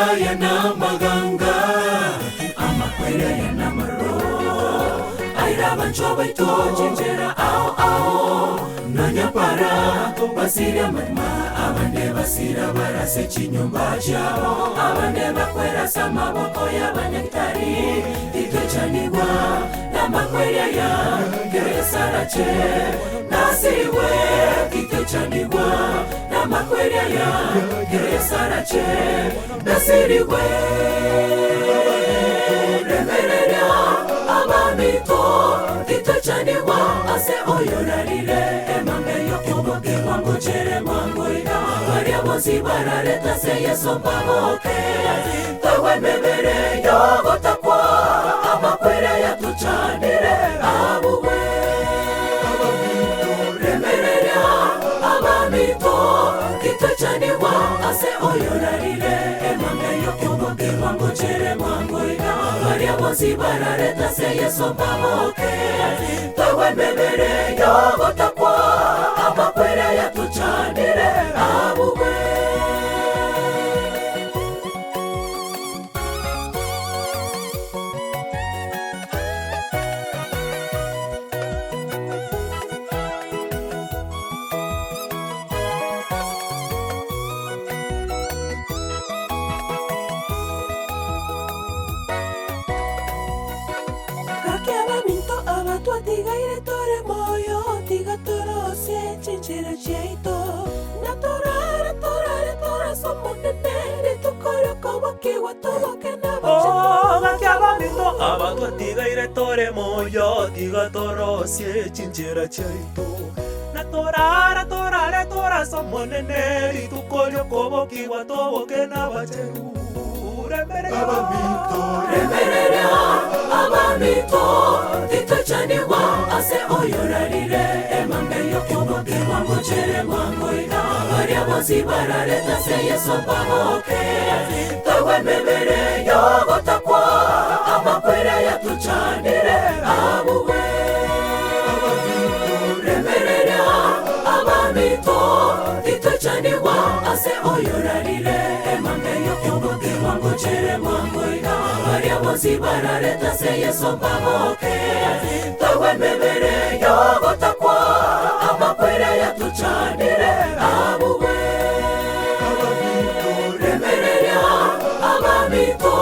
aya namaganga, amakweri aya namaroro. Aira abanchwa baito chinchera ao ao, nonya para basire amarima, abande basira barase chinyomba chiabo, abande bakwera ase amaboko y'abanyagitari. Titwechanigwa namakweri aya, kero Yeso arache nasirigwe. Titwechanigwa namakweri aya, kero Yeso arache nasirigwe. Remereria abaminto, titwechanigwa ase oyorarire emambe y'okobokigwa ngochere mwango iga. Baria bonsi bararete ase Yeso mbaboke, togwe emebere y'ogotakwa, amakweri ayatochanire abugwe. Remereria abaminto, titwechanigwa ase oyorarire emambe y'okobokigwa ngochere mwango iga. Baria bonsi bararete ase Yeso mbaboke, togwe emebere y'ogotakwa, amakweri ayatochanire abugwe. Gaki abaminto aba twatigaire tore moyo, tiga torosie chinchera chiaito, na torare torare torase Omonene, rituko ri'okobokigwa toboke nabachenu. Oh, gaki abaminto aba twatigaire tore moyo, tiga torosie chinchera chiaito, na torare torare torase Omonene, rituko ri'okobokigwa toboke nabachenu. Remereria Abaminto, remereria abaminto, titochanigwa ase oyorarire emambe y'okobokigwa ngochere mwango iga. Baria bonsi bararete ase Yeso mbaboke, togwe emebere y'ogotakwa, amakweri ayatochanire abugwe. Remereria abaminto, titochanigwa ase oyorarire emambe y'okobokigwa ngochere mwango iga. Baria bonsi bararete ase Yeso mbaboke, togwe emebere y'ogotakwa, amakweri ayatochanire abugwe. Remereria abaminto,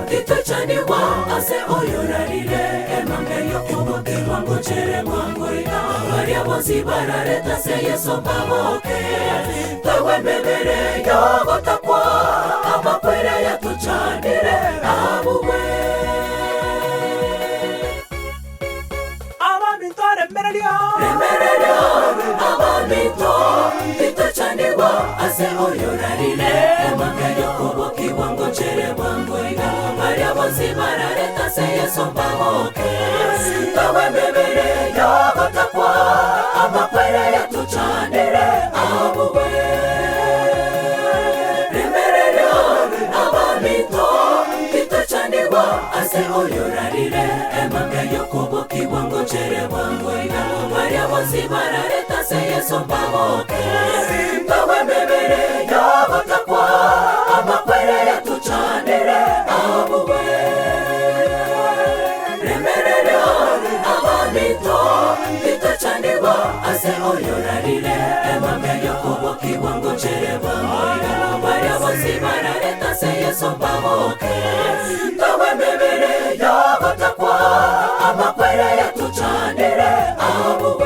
titochanigwa ase oyorarire emambe y'okobokigwa ngochere mwango iga. Baria bonsi bararete ase Yeso mbaboke, togwe emebere y'ogotakwa, amakweri ayatochanire abugwe. Abaminto, remereria. Remereria abaminto, titochanigwa ase oyorarire emambe y'okobokigwa ngochere bwango iga. Baria bonsi bararete ase Yeso mbaboke, togwe emebere y'ogotakwa, amakweri ayatochanire abugwe. Remereria abaminto, titochanigwa ase oyorarire emambe y'okobokigwa ngochere bwango iga. Baria bonsi bararete ase Yeso mbaboke, togwe emebere y'ogotakwa, amakweri ayatochanire abugwe. Remereria abaminto, titochanigwa ase oyorarire emambe y'okobokigwa ngochere bwango iga. Baria bonsi bararete ase Yeso mbaboke, togwe emebere y'ogotakwa, amakweri ayatochanire abugwe.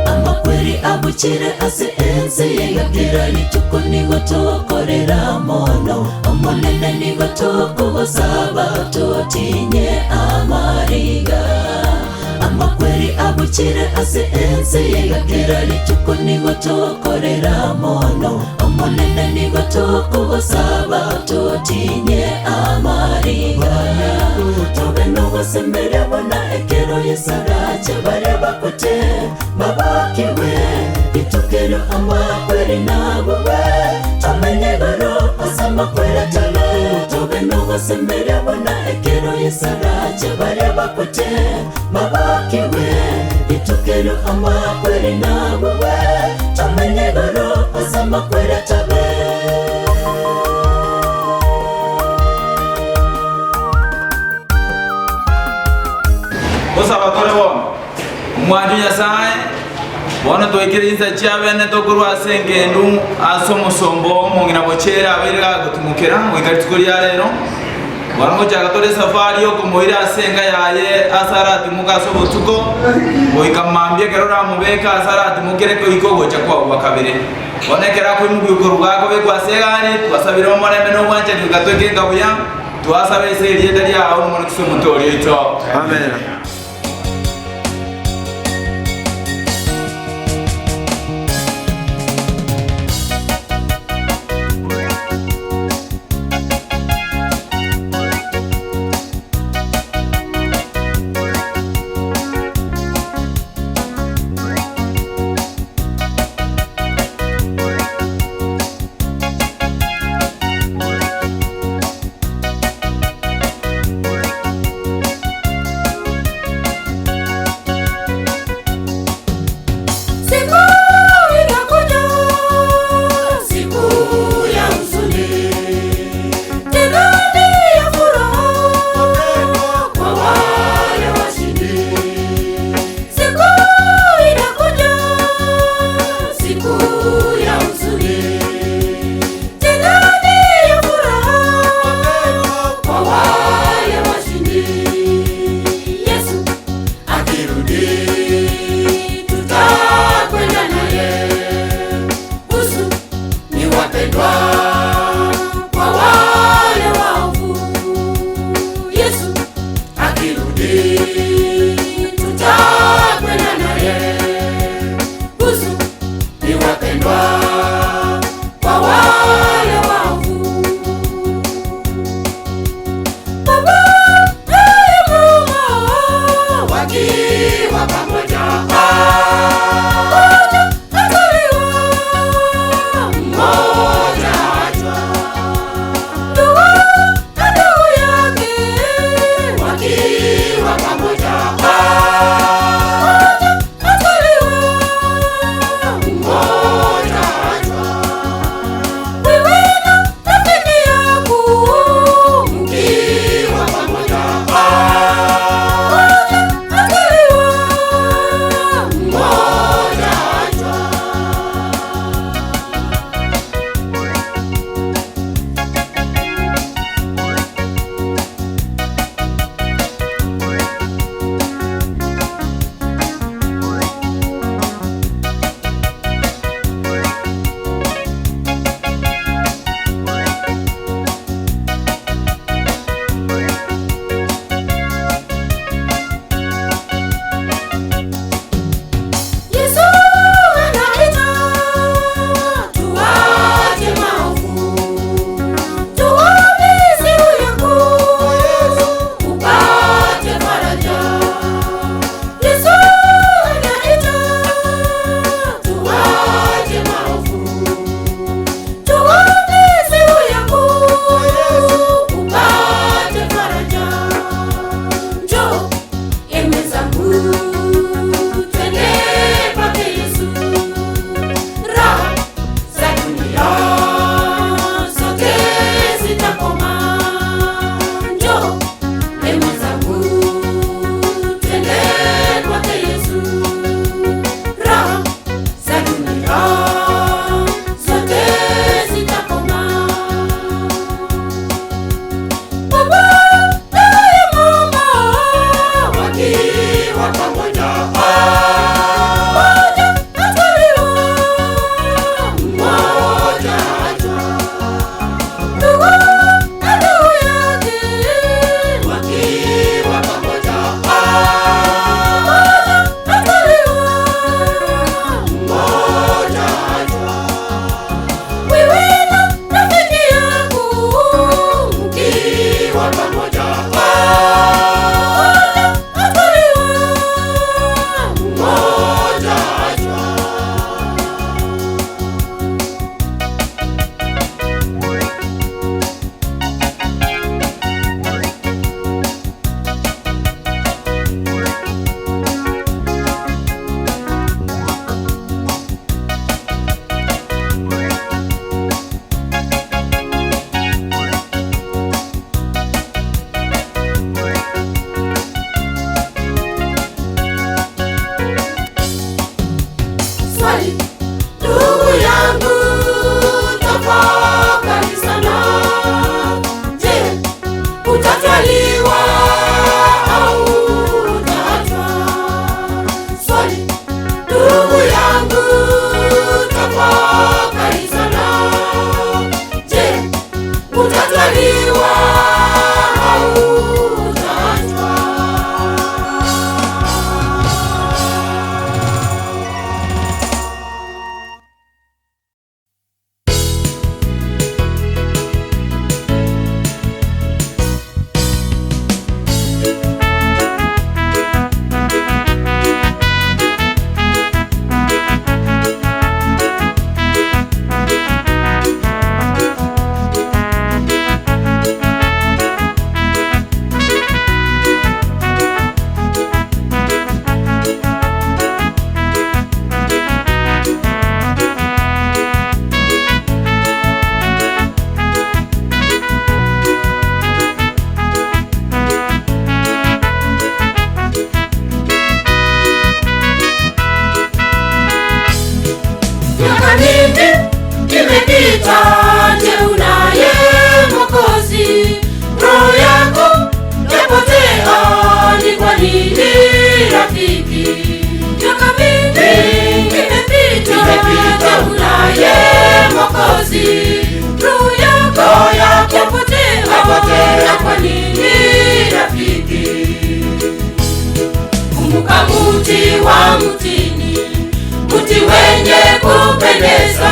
Amakweri abuchire ase ense yegakera rituko nigo tokorera mono Omonene nigo tokogosaba totinye amariga Amakweri abuchire ase ense yegakera rituko nigo tokorera mono Omonene nigo tokogosaba totinye amariga Tobe nogosemeria buna. Yesarache baria bakwete babokigwe Rituko erio amakweri nabugwe Tomenye igoro ase amakweri atare Tobe nogosemeria buna ekero Yesarache baria bakwete babokigwe Rituko erio amakweri nabugwe Tomenye igoro ase amakweri atabe. Gosaba tore bono, Omwancho Nyasae, bono twaikire chinsa chia bene tokorwa ase engendu ase omosomba oo omong'ina bochere abeire gagotimokera goika rituko ria rero. Bono ngochaka tore esafari yokomoira ase enka yaye ase aratimoke ase obotuko, goika mambia ekero oramobeke ase aratimokere goika ogocha kwao gwa kabere. Bono ekero akoimokiwa korwa gakobekwa ase egari, twasabire omorembe na obwanchani goika toike enka buya. Twasabe ase erieta riao Omomonokisi Omotoori oito. Amen. wa mtini, mti wenye kupendeza.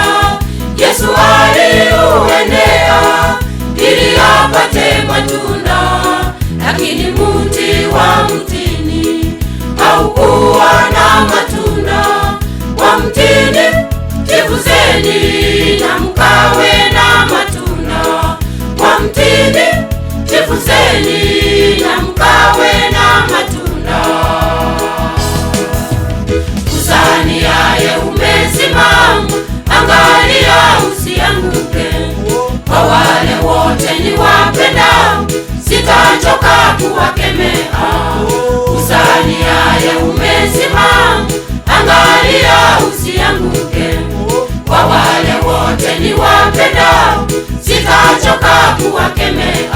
Yesu aliuendea ili apate matunda, lakini mti wa mtini haukuwa na matunda. Wa mtini jifuzeni na mkawe na matunda. Wa mtini jifuzeni na mkawe na matunda. Uzaniaye umesimama, angalia usianguke. Kwa wale wote niwapendao, sitachoka kuwakemea. Uzaniaye umesimama, angalia usianguke. Kwa wale wote niwapendao, sitachoka kuwakemea.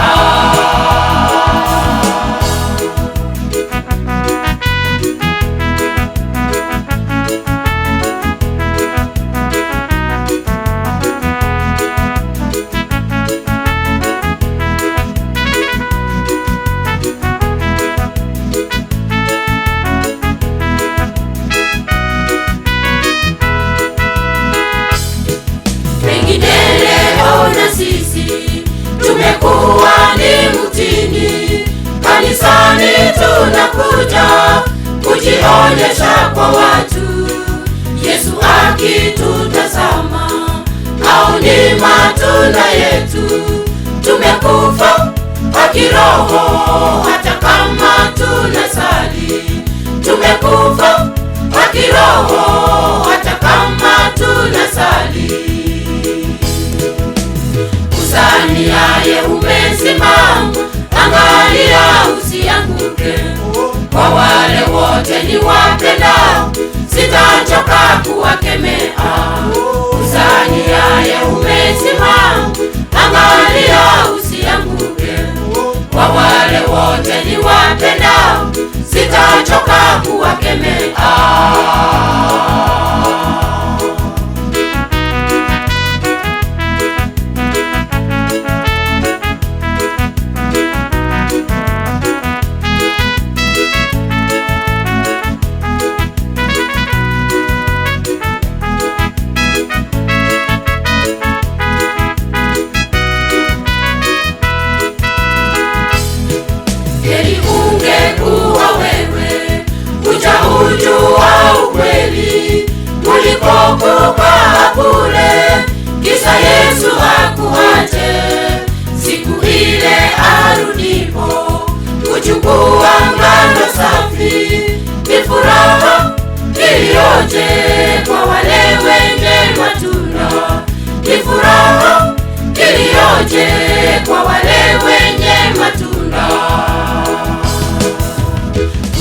Pengine leo na sisi tumekuwa ni mtini, kanisani tunakuja kujionyesha kwa watu. Yesu akitutazama au ni matunda yetu, tumekufa kwa kiroho hata kama tunasali. Tumekufa kwa kiroho hata kama tunasali. Uzaniaye umesimama, angalia usianguke. Kwa wale wote niwapendao, sitachoka kuwakemea. Uzaniaye umesimama, angalia usianguke. Kwa wale wote niwapendao, sitachoka kuwakemea. Heri ungekuwa wewe hujaujua ukweli, kuliko kukaa bure kisa Yesu akuache. Siku ile arudipo kuchukua ngano safi, ni furaha iliyoje kwa wale wenye matunda, ni furaha iliyoje kwa wale wenye matunda.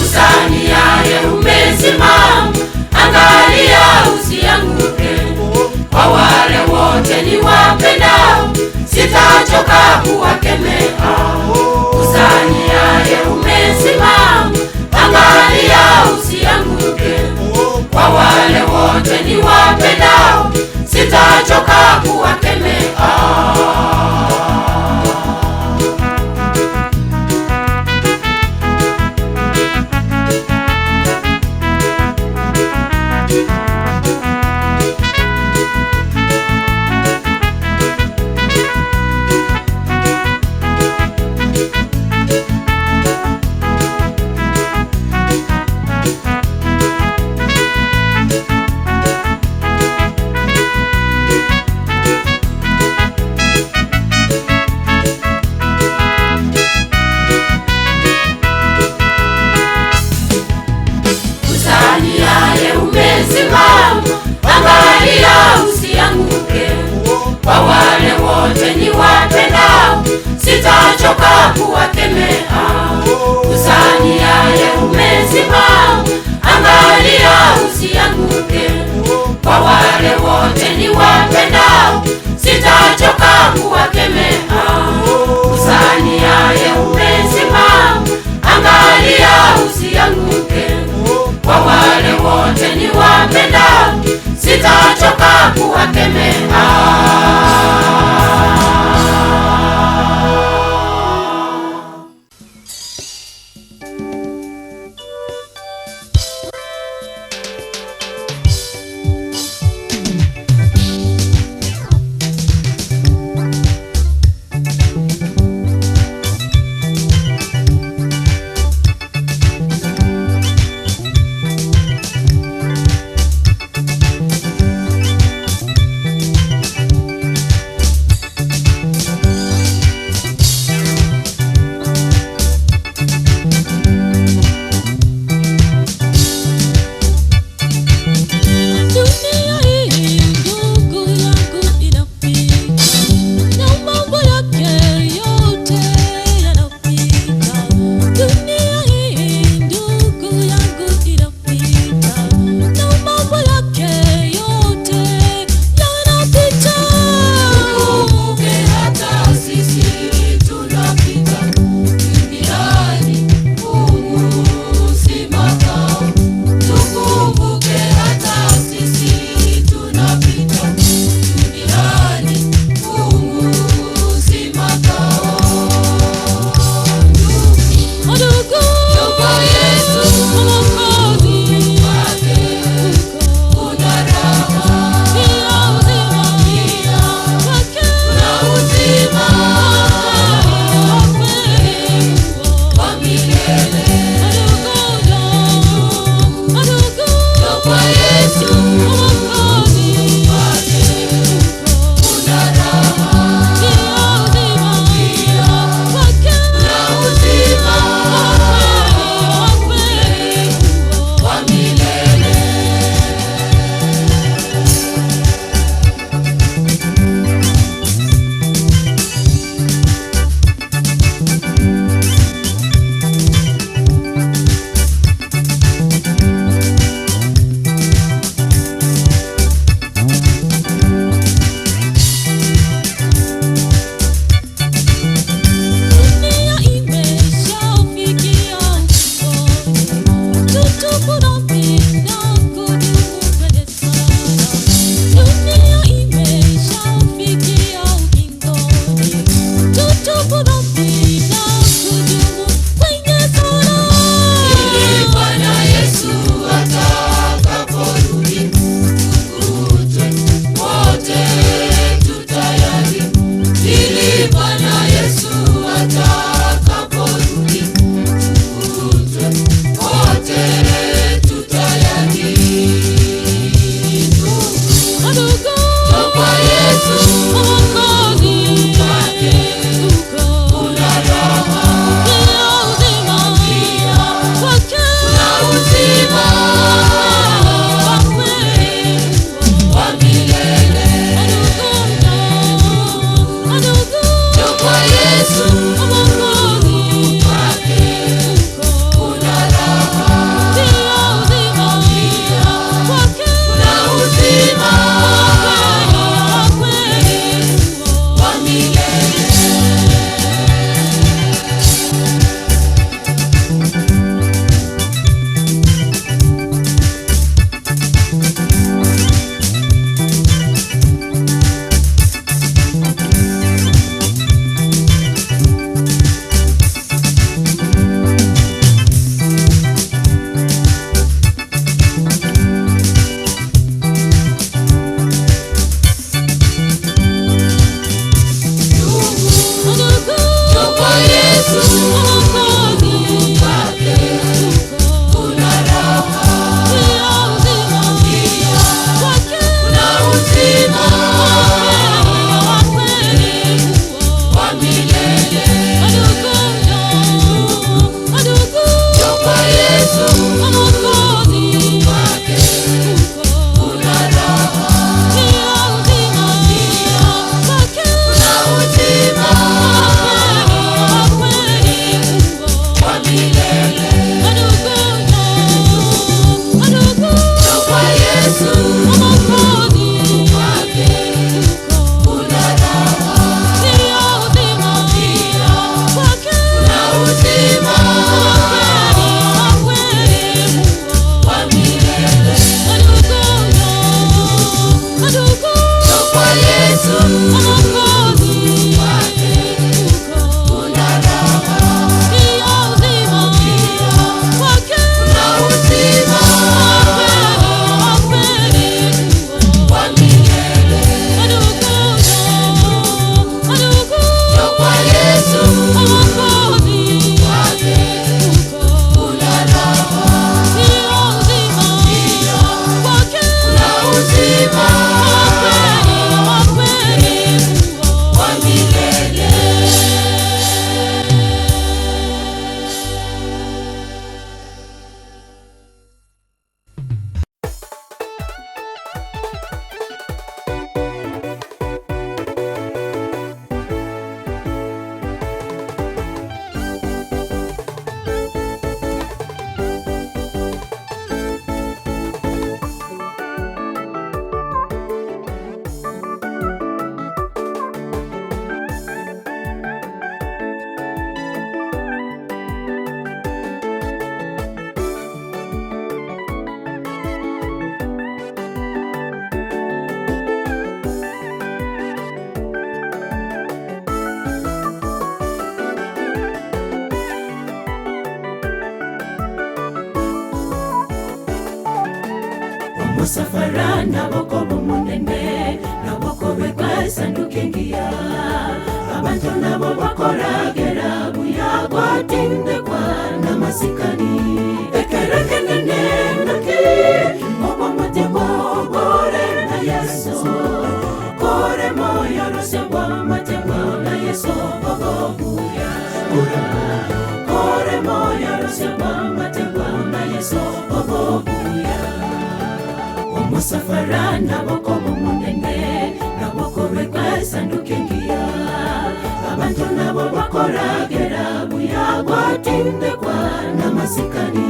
Uzaniaye umesimama, angalia usianguke. Kwa wale wote niwapendao, sitachoka kuwakemea. Uzaniaye umesimama, angalia usianguke. Kwa wale Omusafara nabo koba omonene, nabo kobekwa esanduku engiya. Abantu nabo bakoragera buya gwatindekwa n'amasikani. Ekerekenene naki obomotemo bore na Yesu. Kore moyo rose bw'amatemo na Yesu obobuya. Kore moyo rose bw'amatemo na Yesu obobuya. Omusafara nabo koba omonene, nabo kobekwa esanduku engiya. Abantu nabo bakoragera buya gwatindekwa n'amasikani.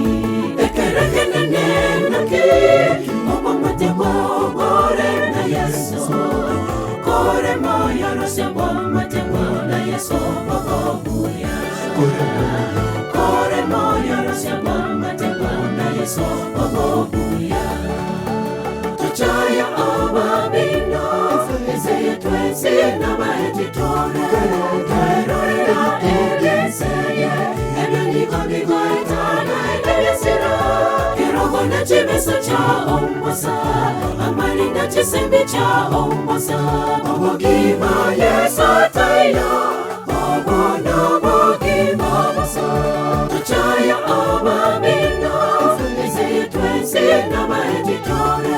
Ekerekenene naki obomotemo bore na Yesu. Kore moyo rose bw'amatemo na Yesu obobuya. Kore moyo rose bw'amatemo na Yesu obobuya. Tuchaya ababino, ezeye twese n'abahetitore. Twerorera egeseye, ebyo niko bigoetana ebyesiro. Kirogo na chibeso cha ombosa, amarinda chisembe cha ombosa. Obogima Yesu tayo, obono bogima bosa. Tuchaya ababino, ezeye twese n'abahetitore.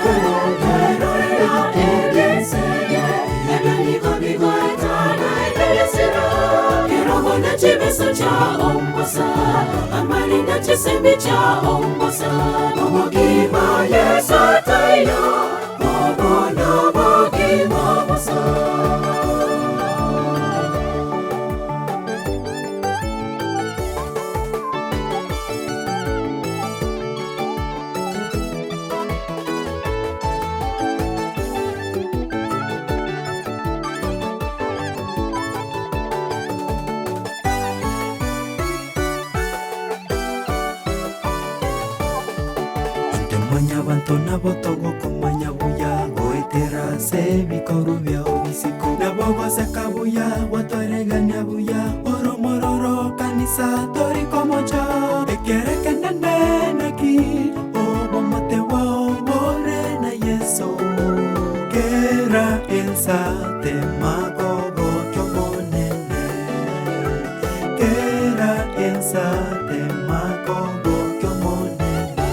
Twerorera egeseye, ebyo niko bigoetana ebyesiro. Kirogo na chibeso cha ombosa, amarinda chisembe cha ombosa. Obogima Yesu tayo, obono bogima bosa. Inte mwanyabanto nabo togokomanya buya goetera ase ebikoru biao bisiko. Nabo goseka buya gwatwaregania buya oromororo kanisa torikomocha. Ekerekenene naki obomote bwao bore na Yesu. Kera ensa temakogokia omonene. Kera ensa temakogokia omonene.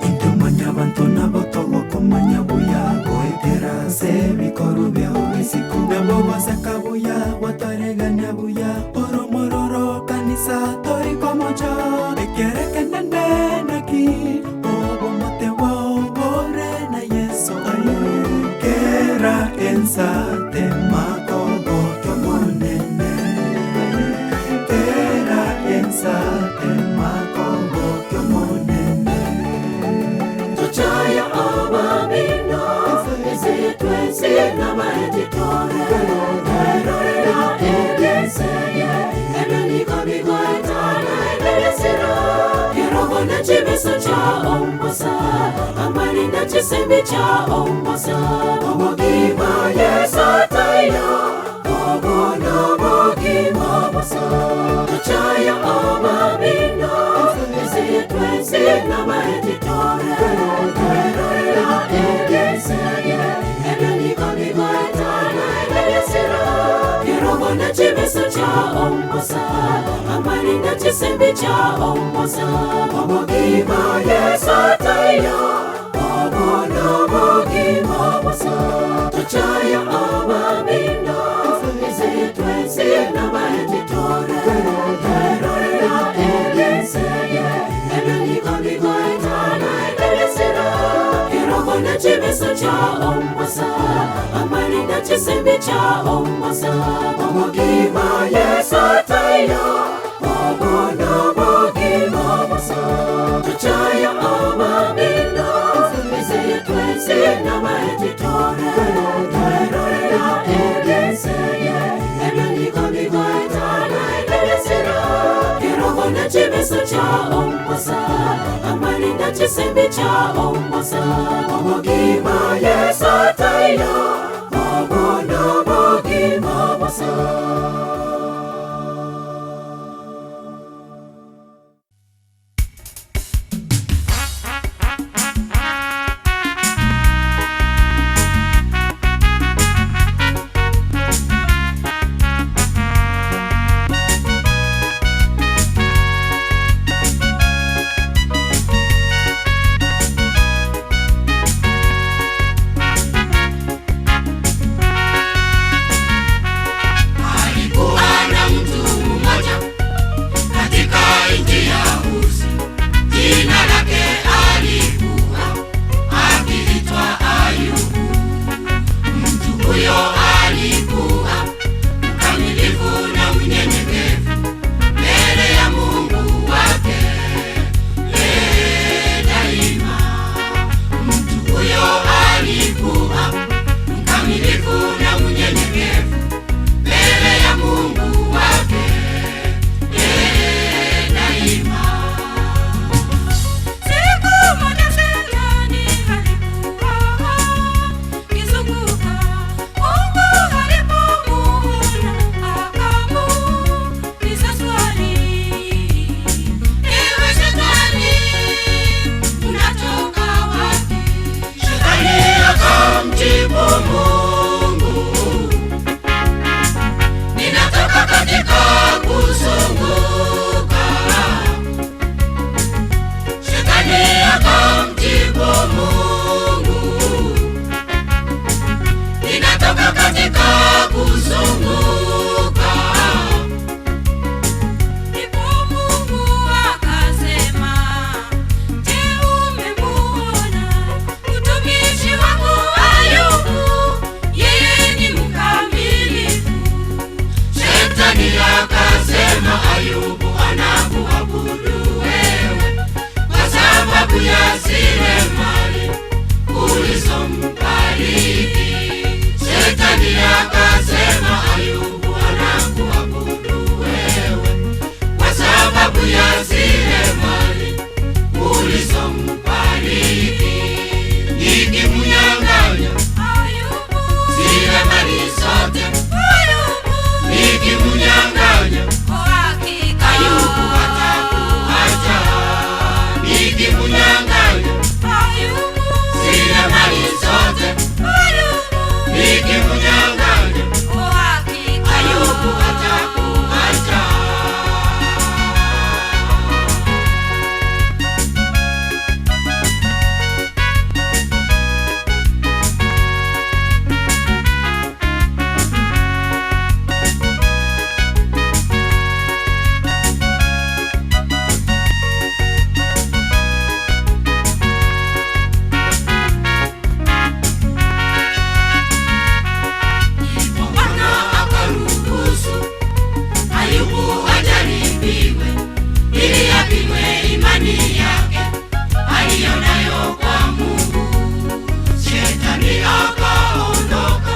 Inte mwanyabanto nabo togokomanya buya goetera ase ebikoru biao bisiko. Nabo goseka buya gwatwaregania buya oromororo kanisa torikomocha. Ekerekenene naki obomote bwao bore na Yesu. Kera ensa temakogokia omonene. Kera ensa temakogokia omonene. Tuchaya ababino, ezeye twese n'abahetitore. Twerorera egeseye, ebyo niko bigoetana ebyesiro. Kirogo na chibeso cha ombosa, amarinda chisembe cha ombosa. Obogima Yesu tayo, obono bogima bosa. Tuchaya ababino, ezeye twese n'abahetitore. Twerorera egeseye, ebyo niko bigoetana ebyesiro. Kirogo na chibeso cha ombosa, amarinda chisembe cha ombosa. Obogima Yesu tayo, obono bogima bosa. Tuchaya ababino, ezeye twese n'abahetitore. Twerorera egeseye, ebyo niko bigoetana ebyesiro. Kirogo na chibeso cha ombosa, amarinda chisembe cha ombosa. Obogima Yesu tayo, obono bogima bosa. Tuchaya ababino, ezeye twese n'abahetitore. Twerorera egeseye, ebyo niko bigoetana ebyesiro. Kirogo na chibeso cha ombosa, amarinda chisembe cha ombosa. Obogima Yesu tayo, obono bogima bosa. sababu ya zile mali ulizombariki. Shetani akasema, Ayubu anakuabudu wewe kwa sababu ya zile mali ulizombariki. Nikimnyang'anya zile mali zote, nikimnyang'anya Ayubu atakuacha. Nikimnyang'anya zile mali zote, nikimnyang'anya Ayubu atakuacha. Ndipo Bwana akaruhusu Ayubu ajaribiwe, ili apimwe imani yake aliyonayo kwa Mungu. Shetani akaondoka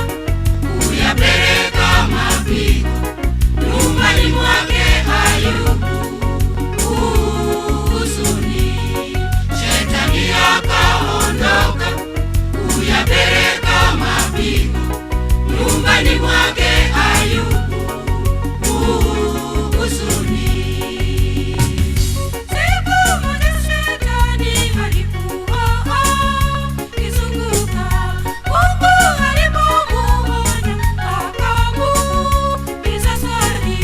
kuyapeleka mapigo nyumbani mwake Ayubu huzuni. Shetani akaondoka kuyapeleka mapigo nyumbani mwake Ayubu huzuni. Siku moja Shetani alikuwa akizunguka, Mungu alipomuona akamuuliza swali,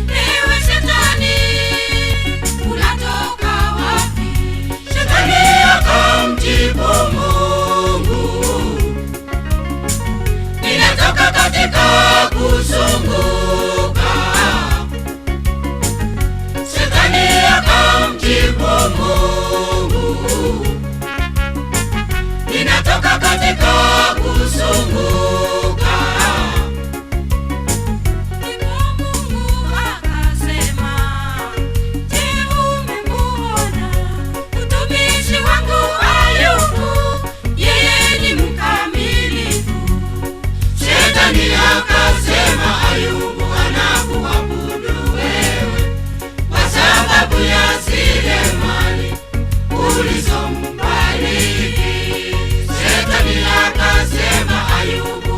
Ewe Shetani, unatoka wapi? Shetani akamjibu Mungu, ninatoka katika kuzunguka. Shetani akamjibu Mungu, ninatoka katika kuzunguka. Ndipo Mungu akasema, Je, umemuona mtumishi wangu Ayubu? Yeye ni mkamilifu. Shetani akasema, Ayubu anakuabudu wewe kwa sababu ya zile mali ulizombariki. Shetani akasema, Ayubu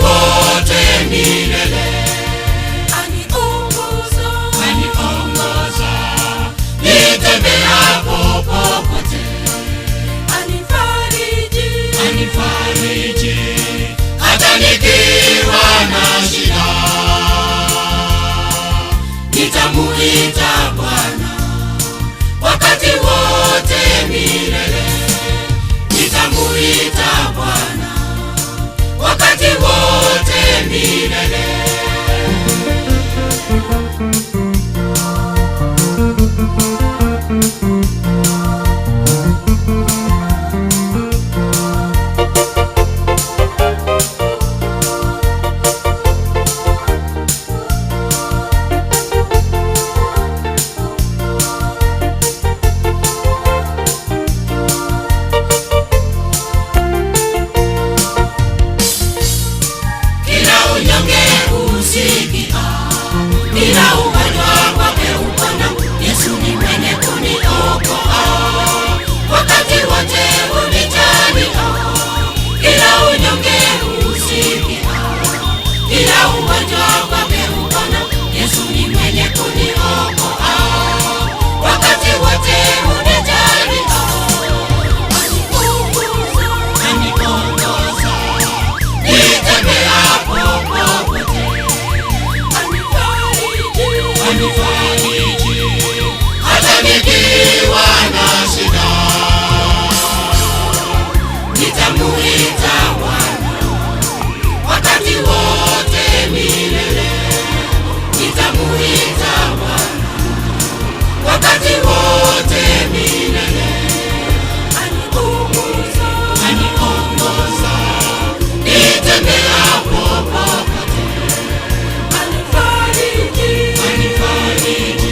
wote milele. Aniongoza, Aniongoza nitembeapo popote, anifariji, anifariji hata nikiwa na shida, nitamuita Bwana wakati wote milele, nitamuita Bwana wakati wote milele. Kila unyonge husikia, kila ugonjwa kwake upona. Yesu ni mwenye kuniokoa, wakati wote hunijalia. Kila unyonge husikia, kila ugonjwa kwake upona. Yesu ni mwenye kuniokoa, wakati wote hunijalia. Aniongoza nitembeapo popote anifariji, anifariji hata nikiwa na shida, nitamuita Bwana wakati wote milele, nitamuita Bwana wakati wote milele, aniongoza, aniongoza nitembeapo popote, anifariji, anifariji.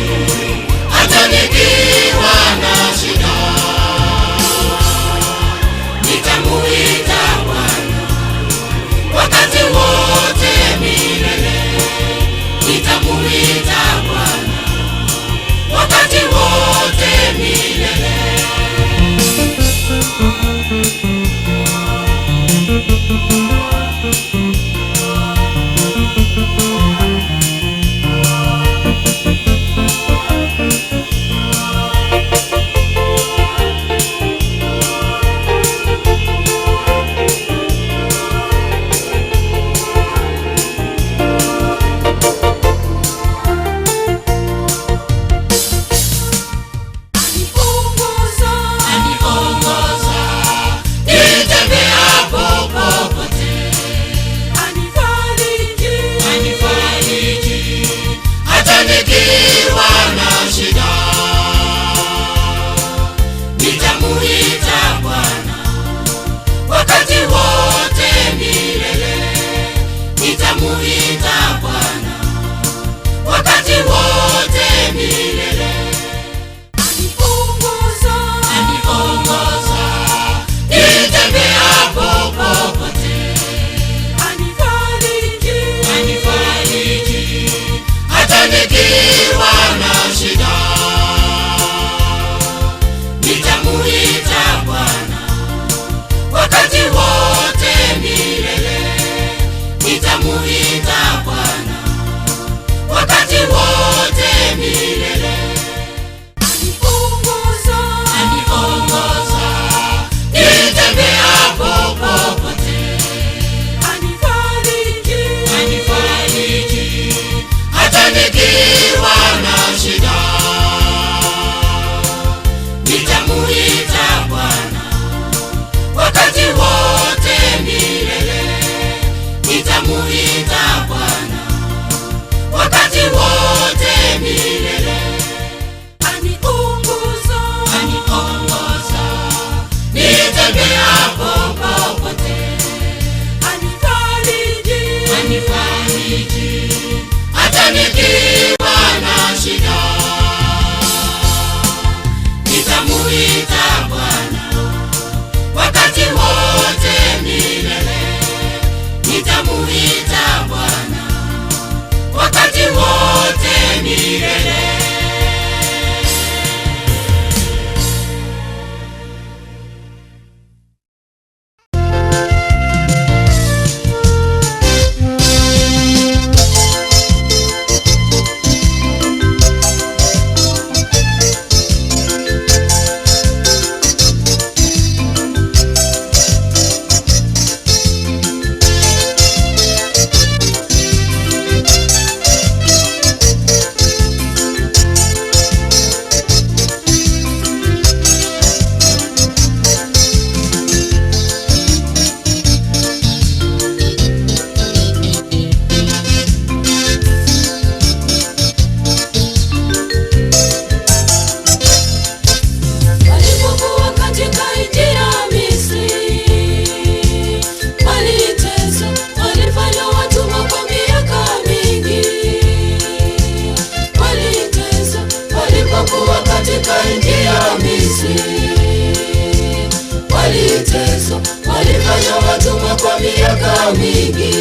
Walifanywa watumwa kwa miaka mingi,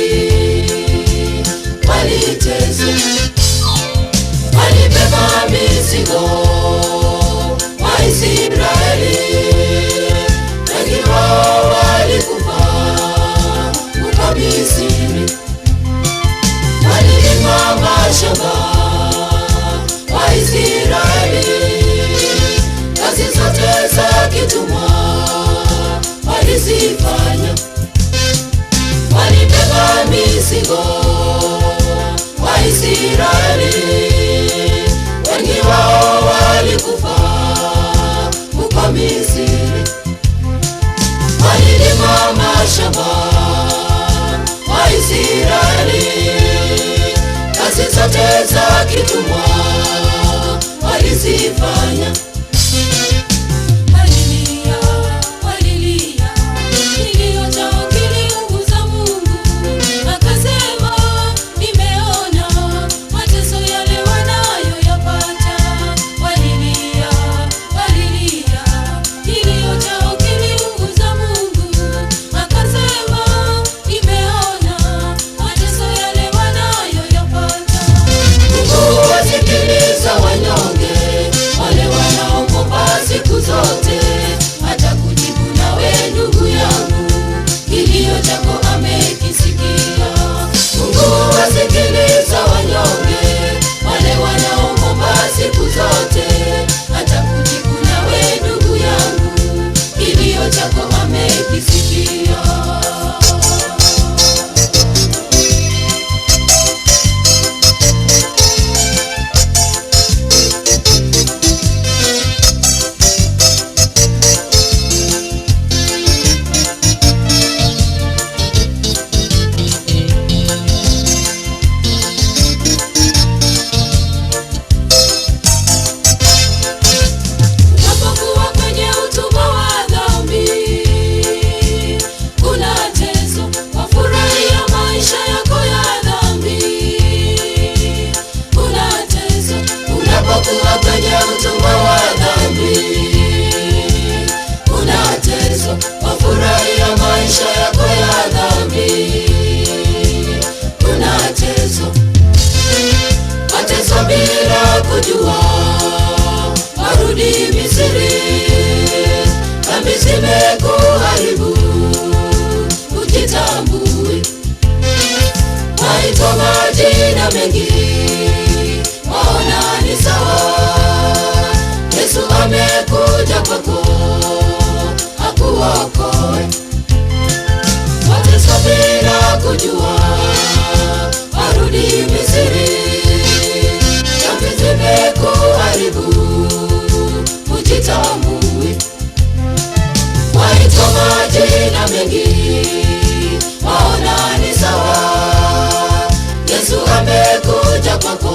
waliteswa, walibeba mizigo Waisraeli, wengi wao walikufa huko Misri, walilima mashamba Waisraeli, kazi zote za kitumwa walizifanya, walibeba mizigo Waisraeli, wengi wao walikufa huko Misri, walilima mashamba Waisraeli, kazi zote za kitumwa walizifanya. Walilia, walilia, kilio chao kiliunguza Mungu. Akasema, nimeona mateso yale wanayoyapata. Walilia, walilia, kilio chao kiliunguza Mungu. Akasema, nimeona mateso yale wanayoyapata. Mungu wasikiliza wanyonge, wale wanaokopa siku zote, hata kujibu nawe ndugu yangu, kilio chako amekisikia. Mungu wasikiliza wanyonge, wale wanaokopa siku zote, hata kujibu nawe ndugu yangu, kilio chako amekisikia. Unapokuwa kwenye utumwa wa dhambi, unateswa, wafurahia maisha yako ya dhambi. Unateswa, unapokuwa kwenye utumwa wa dhambi, unateswa, wafurahia maisha yako ya dhambi. Unateswa, wateswa bila kujua warudi Misri, dhambi zimekuharibu, ujitambue. Waitwa majina mengi, waona ni sawa. Yesu amekuja kwako akuokoe. Wateswa bila kujua, warudi Misri, dhambi zimekuharibu, ujitambue. Waitwa majina mengi, waona ni sawa. Yesu amekuja kwako.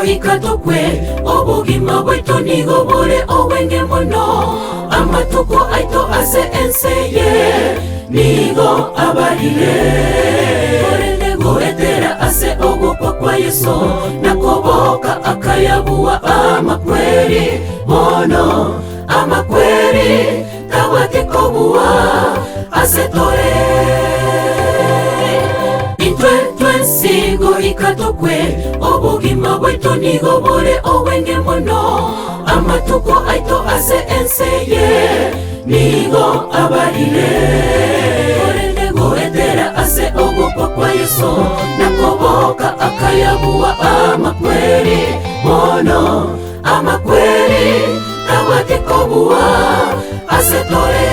goika tokwe, obogima bwaito nigo bore obwenge mono. Amatuko aito ase ense eye nigo abarire. Korende goetera ase ogokwa kwa Yeso na koboka akayabua amakweri, bono amakweri tabwati kobua ase tore. Intwe twensi goika tokwe, obogima bwaito nigo bore obwenge mono. Amatuko aito ase ense eye nigo abarire. Korende goetera ase ogokwa kwa Yeso na koboka akayabua amakweri, bono amakweri tabwati kobua ase tore.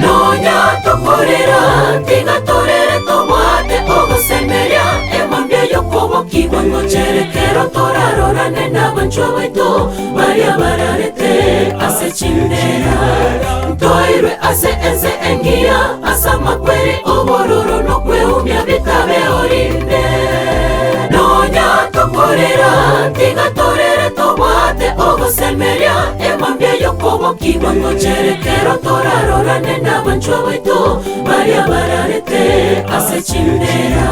Nonya tokorera, tiga torere tobwate ogosemeria emambia y'okobokigwa ngochere kero torarorane n'abanchwa baito baria bararete ase chimbera. Ntoirwe ase ense engiya ase amakweri obororo n'okweumia bitabe orinde. Nonya tokorera, tiga torere tobwate ogosemeria emambia y'okobokigwa ngochere kero torarorane n'abanchwa baito baria bararete ase chimbera.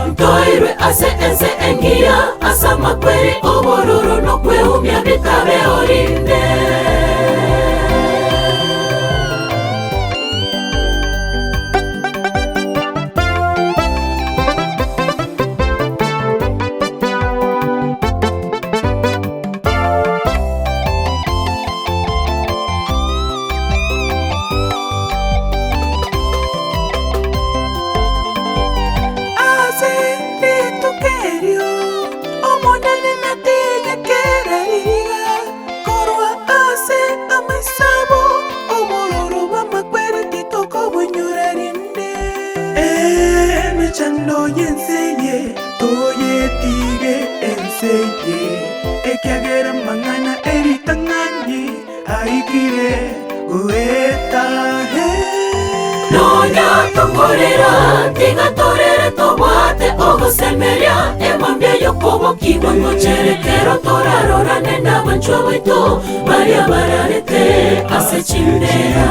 Ntoirwe ase ense engiya ase amakweri obororo n'okweumia bitabe orinde. Ase rituko erio Omonene natige kera riiga korwa ase amaiso abo, obororo bw'amakweri titokobonyora rinde. Emechando y'ense eye toyetige ense eye, ekiagera amang'ana e ritang'ani aikire goeta. Nonya tokorera, tiga torere tobwate ogosemeria emambia y'okobokigwa ngochere kero torarorane n'abanchwa baito baria bararete ase chimbera.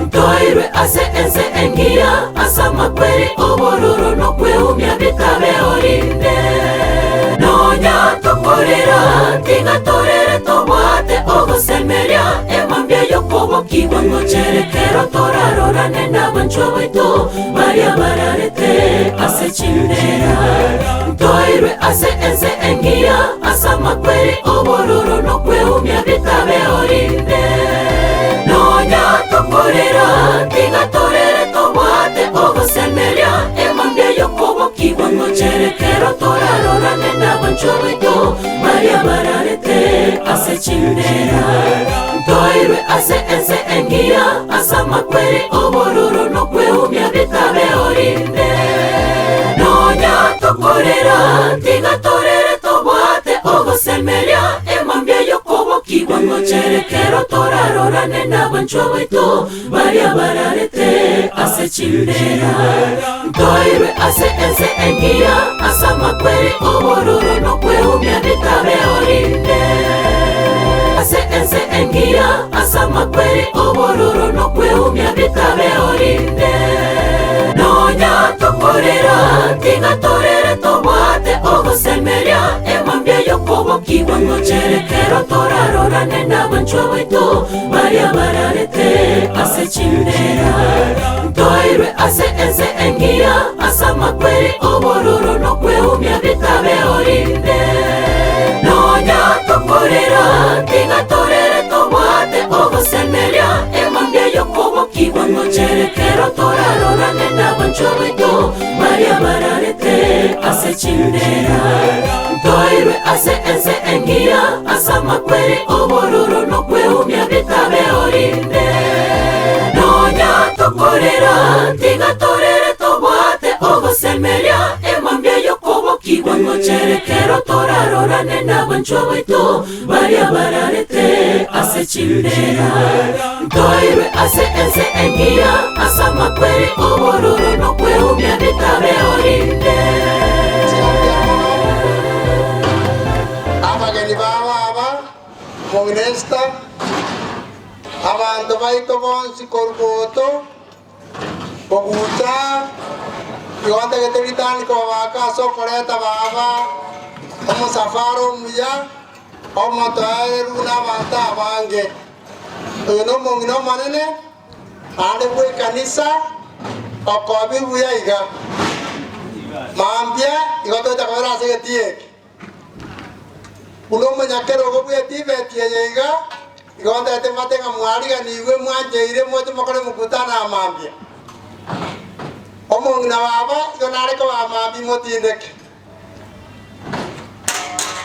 Ntoirwe ase ense engiya ase amakweri obororo n'okweumia bitabe orinde. Nonya tokorera, tiga torere tobwate ogosemeria emambia y'okobokigwa ngochere kero torarorane n'abanchwa baito baria bararete ase chimbera. Ntoirwe ase ense engiya ase amakweri obororo n'okweumia bitabe orinde. Nonya tokorera, tiga torere tobwate ogosemeria emambia y'okobokigwa ngochere kero torarorane n'abanchwa baito baria bararete ase chimbera. Ntoirwe ase ense engiya ase amakweri obororo n'okweumia bitabe orinde. Nonya tokorera, tiga torere tobwate ogosemeria emambia y'okobokigwa ngochere kero torarorane n'abanchwa baito baria bararete ase chimbera. Ntoirwe ase ense engiya ase amakweri obororo n'okweumia bitabe orinde. Ase ense engiya ase amakweri obororo n'okweumia bitabe orinde. Nonya tokorera, tiga torere tobwate ogosemeria emambia y'okobokigwa ngochere kero torarorane n'abanchwa baito baria bararete ase chimbera. Ntoirwe ase ense engiya ase amakweri obororo n'okweumia bitabe orinde. Nonya tokorera, tiga torere tobwate ogosemeria emambia y'okobokigwa ngochere kero torarorane n'abanchwa baito baria bararete ase chimbera. Ntoirwe ase ense engiya ase amakweri obororo n'okweumia bitabe orinde. Nonya tokorera, tiga torere tobwate ogosemeria emambia y'okobokigwa ngochere kero torarorane n'abanchwa baito baria bararete ase chimbera. Ntoirwe ase ense engiya ase amakweri obororo n'okweumia bitabe orinde. Omong'ina Esther, abanto baito bonsi korwa boto, kogucha, igo ntagete ritang'ani kobabaka ase okoreta baba omosafara omuya, omotoereru buna abanto abange. Oyo nomong'ina omonene, naende bw'ekanisa, okobi buya iga. Mambia igo tocha kobera ase egetii eke. Buna omonyakerogo bw'etibeti eye iga, igo ntagete mbate ng'a mwariganigwe mwancheire moche mokore mokutano aa mambia. Omong'ina baba igo nare kobaa mambia motindeke.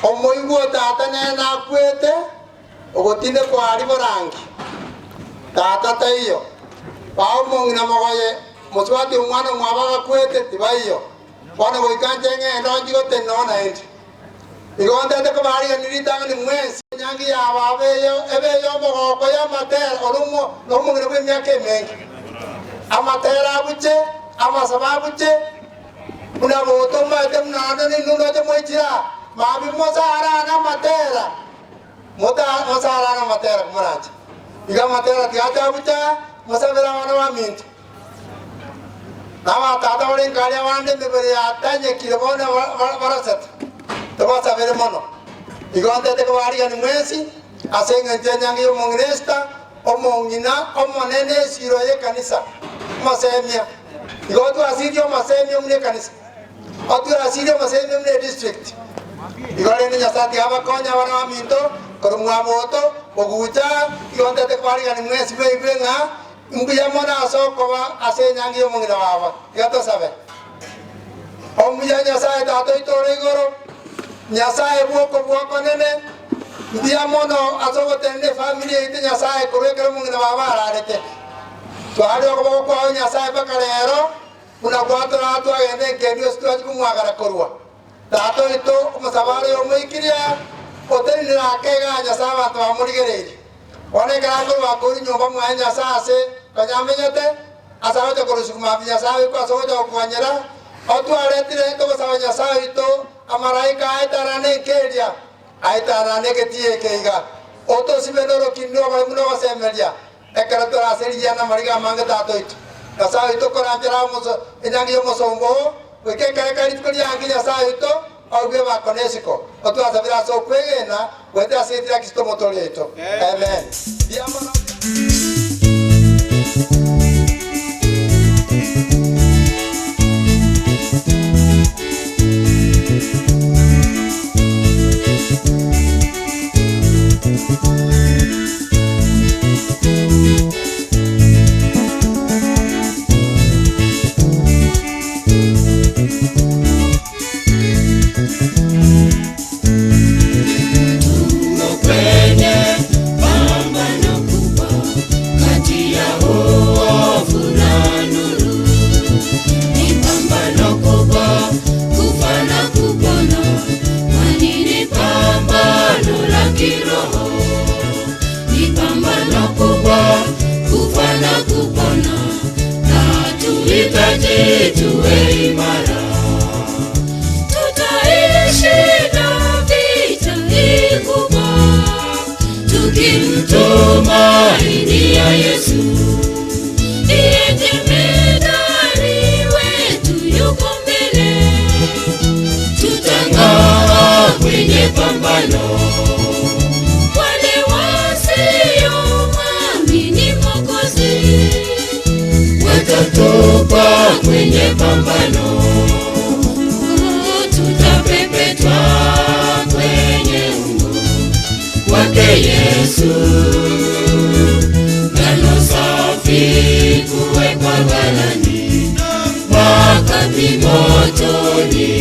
Omoigwa o tata nere nakwete, ogotindekwa aria borangi. Tata taiyo, baa omong'ina mogoye, mosubati omwana omwabo agakwete, tibaiyo. Bono goika nche ng'ende onchi gotenena oo naende. Igo ntete kobaarigania ritang'ani mwensi enyangi ya baba eye ebe ey'omogooko y'amatera ore nomong'ina bw'emiaka emenge. Amatera abuche, amasabo abuche, buna botomaete buna naende ninwe ndoche moichire aa, mambia mosarane amatera, mosarane amatera komoranche. Igo amatera tigacha abuche aa, mosabere abana baminto. Na abatata bare nkaria abande emebere yatanyekire bono barosete, tobasabere mono. Igo ntete kobarigani mwensi ase engencho y'enyangi y'omong'ina Esta, omong'ina omonene esiro y'ekanisa, omosemia. Igo twasirie omosemia buna ekanisa, otwasirie omosemia buna edistrict. Igo rende Nyasae tiga abakonye abana baminto korwa mwaboto kogucha. Igo ntete kobarigani mwensi mweigwe ng'a Mbuya mono ase okoba ase enyangi y'omong'ina baba. Tiga tosabe. Omuya Nyasae Tata oito ore igoro, Nyasae bw'okobua okonene, mbuya mono ase ogotenena efamiri yaito Nyasae korwa ekero omong'ina baba ararete. Tware okoboko kwao Nyasae mpaka rero, buna gwatoraa twagenda enkendu ase twachia komwagara korwa. Tata oito omosabare oyomoikiria, otenenire ake igaa Nyasae abanto bamorigereirie. Bono ekero akorwa akoirwa nyomba mwaye Nyasae ase konya amenyete, ase agocha korusigwa mambia Nyasae oikwe ase ogocha gokonyera, otwaretire togosaba Nyasae oito amaraika aetanane enkeria, aetanane egetii eke iga, otosibe norokini rw'oboremu na ogosemeria, ekero tore ase rigiya namariga amange Tata oito. Nyasae oito koranchera omoso enyangi y'omosomba oo, goika ekero ekero rituko riange Nyasae oito, Aubie bako nesiko, otwasabire ase okwegena goetera ase etira Kristo Omotoori oito. Amen. Mbuya mono. Tumo kwenye pambano kubwa kati ya uovu na nuru. Ni pambano kubwa kufa na kupona, kwani ni pambano la kiroho. Ni pambano kubwa kufa na kupona, na tuhitaji tuwe imara. Tutaishinda vita hii kubwa tukimtumainia Yesu. Ndiye jemedari wetu, yuko mbele, tutang'aa kwenye pambano. Wale wasiomwamini Mwokozi watatupa kwenye pambano. Tutapepetwa kwenye ungo wake Yesu, ngano safi kuwekwa ghalani, wakati motoni.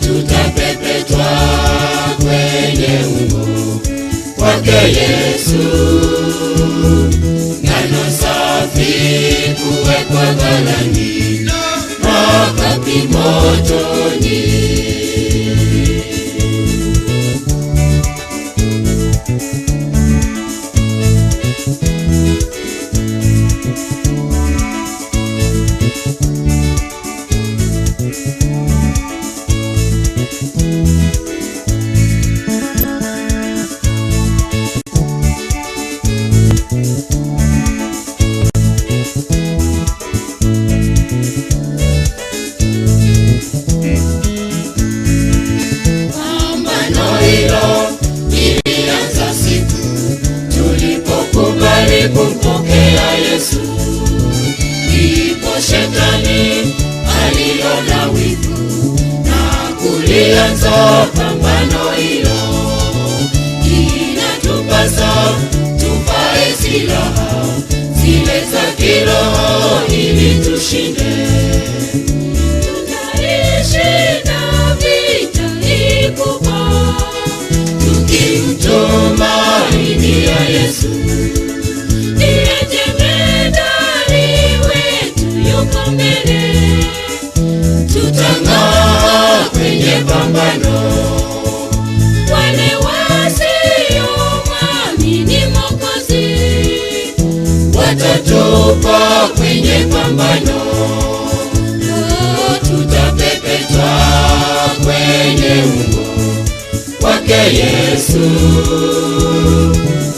Tutapepetwa kwenye ungo wake Yesu, ngano safi kuwekwa ghalani, wakati motoni. kumpokea Yesu. Ndipo shetani aliona wivu na kulianza pambano hilo. Inatupasa tuvae silaha zile za kiroho ili tushinde. Tutaishinda vita hii kubwa tukimtumainia Yesu. Ndiye jemedari wetu, yuko mbele, tutang'aa kwenye pambano. Wale wasiomwamini Mwokozi watatupa kwenye pambano. Oh, tutapepetwa kwenye ungo wake Yesu.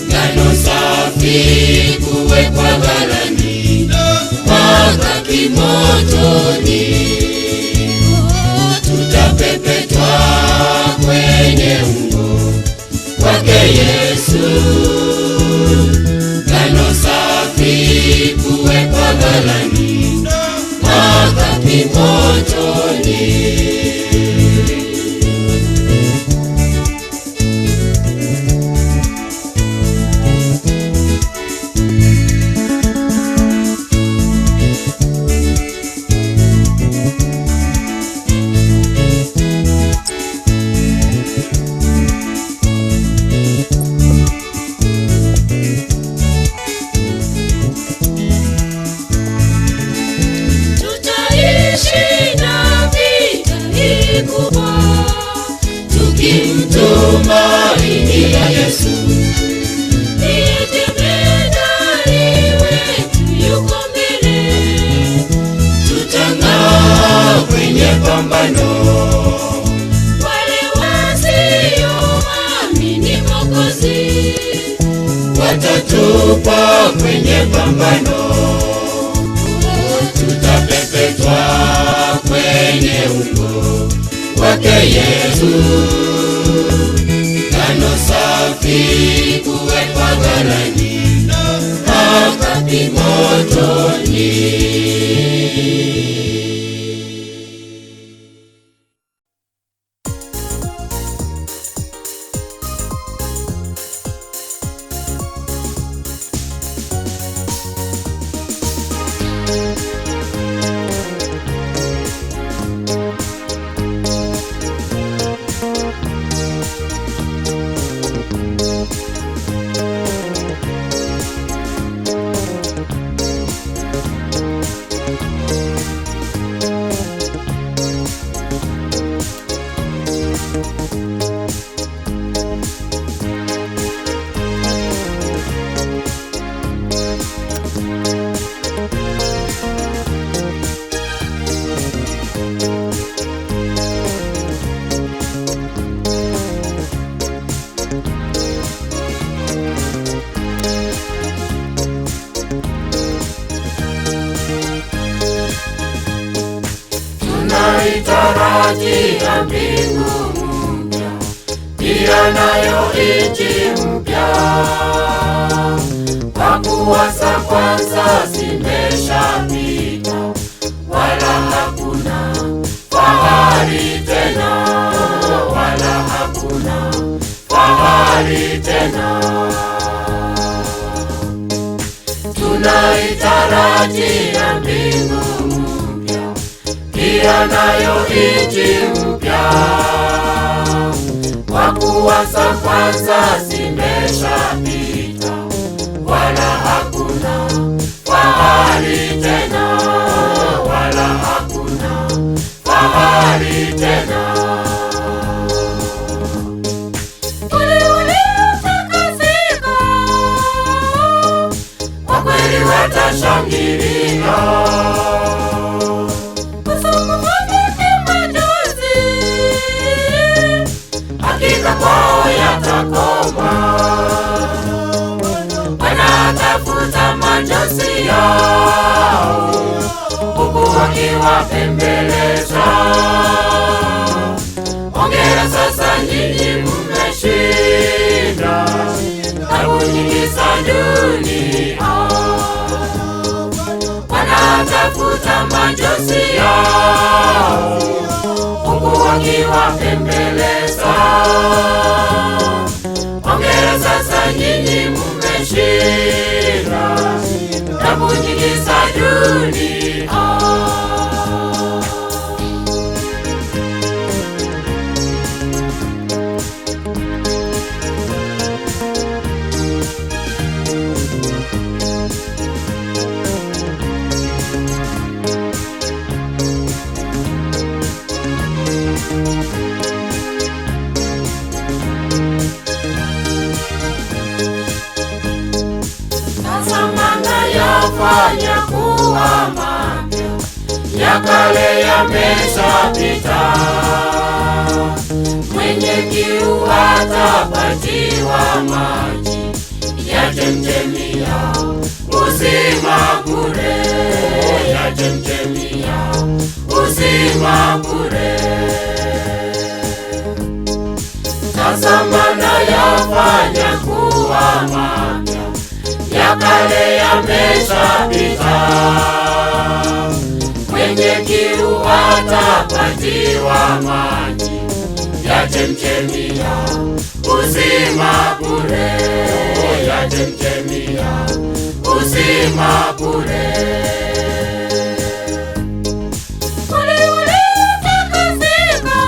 Ngano safi kuwekwa ghalani, mpaka kimotoni. Oh, tutapepetwa kwenye ungo wake Yesu. Ngano safi kuwekwa ghalani, mpaka kimotoni. Tutaishinda vita hii kubwa tukimtumainia Yesu. Ndiye jemedari wetu, yuko mbele, tutang'aa kwenye pambano. Wale wasioamini Mwokozi watatupa kwenye pambano. Tutapepetwa kwenye ungo wake Yesu. Ngano safi kuwekwa ghalani, mpaka kimotoni. Tunaitarajia mbingu mpya, pia nayo nchi mpya, kwa kuwa za kwanza zimeshapita, wala hakuna fahari tena, wala hakuna fahari tena. Tunaitarajia mbingu mpya, pia nayo nchi mpya, kwa kuwa za kwanza zimeshapita, wala hakuna fahari tena, wala hakuna fahari tena. Wale waliotakasika kwa kweli watashangilia hakika kwao yatakoma. Wanatafuta machozi yao huku wakiwapembeleza. Hongera sasa nyinyi mmeshinda tabu nyingi za dunia. machozi yao, huku wakiwapembeleza. Hongera sasa nyinyi mmeshinda tabu nyingi za dunia. Tazama nayafanya kuwa mapya, ya kale yameshapita. Mwenye kiu atapatiwa maji ya chemchemi ya uzima bure, ya chemchemi ya uzima bure. Tazama nayafanya kuwa mapya, ya kale yameshapita. Mwenye kiu atapatiwa maji ya chemchemi ya uzima bure, ya chemchemi ya uzima bure. Wale waliotakasika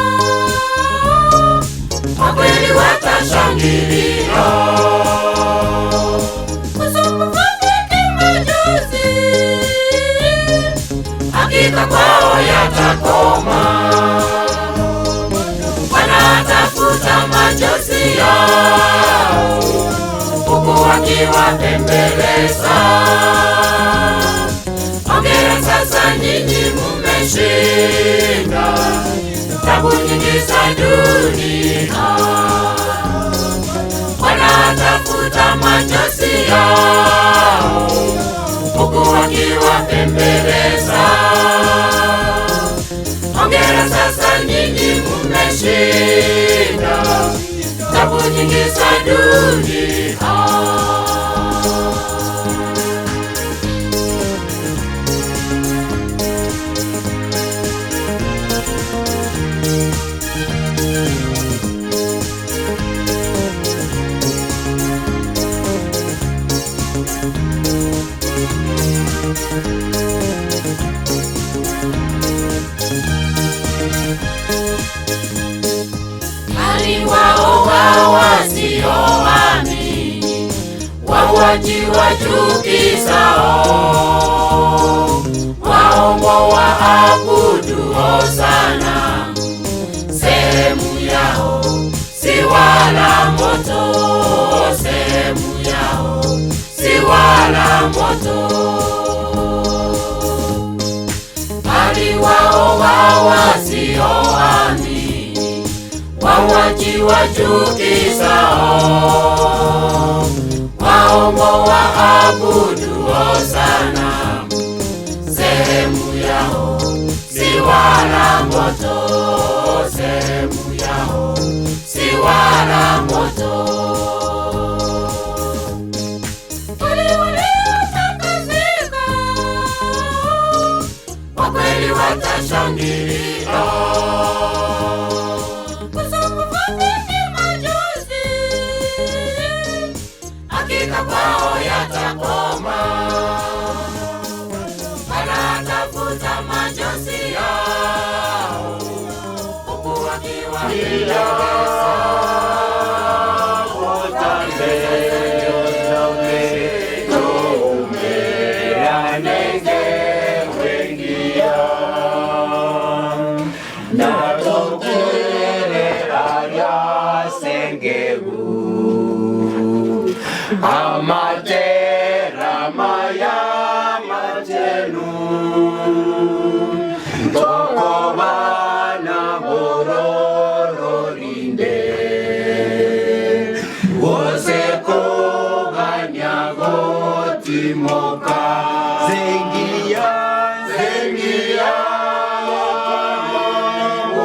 kwa kweli watashangilia. Wasumbufu kimajuzi, hakika kwao yatakoma. Wanatafuta machozi yao, huku wakiwapembeleza. Hongera sasa nyinyi mmeshinda tabu nyingi za dunia. Wanatafuta machozi yao, huku wakiwapembeleza. Hongera sasa nyinyi mmeshinda tabu nyingi za dunia. Bali wao wao wasioamini, wauaji wa chuki zao, waongo waabuduo sanamu, sehemu yao si wala moto, sehemu yao si wala moto bali wao wao wasioamini, wauaji wa chuki zao, waongo waabuduo sanamu, sehemu yao si wala moto, sehemu yao si wala moto. Wale waliotakasika kwa kweli watashangilia. Wasumbufu kimajuzi, hakika kwao yatakoma. Wanatafuta machozi yao, huku wakiwapembeleza. Amatera maya machenu Tokobana borororinde Wose koganya gotimoka Zengia, zengia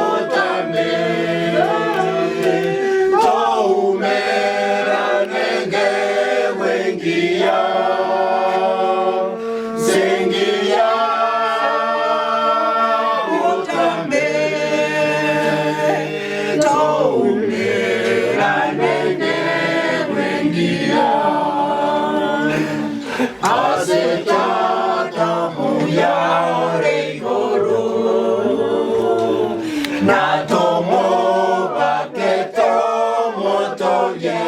Utame Toumera nenge wengia Zengia Ase Tata omuya ore igoro, Na tomobake tomotogie,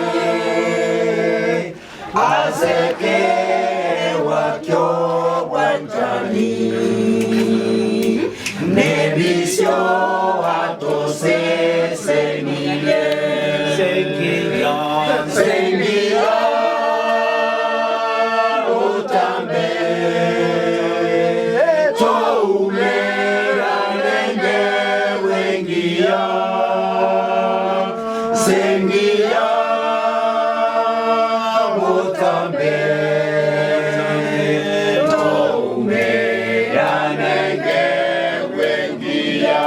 Ase ekeegwa ki'obwanchani, Nebisio atosesenirie. Sengiya botambe, toumerane ngewe engiya. Sengiya botambe, toumerane ngewe engiya.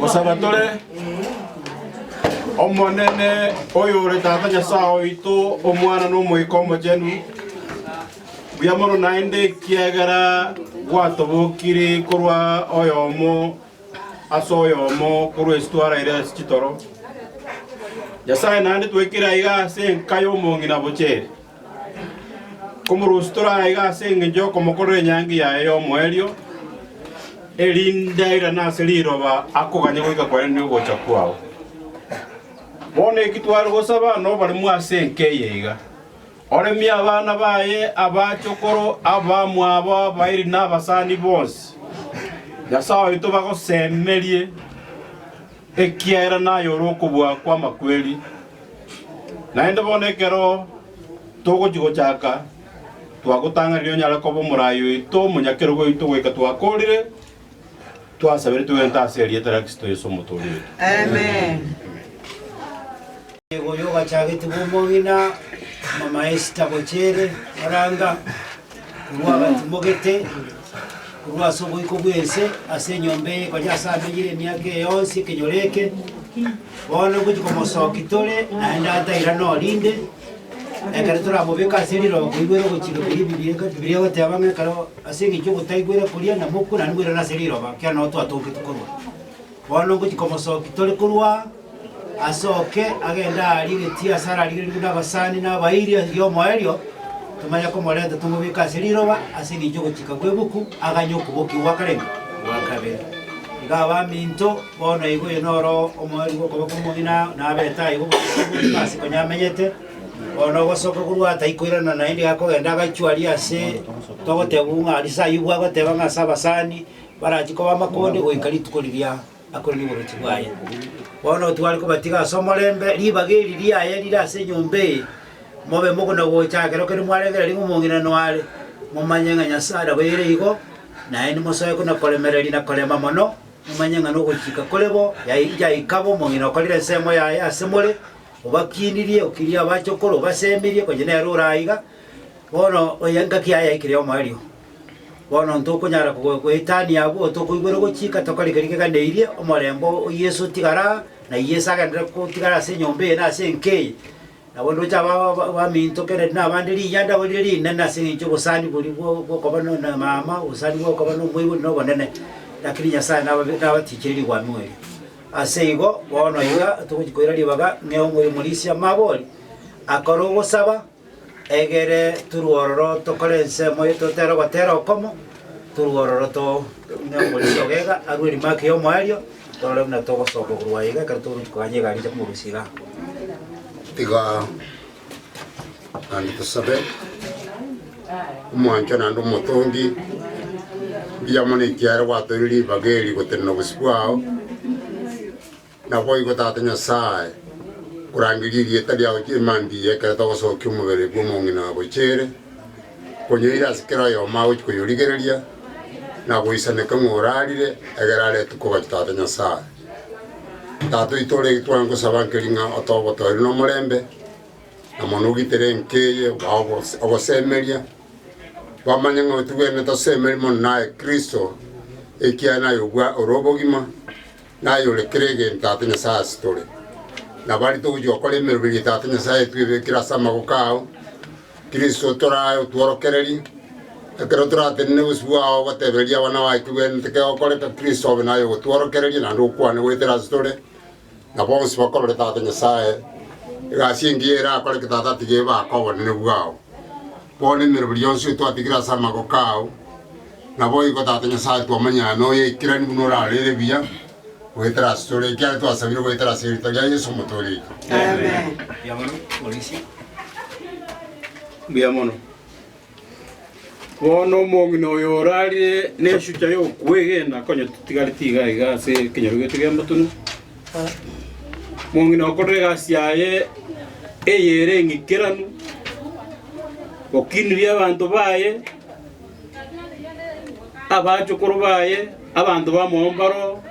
Gosaba tore Omonene oyore Tata Nyasae oito, Omwana na Omoika Omochenu, mbuya mono naende ekiagera gwatobokire korwa oyomo ase oyomo korwa ase twaraire ase chitoro. Nyasae naende twaikire aiga ase enka y'omong'ina bochere. Komorusia tore aiga ase engencho y'okomokorera enyangi yaye y'omoerio, erinde airane ase riroba akoganye goika kwarenge ogocha kwao. Bono eki tware gosaba noboremu ase enka eye iga, oremie abana baye, abachokoro, abamwabo, abairi na abasani bonsi. Nyasae oito bagosemerie, ekiagera naye ore okobua kw'amakweri. Naende bono ekero togochia gochaka, twagotang'anirie onyare koba omoraai oito, omonyakerogo oito goika twakoorire, twasabire togente ase erieta ria Kristo Yeso Omotoori oito. Amen. Oyo ogachagete bw'omong'ina mama Esther Bochere Oranga korwa abatimogete korwa ase oboiko bw'ense ase enyomba eye konya ase amenyire emiaka eye yonsi ekenyoro eke. Bono ngochia komosokia tore, naende atairane orinde, ekero toramobeke ase riroba koigwera ogochika koria Ebibilia Ebibilia egoteba ng'a ekero ase eng'encho ogotaigwera koria namokwe naende moirane ase riroba, ekiagera nabo twatongete korwa. Bono ngochia komosokia tore korwa aa, asoke agende aaria egetii ase ararigererigwe na abasani na abairi riria omoerio, tomanye komorenta tomobeke ase riroba ase eng'encho ogochika kw'ebuku, aganye okobokigwa gwa karenge? Gwa kabere. Iga abaminto. Bono igo oyo noro omoerio bw'okoboko omong'ina, nabete aiga obotuko bogima ase konya amenyete. Bono ogosoka korwa ataikoirana naende iga akogenda agachwa aria ase togotebwa ng'a aria Sayubu agoteba ng'a ase abasani barachie koba amakonde goika rituko riria akorire oborochi bwaye. Bono tware kobatiga ase omorembe, ribaga eri riaye rire ase enyomba eye, mobe mokona gocha ekero kende mwarengereria ng'a omong'ina noare, momanye ng'a Nyasae naboire igo, naende mosoe kona koremereria na korema mono. Momanye ng'a nogochika kore bo, yaika bo omong'ina okorire ensemo yaye ase more, obakinirie, okirie abachokoro, obasemirie, konya nere ore aiga. Bono oyo engaki yaye yaikire y'omoerio. Bono ntokonyara goetania abwo, tokoigwera ogochika, tokore keria keganeirie, omorembe o Yeso otigare aa, na Yeso agenderere gotigara ase enyomba eye na ase enka eye. Nabo ndoche abaminto Kennedy na abande riya ndabo rire rinene ase eng'encho obosani boria bw'okoba na mama, obosani bw'okoba na omoibori na obonene, lakini Nyasaye nabaticherie rigwamigwa erio. Ase igo, bono iga togochia koira ribaga ng'e omorisia mabori akore ogosaba, egere torwe ororo tokore ensemo eye totere ogotera okomo, torwe ororo to ng'e omorisia ogega arwe remark ya omoerio. Torore buna togosoka korwa aiga ekero togochia koganya egari eche komorusia igaa. Tiga naende tosabe, Omwanchwa naende omotongi, mbuya mono ekiagera gwatoire ribaga eri gotenena obosio bwao, naboigo Tata Nyasae, korangeria erieta riao emambia eye ekero togosokia omobere bw'omong'ina gocha ere, konyoira ase kera oyomo agochia koyorigereria, na goisaneka ng'a orarire, egere aretwe kogacha Tata Nyasae. Tata oito ore tware gosaba nkeri ng'a otoe obotoereru na omorembe, na mono ogitere enka eye bae ogosemeria, bamanye ng'a otogwenerete tosemerie mono naye Kristo, ekiagera naye obwa ore obogima, naye ore kera egento Tata Nyasae ase tore. Nabo aria togochia gokora emeroberi Tata Nyasae twebekire ase amaboko ao, Kristo torae otworokererie, ekero toratenene bosio bwao ogotebereria abana baye kegwenerete kegokoreka, Kristo obe naye ogotworokereria naende okwane goetera ase tore. Na bonsi bakorore Tata Nyasae, egasi engiya erakoreke Tata tiga ebake obonene bwao. Bono emeroberi yonsi otwatigire ase amagoko ao, naboigo Tata Nyasae twamanyana noyaikeranie buna orarere buya goetera ase tore, ekiagera twasabire goetera ase erieta ria Yeso Omotoori oito. Mbuya mono. Bono omong'ina oyo orarire neshucha y'okwegena konya totigareti iga iga ase ekenyoro giaito kia Motunu. Omong'ina okorire egasi yaye eyere eng'ikeranu, okinirie abanto baye, abachokoro baye, abanto b'amombaro,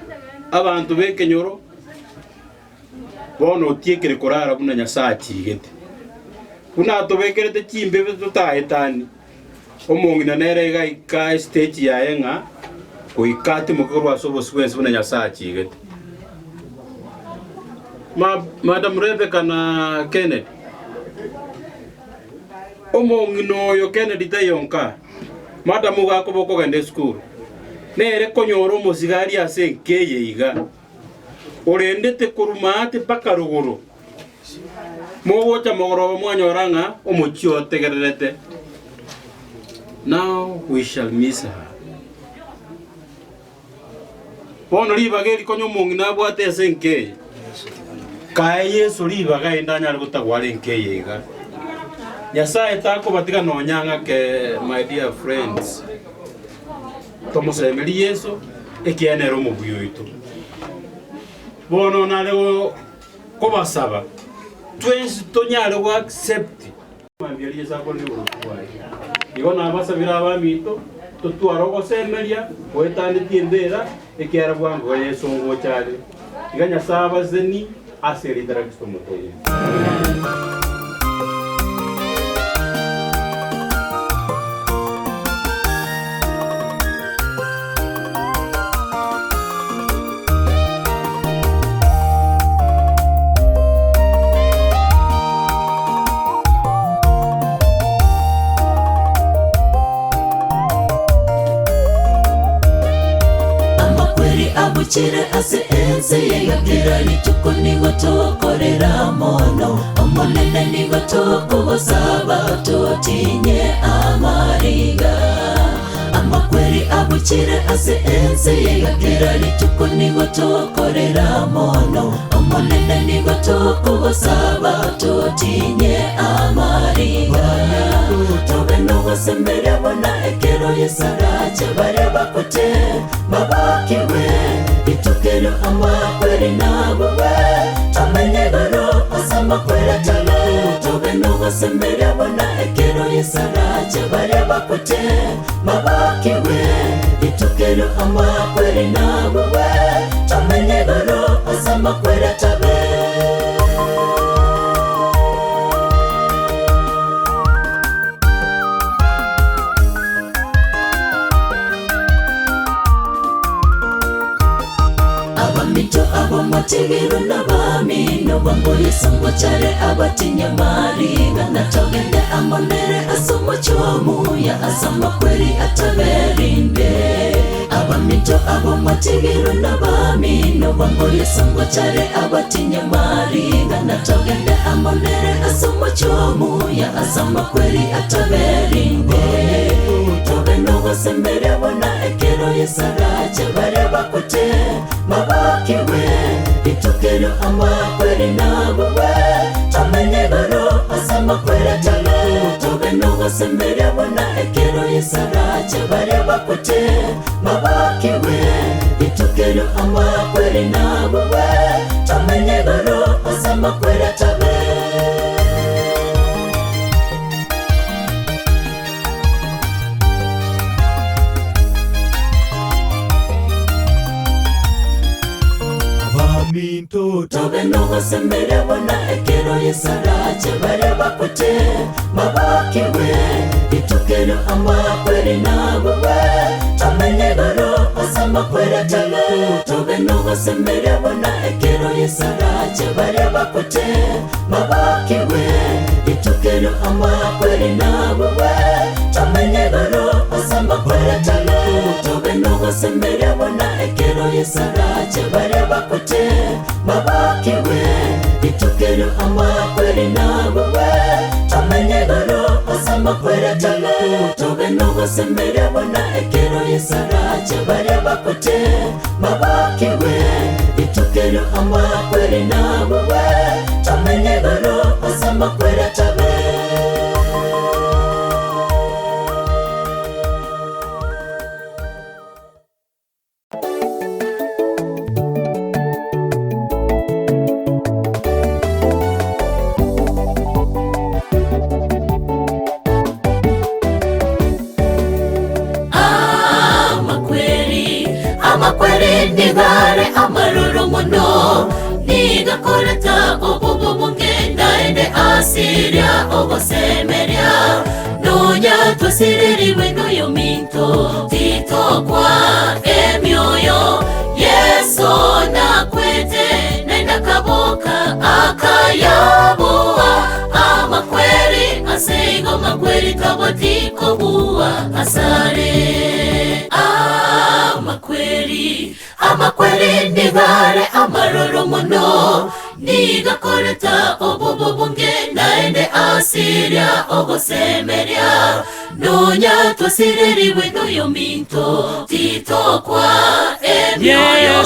abanto b'ekenyoro, Bono otiekire korara buna Nyasae achiigete. Buna atobekerete chimbebe totaetanie, omong'ina nere iga aika esiteji yaye ng'a goika atimoke korwa ase obosio bw'ense buna Nyasae achiigete. Ma, Madam Rebecca na Kennedy, omong'ina oyo Kennedy taiyo nka, madam igo akoba okogenda esukuru, nere konyora omosigari ase enka eye iga. orendete korwa maate mpaka rogoro, mogocha mogoroba mwanyora ng'a omochie otegererete. Now we shall miss her. Bono ribaga eri konya omong'ina abwate ase enka eye, kae Yeso ribaga erinde anyare gotagwara enka eye iga. Nyasaye takobatiga nonya ng'ake my dear friends. Tomosemerie Yeso, ekiagera nere omobui oito. Bono nare kobasaba twensi tonyare go accept mambia riria Yeso akorire oboruoti bwaye. Igo nabasabire abaminto totware ogosemeria goetanetie embera, ekiagera bwango iga Yeso ngocha are. Iga Nyasae abasesenie ase erieta ria Kristo Omotoori. Amakweri abuchire ase ense eye kera rituko nigo tokorera mono. Omonene nigo tokogosaba totinye amariga. Amakweri abuchire ase ense eye kera rituko nigo tokorera mono. Omonene nigo tokogosaba totinye amariga. Tobe nogosemeria buna ekero Yeso arache baria bakwete babokigwe. Rituko erio amakweri nabogwe, tomenye igoro ase amakweri atabe. Tobe nogosemeria buna ekero Yeso arache baria bakwete babokigwe. Rituko erio amakweri nabogwe, tomenye igoro ase amakweri atabe. Abaminto abo mwatigirwe nabamino bwango Yeso ngochare abatinya mariga na togende amo nere ase omochie omuya ase amakweri ataberinde. Abaminto abo mwatigirwe nabamino bwango Yeso ngochare abatinya mariga na togende amo nere ase omochie omuya ase amakweri ataberinde. Tobe nogosemeria buna ekero Yeso arache baria bakwete babokigwe. Rituko erio amakweri nabogwe, tomenye igoro ase amakweri atabe. Tobe nogosemeria buna ekero Yeso arache baria bakwete babokigwe. Rituko erio amakweri nabogwe, tomenye igoro ase amakweri atabe. Abaminto Tobe nogosemeria buna ekero Yeso arache baria bakwete babokigwe. Rituko erio amakweri nabogwe, tomenye igoro ase amakweri atabe. Tobe nogosemeria buna ekero Yeso arache baria bakwete babokigwe. Rituko erio amakweri nabogwe, tomenye igoro ase amakweri atabe. Tobe nogosemeria. nogosemeria bona ekero yesarache baria bakwete babokiwe rituko amakweri nabowe tomenye igoro ase amakweri atabe tobe nogosemeria bona ekero yesarache baria bakwete babokiwe rituko amakweri nabowe tomenye igoro ase amakweri atabe. Amakweri amakweri nigare amaroro muno nigakoreta obubu bungenda ende asiria ogosemeria nonya twasiririwe noyo minto titokwa emioyo Yesu nakwete nenda kaboka akayaboa amakweri aseigo makweri tabotikobuwa asare amakweri amakweri nigare amaroro muno nigakoreta obubu bungenda ende asiria ogosemeria nonya twasiririwe noyo minto titokwa emioyo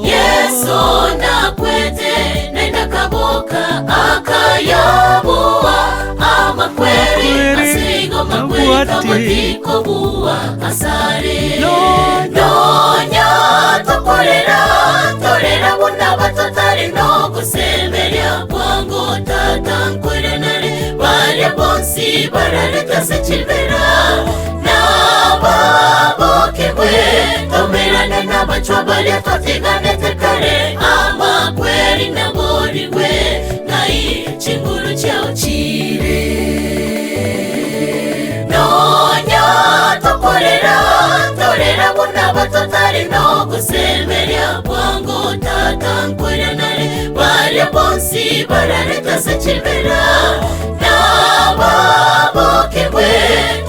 Yesu nakwete nenda kaboka akayaboa amakweri asigo makweri tabotikobuwa asare nonya tokorera torera buna batotari nogusemeria bwangu tata nkwerenere baria bonsi barareta sekibera nababokebwe tomerane n'abacwa baria twatiganete kare amakweri naboriwe ngai chinguru chao chire nonya tokorera torera buna batotari nogusemeria bwangu tata nkwerenere baria bonsi barareta sekibera nababokebwe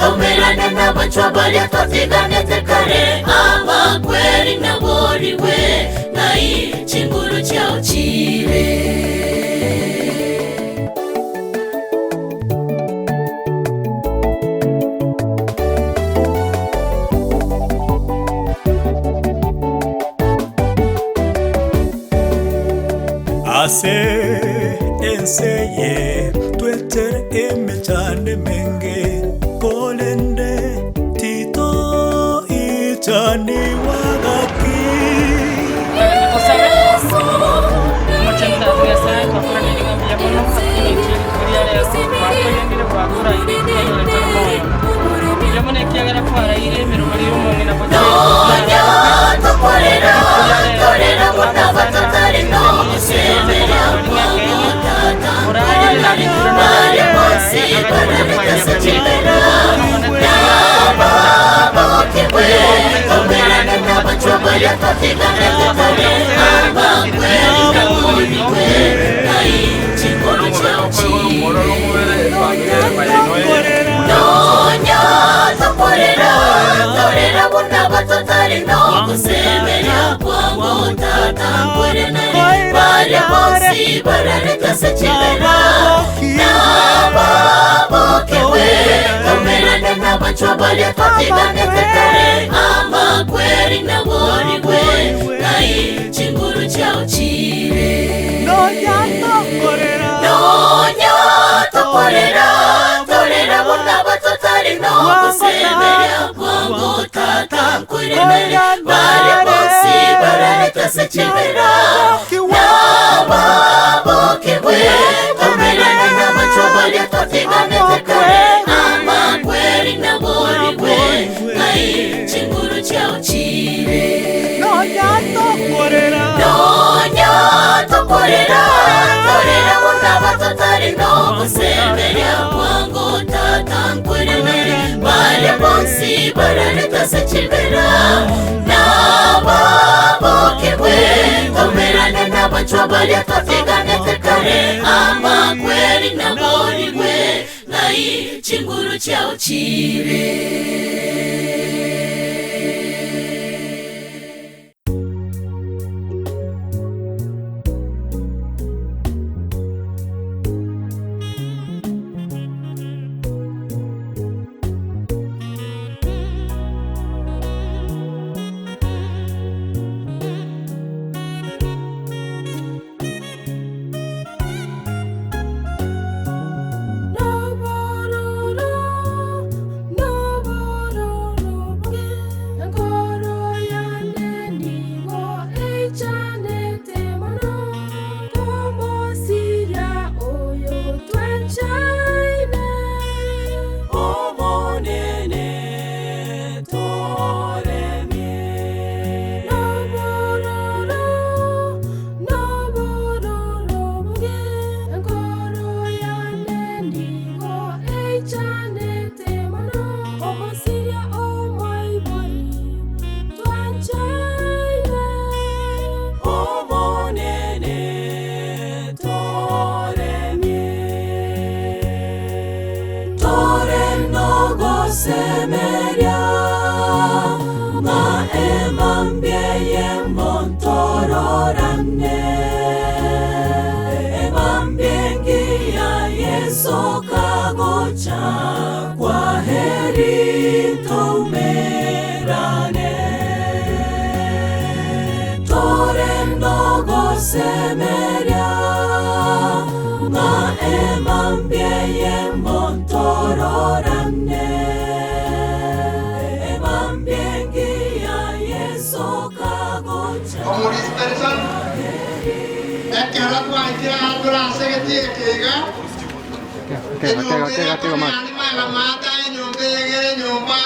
tomerane n'abacwa baria twatiganete kare amakweri naboriwe ngai chinguru chao chire. Ase enseye twetere emechande menge kolende tito ichani wagaki. Nonya tokorera torera buna batotari nogusemeria bwangu tata nkwerenere baria bonsi barareta sekibera nababokebwe tomerane n'abacwa baria twatiganete kare amakweri naboriwe ngai chinguru chao chire nonya tokorera torera buna batotari nogusemeria bwangu tata nkwerenere baria bonsi barareta sekibera nababokebwe tomerane n'abacwa baria twatiganete kare amakweri naboriwe ngai chinguru chao chire nonya tokorera torera buna batotari nogusemeria bwangu tata nkwerenere baria bonsi barareta sekibera nababokebwe tomerane n'abacwa baria twatiganete kare amakweri naboriwe ngai chinguru chao chire nonya tokorera torera buna batotari nogusemeria bwangu tata nkwerenere baria bonsi barareta sekibera nababokebwe tomerane n'abacwa baria twatiganete kare amakweri naboriwe ngai chinguru chao chire. Yesu kagocha kwa heri toumerane Torendo gosemeria Ng'a emambie yemontororane Emambie ngiya Yesu kagocha Omurisitarisani ekero twaikire turasegeti ekiga enyomba enyomba egere enyomba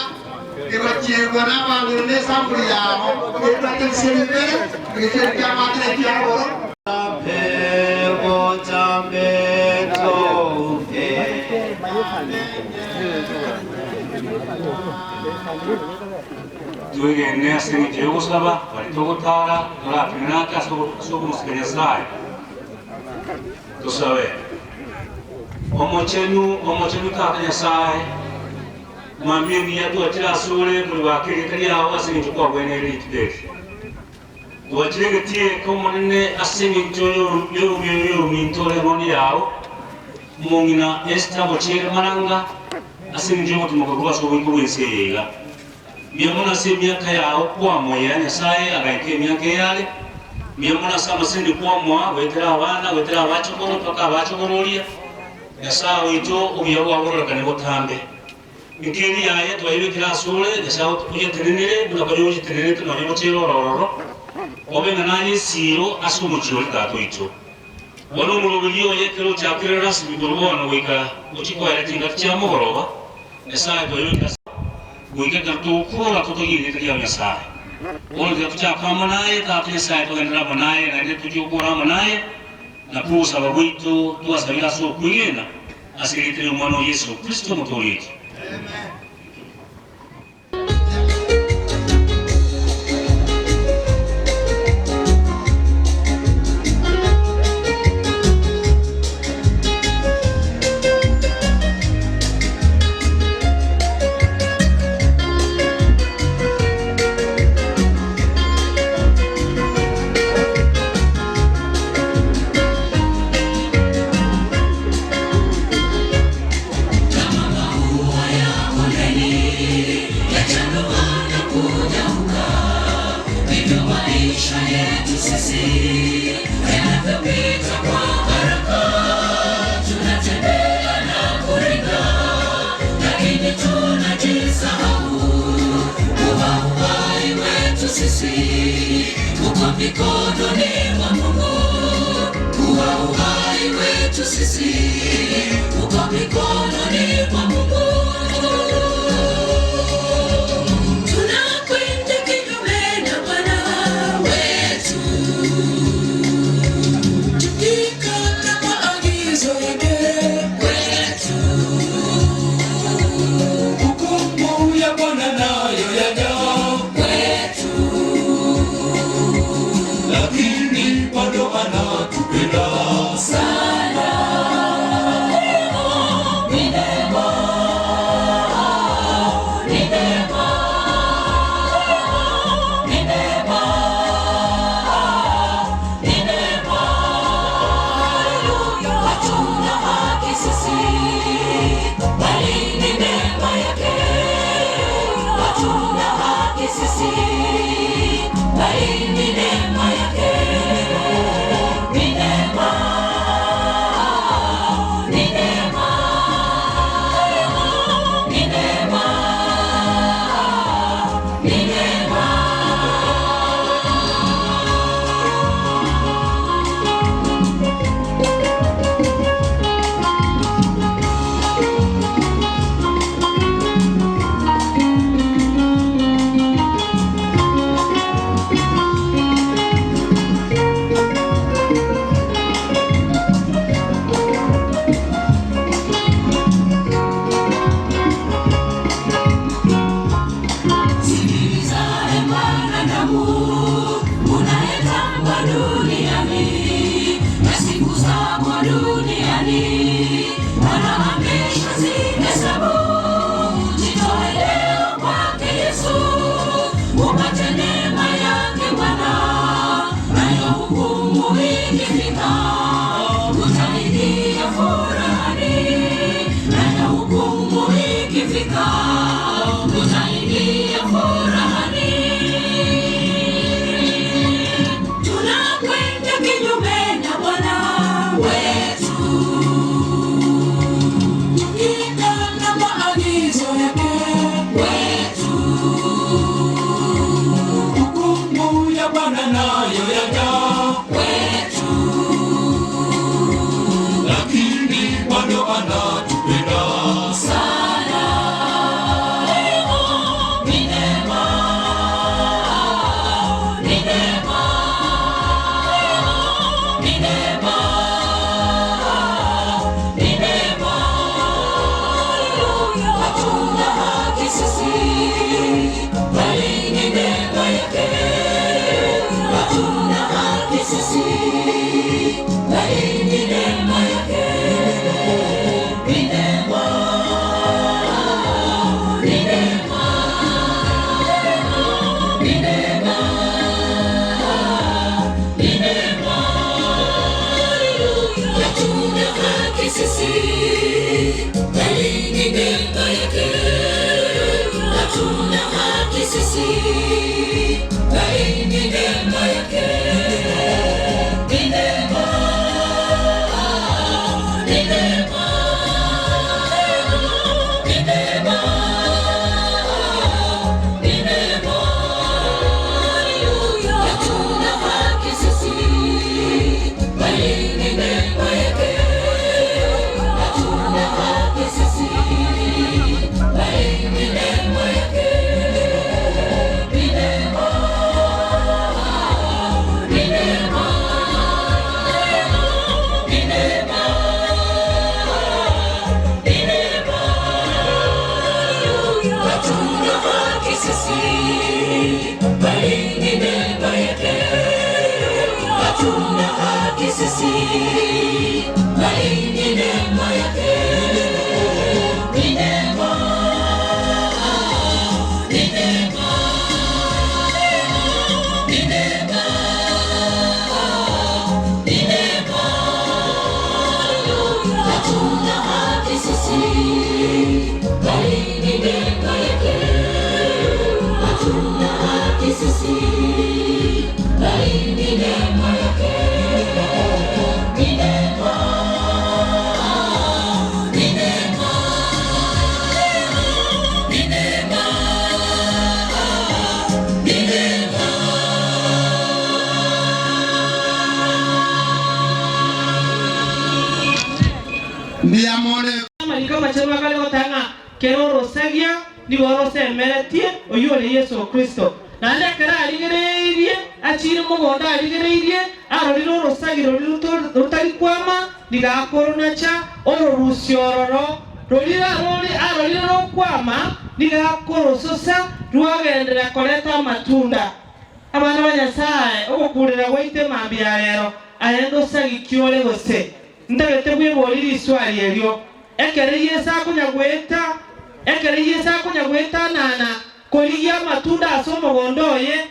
egochiegwa n'abang'ina n'esamburi yabo etwaterisere ibere egecheri kiamatire kiagoro Twegene ase eng'encho ya ogosaba, baria togotara, toratenenake ase ase okomosika Nyasaye. Tosabe. Omochenu, omochenu Tata Nyasaye, mwami engiya twachire ase ore muri baka erieta riao ase eng'encho kwabweneire rituko eri. Twachire egetieka omonene ase eng'encho y'oruminto ore eng'ondi yao, omong'ina Esther Bochere Maranga ase eng'encho y'ogotumoka korwa ase oboiko bw'ense eye iga. Mbuya ase emiaka yao kwamoyera Nyasaye agaika emiaka eyare, mbuya ase amasende kwamoa goetera abana goetera abachokoro mpaka abachokororia, Nyasaye oito obuya bwabo bororekane botambe. Enkeri yaye twaibekire ase ore, Nyasaye oyetenenere buna konya oyetenenete nonye bochere orororo, obe ng'a naye esiro ase omochie ore Tata oito. Bono omoroberi oye ekero ochakire rasmi korwa bono goika ochikoera chingaki chia mogoroba, Nyasaye twaibekire ase goika ekero togokora totogie erieta ria Nyasaye. Bono tiga tochake amo naye, Tata Nyasaye togenderere amo naye, naende tochie gokora amo naye, na kogosaba gwaito twasabire ase okwegena ase erieta ria Omwana o Yeso Kristo Omotoori oito. Kama maua ya kondeni yachanua na kunyauka, ndivyo maisha yetu sisi yanavyopita kwa haraka. Tunatembea na kuringa, lakini tunajisahau kuwa uhai wetu sisi uko mikononi mwa Mungu, kuwa uhai wetu sisi uko mikononi mwa Mungu. Tunakwenda kinyume na Bwana wetu, tukikata maagizo yake kwetu. Hukumu ya Bwana nayo yaja kwetu, lakini bado anatupenda sana. Ni neema, ni neema, ni neema, ni neema. Haleluya. Hatuna haki sisi, bali ni neema yake. Hatuna haki sisi, bali ni neema yake. Ni neema, ni neema, ni neema, ni neema. Sikiliza e mwanadamu, unayetamba duniani na siku zako duniani, Bwana ameshazihesabu. Jitoe leo kwake Yesu, upate neema yake Bwana, nayo hukumu ikifika, utaingia furahani. Hatuna haki sisi, bali ni neema yake. Hatuna haki sisi, bali ni neema yake. Ni neema, ni neema, ni neema, ni neema. Hatuna haki sisi, bali ni neema yake. Hatuna haki sisi, bali ni neema yake. Ni neema, ni neema, ni neema, ni neema. Hatuna haki sisi, bali ni neema yake. Hatuna haki sisi, bali ni neema yake. Ni neema, ni neema, ni neema, ni neema. Hatuna haki sisi, bali ni neema yake. Hatuna haki sisi, bali ni neema yake. Ni neema, ni neema, ni neema, ni neema. Ndiamone Amariko amachenu akare goteba ng'a kera orosagia nigo orosemeretie oyio ore Yeso Kristo. Naende ekero arigereirie, achiire mogondo arigereirie, arorire orosagi roria rotari kwama, nigo akoronacha ororusia ororo roria arori arorire rokwama, nigo akorososa rwagenderera koreta amatunda. Abana ba Nyasae, ogokurera gwaito emambia ya rero, aye ndosagi ki ore gose? Ntagete bweborie riswali erio. Ekero Yeso akonya goeta, ekero Yeso akonya goetanana korigia amatunda ase omogondo oye,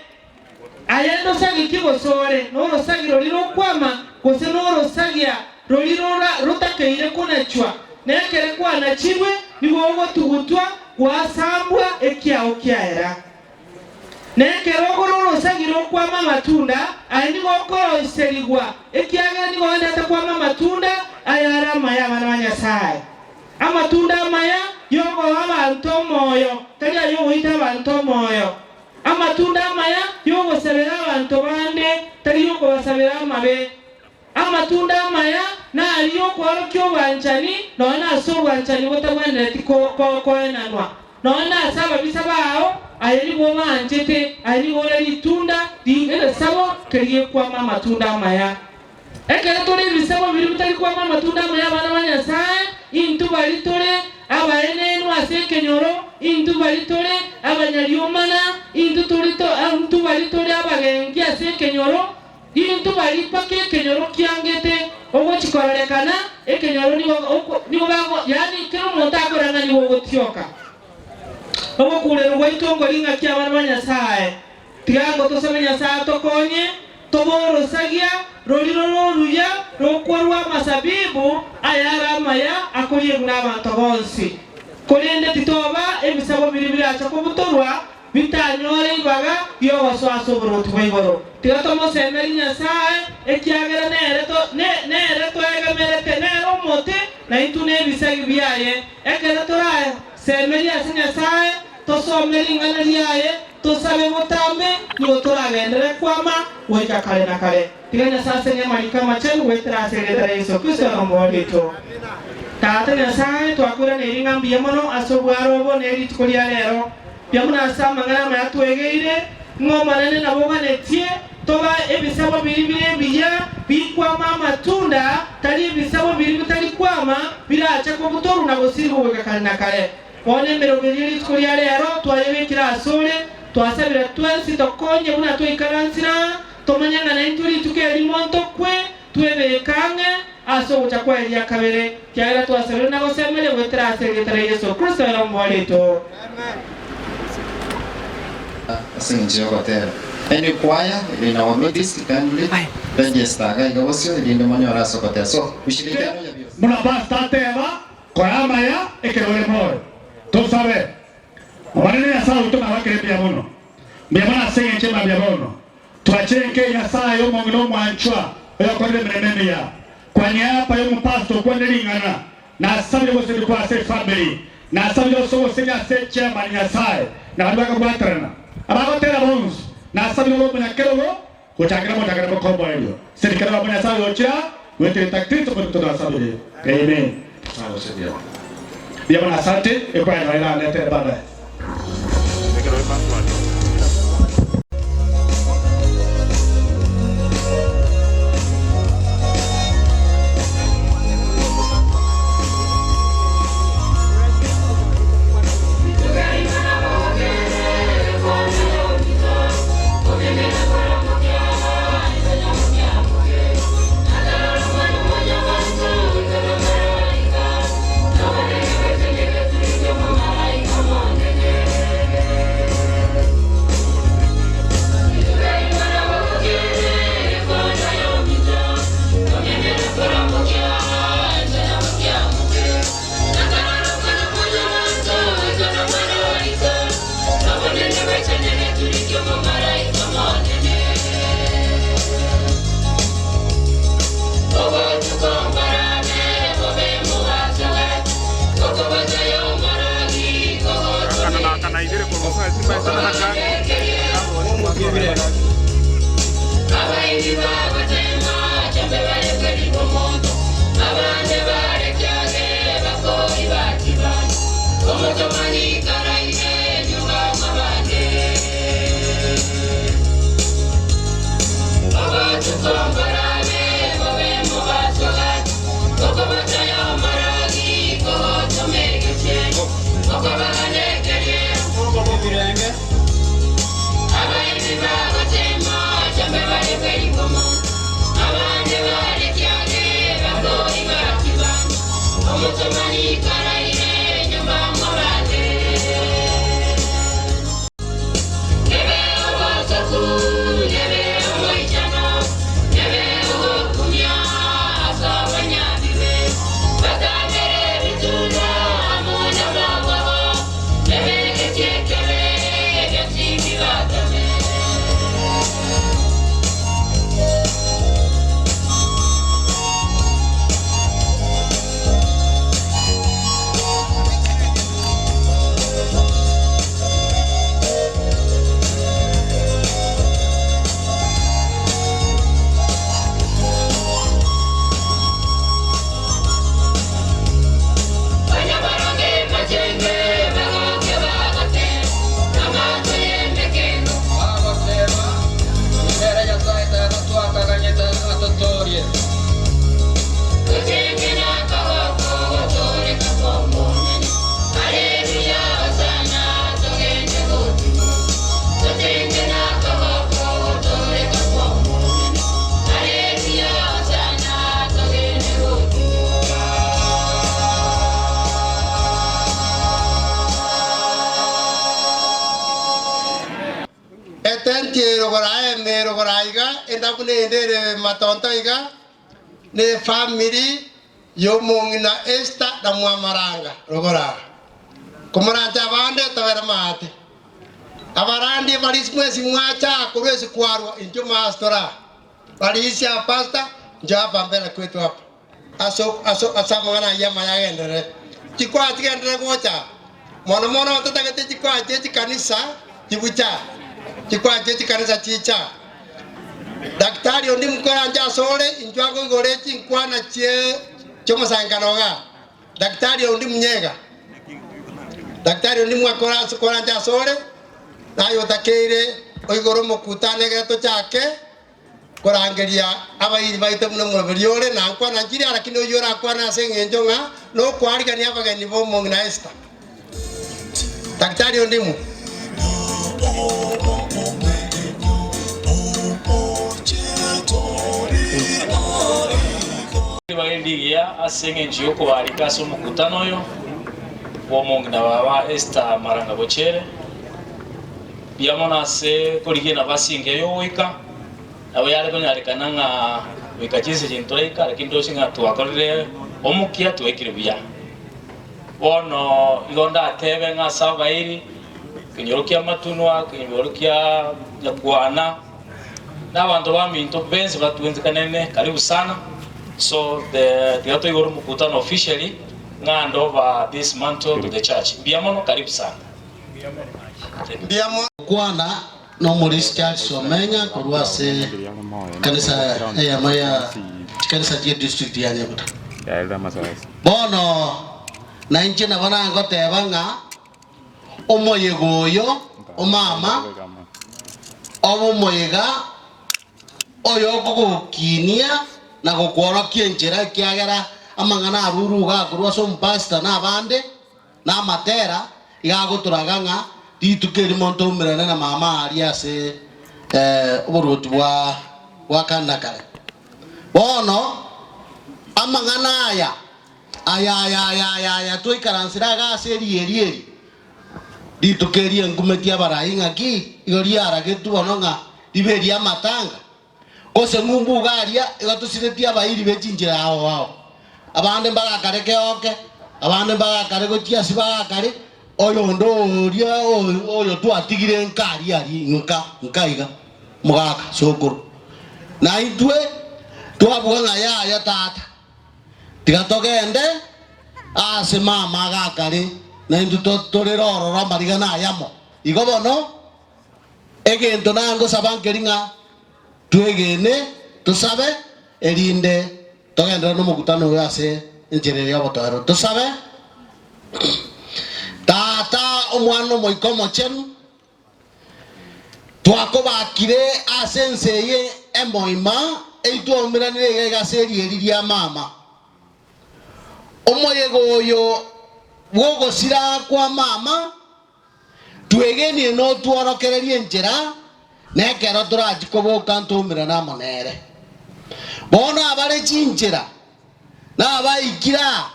aye ndosagi ki gose ore? Norosagi roria rokwama, gose norosagia roria rora rotakeire konachwa? Na ekero kwanachirwe, nigo ogotugutwa, gwasambwa, ekiao kiaera. Na ekero ogoro orosagi rokwama amatunda, aye nigo okoroiserigwa, ekiagera nigo oendete kwama amatunda ayare amaya abana ba Nyasae. Amatunda amaya y'ogoa abanto omoyo, tari ay'ogoita abanto omoyo. Amatunda amaya y'ogosabera abanto bande, tari y'okobasabera amabe. Amatunda amaya naria y'okworokia obwanchani, nonya nase obwanchani botabwenereti koenanwa. Nonya nase ababisa bao, aye nigo obanchete, aye nigo ore ritunda ri'egesabo keria gekwama amatunda amaya. Ekero tore ebisabo biria bitari kwama amatunda amaya abana ba Nyasae, intwe baria tore abaenenu ase ekenyoro, intwe baria tore abanyariomana, intwe tori intwe baria tore abagenki ase ekenyoro, intwe baria mpaka ekenyoro kiangete ogochi kororekana, ekenyoro nigo nigo bago yaani kera omonto akore ng'a nigo ogotioka. Ogokurerwa gwaito nkori ng'aki abana ba Nyasae. Tiga ngotosabe Nyasae atokonye, tobe orosagia roria rore oruya rokorwa amasabibu ayare amaya akoriegwa nabanto bonsi. Korende titoba ebisabo biria birache kobutorwa bitanyore ibaga ri'ogosoa ase oboruoti bwa igoro. Tiga tomosemerie Nyasae, ekiagera nere nere toegemerete, nere omote, na intwe nebisegi biaye. Ekero torasemerie ase Nyasae, tosome ring'ana riaye, tosabe botambe, nigo toragenderere kwama goika kare na kare. Tiga Nyasae asenie amariko amachenu goetera ase erieta ria Yeso Kristo Omoboori oito. Tata Nyasae, twakoiraneirie ng'a mbuya mono ase obwaro obo ne rituko ria rero. Mbuya mono ase amang'ana amaya twegeire, ng'a Omonene nabo oganetie toba ebisabo biria bire ebiya bikwama amatunda, tari ebisabo biria bitari kwama birache kobutorwa na gosirigwa goika kare na kare. Bono emerogo eria rituko ria rero twayebekire asore, twasabire twensi tokonye buna twaikaransire aa, tomanye ng'a naintwe rituko erimo ntokwe, twebeke ang'e ase ogocha kwaye ria kabere, ekiagera twasabire na gosemeria goetera ase erieta ria Yeso Kristo ere Omoboria oito. Ase engencho y'ogotera. Any choir in our midst kindly register iga iga bosio erinde monyore ase ogoteba. So ushirikiano ya bionsi. Buna pastor ateba, Kora amaya ekero ore moyo. Tosabe. Omonene Nyasae oito nabakere mbuya mono. Mbuya mono ase engencho y'emambia bono. Twachire nka Nyasae omong'ina omwanchwa oyokorire emeremo emiya. Kwa niaba y'omopastor okwanire ring'ana, nasabire ogosesenigwa ase efamiri, nasabire ase ogosesenia ase chairman Nyasae na baria bakabwaterana. Abagotera bonsi, nasabire obe omonyakerogo gochakera mochakano mpaka omoerio. Serikali babo Nyasae oyochia goetereta Kristo omonto nasabire. Amen. Nyasae agosesenie. Mbuya mono asante ekwaya nore erandetere baadaye. Etenti eye rogoro aye ime rogoro aiga, endabu nende ere matonto iga, ne efamiri y'omong'ina Esther na mwamaranga rogoro aa. Komoranche abande tobere maate. Abarandi barisi mwensi mwacha korwa ase kwarwa intwe maastor aa. Barisi aa pastor njo hapa mbele kwetu hapa. Ase ase ase amang'ana ayio amaya agenderere. Chikwaya chigenderere gocha aa. Mono mono totagete chikwaya chie chikanisa chibuche aa. Chikwaya chie chikanisa chiche aa. Daktari onde mokoranche asore inchwe akoigore chinkwana chie chiomosangererekano igaa. Daktari onde munyega. Daktari onde mwakora ase koranche asore, naye otakeire oigore omokutano egere tochake korangeria abairi baito buna omoroberi ore, na nkwana nchiria, lakini oyio orakwane ase engencho ng'a nokwarigania abageni b'omong'ina Esther. Daktari Ondimu. Ribaga eri rigiya ase engencho y'okobarika ase omokutano oyo bw'omong'ina baba Esther Maranga Bochere. Mbuya mono ase korigia enafasi engiya y'ogoika, nabo yare konyarekana ng'a goika chinsa echi ntoraika, lakini ndoche ng'a twakorire omokia twaikire buya. Bono igo ndatebe ng'a ase abairi, ekenyoro kia Matunwa, ekenyoro kia Nyakwana, na abanto baminto bensi batwenzekanene, karibu sana. So the tiga toigore omokutano officially ng'a hand over this mantle to the church. Mbuya mono, karibu sana. Gokwana nomorisia Charles Omenya korwa ase ekanisa eyemo ya chikanisa chie district ya Nyabuta. Bono nainche nabo nagoteba ng'a omoyega oyo omama obe omoyega oyokogokinia na gokworokia enchera ekiagera amang'ana arure iga korwa ase omopastor na abande na amatera iga agotoraga ng'a rituko erimo ntoumerane na mama aria ase oboruoti bwa bwa kare na kare. Bono amang'ana aya aya aya aya aya aya twaikaransire iga ase erieri eri, rituko eri enkumeti abarai ng'aki igo riaragetwe bono ng'a ribe eri'amatanga, Gose ng'umbu iga aria igo tosiretie abairi be chinchera ao ao, abande mbagakare keoke, abande mbagakare gochia ase bagakare, oyonde oria oyo twatigire nka aria aria nka nka iga, mogaka sokoro. Na intwe twabua ng'a yaya tata, tiga togende aase mama agakare, na intwe torere ororo amarigana ayamo. Igo bono. Egento nangosaba nkeri ng'a twegene, tosabe, erinde togenderere nomokutano oyo ase enchera ere y'obotoereru. Tosabe. Tata, Omwana, na Omoika Omochenu, twakobakire ase ense eye emoima eyio twaumeranire iga iga ase erieri ria mama. Omoyega oyo bw'ogosira kwa mama Twegenie notworokererie enchera, na ekero torachie koboka ntoumerane amo nere. Bono abare chinchera, na abaikire aa,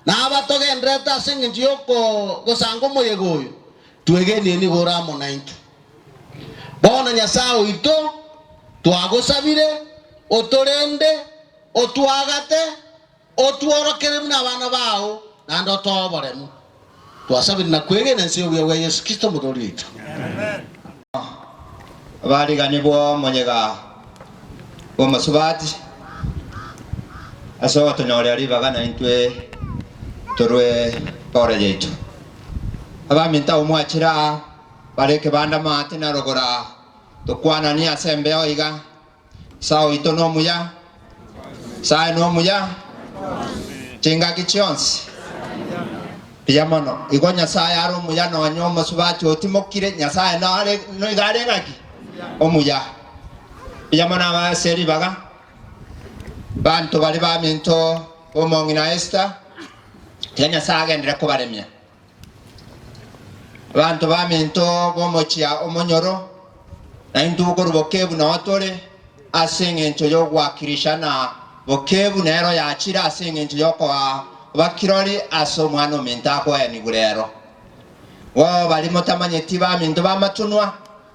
na abatogendererete ase engencho y'ogosanga omoyega oyo, twegenie nigo ore amo naintwe. Bono Nyasae oito, twagosabire, otorende, otwagate, Otworokererie buna abana bao, naende otoe oboremu. Twasabire na kwegena ense y'obuya bwa Yeso Kristo Omotoori oito. Abarigani bw'omoyega bw'omosubati ase ogotonyorera ribaga naintwe torwe pore yaito. Abaminto abwo mwachire aa bare ekebanda maate na rogoro tokwananie ase embeo iga. Nyasae oito nomuya, Nyasae nomuya chingaki chionsi. Mbuya mono. Igo Nyasae are omuya nonya omosubati otimokire, Nyasae nare nigo are ng'aki? Omuya. Mbuya mono ase ribaga, banto baria baminto b'omong'ina Esther, tiga Nyasae agenderere kobaremia. Abanto baminto b'omochie omonyoro, na intwe korwa bokebu nao tore, ase engencho y'ogwakirisha na bokebu nero yachire ase engencho y'okoa bakirori ase omwana ominto akoenigwe rero. Bo baria motamanyeti baminto b'amatunwa,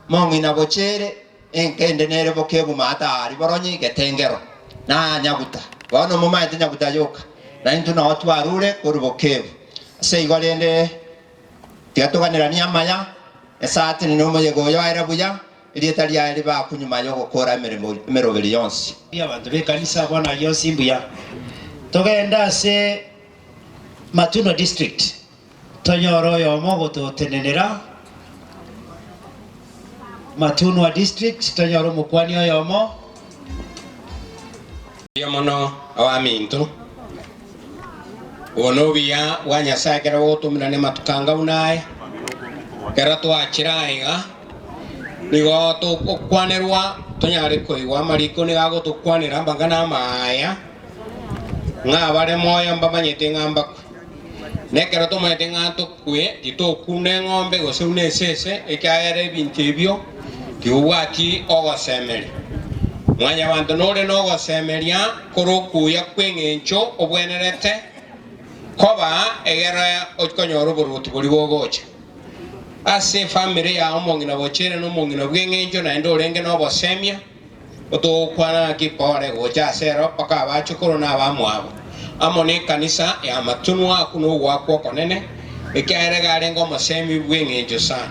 mong'ina bochere, enka ende nere bokebu maata aria boronyi getengero, na nyaguta. Bono momaete nyaguta yoka, na intwe nao twarure korwa bokebu. Ase igo rende, tiga toganeranie amaya, Nyasae atenene omoyega oyo aere buya, erieta riaye ribakwe nyuma y'ogokora emeroberi yonsi. Abanto b'ekanisa bono ayio onsi mbuya. Togende ase Matuno District tonyore oyomo ogototenenera Matunwa District tonyore omokwani oyomo. Mbuya mono abaminto, obo nobuya bwa Nyasae ekero bogotominana amatuko anga buna aya, ekero twachire aiga, nigo togokwanerwa tonyare koigwa amariko nigo agotokwanera amang'ana amaya, ng'a abare moyo mbamanyete ng'a mbakwe. Na ekero tomanyete ng'a ntokwe, titokuna eng'ombe gose buna esese, ekiagera ebinto ebio tibobwati ogosemeria. Mwanyabanto nore nogosemeria kore okuya kw'engencho obwenerete koba egere okonyora oboruoti boria bogocha. Ase efamiri yao omong'ina bochere na omong'ina bw'eng'encho naende orenge nobosemia, otogokwana ng'aki pore gocha ase ero mpaka abachokoro na abamwabo, amo nekanisa y'amatunwa akwo nogoakwa okonene, ekiagera iga arenge omosemi bw'eng'encho sana.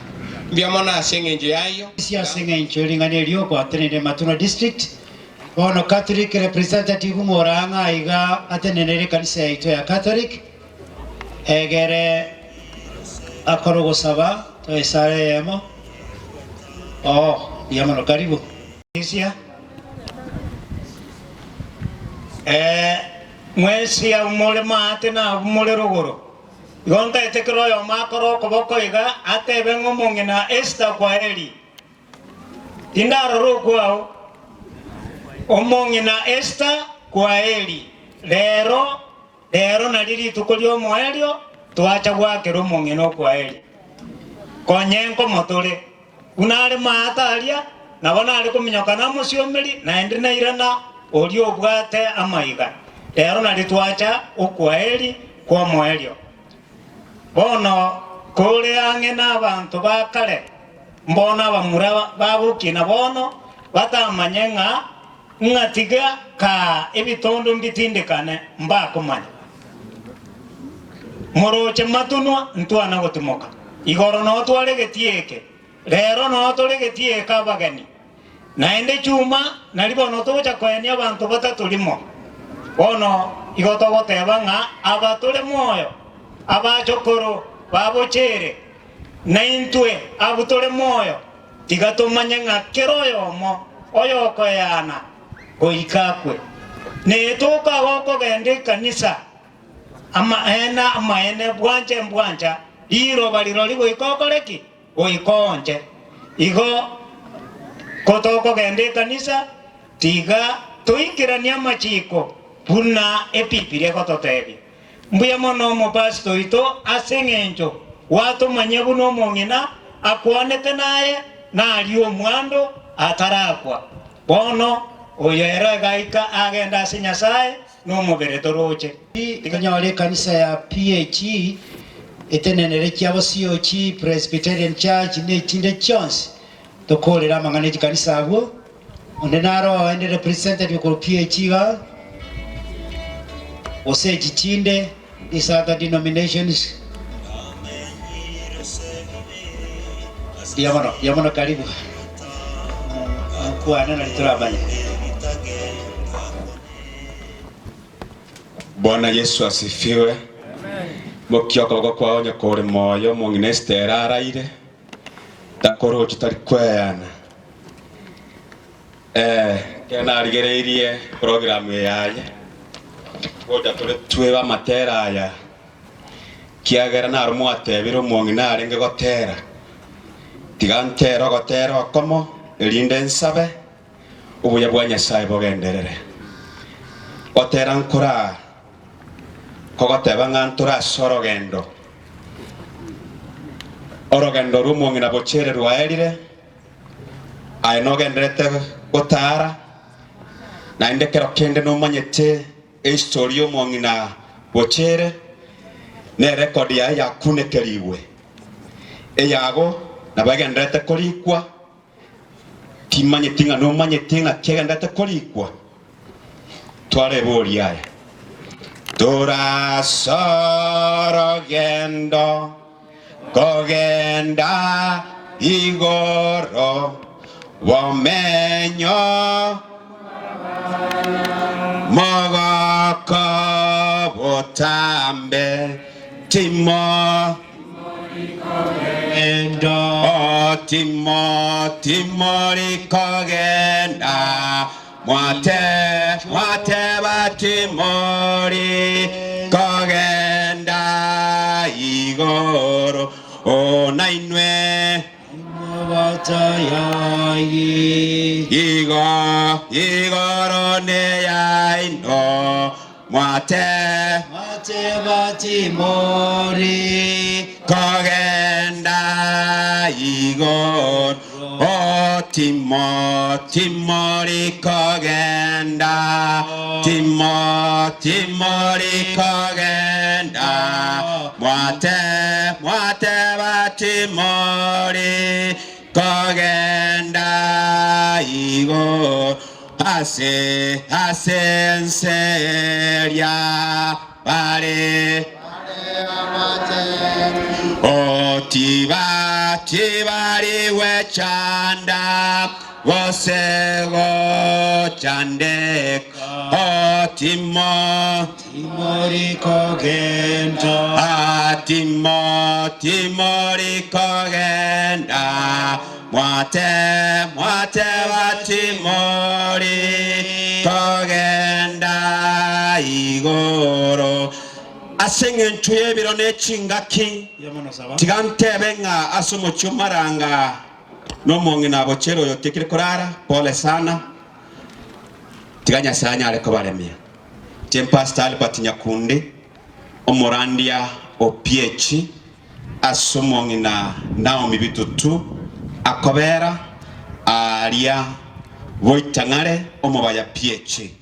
Mbuya mono ase eng'encho y'ayio. Ase eng'encho ring'ana erio gwatenenire Matunwa District, bono Catholic representative ng'ora ang'e aiga atenenere ekanisa yaito ya Catholic, Egere akore ogosaba toesare eyemo. Oo, mbuya mono, karibu. Isia. Ee, mwensi abwo more maate na abwo more rogoro, igo ntaete kera oyomo akore okoboko iga, atebe ng'a omong'ina Esita kwaheri. Tindarora okwao, omong'ina Esita kwaheri, rero Rero nario rituko ri'omoerio twacha goakera omong'ina okwaeria. Konye nkomotore, buna are maate aria, nabo nare kominyoka namosiomerie, naende nairana oria obwate amaiga. Rero nario twacha okwaeria kw'omoerio. Bono kore ang'e nabanto ba kare, mbono abamura bagokina bono, batamanye ng'a Ng'a tiga kaa ebitondo mbitindekane mbakomanya. Moroche matunwa ntwana gotimoka. Igoro noo tware getieke, rero noo tore getieke abageni. Naende chuma nari bono togocha koenia abanto batato rimo. Bono igo togoteba ng'a aba tore moyo, abachokoro babochere, naintwe abwo tore moyo, Tiga tomanye ng'a kera oyomo oyokoeana goika akwe, netoka gokogenda ekanisa, amaene amaene bwanche mbwancha, riroba rirori goika okore ki? Goika oonche. Igo kotokogenda ekanisa, tiga toikeranie amachiko buna Ebibilia egototebia. Mbuya mono omopastor oito ase eng'encho gwatomanyia buna omong'ina akwanete naye narie omwando atarakwa. Bono oyo ere agaika agende ase Nyasae nomobere toroche. Tonyore ekanisa ya PAG etenenere chiabo COG, Presbyterian Church ne echinde chionsi tokorere amang'ana echikanisa abwo. Onde naro oende representative korwa PAG igaa, gose echi chinde, these other denominations. Mbuya mono, mbuya mono karibu. Nkwane nari toramanye. Bwana Yesu asifiwe. Mokia okoboko kwao onye kore moyo omong'ina Esther araire takorochi tari kweyana. Eh, ekero narigereirie programu eye yaye, gocha tore twebe amatera aya, kiagera naro mwatebire omong'ina arenge gotera, tiga ntere ogotera okomo, erinde nsabe, obuya bwa Nyasaye bogenderere. Gotera nkoraa, kogoteba ng'a ntore ase orogendo, orogendo rw'omong'ina bochere rwaerire, Aye nogendererete gotaara, naende ekero kende nomanyete ehistory y'omong'ina bochere, na erekodi yaye yakunekerigwe. Eyago nabo egendererete korikwa, timanyeti ng'a nomanyete ng'aki egendererete korikwa. Twara ebori aya. Torasorogendo kogenda igoro bomenyo mogoko botambe timo Oh, timo timori kogenda Mwate, mwateba timori kogenda igoro, o nainwe igo igoro neyaino mwate Mwateba timori kogenda igoro, o. Timo timori kogenda timo timori kogenda mwate mwateba timori kogenda igo ase ase enseria bare Otiba tibariwe chanda gose gochandeka otimo timori kogenda atimo timori kogenda mwate mwate batimori kogenda igoro ase eng'encho y'ebiro n'echingaki tiga ntebe ng'a ase omochie omaranga n'omong'ina abochere oyo otiekire korara pole sana tiga nyasaye anyare kobaremia tie pastor Albert Nyakundi omorandia opiechi ase omong'ina Naomi Bitutu akobera aria goitang'are omobaya piechi.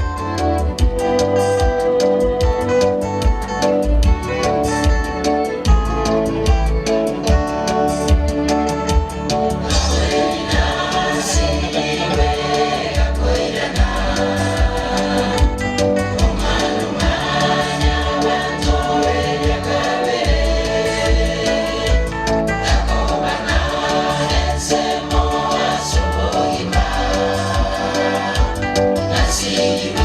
See you.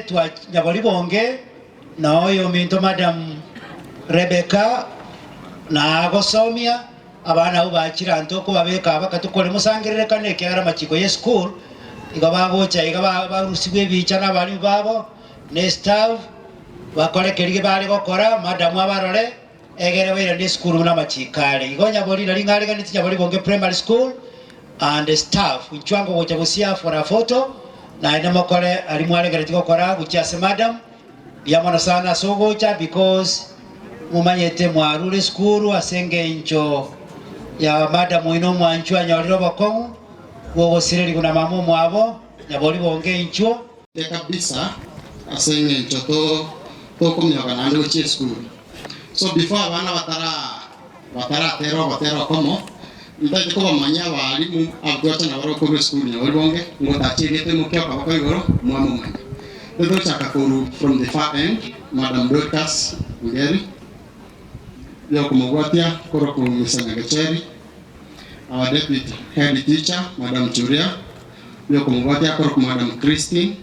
twa Nyaboribonge na oyominto Madam Rebecca na agosomia abana abwo bachire anto okobabeka aba katukore mosangererekane ekiagera amachiko ye school igo bagocha iga barusigwe ebicha na abalimu babo na estaff bakore keria bare gokora madam abarore egere bairane esukuru buna amachiko are. Igo Nyabori nari ng'areganetie Nyaboribonge Primary School and staff inchuo ango gocha gosia for a photo naende mokore aria mwaregeretie gokora gochia ase madam Mbuya mono sana ase ogocha because momanyete mwarure esukuru ase engencho ya madam oino omwanchwa anyorire obokong'u bw'ogosirerigwa na mama omwabo nyabori bonge inchuo. Te kabisa ase eng'encho to tokomioka naende gochia esukuru. So before abana batara bataratera ogotera okomo, ntaete kobamanyia abalimu abwo twacha nabarabwo korwa esukuru nyabori bonge, ngotacha erieta imokia okoboko igoro mwamomanya. Totochaka korwa from the far end, Madam Dorcas Ongeri, yokomobwatia korwa korwa Mr Nyagecheri, our deputy head teacher Madam Churia, yokomobwatia korwa Madam Christine,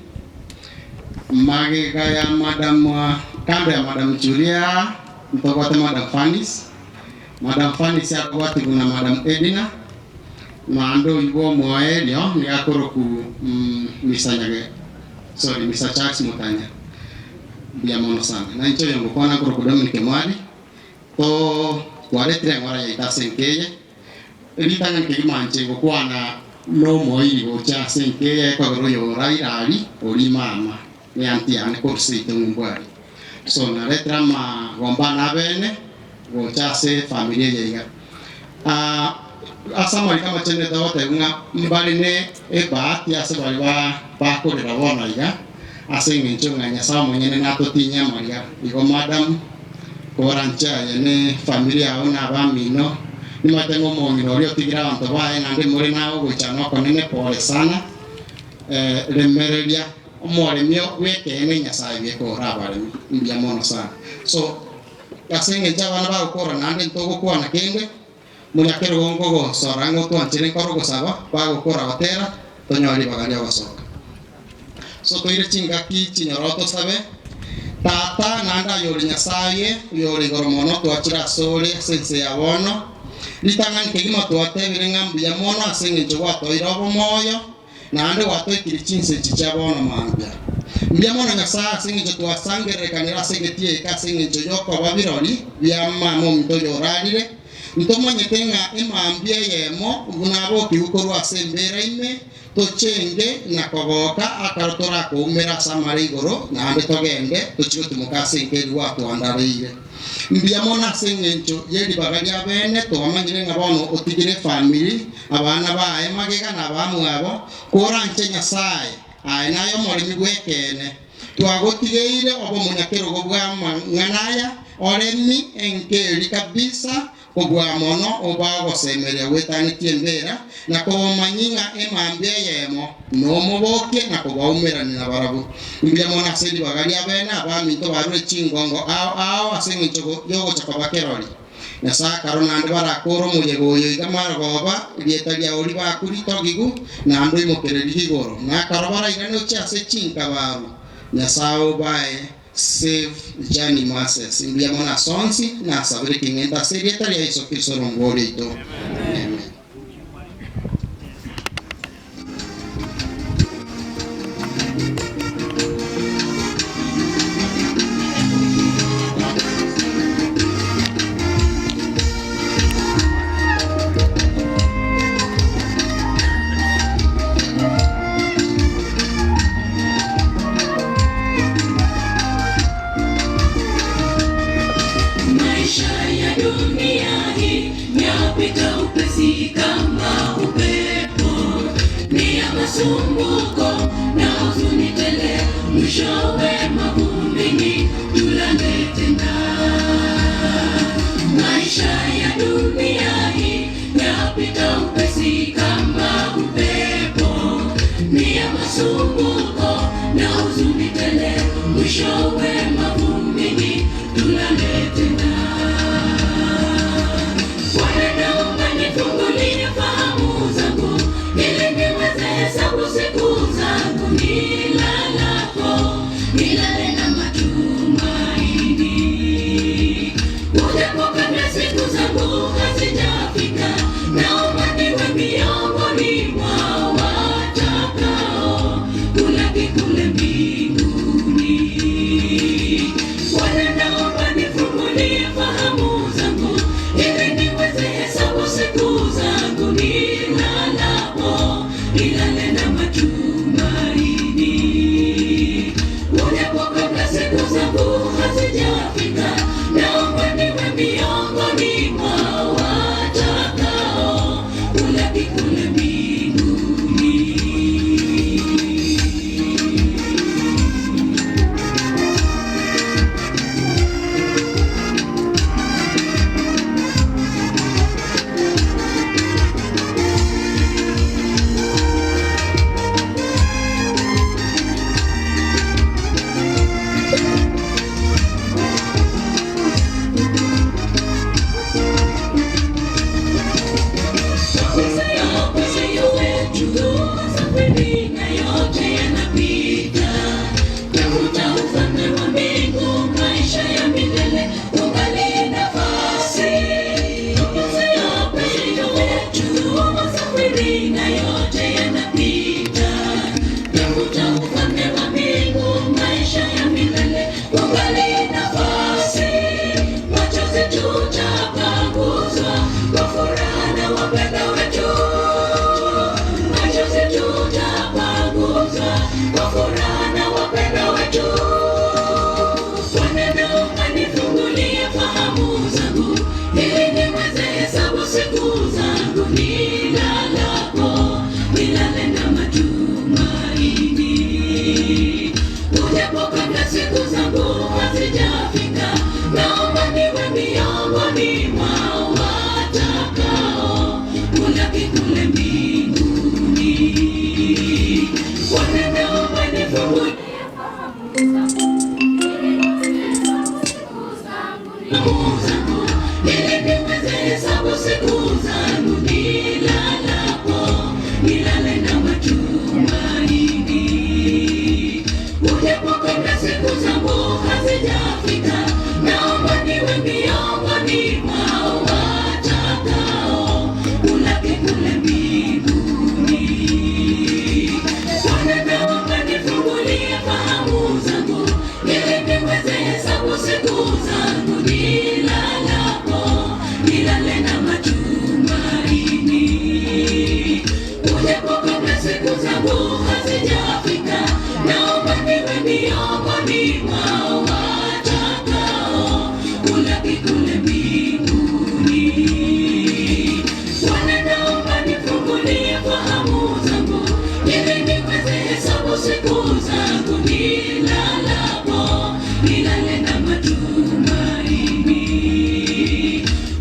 magega ya Madam kando ya Madam Churia ntobwate Madam Fanis, Madam Fanis akobwatigwa na Madam Edina, naende oyio bw'omoerio nigo akorokwa Mr Nyage sorry Mr Charles Mutanya. Mbuya mono sana. Na inche oyo ngokwana nkorokwa Dominic Mwari, to twaretire eng'ora yaito ase enka eye, ritang'ani kegima inche ngokwana nomoiri gocha ase enka eye ekogera oyo oraire aria oria mama ne aunty yane korwa seito ng'umbu aria. So naretire amagomba ane abene gocha ase efamiri eye iga. Ase amariko amachenu togotebia ng'a mbare ne ebahati ase baria ba bakorera bono iga, ase eng'encho ng'a Nyasae omonyene natotinye amariga. Igo madam, koranche aye ne efamiri yao na abamino, nimanyete ng'a omong'ina oria otigire abanto baye naende more naye ogoichana okonene, pole sana, remereria omoremi bw'ekeene Nyasae bweka ore abaremi. Mbuya mono sana. So, ase eng'encho abana bagokora naende ntogokwana kende, Monyakerogo nkogosora ng'a otwanchere nkore ogosaba, bagokora gotera, tonyore ribaga ri'ogosoka. So toire chingaki chinyoro tosabe, Tata, naende aye ore Nyasaye, oyore igoro mono, twachire asore ase ense ya bono. Ritang'ani kegima twatebire ng'a mbuya mono ase engencho gwatoeire obomoyo, naende gwatoikirie chinse echi chia bono mambia. Mbuya mono Nyasae ase engencho twasangererekanire ase egetii eke ase engencho y'okoba birori bia mama ominto oyo orarire. Ntomanyete ng'a emambia eyemo buna abokigwe korwa ase embeera ime, tochenge na kogoka akaro torakoumera ase amare igoro, naende togende tochie gotimoka ase enka eria gwatwandareire. Mbuya mono ase engencho ye ribaga ria bene twamanyire ng'a bono otigire efamiri, abana baye magega na abamwabo, koranche Nyasae, aye naye omoremi bw'ekeene. Twagotigeire obomonyakerogo bw'amang'ana aya, oremi enka eria kabisa, kobua mono oba ogosemeria gwetanetie embera, na kobomanyi ng'a emambia eyemo nomobokie na kobaumerania nabarabwo. Mbuya mono ase ribaga ria bene abaminto barure chingongo ao ao ase engencho y'ogocha koba kerori. Nyasae akarora naende barakore omoyega oyo iga marogoba, erieta riao ribaku ritogigu, naende oimokererie igoro. Na akarora barairane ochie ase chinkabaru, Nyasae obae Save Journey Masses. Mbuya mono ase onsi, nasabire king'ente ase erieta ria Yeso Kristo ore Omobori oito. Amen. Maisha ya dunia hii yapita upesi kama upepo, ni ya masumbuko na huzuni tele, mwishowe mavumbini tulale tena. Maisha ya dunia hii yapita upesi kama upepo, ni ya masumbuko na huzuni tele, mwishowe mavumbini tulale tena. Bwana naomba nifungulie fahamu zangu, ili niweze hesabu siku zangu nilalapo, naomba nifungulie fahamu zangu ili niweze hesabu siku zangu nilalapo, nilale na matumaini. Ujapo kabla siku zangu hazijafika, naomba niwe miongoni mwao watakao kulaki kule mbinguni. Bwana, naomba nifungulie zangu ili niweze hesabu siku zangu nilalapo, nilale na matumaini. Ujapo kabla siku zangu hazijafika, naomba niwe miongoni mwao watakao kulaki kule mbinguni. Bwana, naomba nifungulie fahamu zangu ili niweze hesabu siku zangu nilalapo, nilale na matumaini. Ujapo kabla siku zangu hazijafika, naomba niwe miongoni mwao watakao kulaki kule mbinguni. Bwana, naomba nifungulie fahamu zangu ili niweze hesabu siku zangu nilalapo, nilale na matumaini.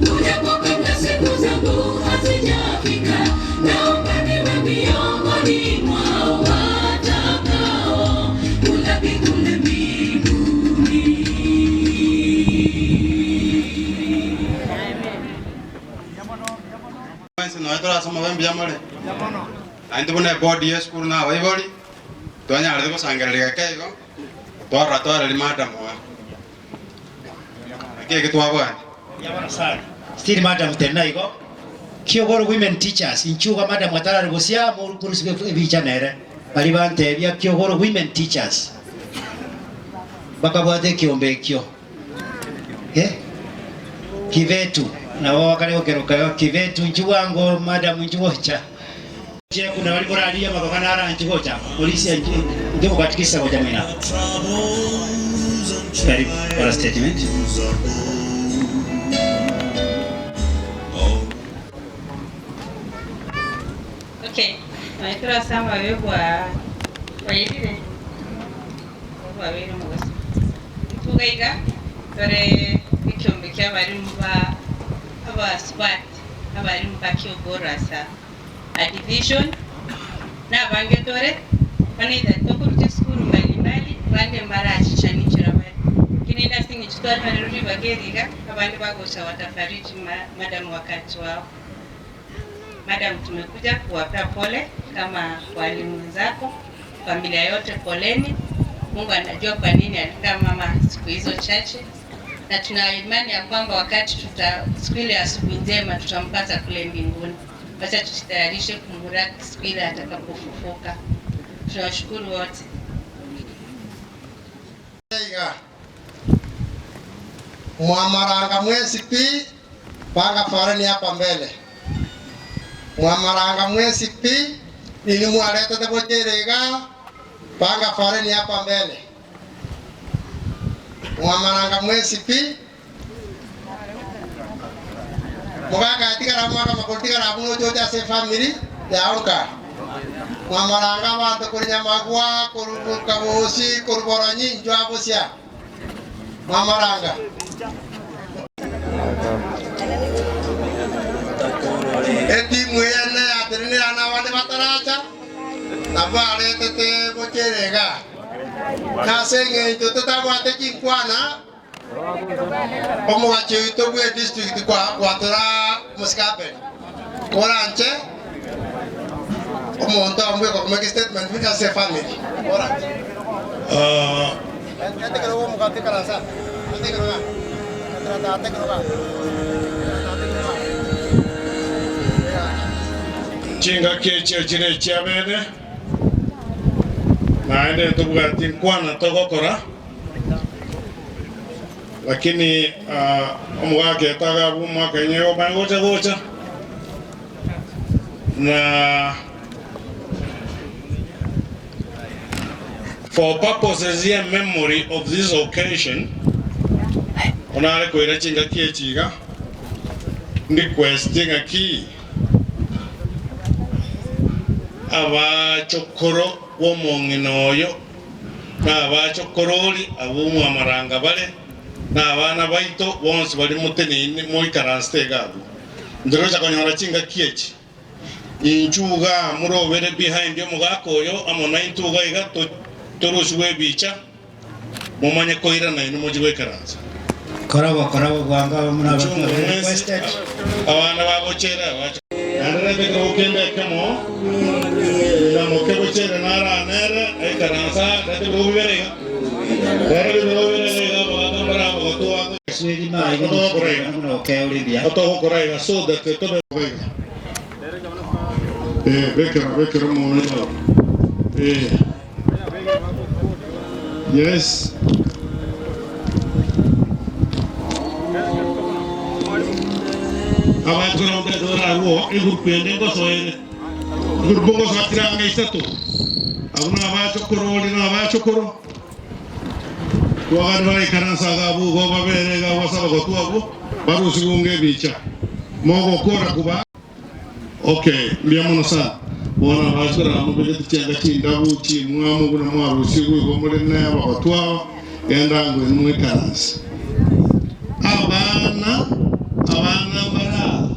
Ujapo kabla siku zangu hazijafika, naomba niwe miongoni mwao watakao kulaki kule mbinguni. Wensi noe torasoma bembuya more naintwe buna eboard ya esukuru na abaibori twanyarete gosangereria geke igo twarora twareri madam oe naki eke twabwate. Sana. Still madam tena igo. Kiogoro women teachers inchuga madam atarari gusia murukurusibe ebicha nere. Bari bantebia Kiogoro women teachers. Bakabwate ekiombe ekio. Eh? Kivetu nabo bakare gokeroka kivetu nchiwango madam nchigocha. Che kuna bari koraria makoka nara nchigocha. Polisi ndio mukatikisa gocha mwina. Karibu kwa statement. Okay, naitwa Samba webwa wairire wabere mugosi tugaiga tore ekiombe kia abarimu ba aba SWAT abarimu ba Kiogoro asa a division nabange tore banaitha tokuruta esukuru mbalimbali bande mbarachichanishira bari lakini nasingi chitwari ruri bageriga abandi bagocha watafariji madam wakati wao. Madam, tumekuja kuwapea pole kama walimu wenzako, familia yote poleni. Mungu anajua kwa nini alikaa mama siku hizo chache, na tuna imani ya kwamba wakati tuta siku ile asubuhi njema tutampata kule mbinguni. Wacha tujitayarishe kumuraki siku ile atakapofufuka. Tunawashukuru wote. Iga. Mwamaranga mwesi pi panga foreni hapa mbele. Mwamaranga mwesi pi nini mwaletete bocherega panga foreni hapa mbele. Mwamaranga mwesi pi mugaka tigara mwaka makultigara buno joja se family yaonka. Mwamaranga bantu kuri nyamagwa kuri kabosi kuri boronyi njwa busia. Mwamaranga. Etimu ene atirire na bande bataracha nabo aretete bocherega nase eng'encho totabwate chinkwana omogachi oito bwa district kwa gwatora musikapeni koranche omonto amwe gokumeka statement bika ase family koranche. Chinga kiechio chire chiabene naende tobwati nkwana togokora lakini omogaka etaga bwa omwaka enye omanye gocha gocha na for purposes ya memory of this occasion. Onare koira chingaki echi iga, Ndikwestie ng'aki abachokoro b'omong'ina oyo na abachokorori abwo mwamaranga bare, na abana baito bonsi baria moteneine moikaransete iga abwo. Ntirocha konyora chingaki echi. Inchuo igaa morobere behind omogaka oyo amo naintwe iga iga torusigwe ebicha. Momanye koirana inwe mochie goikaransa. Kora ogokora bwango abe buna Inchuo abato mwensi, requested. abana bagochera abache. Naende reta ekerogo kende ekemo, ng'ina moke gochere naranere aikaransa, reta ebirogo bibere iga. Rero ebirogo bibere iga iga abagaka mbare abagotu bago. Otogokora iga. Otogokora iga so that tobe iga. Eh, bekera bekera omonto. Eh. Yes. Abakorombe torarwo egurupu ende ngosoere. Egurupu ngosoa tiranga isato. Abwo nabachokoro ori nabachokoro. Twagani baraikaransa iga abwo igo babere iga abwo ase abagotu abwo barusigwe onge ebicha. Mogokora kuba. Okay, mbuya mono sana. Bono abachore aba mobegete chianga chindabu chimwamu buna mwarusigwe igo more na abagotu aba, genda ango inwe moikaranse. Abana, abana mbare aa,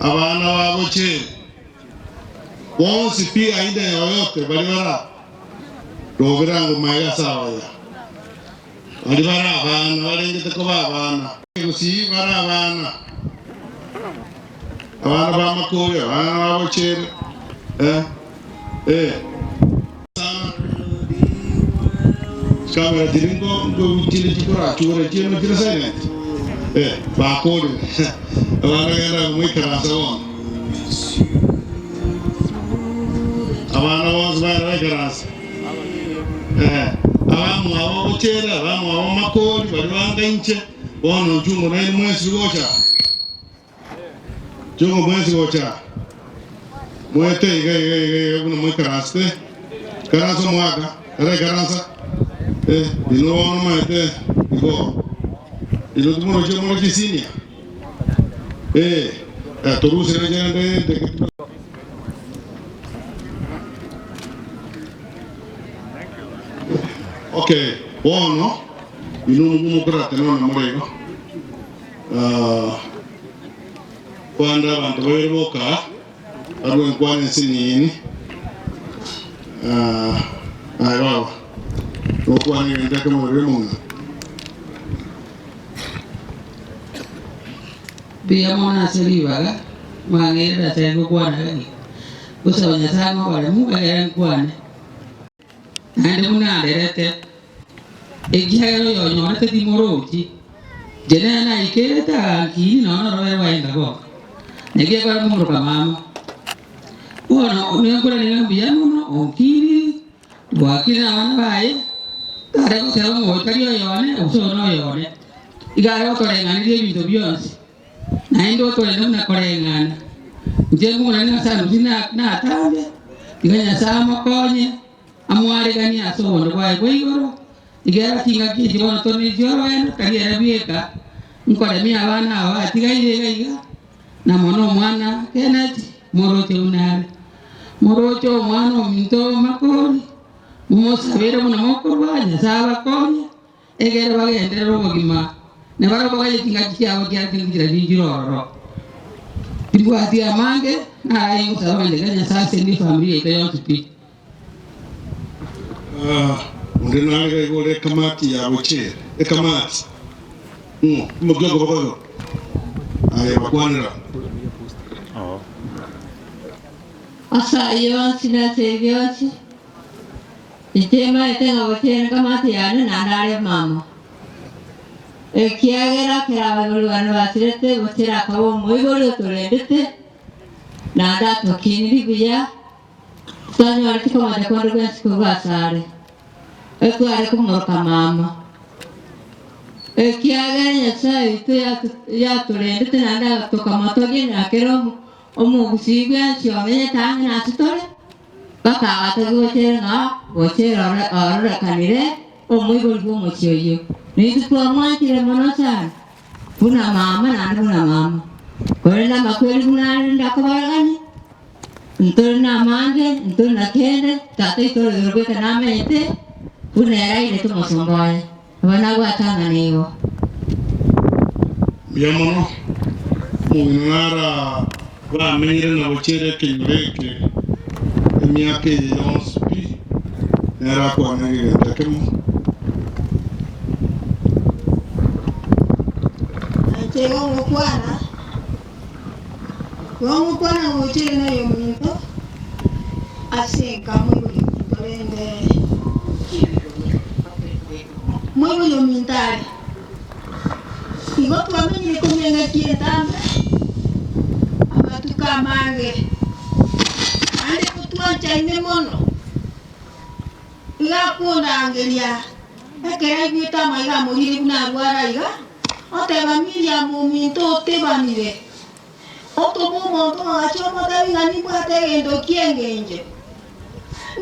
abana bagochera, bonsi pi aina yoyote baria bare aa, robera ango maega ase abaya. Baria bare abana, barengete koba abana. Gusii bare abana, abana b'amakori, abana b'abochere, eh, eh. Sana. Chikamera chiri nko nko chiri chikorachugora chiemo chire silent, eh, bakorire. Abana genda moikaranse bono. Abana bonsi baye baikaranse. Eh, abamwabo bochere, abamwabo makori, baria banga inche, bono nchungo nainwe mwensi gocha. Chungo mwensi gocha. Mwete iga iga iga iga buna moikaransete. Ikaransa omwaka, tara ikaransa. Eh, inwe bono maete igo. Inwe timoroche more chisinia. Eh, eh, torusire rende ndeke. Okay, bono inwe omogwo mokorate nonya more igo. Ah, kwanda abanto babere boka barue enkwana ense nini. Ah, aye baba, nokwana egento ekemo oria omong'ina. Mbuya mono ase ribaga mwang'eire ase gokwana gaki. Gosaba Nyasae ng'a oboremu egere nkwane. Naende buna anderete, ekiagera oyonyorete timorochi, inche nere naikerete agankini nonya norobe rwaye nkagoka, naki ekora momoroka mama. Bono nenkorane ng'a mbuya mono onkinirie, twakire nabana baye, tare goteba ng'a oyo tari oyone gose oyo noyone, iga are gotoreng'aneria ebinto bionsi. Naende otorende buna koreng'ana. Inche ng'umorane ase anusi natambe, tiga Nyasae amokonye, amoareganie ase obonda bwaye bwa igoro, ekiagera chingaki echi bono tore nechi'orogendo, tari ere bweka, nkoremia abana aba batigaire iga iga, na mono omwana Kenneth, moroche buna are. Moroche omwana ominto Makori, momosabere buna mokorwa, Nyasae abakonye. Ekero bagenderera obogima, na barabwo bagacha chingaki chiabo ekiagera chinchera chinchire ororo. Timbwati amange naraye ngosaba ng'a tiga Nyasae asenie efamiri yaito yonsi pi. Onde nare iga ore ekamati ya gochiera ekamati ng'o imokia okoboko igoro aye bakwanera. Ase ayio onsi na ase ebi bionsi, Inche maete ng'a gochia enkamati yane naende are mama, ekiagera kera abaibori bane basirete, gochia akaba omoibori otorendete, naende atokiniri buya, titanyoreti komocha konde gwensi korwa asare, etware komoroka mama. Ekiagera Nyasae oito yatorendete naende tokamotogia na kera omogusii bwensi omenyete ang'e nase tore. Bakagata gochera ng'a gochera ororekanire. omoibori bw'omochie oyio. Na intwe twamwanchire mono sana, buna mama naende buna mama. Korende amakweri buna are ndakobaraganie, ntore namange, ntore na kende, Tata oito ore igoro goika namenyete buna ere airete omosomba oye. Aba nabwatang'ana igo. Mbuya mono, omong'ina nara bamenyire na gochiera ekenyoro eke emiaka eye yonsi pi, nere akwanenge egento ekemo. Inche igo ngokwana, igo ngokwana ngochire noyominto ase enka moibori ominto rende moibori ominto are. Igo twamenyire korwa engaki entambe amatuko amange, naende gotwanchaine mono. Iga akondangeria ekero aigwete amaiga amorire buna arware aiga, oteba, Miriamu ominto otebanire. Otoma omonto ng'agache omotebi ng'a nimbwate egento ki'engencho,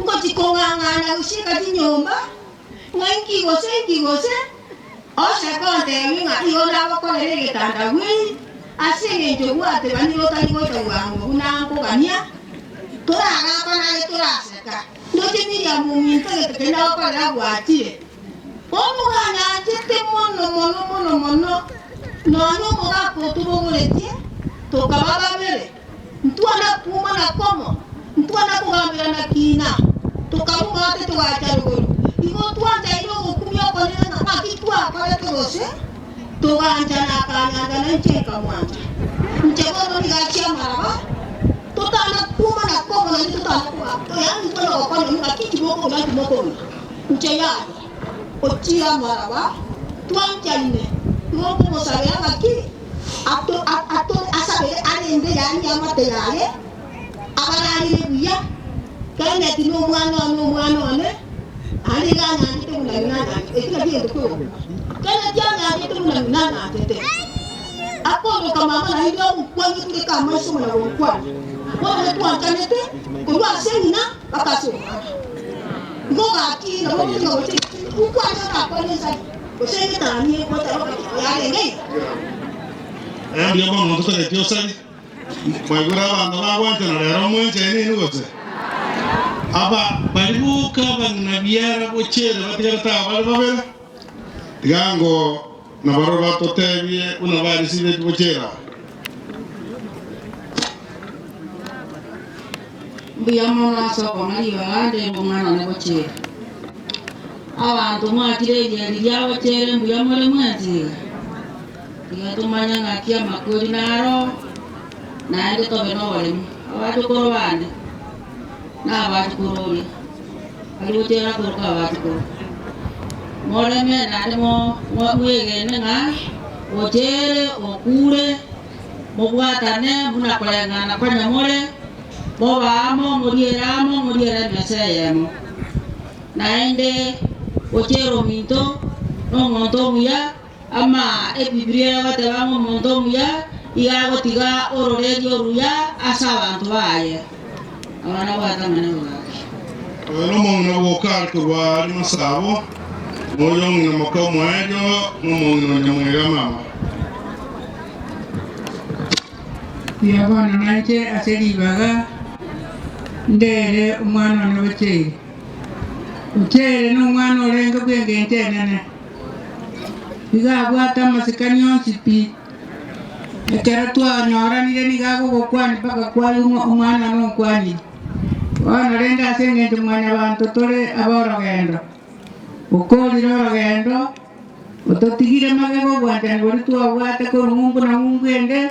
ngochia kong'ang'ana gochiika chinyomba, ng'a inki gose inki gose, ose kontebia ng'a igo nagokorera egetanda bweri, ase engencho gwatebanire otari gocha bwango buna nkogania, toragakana aye toraseka. Ndoche Miriamu ominto egento keria nagokorera gwachire. Bono bwanyanchete mono mono mono mono, nonya omogaka otobogoretie, tokaba babere, ntwana kwomana komo, ntwana kogamberana kina, tokaruma ate togacha rogoro. Igo twanchaire ogokumia okonene ng'a naki twakorete gose toganchana akanyancha na inche nkamwancha. Inche bono nigo achia amaraba, totana kwomana komo naende totana kogamba, yaani ntwana gokonywa ng'aki timokong'ina timokong'ina. Inche yaya, ochire amaraba, twanchaine, igo nkomosabera ng'aki asabere arende yaani eamate yaye, abararire buya, Kenneth nomwana one omwana one, naende iga anyanchete buna ng'ina anyanchete, eki nakio egento ki'ogokwa. Kenneth anyanchete buna ng'ina anyanchete. Akondoka mama naende omokwanie tureke amaiso buna gokwana. Bono netwanchanete korwa ase ng'ina mpaka ase omwana. Igo gaki nabo ogotiga gocha nkwane otakwane nsari gose egetani egocha yarenge iga. Mbuya mono ntotageti osari. Mwaigure abanto bagwanchana rero mwenchaine inwe gose? Aba baria boka abang'ina biara gochere batigarete aba bare babere, tiga ngo nabarobwo batotebie buna barisiretwe gochera aa. Mbuya mono ase okong'a ribaga ndebe omwana one gochera. Abanto mwachire erieri ria gochera mbuya more mwensi iga? Tiga tomanye ng'aki amakweri naro, naende tobe noboremu. Abachokoro bane na abachokoro oria, bari gochera korokwa abachokoro, moreme naende mwegene ng'a gochere okure, mobwatane buna koreng'ana konya more, mobe amo, moriere amo, moriere emesa eyemo. Naende gochere ominto nomonto omuya. Ama Ebibilia egoteba ng'a omonto omuya iga agotiga ororeria oruya ase abanto baye. Aba nabwate amang'ana gaki. Oyo nomong'ina bwoka are korwa aria Masabo, na oyo ong'ina moka omoerio nomong'ina o Nyamwega mama. Mbuya bono nainche ase ribaga ndere omwana one Ocheire. Ocheire nomwana orenge bw'engencho enene. Nigo abwate amasikani onsi pi. Ekero twanyoranire nigo agogokwania mpaka kwaigwa omwana one onkwanire. Bono rende ase engencho mwanyabanto tore ab'orogendo, okorire orogendo, ototigire magega obwanchani boria twabwate korwa ng'umbu na ng'umbu ende,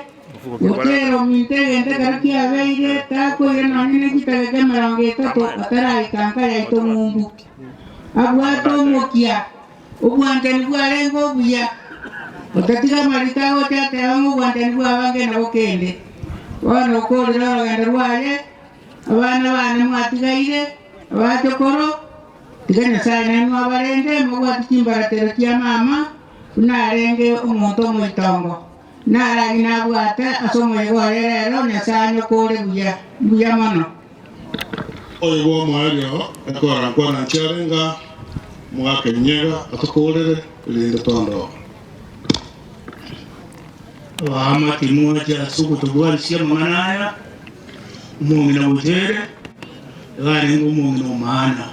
gochera ominto egento ekero kiabeire, takoira nonye ne chidageka emerongo etato ataraika nka yaito ng'umbu. Abwate omokia, obwanchani bwarenge obuya, otatiga amariko agocha ateba ng'a obwanchani bw'abange nabo kende. Bono okorire orogendo rwaye, abana bane mwatigaire, abachokoro, tiga Nyasae nainwe abarende, mobwate chimbaratero chia mama, buna arenge omonto omoitongo. Narari nabwate ase omoyega oye rero, Nyasae anyokore buya, mbuya mono. Oyo bw'omoerio ekora nkwana nchiarenga, Omogaka Enyega atokoorere, erinde twandoka. Abaamate mwanche ase ogotobwarisia amang'ana aya, omong'ina Bochere iga arenge omong'ina o maana.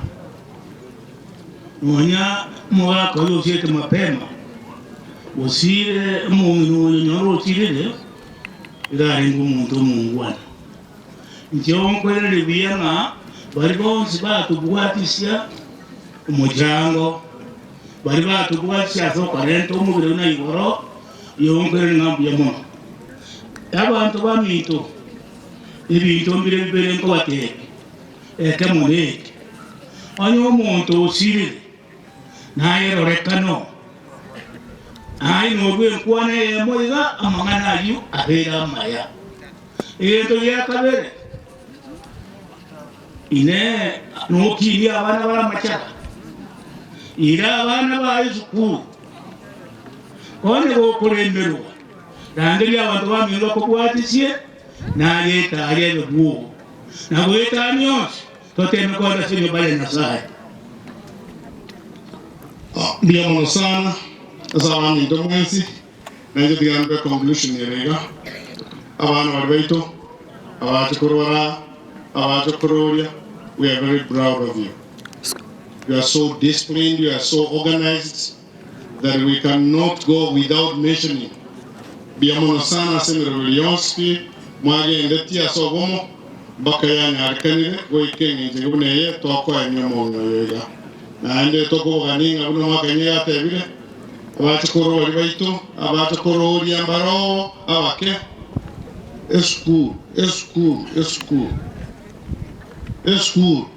Nonya omogaka oyo osiete mapema, gosire omong'ina oyo nyore osirire, iga arenge omonto omongwana. Inche nkoiraneria buya ng'a baria bonsi batobwatisia omochango, baria batobwatisia ase okorenta omobere buna igoro, igo nkoiraneria ng'a mbuya mono. Abanto baminto, ebinto mbire bibere nkobatebia, ekemo neke, onye omonto osirire, nayerorekano, aye norue enkwana eyemo iga, amang'ana ayio abeire amaya. Egento gia kabere, Inee, nokinie abana bare amachara? Ira abana baye esukuru. Onye gokoremerwa, rangeria abanto bamino bakobwatisie, naye etari ebe bwogo. Na goetania onsi, toteme kogenda ase enyomba ya Nyasae. Mbuya mono sana ase abaminto mwensi. Nainche tiga mbe conclusion ere iga, abana baria baito abache korwara abache kororia, we are very proud of you. You are so disciplined, you are so organized that we cannot go without mentioning. Mbuya mono sana ase emeroberi yonsi pi mwagendetie ase obomo mpaka yanyarekanire goika eng'encho eye buna eye tokoenia omong'ina oyo iga. Naende tokobogania ng'a buna omwaka Nyega atebire, Abachukuru baria baito, abachukuru oria mbaroo abake, esukuru, esukuru, esukuru, esukuru,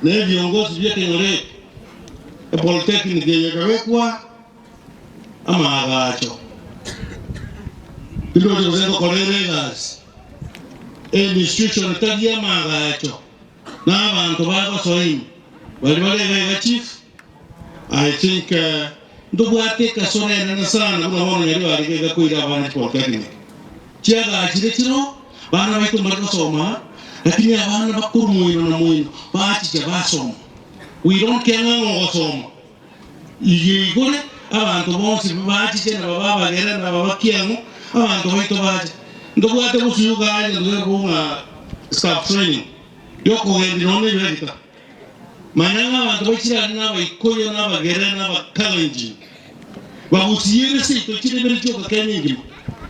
na ebiongozi bi'ekenyoro eke, epolytechnic eye ekabekwa amaagacho. Tindoche gose ngokora ere egasi, einstitution tari amaagacho, na abanto bagosoa ime, baria bare iga iga chief, I think ntobwate ekasoro enene sana buna bono nyario arenge iga koira abana chipolytechnic. Chiagachire chiro, bana baito mbari gosoma lakini abana bakorwa moino na moino bachicha basoma. We don't care ng'a ng'o ogosoma. Iga igore abanto bonsi bachiche na babe abagere na babe kiang'u abanto baito bache. Ntobwate bosio iga aye egento gekorokwa ng'a staff training yokogendia nonya na ebiregita. Manya ng'a abanto ba Isiraeli na Abaikoyo, na Abagere, na Abakalenjin, bagusiire seito chirebere chioka Kenya engima,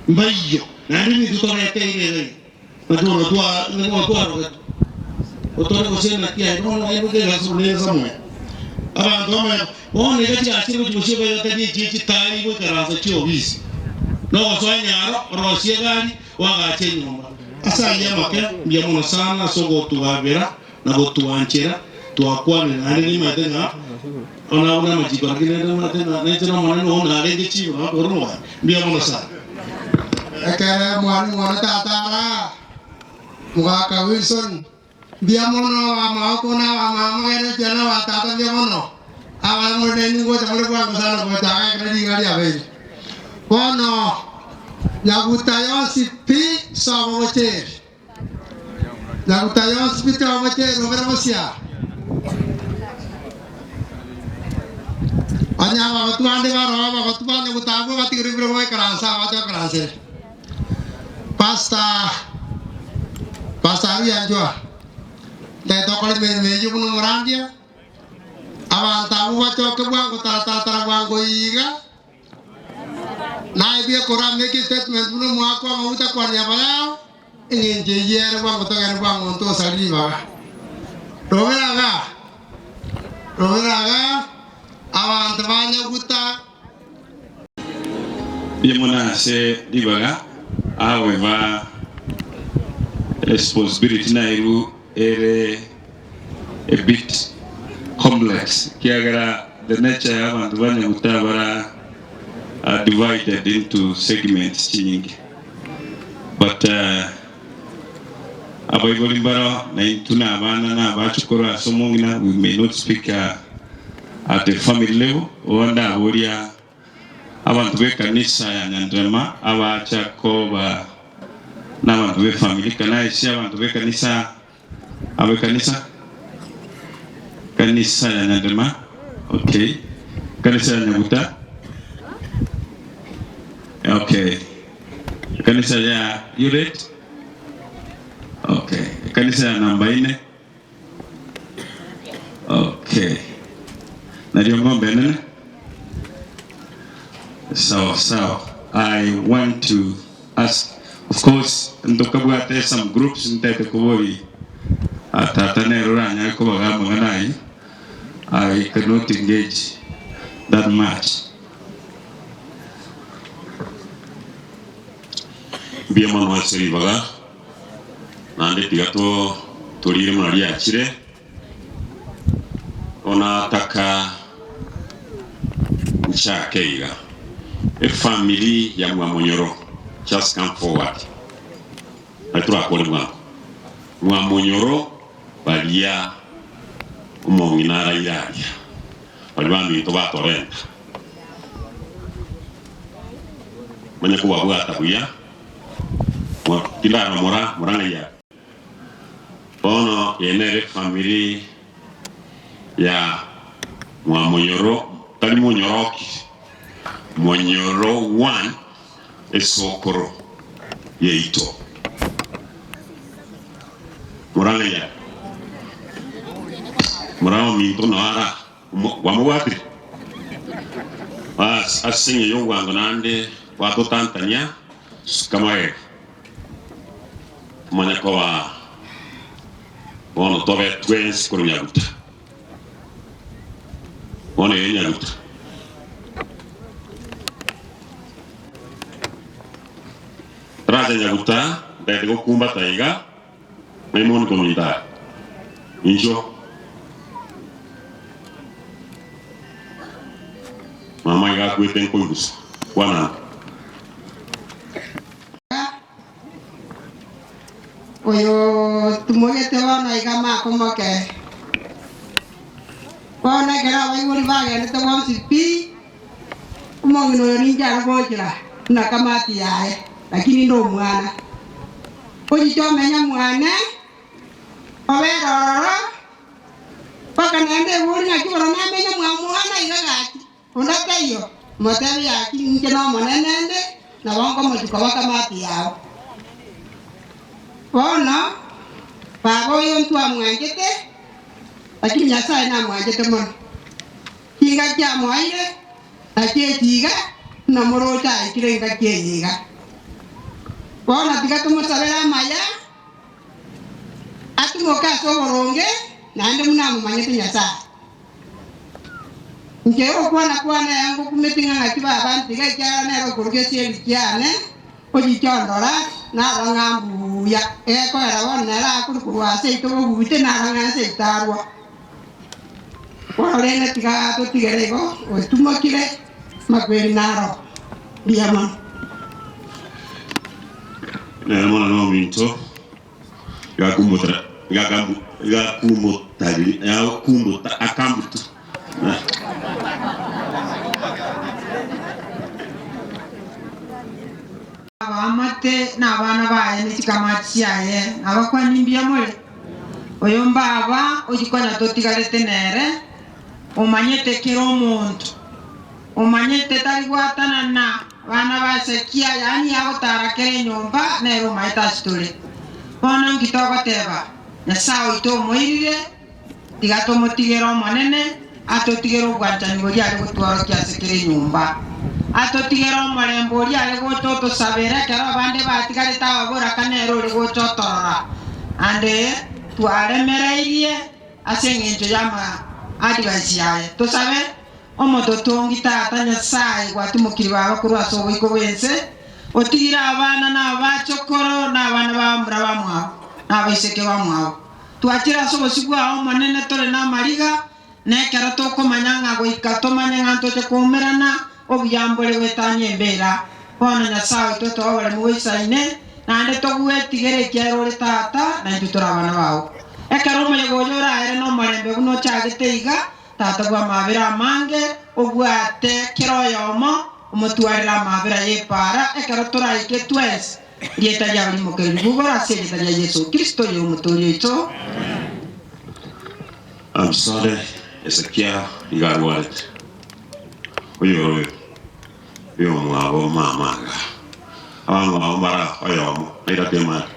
mbaiyo, naende nintwe toreteire iga iga. Naki bono twa naki bono twarogetwe, otore gose naki aye bono aye goika egasi buna ere somewhere. Abanto bamanya bono iga chigasi chire gochia bosio iga tari echie chitari goikaransa chiobisi, nogosoa enyaro, orosie egari, oagache enyomba. Ase ayio amake, mbuya mono sana ase ogotwabera. na gotwanchera, twakwanire naende nimaete ng'a ona abwo namachiko, lakini naende nimaete ng'a nainche n'Omonene oo narenge chibo na okore omogani. Mbuya mono sana. Ekero mwalimu one tata araa, Mogaka Wilson, mbuya mono abamagoko na abamama genda chiana na abatata mbuya mono. Abana more nainwe ngocha more bwango sana gochaka ekero ring'ana riabeire. Bono nyaguta yonsi pi sobo gocheri. Nyaguta yonsi pi togochera obere bosia. Onye abagotu bande baroo abagotu ba nyaguta abwo batigire ebirogo baikaranse abache baikaransere. Pastor Pastor Aruya njwa ntagete okore emeremo eyio buna omorandia, abanto abwo bachoke bwango tara tara bwango iga. Naye bwekore ameke statement buna omoakwa amaguta kwa niaba yao, eng'encho eyio ere bwango togende bwango ntosari ribaga. Robera iga, robera iga, abanto ba Nyaguta. Mbuya mono ase ribaga, however responsibility nairwe ere a bit complex ekiagera the nature ya abanto ba Nyaguta bara are divided into segments chinyinge but abaibori mbaro na intwe na abana na abachukuru ase omong'ina we may not speak at the family level obo ndaboria abanto b'ekanisa ya Nyanderema abacha koba na abanto b'efamily can I see abanto b'ekanisa Abekanisa, kanisa ya Nyandema. Okay. Ekanisa ya Nyaguta. Okay. Ekanisa ya Yuret. Okay. Ekanisa ya namba ine. Okay. Nario ng'ombe enene. Sawa sawa. I want to ask, of course, ntokabwate some groups ntete kobori ah, tata nere oranyare kobaga amang'ana ayio. I cannot engage that much. Mbuya mono ase ribaga, naende tiga to torire buna riachire. Bono nataka nchake iga, efamiri ya Mwamonyoro just come forward, nari torakore bwango. Mwamonyoro baria omong'ina araire aria, baria baminto batorenta, manye kobabwata buya, tindaromora morang'ai aria. Bono eye nere efamiri ya Mwamonyoro, tari Monyoroki, Monyoro one esokoro yaito. Morang'ai Mora ominto noo ara, kwamobwatire? Bas, ase eng'encho y'obwango naende gwatotantania, suka magega. Tomanye koba bono tobe twensi korwa Nyaruta. Bono eye Nyaruta. Taracha Nyaruta, ntagete gokumbata iga, ng'ai monto kominta are. Inchuo. Mama iga akwete nkoigusa. Kwana ango. Oyo tumogete bono iga makomoke. Bono ekero abaibori bagendete bonsi pi, omong'ina oyo ninche are gochera buna kamati yaye, lakini inde omwana. Ochiche omenya mwane, obere ororo, mpaka naende ebori naki bono namenye mwa omwana iga gaki. Onde taiyo, motebie gaki inche n'Omonene nde, nabo nkomochia koba kamati yao. Bono baba oyo ntwamwanchete, lakini Nyasae namwanchete mono. Chingaki amoeire, nachio echi iga, buna moroche aikire engaki eye iga. Bono tiga tomosabere amaya, atimoke ase oboronge, naende buna amomanyete Nyasae. Inche ogokwana kwane aye ngokumeti ng'a ng'aki baba ntiga, ekiagera nere okoruga esieri kiane, ochiche ondora, narora ng'a mbuya. Egekoera bono nere akorwa korwa ase aito bobuche, narora ng'a nse aito arwa. Bono rende tiga totigere igo, otumokire, amakweri naro. Mbuya mono. Nere mono nominto. Igakumutara, igakambu, igakumutari, igakumbuta, akambutu. Abaamate na abana baye ne chikamati chiaye, nabakwani mbuya more. Oyo mbaba oyio konya totigarete nere, omanyete kera omonto, omanyete tari gwatanana abana ba Hezekia, yaani agotara kera enyomba, nere omanyete ase tore. Bono inki togoteba? Nyasae oito omoirire, tiga tomotigere Omonene, atotigere obwanchani boria are gotworokia ase kera enyomba. Atotigere omorembe oria are gocha otosabera ekero abande batigarete ababoraka nere ore gocha otorora. Ande twaremereirie ase engencho y'ama advice yaye. Tosabe Omototongi Tata Nyasae gwatimokire baba korwa ase oboiko bw'ense, otigire abana na abachokoro, na abana b'abamura bamwabo, na abaiseke bamwabo. Twachire ase obosio bwao Omonene tore namariga, na ekero tokomanya ng'a goika tomanye ng'a ntoche koumerana, obuya mbore goetania embera. Bono Nyasae oito toe oboremu boisaine, naende togwetigere ekiagera ore Tata, na intwe tore abana bao. Ekero omoyega oyo oraere nomorembe buna ochagete iga, Tata bw'amabera amange, obwate kera oyomo, omotwarere amabera y'epaara ekero toraike twensi. Rieta riao rimoke rigugore ase erieta ria Yeso Kristo, oyo Omotoori oito. I'm sorry. Hezekia iga arwarete, oyore oyo oyomwabo mama iga, abamwabo mbara oyomo, nairate emari.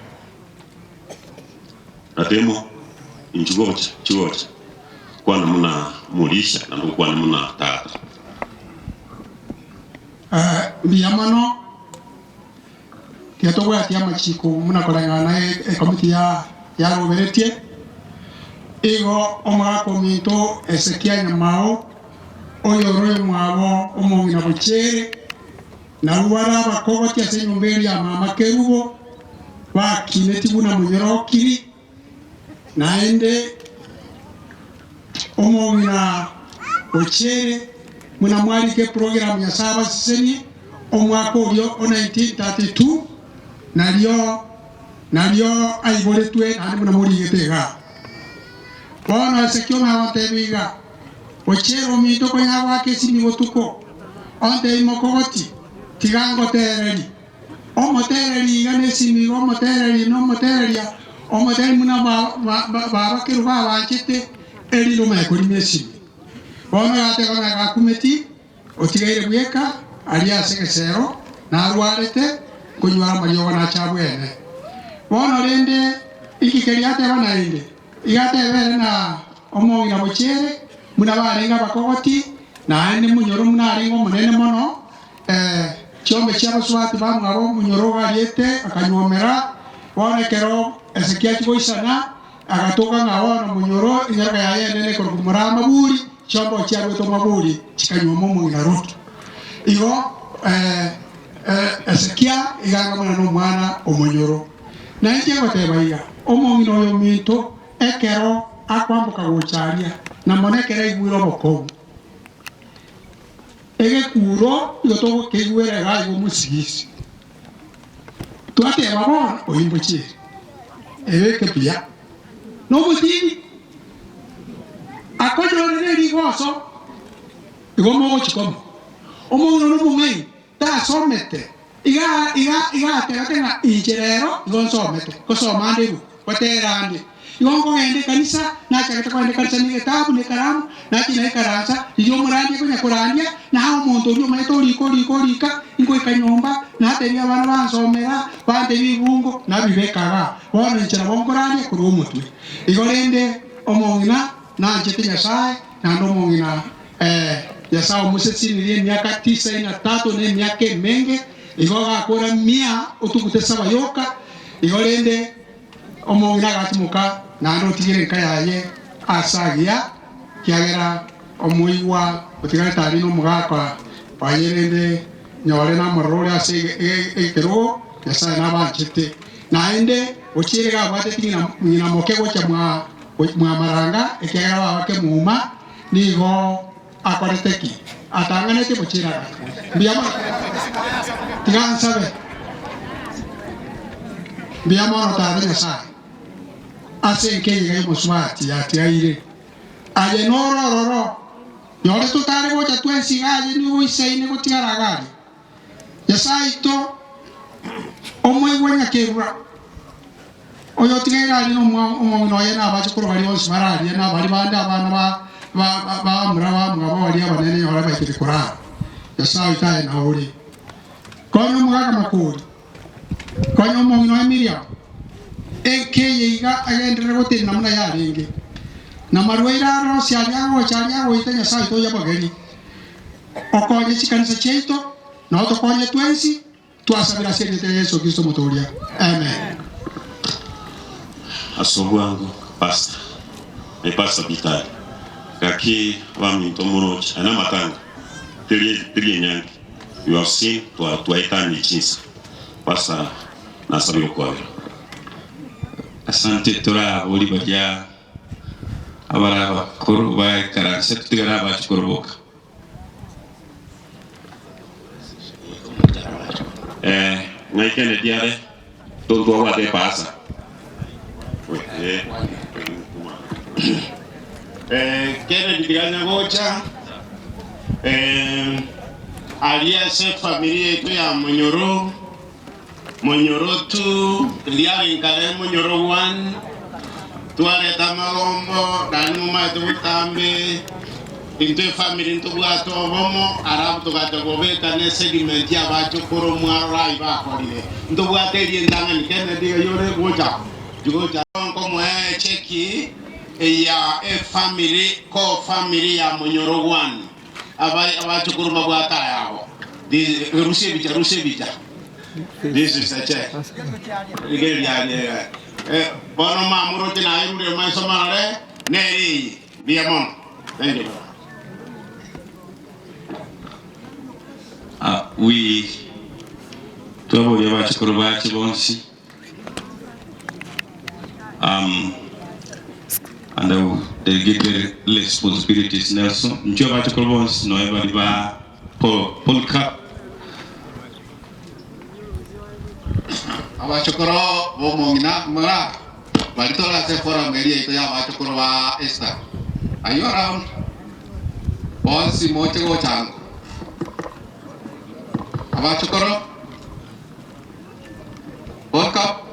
Ratemo, inchuo gocha, inchuo gocha, kwana buna omorisha, naende okwane buna tata. Mbuya mono, tiga tobwatie amachiko buna koreng'ana ekomiti yaroberetie. Igo omogaka ominto Hezekia Nyamao, oyore oyomwabo omong'ina Bochere, Nabwo bare abakogoti ase enyomba eria ya mama Kerubo, bakineti buna monyorokiri, naende omong'ina Ochiere, buna mwarika eprogiramu Nyasae abasesenie, omwaka oria o 1932, nario nario aiboretwe naende buna morigete igaa. Bono Hezekia onagontebia iga, Ochiere ominto konya goaka esimi botuko, Ontebie mokogoti, tiga ngotereri. Omotereri iga nesimi iga omotereri na omotereria, omotereri buna babakerwa babanchete, erinde omanye korima esimi. Bono gateba ng'a gakumeti, otigaire bweka aria ase egesero, narwarete, nkonywera amariogo nache abwene. Bono rende inki keria ateba naende? Iga ateba ere na omong'ina bochiere, buna barenge abakogoti, naende monyoro buna arenge omonene mono, ee, chiombe chi'abasubati bamwabo omonyoro iga ariete akanyuomera. Bono ekero Hezekia achia goisana, agatoka ng'a bono monyoro enyaroka yaye enene ekorokwa Moraa-Maburi, chiombe oo chiaruete Omaburi chikanyuoma omong'ina Rutu. Igo Hezekia iga anga buna nomwana omonyoro. Na inche ngoteba iga, omong'ina oyo ominto ekero akwamboka gocha aria, na mono ekero aigwire obokong'u, egekuro igo togokeigwera iga aiga omosigisi. Twateba bono oimbochiere, ebeke buya, nomotindi akonyorere rigoso, igo mogochia komo. Omong'ina one omong'aini Tasomete, iga, iga, iga atebete ng'a inche rero igo nsomete, ngosoma ande ebuku, gotera ande. Igo nkogenda ekanisa, nachagete kogenda ekanisa na egetabu na ekaramu, nachia naikaransa, riria omorandia akonya korandia, naye omonto oria omanyete orika orika orika, ingoika nyomba, natebia abana bansomera, bantebia ebibungo, nabibeka igaa. Bono inche nabo nkorandia korwa omotwe. Igo rende omong'ina nanchete Nyasae, naende omong'ina Ee, Nyasae omosesenirie emiaka tisaini na tato na emiaka emenge, igo agakora mia otugute saba yoka. Igo rende omong'ina agatimoka naende otigire enka yaye aase agiya, ekiagera omoigwa otigarete aria nomogaka oye, rende nyore namororo ore ase ekerogo, Nyasae nabanchete. Naende gochia iga abwateti ng'ina moke gocha mwamaranga, ekiagera baba kemuma. Nigo akorete ki? Atang'anetie gochiira agakwa. Mbuya mono. Tiga nsabe. Mbuya mono Tata Nyasae, ase enka eye iga y'omosubati yatigaire. Aye noro ororo, nyore totare gocha twensi iga aye nigo oisaine gotigara iga aria. Nyasae oito, omoigwa nyakerura, oyotigaire aria nomong'ina oye na abachukuru baria bonsi bare aria, na baria bande abana ba bamura bamwabo baria abanene nyore baikire korara. Nyasae oito aye nao ore. Konya omogaka Makori, konya omong'ina oye Miriam, enka eye iga agenderere gotenena buna yarenge, na marwaire arosie aria agocha aria agoita Nyasae oito oyabageri. Okonye chikanisa chiaito, na otokonye twensi, twasabire ase erieta ria Yeso Kristo Omotooria. Amen. Ase obwango pastor naye pastor Bitari gaki abaminto moroche aya namatanga teri teri enyangi you have seen twa twaetanirie chinsa pastor nasabire okwabera. Asante torabori baria abare abakoro baikaranse totigare abachukuru boka. Eh, ng'ai Kennedy are? Tontwabwate epasa. Eh. Eh, Kennedy tiganya gocha eh, aria ase efamiri yaito ya Monyoro Monyoro two, riare nkare Monyoro one, twareta amagombo naende momanyete botambe. Intwe efamiri ntobwate obomo, alafu togacha kobeka ne segment y'abachokoro mwarora ayio bakorire. Ntobwate eria entang'ani Kennedy eyio ore gocha gocha. Nkomoe echeki eya efamiri ko famiri ya Monyorogwani. Aba abachokoro mbabwate ayabo. This rusia ebicha rusia ebicha. This is the check. Rigereria aria iga. Eh, bono mamoroche naye rure maiso marore nere eye. Mbuya mono. Thank you brother. Ah, we twaboria abachukuru bache bonsi um, and I will delegate the responsibilities Nelson nchwe abachukuru bonsi noe bari ba Paul, Paul Cup Abachokoro b'omong'ina mora baria tore ase eforum eria yaito y'abachokoro ba Esther. Are you around? Bonsi moche gocha ango. Abachokoro, World Cup,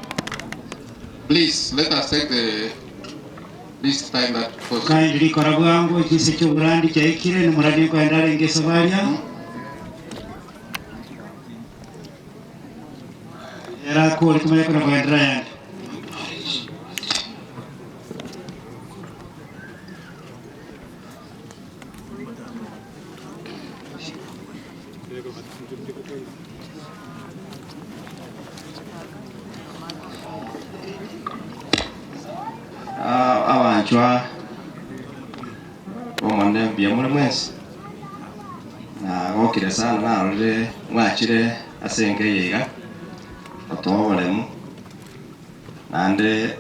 please let us take the this time that goes. Kandi rikora bwango chinse chi'oborandi chiaikire, nomorandi nkoenda arenge esabaria. Ere akore timanya kona koenderera ayande. Abanchwa b'Omonene mbuya more mwensi? Nagokire sana narorire mwachire ase enka eye iga, gotoa oboremu, naende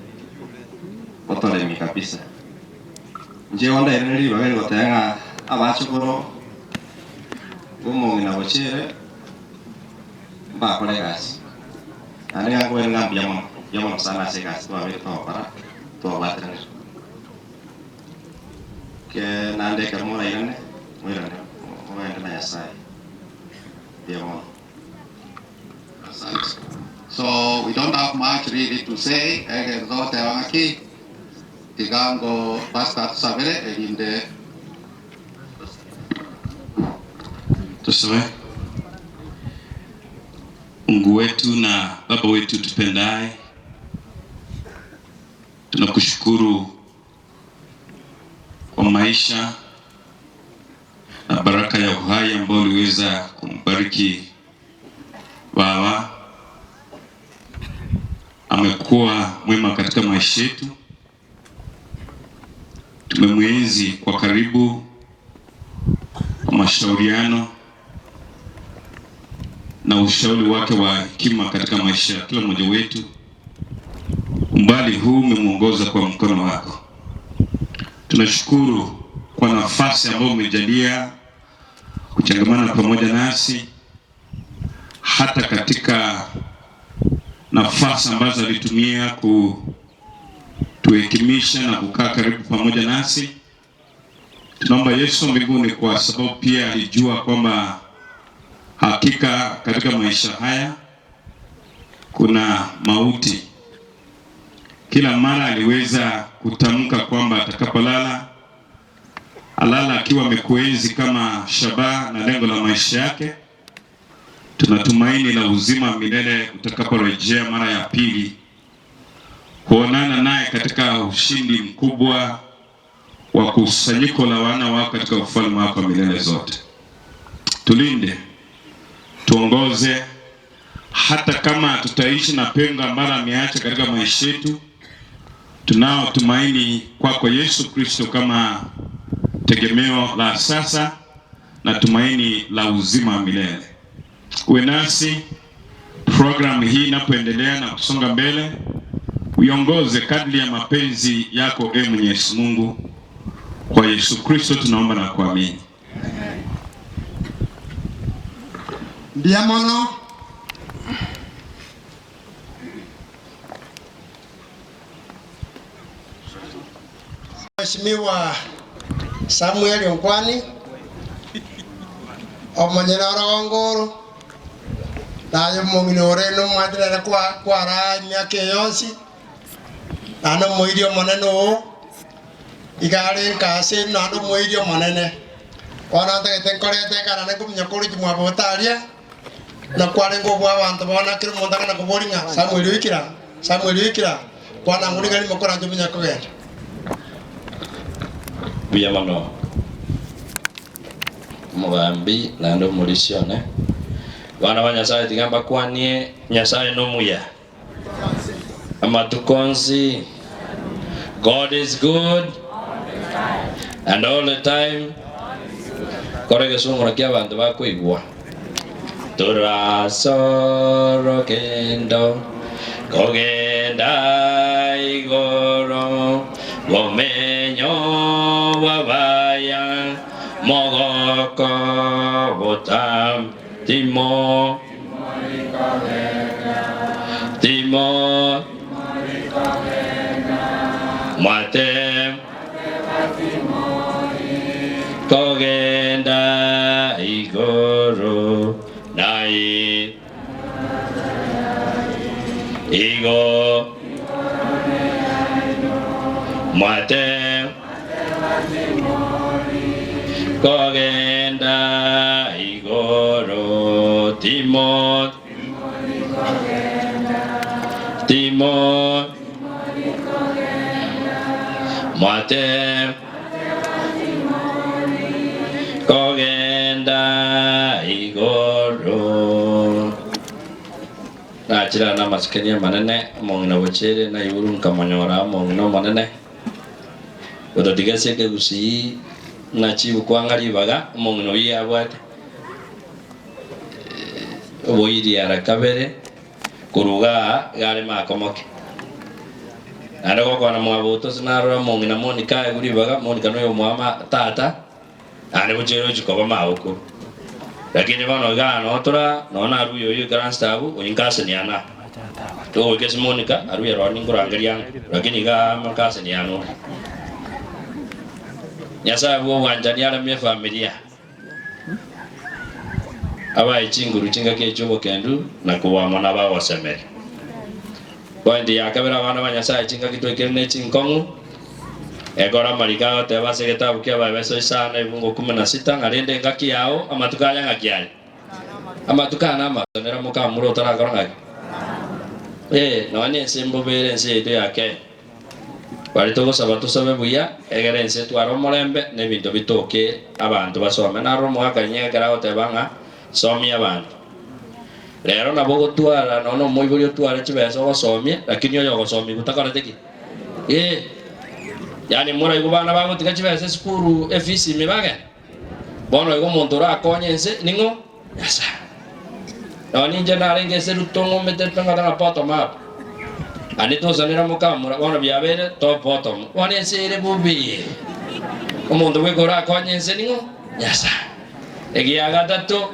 gotoremia kabisa. Inche igo ndairane ribaga eri goteba ng'a abachokoro b'omong'ina gochia ere mbakore egasi, naende ng'a nkobaire ng'a mbuya mono, mbuya mono sana ase egasi twabeire togokora twabwateranire. Ke naende ekero morairane, moirane mogende na Nyasaye. Mbuya mono. Asante. So we don't have much really to say, egento togoteba ng'aki, tiga ngo pastor atusabere erinde. Tusabe. Mungu wetu na Baba wetu tupendaye, tunakushukuru kwa maisha na baraka ya uhai ambao uliweza kumbariki baba. Amekuwa mwema katika maisha yetu, tumemwenzi kwa karibu kwa mashauriano na ushauri wake wa hekima katika maisha ya kila mmoja wetu. Umbali huu umemwongoza kwa mkono wako. Tunashukuru kwa nafasi ambayo umejalia kuchangamana pamoja nasi hata katika nafasi ambazo alitumia kutuhekimisha na kukaa karibu pamoja nasi. Tunaomba Yesu mbinguni, kwa sababu pia alijua kwamba hakika katika maisha haya kuna mauti. Kila mara aliweza kutamka kwamba atakapolala alala akiwa amekuenzi kama shabaha na lengo la maisha yake. Tunatumaini la uzima milele utakaporejea mara ya pili kuonana naye katika ushindi mkubwa wa kusanyiko la wana wako katika ufalme wako milele zote. Tulinde, tuongoze, hata kama tutaishi na pengo ambalo ameacha katika maisha yetu. Tunao tumaini kwako Yesu Kristo kama tegemeo la sasa na tumaini la uzima wa milele. Uwe nasi programu hii inapoendelea na kusonga mbele, uiongoze kadri ya mapenzi yako, e Mwenyezi Mungu. Kwa Yesu Kristo tunaomba na kuamini. Mbuya mono. Mweshimiwa Samuel Onkwani, omonyene orogongo oro, naye omong'ina ore nomwanchani nere kwaraa emiaka eye yonsi, naende omoiri omonene oo, iga are nka ase naende omoiri omonene. Bono ntagete nkorete ekara na nkominya korwa chimwaboto aria, na kwarenge obwa abanto bono kera omonto akana koboria ng'a Samueli oikire aa, Samueli oikire aa, kwana ng'o niga rimo koranche ominye kogenda. Mbuya mono omogambi naende omorisia one. Abana ba Nyasaye tiga mbakwanie Nyasaye nomuya amatuko onsi. God is good and all the time. Kora egesunguro kia abanto bakoigwa. Torasorogendo kogenda igoro bomenyo bw'abaya mogoko botam timo timo mwate Kogenda igoro nai igo mwate kogenda igoro timo timo mwate Kogenda igoro. Nachire namasikani amanene, omong'ina bochere na iguru nkamonyora omong'ina omonene. Gotatiga ase ekegusii nachibu kwang'a ribaga omong'ina oyio abwate oboiri ara kabere korwa igaa iga are makomoke. Naende gokwana mwaboto ase narora omong'ina Monica aegwe ribaga, Monica noyo omwama tata, naende gochia rochia koba magokoro. Lakini bono igaa noo tora, noo naruya oyio oikaransete abwo, oyio nkaseni yane aa. Togoika ase Monica, aruya roro ninkorangeria ango, lakini igaa amo nkaseni yane ore. Nyasaye bwa obwanchani aremie efamilia, abae chinguru chingaki echia obokendu na kobua amo nabagosemeri. Point ya kabere abana ba Nyasaye chingaki twaikire ne chinkong'u, ekero amariko agoteba ase egetabu kia Abaefeso isano ebungo kumi na sita ng'a rende engaki yao amatuko aya ng'aki aya? Amatuko aya namasonera mokamura otarakora ng'aki? Ee, nonya ense mbobe ere ense yaito ya Kenya. Baria togosaba tosabe buya, egere ense etware omorembe na ebinto bitoke abanto basome. Naroro omogaka Nyiga ekero agoteba ng'a somia abanto. Rero nabo ogotwara nonya omoibori otware chibesa ogosomia, lakini oyo ogosomigwa takorete ki? Ee. Yaani moraigwe bana bagotiga chibesa esukuru efisi ime bagende? Bono igo omonto orakonye ense ning'o? Nyasae. Nonya ninche narenge ase Ruto ng'omete tong'ata ng'a bottom up. Ande tosanera mokamura bono biabeire top bottom. Bono ense ere bobe. Omonto bweka orakonye ense ning'o? Nyasae. Egia gatato,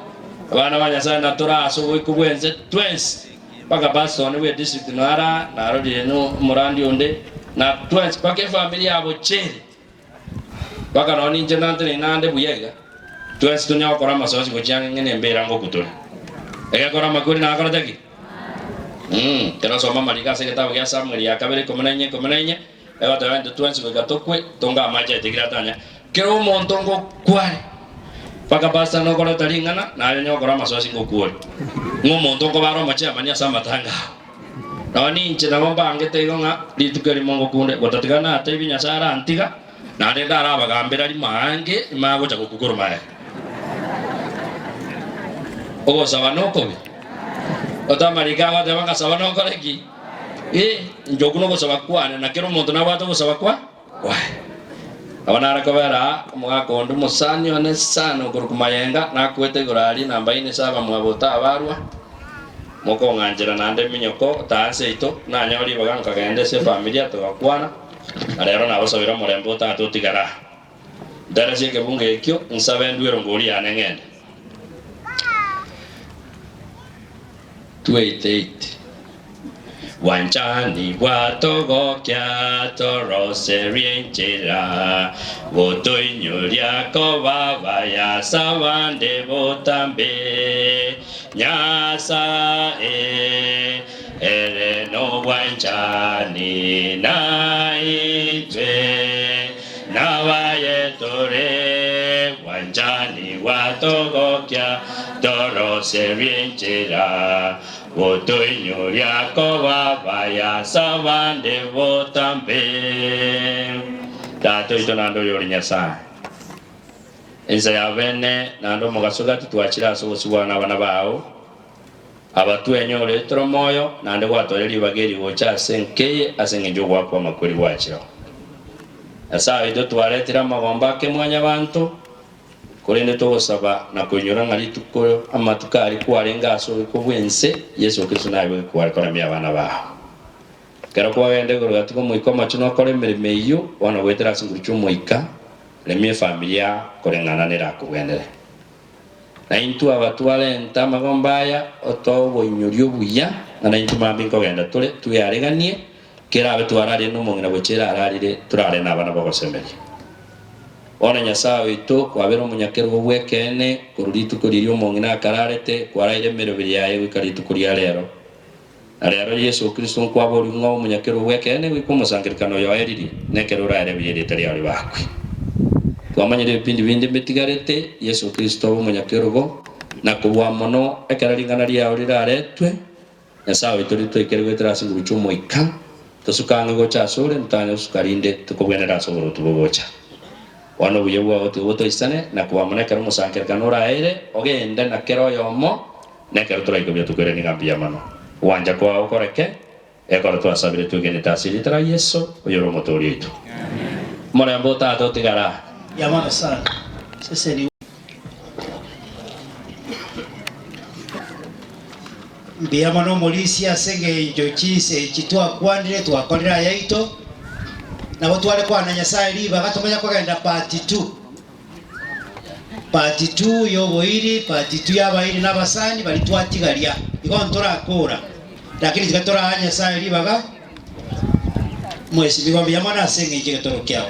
abana ba Nyasae natore ase oboiko bw'ense twensi, mpaka pastor one bwe district nara narorire no omorandi onde, na twensi mpaka efamiri ya Bochere. Mpaka nonya ninche nanteneine naende buya iga, twensi tonyare gokora amasoesi gochia ang'e ng'a nembeera ngokwa tore. Egekora amakweri nakorete ki? Ekero osoma amariko ase egetabu gia Samueli ya kabere ikomi na inye ikomi na inye, egoteba intwe twensi goika tokwe, tonga amache aye atanya. Kera omonto ngokwa are, mpaka pastor nokoreta ring'ana, naye onye gokora amasoesi ngokwa ore. Ng'a omonto nkoba are omochairman ase amatanga ao. Nonya ninche nabo mbangete igo ng'a rituko erimo ngokunde, gotatiga nateebie Nyasae arantiga, naende ndarabagambera rimo aange imagocha gokwa korwa magega. Ogosaba nokobe? Otamariko agoteba ng'a saba nokore ki? Ee, inche okwo nogosaba kwane, na kera omonto nabwate ogosaba kwa kwaye. Nabo nare kobera aa, omogaka onde omosani one sana okorokwa Mayenga, nakwete igoro aria namba ine saba mwabo otabarwa, mokong'anchera naende eminyoko taa nseito, nanyora ribaga nkagenda ase efamilia togakwana, na rero nabasabire omorembe o tata otigare aa. Nteresie ekebungo ekio, nsabe ndue erongori yane ng'ende. 288. Bwanchani bwatogokia toroserie enchera, gotoinyoria koba abaya ase abande botambe. Nyasae ere nobwanchani naintwe, nabaye tore. Obwanchani bwatogokia, toroserie enchera, gotoinyoria koba abaya ase abande botambe. Tata oito naende oyore Nyasae, ensa ya bene naende omogaso gati twachire ase obosio nabana bao, Aba twenyoretire omoyo, naende gwatoire ribaga eri gocha ase enka eye ase engencho y'ogoakwa amakweri gwachireo. Nyasae oito twaretire amagombo ake mwanyabanto, korende togosaba na koinyora ng'a rituko amatuko aria kwarenge ase oboiko bw'ense, Yeso Kristo naye kware koremia abana bao. Ekero kwagenda igoro gati kw'Omoika Omochenu okore emeremo eyio, bono goetera ase chinguru chi'Omoika, remia efamilia koreng'ana nerakogwenere. Na intwe aba twarenta amagomba aya, otoe oboinyori obuya, ng'a naintwe mambia nkogenda tore, tweareganie, kerabe twararire nomong'ina gochia ere ararire, torare nabana b'ogosemeria. Bono Nyasae oito, kwabera omonyakerogo bw'ekeene, korwa rituko riria omong'ina akararete, kwaraire emeroberi yaye goika rituko ria rero. Na rero Yeso Kristo nkwaboria ng'a omonyakerogo bw'ekeene goika omosangererekano oyo oeririe, nekero oraere buya erieta riao ribakwe. Twamanyire ebipindi binde mbitigarete, Yeso Kristo abe omonyakerogo, na kobua mono ekero ring'ana riao riraretwe, Nyasae oito ritoikere goetera ase nguru chi'Omoika, tosuke ang'e gocha asore, ntotanye gosuka rinde tokobwenera ase oboruoti bogocha. Bono obuya bwao tiga botoisane, na kobua mono ekero omosangererekano oraere, ogende na kera oyomo, Na ekero toraike buya tokoirane ng'a mbuya mono. Ogwancha kwao koreke, ekero twasabire twegenete ase erieta ria Yeso, oyore Omotooria oito. Omorembe o Tata otigare aa. Ya mono sana. Seseni. Mbuya mono omorisia ase engencho chinsa echi twakwanire twakorire ayaito, nabo tware kwana Nyasae ribaga tomanye kogenda part 2. Part 2 y'oboiri, part 2 y'abairi na abasani baria twatigaria. Igo ntorakora, lakini tiga toraa Nyasae ribaga mwesimigwa mbuya mono ase eng'encho y'egetoro kiao.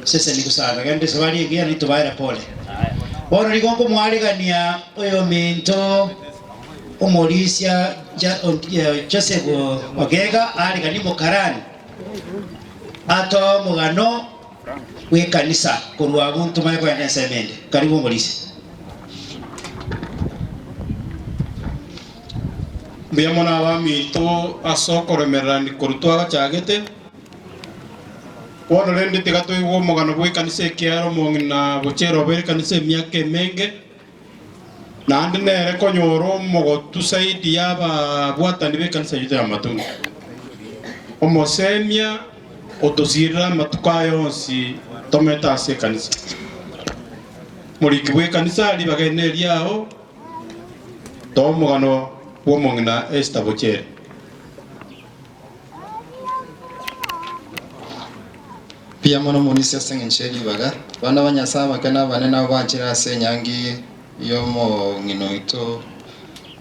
Sesenigu sana, genda esabari engiya nitobaere pole. Bono nigo nkomwarigania oyominto omorisia Joseph Ogega ariganie omokarani atoe omogano bw'ekanisa korwa abwo ntomanye kogenda ensemo ende. Karibu omorisia. Mbuya mono abaminto ase okoremererania korwa twagachagete. Bono rende tiga toigwe omogano bw'ekanisa ekiagera omong'ina gochia obeire ekanisa emiaka emenge, naende nere konyora omogotu zaidi y'ababwatani b'ekanisa yaito y'amatunda. Omosemia otosirire amatuko aya onsi tomete ase ekanisa. Moriki bw'ekanisa ribaga eri neriao, toa omogano bw'omong'ina Esther Bochere. Mbuya mono Morisia ase engencho ye ribaga. Abana ba Nyasae abake na abanene nabo banchire ase enyangi y'omong'ina oito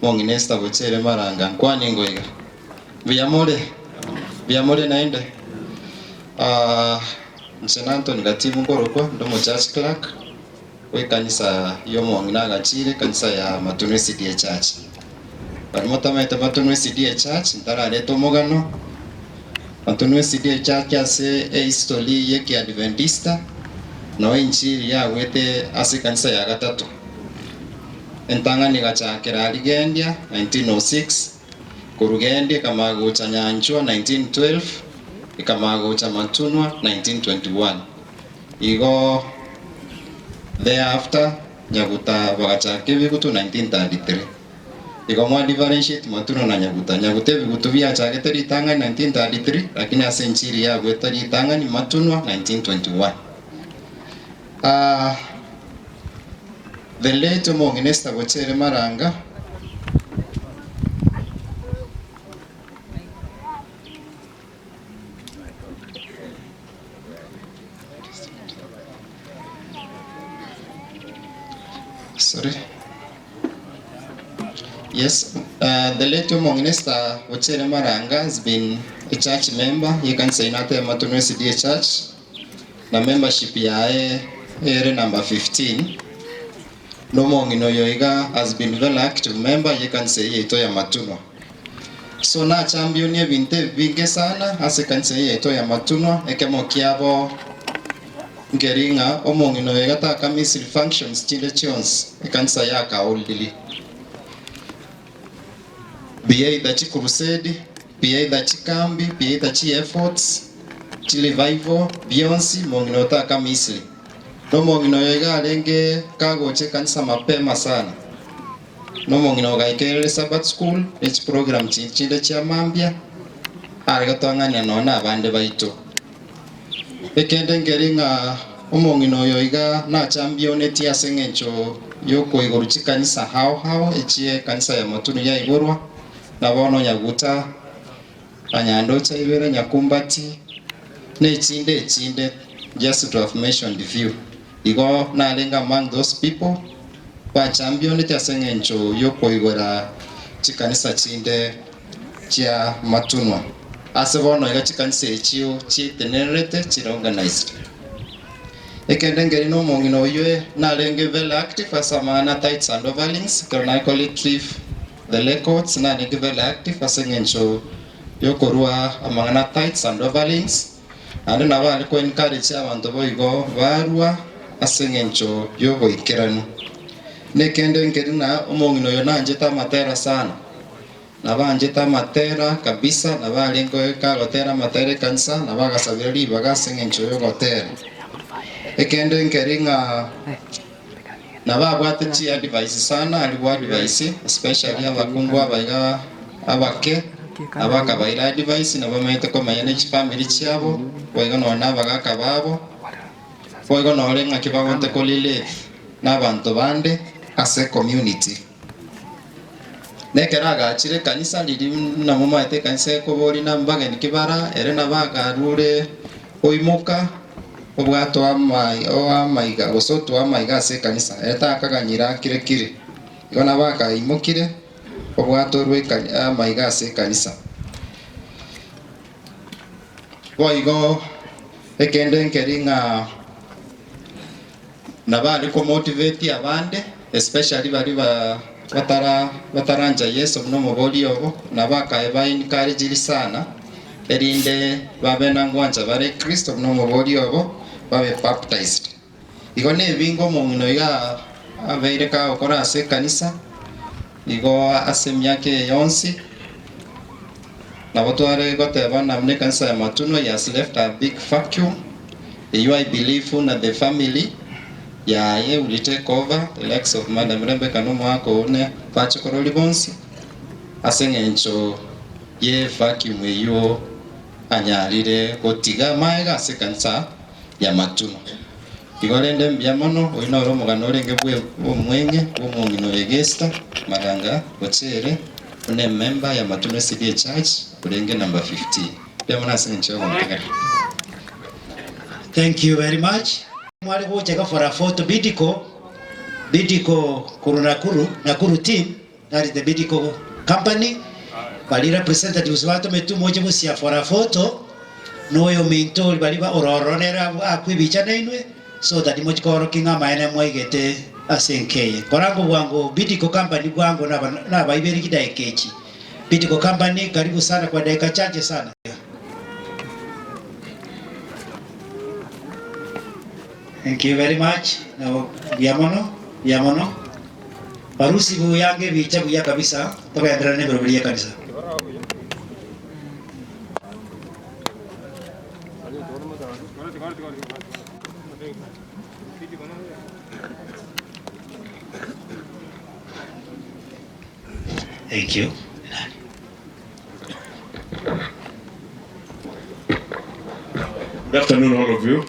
omong'ina Esther Bochere Maranga. Nkwane ingo iga. Mbuya more? Mbuya more naende? Ah, inche na Anthony Gatimu nkorokwa, ndi omochurch clerk bw'ekanisa y'omong'ina agachire, ekanisa ya Matunwa SDA Church. Baria motamanyete Matunwa SDA Church, ntarareta omogano, Matunwa SDA Church ase ehistory y'Ekiadventista, noo enchiri yagwete ase ekanisa ya gatato. Entang'ani egachakera aria Gendia 1906, korwa Gendia ekamanya gocha Nyanchwa 1912, ekamanya gocha Matunwa 1921. Igo thereafter Nyaguta bagachaka ebigutu 1933. Igo mwa differentiate Matunwa na Nyaguta. Nyaguta ebigutu biachagete ritang'ani 1933 lakini ase enchiri yagwete ritang'ani Matunwa 1921. Ah, the late omong'ina Esther Bochere Maranga, Sorry. Yes, the late omong'ina Esther Bochere Maranga has been a church member y'ekanisa eye nateba Matunwa SDA Church na membership yaye ere number 15 na omong'ina oyo iga has been very active member y'ekanisa eye yaito ya Matunwa. So nachambionie ebinto ebinge sana ase ekanisa eye yaito ya Matunwa, ekemo kiabo. Nkeri ng'a omong'ina oyo iga taka Misiri functions chinde chionsi ekanisa yakaoldiri. Be either chi crusade, be either chikambi, be either chi efforts, chi revival, bionsi mong'ina oyo taka Misiri. Nomong'ina oyo iga arenge kagocha ekanisa mapema sana. Nomong'ina ogaika Sabbath school ne chiprogram chinde chia mambia are gotong'ania nonya na abande baito. Ekende nkeri ng'a omong'ina oyo iga nachambionetie ase engencho y'okoigorwa chikanisa ao ao echie ekanisa ya Matunu yaigorwa, na bono Nyaguta, na Nyandocha ibere, Nyakumbati, na echinde echinde, just to have mentioned few. Igo narenge among those people bachambionetie ase engencho y'okoigora chikanisa chinde chia matunwa. Ase bono iga chikanisa echio chietenererete chire organised. Ekende nkeri na omong'ina oyio narenge very active ase amang'ana tithes and offerings, ekero nare ko retrieve the records narenge very active ase eng'encho yokorua amang'ana tithes and offerings, naende nabo are ko encourage abanto boigo barua ase eng'encho yoboikeranu. Nekende nkeri ng'a omong'ina oyo nanchete amatera sana. Nabanchete amatera kabisa, nabo arenge kagotera amatera ekanisa, nabo agasabera ribaga ase engencho y'ogotera. Ekende nkeri ng'a nabo abwate chiadvice sana, arigwe advice especially abakungu aba iga abake, nabo akabaira advice, nabo bamaete komenya ne chifamiri chiabo, boigo nonya na abagaka babo, boigo nore ng'aki bagote korelate na abanto bande ase ecommunity. Na ekero agachire ekanisa riria buna momaete ekanisa ekoboria na mbageni ki bara, ere nabo akarure oimoka obwate oamaiga gose otoa amaiga ase ekanisa, ere takaganyire akire kiri. Igo nabo akaimokire obwate orwe amaiga ase ekanisa. Boigo ekende nkeri ng'a. Nabo are komotivate abande especially baria batara batarancha Yeso buna omoboria obo, nabo akaeba encourage sana erinde babe na ngwancha bare Kristo buna omoboria obo babe baptized. Igo nebinge omong'ina oyo abeire kagokora ase ekanisa igo ase emiaka eye yonsi nabo tware goteba buna ekanisa ya Matunwa he has left a big vacuum. Eyio I believe buna the family yaye will take over the likes of Madam Rebecca na omwaka one bache korori bonsi ase eng'encho ye vacuum eyio anyarire gotiga amaega ase ekanisa ya Matunwa. Igo rende mbuya mono oyio noro omogano orenge bwe omweng'e bwa omong'ina oyo Egesta Maganga Bochere buna emember ya Matunwa SDA Church orenge number 15. Mbuya mono ase eng'encho yogontegerera. Thank you very much. Mware gocha iga for a photo Bidco, Bidco korwa Nakuru, Nakuru team, that is the Bidco company, baria representatives batometwe moche gosia for a photo, na oyominto oria baria ba ororo nere akwe ebicha nainwe, so that mochie koorokia ng'a amaene mwaigete ase enka eye. Kora ng'o bwango Bidco company bwango naba nabaiberi chidaeka echi. Bidco company karibu sana kwa dakika chache sana. Thank you very much. Nabo buya mono, buya mono. Barusi buyange ebicha buya kabisa, togenderere na ebirogo bia ekanisa. Thank you. Good afternoon, all of you.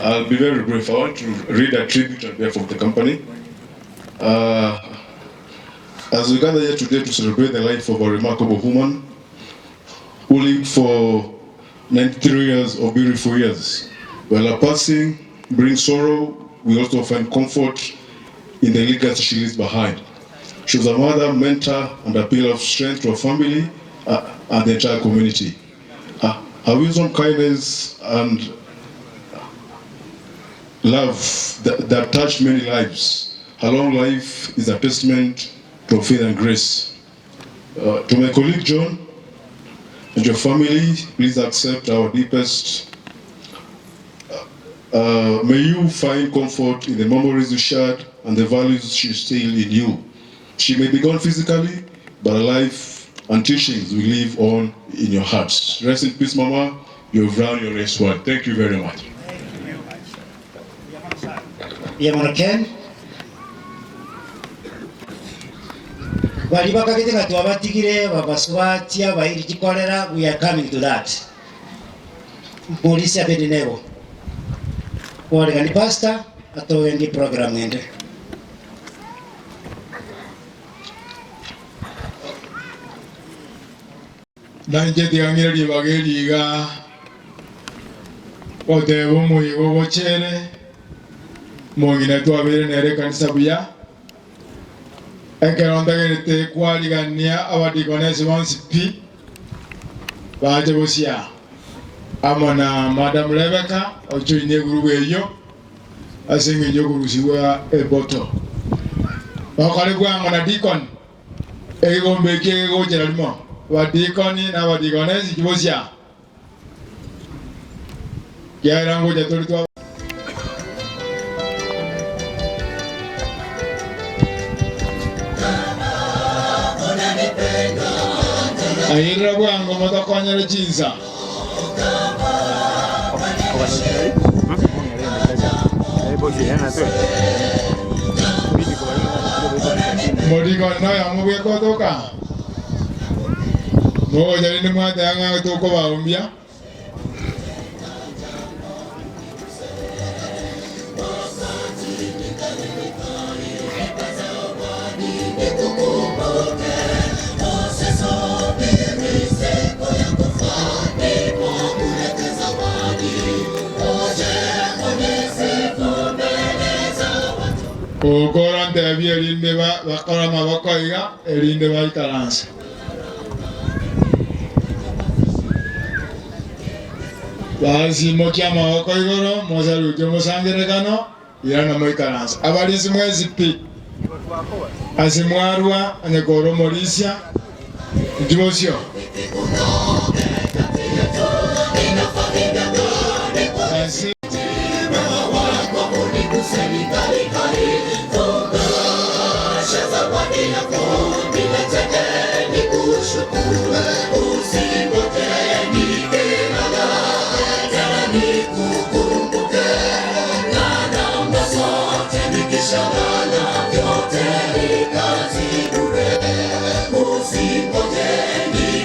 I'll be very brief. I want to read a tribute on behalf of the company. As we gather here today to celebrate the life of a remarkable woman who lived for 93 years of beautiful years. While her passing brings sorrow, we also find comfort in the legacy she leaves behind. She was a mother, mentor, and a pillar of strength to her family and the entire community. Her wisdom, kindness, and love that, that touched many lives. Her long life is a testament to faith and grace. To my colleague John and your family, please accept our deepest May you find comfort in the memories you shared and the values she instilled in you. She may be gone physically, but her life and teachings will live on in your hearts. Rest in peace, Mama. You have run your race well. Thank you very much. Mbuya mono Ken. Baria bakagete ng'a twabatigire babasubati abairi chikorera, we are coming to that. Maurice Abedinego, Kwarigani pastor atogengie program ende. Na inche tiga ng'ire ribaga eri iga goteba omoyega ogochere, omong'ina twabeire nere ekanisa buya, ekero ntagerete kwarigania abadikonesi bonsi pi, bache bosio aa, amo na Madam Rebecca ojoinie egurubu eyio ase engencho y'okorusigwa eboto. Bakore bwango na deacon Egegombe ekio egegochera rimo, abadikoni na abadikonesi chibosia, ekiagera ngocha tore twa. Ayerera bwango motokonyere chinsa. Morikoni noyomo bweka otoka, mogocha rende mwateba ng'a tokobaombia. Gokora ntebie erinde bakore amaboko iga, erinde baikaranse. Basimokia amaboko igoro, mosarutie omosangererekano, irana moikaranse. Abarisi mwensi pi, ase mwarua, onye kore omorisia, inchuo bosio. Ase.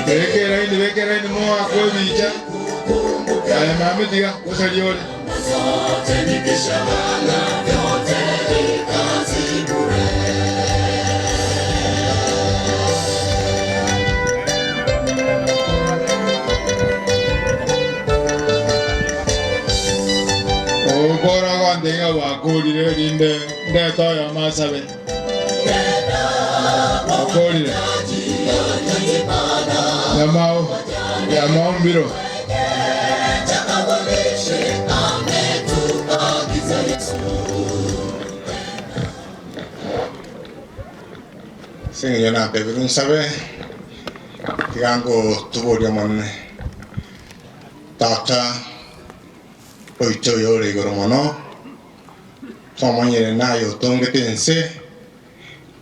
Beka eraini, beka eraini moakwe ebicha. Aye mame tiga, gosaria ore. Okora gontebia ng'a gwakorire, erinde ndete oyomo asabe. Gwakorire. Nyamao, nyamao mbiro. Ase engencho natebirwe nsabe, tiga ngotoboria Omonene, Tata oito oyore igoro mono, twamanyire naye otongete ense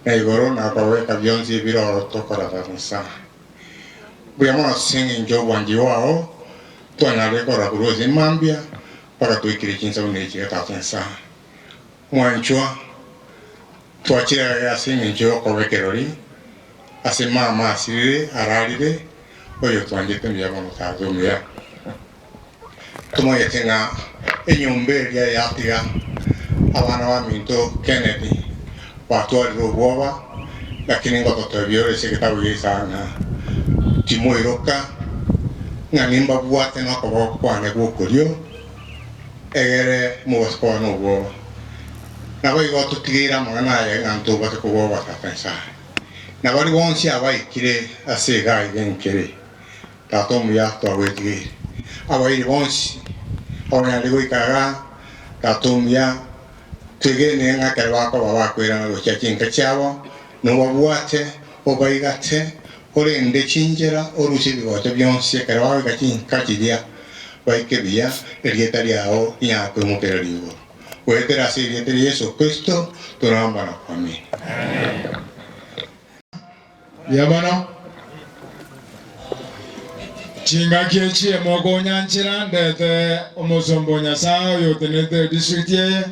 na igoro na okobeka bionsi ebire oro tokorora Nyasae. Mbuya mono ase engencho y'obwanchi bwao, twanyarire korora korwa ase mambia mpaka twaikire chinsa buna echi iga Tata Nyasae. Mwanchwa, twachire aiga ase engencho y'okoba ekerori ase mama asirire ararire, oyotwanchete mbuya mono Tata omuya. Tomanyete ng'a enyomba eria yatiga abana baminto Kennedy batwarire obwoba, lakini ngototebia ore ase egetabu gia Isaya ng'a timoiroka, ng'a nimbabwate nokoboko kwane gw'okorio, egere mobase koba nobwoba. Naboigo totigeire amang'ana aya ng'a ntobase kobwoba Tata Nyasae. Na baria bonsi abaikire ase iga iga enkere, Tata omuya twagwetigeire. Abairi bonsi abanyare goika iga, Tata omuya, twegene ng'a ekero bakoba bakoirana gochia chinka chiabo, nobabwate, obaigate, orende chinchera, orusie ebigocho bionsi ekero bagoika chinka chiria. baike buya, erieta riao rinyare koimokereria igoro. Goetera ase erieta ria Yeso Kristo toramba na kwamina. Mbuya mono. Chingaki echi mokonyanchera ndete omosomba o Nyasae oyotenenete edistrict eye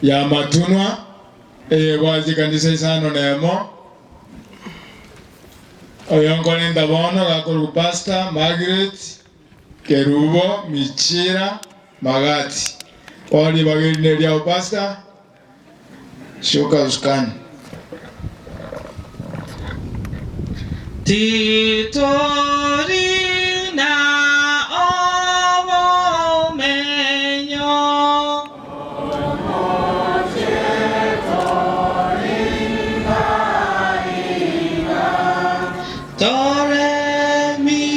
ya Matunwa eye ebwate chikanisa isano na emo. Oyo nkorenta bono gakorokwa Pastor Margaret Kerubo Michira Magati. Bono ribaga eri neriao Pastor. Shuka usukani. Titori na obomenyo. Toremigwe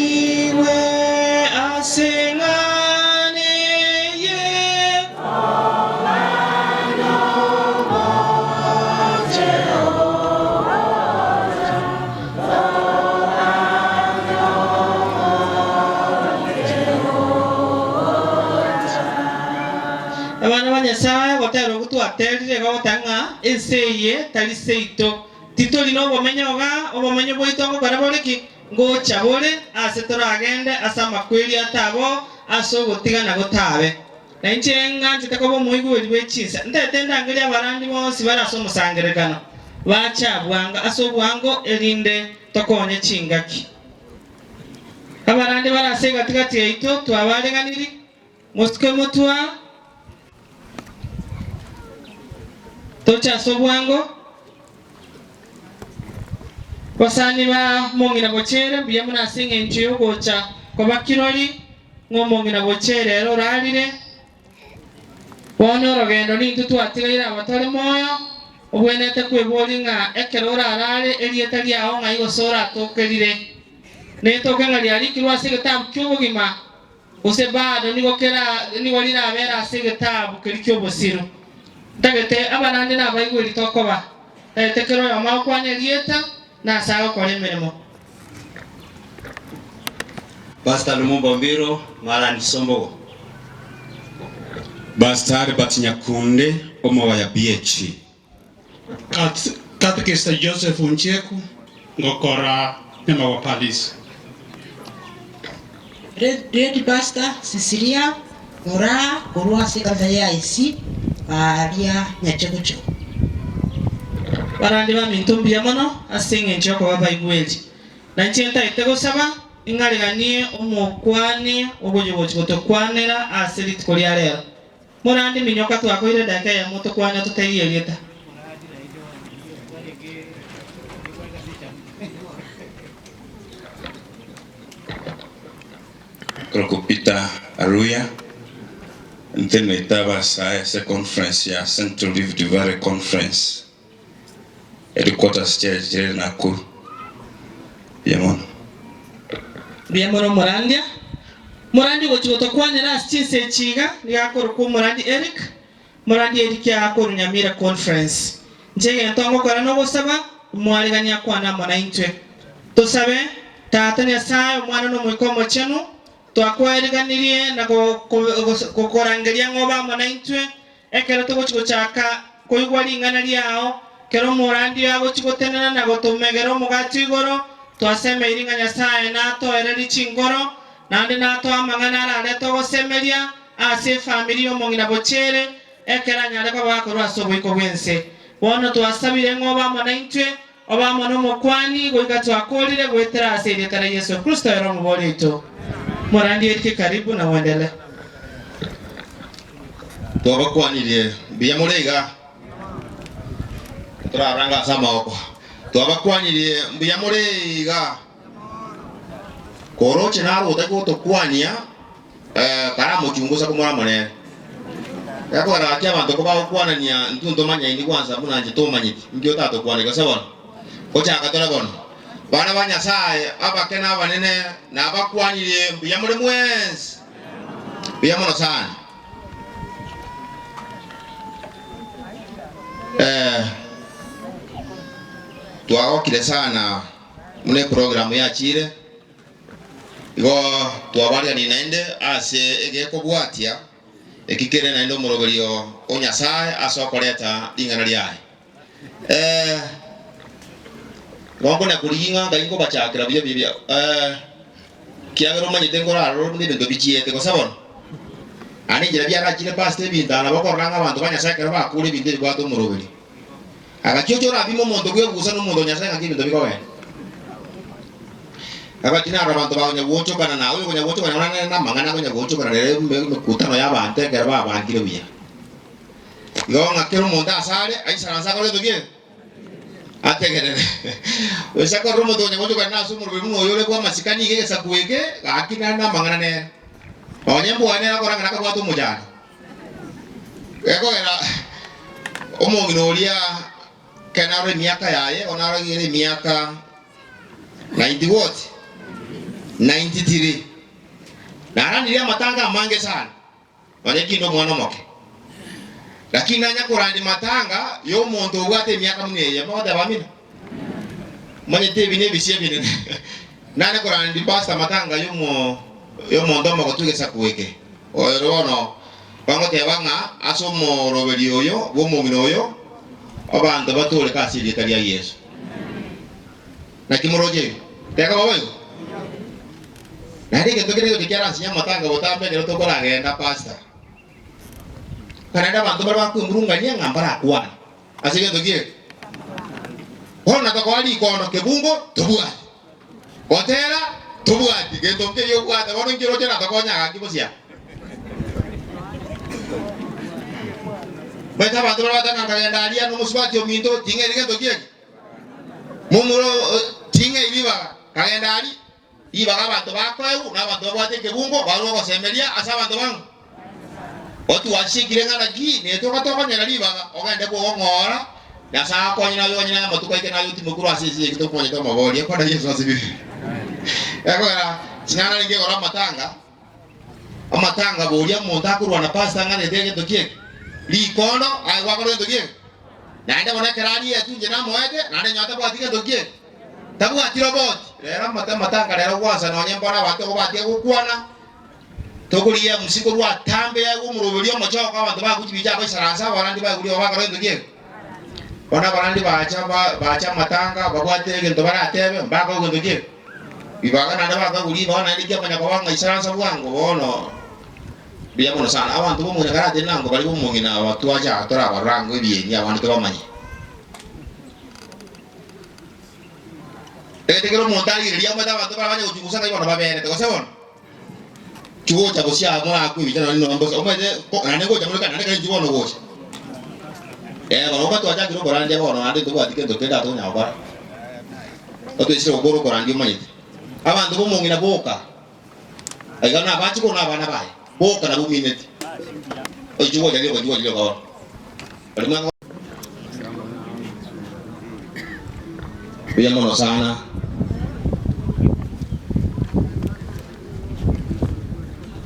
ase eng'ana eye. Abana ba Nyasae, ogotera okwo twaterire iga goteba ng'a ense eye tari seito. Titori nobomenyo iga, obomenyo bwaito ngokora bore ki? Ngocha bore aase toragende ase amakweri atabo, ase ogotigana gotabe. Na inche ng'anchete koba omoigweri bwe chinsa, ntete ndangerie abarandi bonsi bare ase omosangererekano, bache abwango ase obwango, erinde tokonye chingaki. Abarandi bare ase egati-gati yaito twabareganirie, mosike motwa, toche ase obwango. Basani ba omong'ina bochere, mbuya mono ase engencho y'ogocha koba kirori ng'a omong'ina bochere ere orarire. Bono orogendo nintwe twatigaire aba tore moyo, obwenerete kweboria ng'a ekero orarare erieta riao ng'ai gose oratokerire. Netoke ng'a riarikirwe ase egetabu ki'obogima, gose bado nigo kera nigo rirabere ase egetabu keria ki'obosiru. Ntagete abarandi na abaigweri tokoba, ntagete kera oyomo agokwana erieta na ase agokora emeremo. Pastor Lumumba Ombiro, Marani Sombogo. Pastor Albert Nyakunde, Omogaya BHC. Catechist Joseph Onchieku, ngokora Nyamagwa Parish. Lady Pastor Cecilia Moraa korwa ase ekanisa ya AIC aaria Nyachegucho. Barandi baminto mbuya mono ase engencho y'okoba abaigweri. Na inche ntaete gosaba, ing'areganie omokuani ogochi gotokwanera ase rituko ria rero. Morande minyoka twakoire edageka eyemo tokwane totaiyo erieta. Korokwa Peter Aruya, ntenenete abasae ase econference ya Central Rift Valley Conference, headquarters chiaye chire Nakuru. Mbuya mono. Mbuya mono omorandia. Morandi ogochia gotokwanera ase chinsa echi iga nigo akorokwa omorandi Eric. Morandi Eric akorwa Nyamira Conference. Inche egento ngokora nogosaba, mwariganie akwane amo naintwe. Tosabe, Tata Nyasae, Omwana na Omoika Omochenu, twakwariganirie na gokorangeria ng'a obe amo naintwe Ekero togochia gochaka koigwa ring'ana riao, kera omorandia agochia gotenena na gotomegera omogati igoro, twasemeiri ng'a Nyasae natoererie chinkoro, naende natoe amang'ana ararete ogosemeria ase efamiri y'omong'ina bochere, ekero anyare koba gakorwa ase oboiko bw'ense. Bono twasabire ng'a obe amo naintwe, obe amo n'Omokuani, goika twakoorire goetera ase erieta ria Yeso Kristo ere Omobori oito. Morandia Erike karibu na mwendelee. Twabakwanirie mbuya more iga, torarange ase amagoko. Twabakwanirie mbuya more iga, koroche naro otari gotokwania eh, karamochungusa komoramo nere. Gekogera gaki abanto kobagokwanania intwe ntomanyaini kwansa buna inche tomanyeti, inki otatokwaneti gose bono? Gochaka tore bono. Bana ba Nyasae, abake na abanene, nabakwanirie mbuya more mwensi. Mbuya mono sana. Eh, twagokire sana buna eprogramu yachire. Igo twabarianie naende ase egekobwatia eki kere naende omoroberio o Nyasae ase okoreta ring'ana riaye. Eh, ngonkona korigia ng'a ngai nkobachakera buya buya buya, eh, kiagera omanyete nkorarora buna ebinto bichiete, gose bono? Naende enchera biarachire pastor ebinto aa nabo okorora ng'a abanto ba Nyasae ekero bakure ebinto ebibwate omoroberio. Agachia oche orapime omonto bw'egusa na omonto o Nyasae ng'aki ebinto bikogenda. Agachia narora abanto bakonya-goonchokana na oyokonya-goonchokana buna nere namang'ana akonya-goonchokana rere emekutano y'abanto ekero babangire buya. Igo ng'a kera omonto asare aisaranse akore gento ki? Ategerere. Goisa korora omonto okonya-goonchokana nase omorweri buna oyo ore bw'amasikani iga egesaku eke, gaki nare namang'ana nere. Nonye mbwane nere akora ng'a nakabwate omochando. Gekogera omong'ina oria ekero narora emiaka yaye, bono narogire emiaka 90 what? 93. Naranirie amatanga amange sana, nonye kinde omwana omoke. Lakini nanya korandia matanga ya omonto obwate emiaka buna eye, mogoteba amina? Manyete ebi nebisio ebinene. Nare korandia pastor amatanga yomo yomonto omogotu egesaku eke. Oyo bono bagoteba ng'a ase omoroberio oyo bw'omong'ina oyo abanto batooreke ase erieta ria Yeso. Naki moroche igo? Teka bobe igo? Naende egento kere egocha kiaransinya amatanga botambe ekero tokoragenda pastor. Naende abanto baria bakwemurungania ng'a mbarakwane ase egento ki eke. Bono natokoa rikondo kebungo tobwate. Gotera tobwati gento nkeria obwate bono inki oroche natokonya gaki bosia. Omanyete abanto baria batanga nkagenda aria nomosubati ominto ting'eiri gento ki eke. Momura ting'eiri ribaga nkagenda aria ribaga abanto bakoegwa na abanto babwate ekebungo barue ogosemeria ase abanto bang'u. Otwachikire ng'a naki netoka tokonyora ribaga ogende bw'ogong'ora, Nyasae akonye naye onye naye amatuko aike naye otimoke korwa ase ense eye tokonyete omoboria kwana Yeso ase bire. Ekogera ching'ana renge igoro amatanga, amatanga boria omonto akorwana pastor ng'a nete egento ki eke? Rikondo aye gwakora gento ki eke? Naende bono ekero arietwe inche namoete naende onye tabwati gento ki eke? Tabwati roboti. Rero amatanga rero gwansa nonye mbono abanto okobatia gokwana. Tokorigia MC korwa atambe yaigwa omoroberio omochoko abanto baku chibicha abaisaransa abarandi baigure igo bakora gento kiege. Bono abarandi bacha bacha amatanga babwate egento baratebe mbakore gento kiege. Ribaga naende bakagwa ribaga naende kiamanya koba ng'a isaransa bwango bono mbuya mono sana. Abanto ba omong'ina karatende nango baria ba omong'ina aba twacha aa torabarora ango ebieni abande tobamanye. Egete kera omonto arigereria omanyete abanto bara banye gochungusa ng'ai bono baberete gose bono. Chigocha bosio aa morakwe ebicha nonye nonya mbosa omanyete ko naende ngocha more kare naende kare inche bono gocha. Eh bono boka twachakire okorandia bono naende ntobwati kento kende atokonya gokora. Otwesire gokora okorandia omanyete. Abanto ba omong'ina boka, aiga nabache korwa na abana baye, boka nabwo omineti. Oichwe gocha rioka oichwe gocha rioka bono. Baria mwa Mbuya mono sana.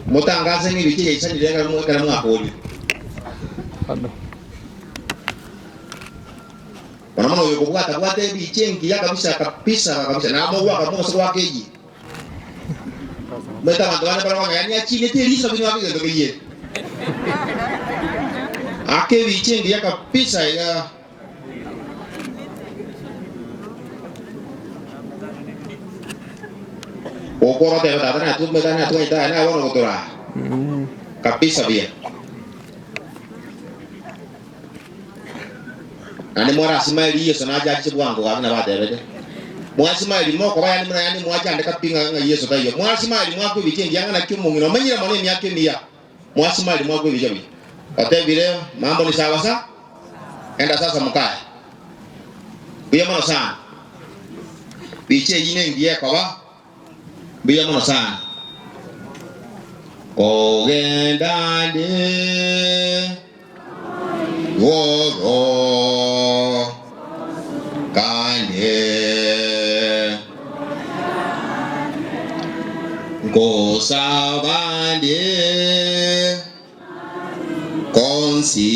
Motangase ng'a ebicha yaisanire ekero ekero mwakorire. Mono mono oyo okobwata bwata ebicha engiya kabisa kabisa kabisa namogwaka mose goaka eyie. Omanyete abanto bande bare konyora yaani achinete eriso lakini goaka egento keyie. Aka ebicha engiya kabisa iga. Gokora otebe tata natwomete natwanyete aya naye bono gotoraa kabisa buya. Naende mwarasimaeri Yeso nache achiche bwango gaki nabatebete. Mwasimaeri mokoba yaani buna yaani mwachandeka pi ng'a ng'a Yeso taiyo. Mwasimaeri mwakwa ebicha engiya ng'a naki omong'ina omenyire mono emiaka emiya. Mwasimaeri mwakwa ebicha buya. Otebire mambo ni sawa sa enda sasa mokaya. Mbuya mono sana. Bicha eyio nengiya ekoba mbuya mono sana. Kogenda nde goro kande ngosaba nde konsi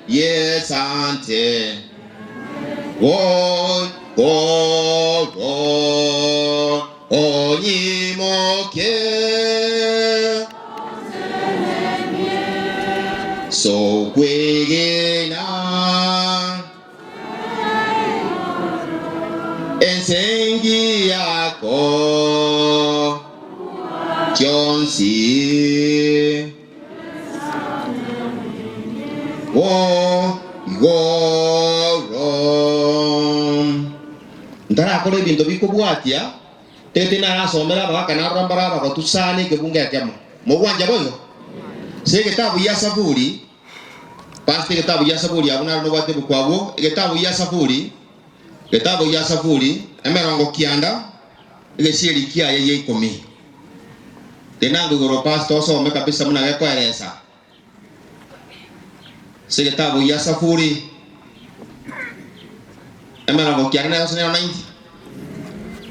yesante go go go onyi. Ense engiya chionsi wo igoro ntarakora ebinto bikobwatia tete narasomera abagaka narora mbare abagotu sana ekebungo ekemo mogwanja boigo ase egetabu ya Saburi pastor egetabu ya Saburi abwo naro nobwate ebuku abwo egetabu ya Saburi egetabu ya Saburi emerongo kianda egesieri kiaye ya ikomi tenango igoro pastor osome kabisa buna gekoeresa ase egetabu ya Saburi emerongo kianda nero ase nero 90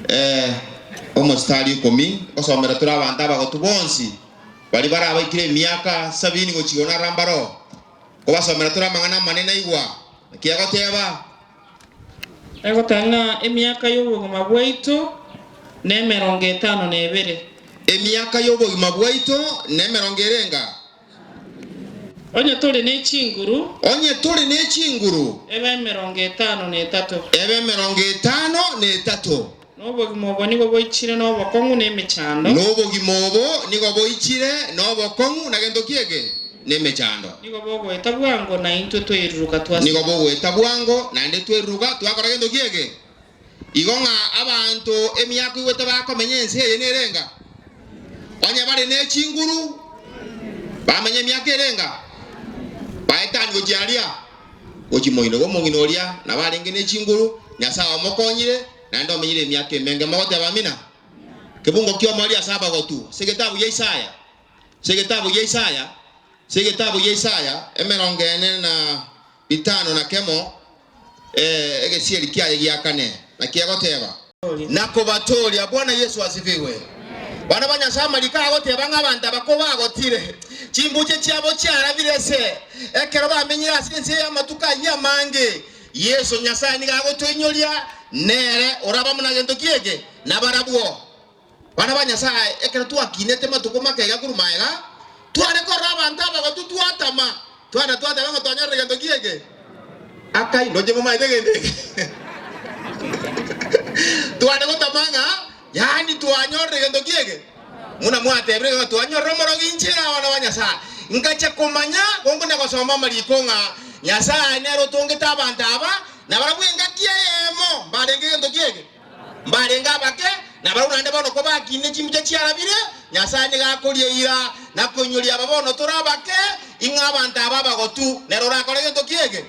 eh, omostari ikomi osomera tore abanto abagotu bonsi bari barabaikire emiaka sabini gochia igoro narora mbaro kobasomera tore amang'ana amanene aigwa naki egoteba. Egoteba ng'a emiaka y'obogima bwaito nemerongo etano na ebere. Emiaka y'obogima bwaito nemerongo erenga? Onye tore ne chinguru. Onye tore ne chinguru. Ebe emerongo etano na etato. Ebe emerongo etano na etato. Na obogima obo nigo boichire nobokong'u na emechando. Na obogima obo nigo boichire nobokong'u na gento ki eke? Nemechando. Nigo bogoeta bwango, na intwe twairuruka twasira. Nigo bogoeta bwango, naende twairuruka twakora gento ki eke? Igo ng'a abanto emiaka oigwete bakomenya ense eye nerenga? Onye bare ne chinguru, bamenye emiaka erenga? Baetani gochia aria, gochia moino bw'omong'ina oria, nabo arenge ne chinguru, Nyasae omokonyire, naende omenyire emiaka emenge. Mogoteba amina? Kebungo ki'omoerio ase abagotu, ase egetabu gia Isaya, ase egetabu gia Isaya, ase egetabu gia Isaya, emerongo ene na bitano na kemo, egesieri kiaye gia kane, naki egoteba. Na kobatooria. Bwana Yesu asifiwe. Bana ba Nyasae amariko agoteba ng'a abanto aba kobagotire, chimbuche chiabo chiarabire ase ekero bamenyire ase ense y'amatuko ayio amange. Yeso Nyasae nigo agotoinyoria, nere oraba buna gento ki eke? Nabarabwo. Bana ba Nyasae, ekero twakinete matuko make iga korwa magega, tware korora abanto abagotu twatama, twana twateba ng'a twanyorire gento ki eke? Akai, ndoche momaete gento eke. Tware gotama ng'a yaani twanyorire gento ki eke? Buna mwatebire ng'a twanyorire omorogi inche abana ba Nyasae. Ngacha komanya gonkona gosoma amariko ng'a Nyasae nere otongete abanto aba, na barabwo engaki eyemo mbarenge gento ki eke? Mbarenge abake, na barabwo naende bono kobakinire chimbuche chiarabire, Nyasae nigo akoria eira na koinyoria aba bono tore abake, ing'o abanto aba abagotu, nere orakore gento ki eke?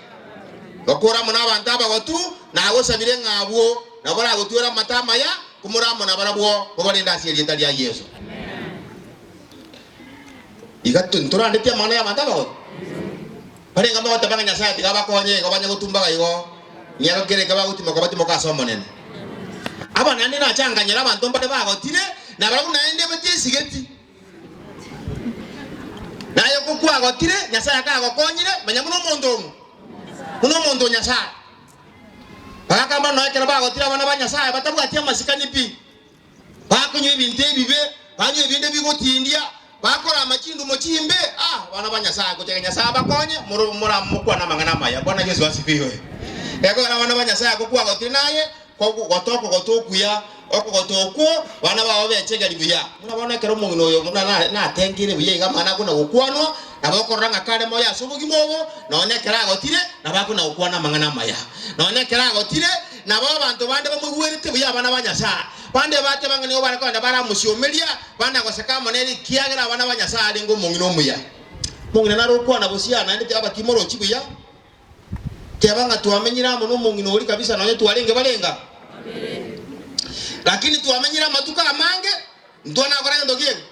Gokora amo nabanto abagotu, nagosabire ng'a abwo nabo baragotwere amato amaya, komore amo nabarabwo, mobarende ase erieta ria Yeso. Iga ntorandetie amang'ana y'abanto abagotu? Barenge mogoteba ng'a Nyasae tiga abakonye igo banye gotumbaga igo, miaka kera eke bagotimoka batimoke ase Omonene. Aba naende nachanganyera abanto mbare bagotire, na barabwo naende batiasigeti. Naye kokwagotire, Nyasae akagokonyire, manya buna omonto ong'o? Buna omonto o Nyasae. Bagakamba nonya ekero bagotire abana ba Nyasae batabwati amasikani pi. Bakonywa ebinto ebibe, banywa ebinde bigotindia, bakorama chindumo chimbe. Ah, abana ba Nyasae, gochaka Nyasae abakonye, more moramokwane amang'ana amaya. Bwana Yeso asifiwe. Ekogera abana ba Nyasae akwo kwagotire naye, kogota okogota okuya, okogota okwo, bana bao bechegeri buya. Buna bono ekero omong'ina oyo buna natengeire buya iga amang'ana akona gokwanwa, nabo okorora ng'a kare moyo ase obogima obo, nonya ekero agotire, nabo akona gokwana amang'ana amaya. Nonya ekero agotire, Nabo abanto bande bamoigwerete buya abana ba Nyasae, bande bateba ng'a nigo bare kogenda baramosiomeria, bana goseka amo nere, ekiagera abana ba Nyasae arenge omong'ina omuya. Omong'ina nare okwana bosio aa naende teba timorochi buya, teba ng'a twamenyire amo nomong'ina oria kabisa nonye twarenge barenga, lakini twamenyire amatuko amange, ntwanakora gento ki eke?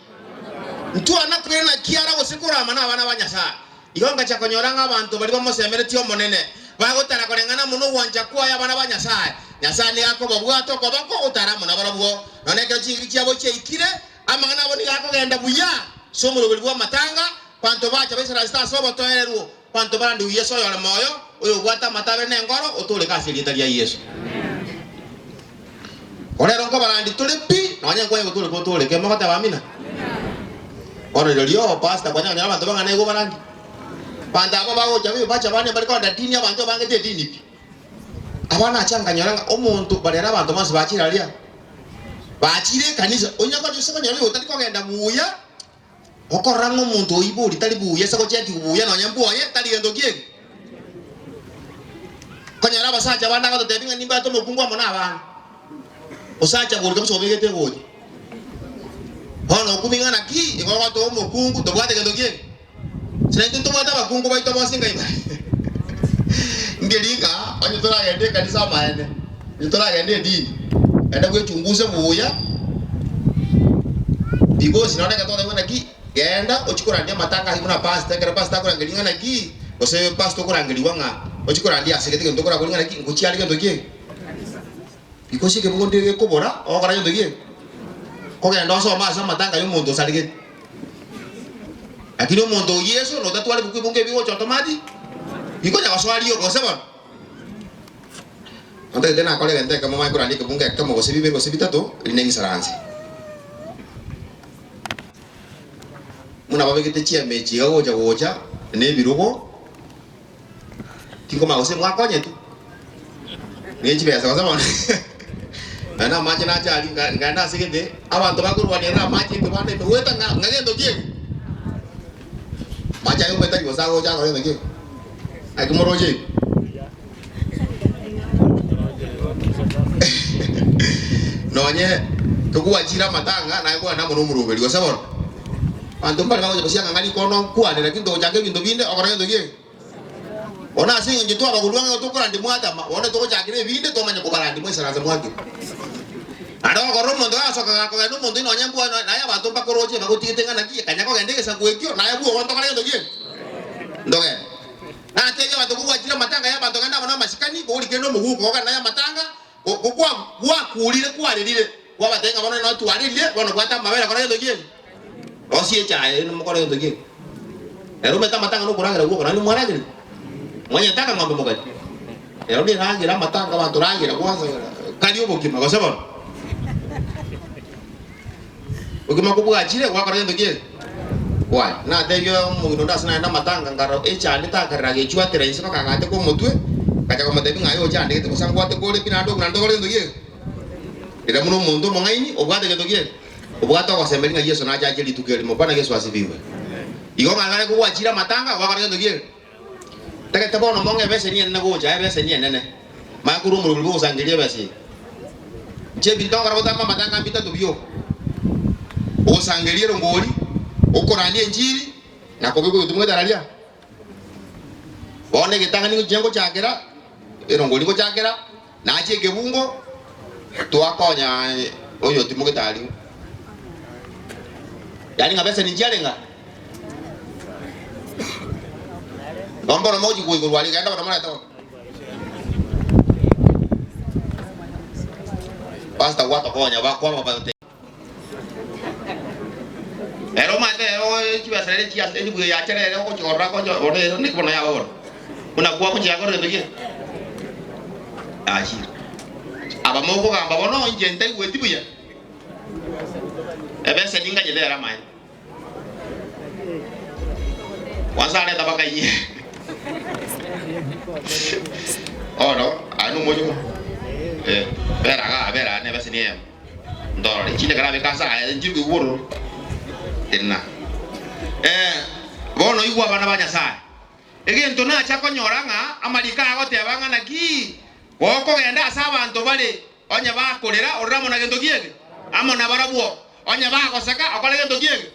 Ntwana koirana kiara gose korama nabana ba Nyasae. Igo ngacha konyora ng'a abanto baria bamosemeretie Omonene, bagotara koreng'ana amo nogwancha kwaye abana ba Nyasae, Nyasae nigo akobabwata okoboko gotara amo nabarabwo. Nonya ekero chingaki chiabo chiaikire, amang'ana abo nigo akogenda buya ase omoroberi bw'amatanga, Abanto bacha baisaransete ase obotoereru, abanto barandigwe Yeso oyore moyo, oyobwate amatabere na engoro, otooreke ase erieta ria Yeso. Korero nkobarandi tore pi, nonya nkwanye gotooreka otooreke, mogoteba amina? Bono rirorio pastor kwanya konyora abanto bang'ana igo obarandi. Abanto aba bagocha bacha bane mbare kogenda dini abanto bangete edini pi. Abana acha nkanyora ng'a omonto barera abanto bonsi bachire aria, bachire ekanisa, onye ase konyora oyo otari kogenda buya, okorora ng'a omonto oyio bori tari buya ase gochekigwa buya nonye mbwoye tari gento ki eke. Konyora abasacha bande agototebia ng'a nimbate omokungu amo na abana, osacha bori kabisa obegete egoti. Bono okumia ng'a naki igo ogotoa omokungu tobwate gento ki eke. Naintwe ntobwate abakungu baito bonsi ngai bare. Nkeri ng'a onye toragende ekanisa amaene, onye toragende edini, genda bwechunguse buya, because nonye ekero togoteba ng'a naki, genda ochie korandia amatanga ayio buna pastor, ekero pastor akorangeria ng'a naki, gose pastor okorangerigwa ng'a ochie korandia ase gete egento okoraborie ng'a naki, ngochia are gento ki eke? Because ekebugo ndire gekobora, ogokora gento ki eke? Kogenda osome ase amatanga ya omonto osarigete. Lakini omonto o Yeso notatware ebuku ebunge ebi gocha otomati, bikonya gosoa rioka gose bono. Ntagete nakore egento ekemo manye korandia ekebungo ekemo gose bibere gose bitato, erinde ng'isaranse. Buna babegete chiema echi iga gocha gocha na ebirogo, tinkomanya gose mwakonyetwe ne chibesa gose bono. Naende amache nache aria nka nkaenda ase gete, abanto bakorwania na amache ekebanda ime goeta ng'a ng'a gento ki eke? Amache aye omanyete tari bosa agocha akore gento ki eke? Naki moroche igo? Nonye togwachire amatanga naye kwana amo na omoroberi gose bono? Abanto mbare bagocha gosianga ng'a rikono nkwane lakini togochaka ebinto binde okore gento ki eke? Bono ase engencho twabagorwa ng'a tokorandia mwatama, bono togochakera ebinde twamanya kobarandia mwaisaransa mwakire. Naende okorora omonto gasoka gakogenda omonto oyio nonye mbwa naye abanto mbakoroche bagotigete ng'a naki kanya kogenda egesaku ekio naye bwogo ntokore gento ki eke? Ntogende. Natebie abanto kobwachire amatanga y'abanto genda amo namasikani, bori kende omoguko ogende naye amatanga, gwakurire kwarerire, kwabatebia ng'a bono nonye twarerire, bono bwata amabere kora gento ki eke? Rosia echae ere mokore gento ki eke? Ere omanyete amatanga nokoragera gwoka naende mwaragerete? Mwanyete akang'ombe mokaria? Ero neragera amatanga abanto ragera kwanza karia obokima gose bono? Obokima kobwachire gwakora gento ki eke? Kwaria. Natebia omong'ina onde ase naende amatanga nkarora echande takarera agechwatera inse mpaka agateka omotwe, ngacha komotebia ng'a aye ochandegete bosa ngwate kore pi naende naende okore gento ki eke? Riria buna omonto omong'aini obwate gento ki eke? Obwate ogosemeria ng'a Yeso nache ache rituko erimo. Bwana Yeso asifiwe. Igo ng'a kare kogwachire amatanga, gwakora gento ki eke? Tagete bono mong'e ebeseni enene gocha, ebeseni enene. Manya korwa omorobori bw'ogosangereria ebesa eye. Inche ebinto nkora botambe amatanga mbitato bioka. Ogosangereria erongori, okorandia enchiri, na kobekwa egetunwa getararia. Bono egetang'ani ngochia ngochakera, erongori ngochakera, Nache ekebungo twakonya oyotimogete aria. Yaani ng'a besa ninchi arenge aa? Igo mbono mogochia koigorwa aria, genda bono morete bono. Pastor gwatokonya bakwaba Ere omanyete ere chibesa ere chiase elifu eye yachere ere ogochia korora akocha bono ere naki bono yaba bono. Buna kwagochia yakora gento ki? Yachire. Aba mokogamba bono inche ntaigweti buya. Ebesa ninganyete ere amaene. Kwanza areta bakaiye. Bono aye nomochoko. Eh, bera igaa bera aa nebesa ni eyemo. Ndorore chinde karabe ase aya nchiri koigwa bororo. Tenena. Eh, bono igwa abana ba Nyasaye. Egento nacha konyora ng'a amariko aya agoteba ng'a naki gokogenda ase abanto bare onye bakorera orore amo na gento ki eke? Amo nabarabwo. Onye bagoseka okore gento ki eke?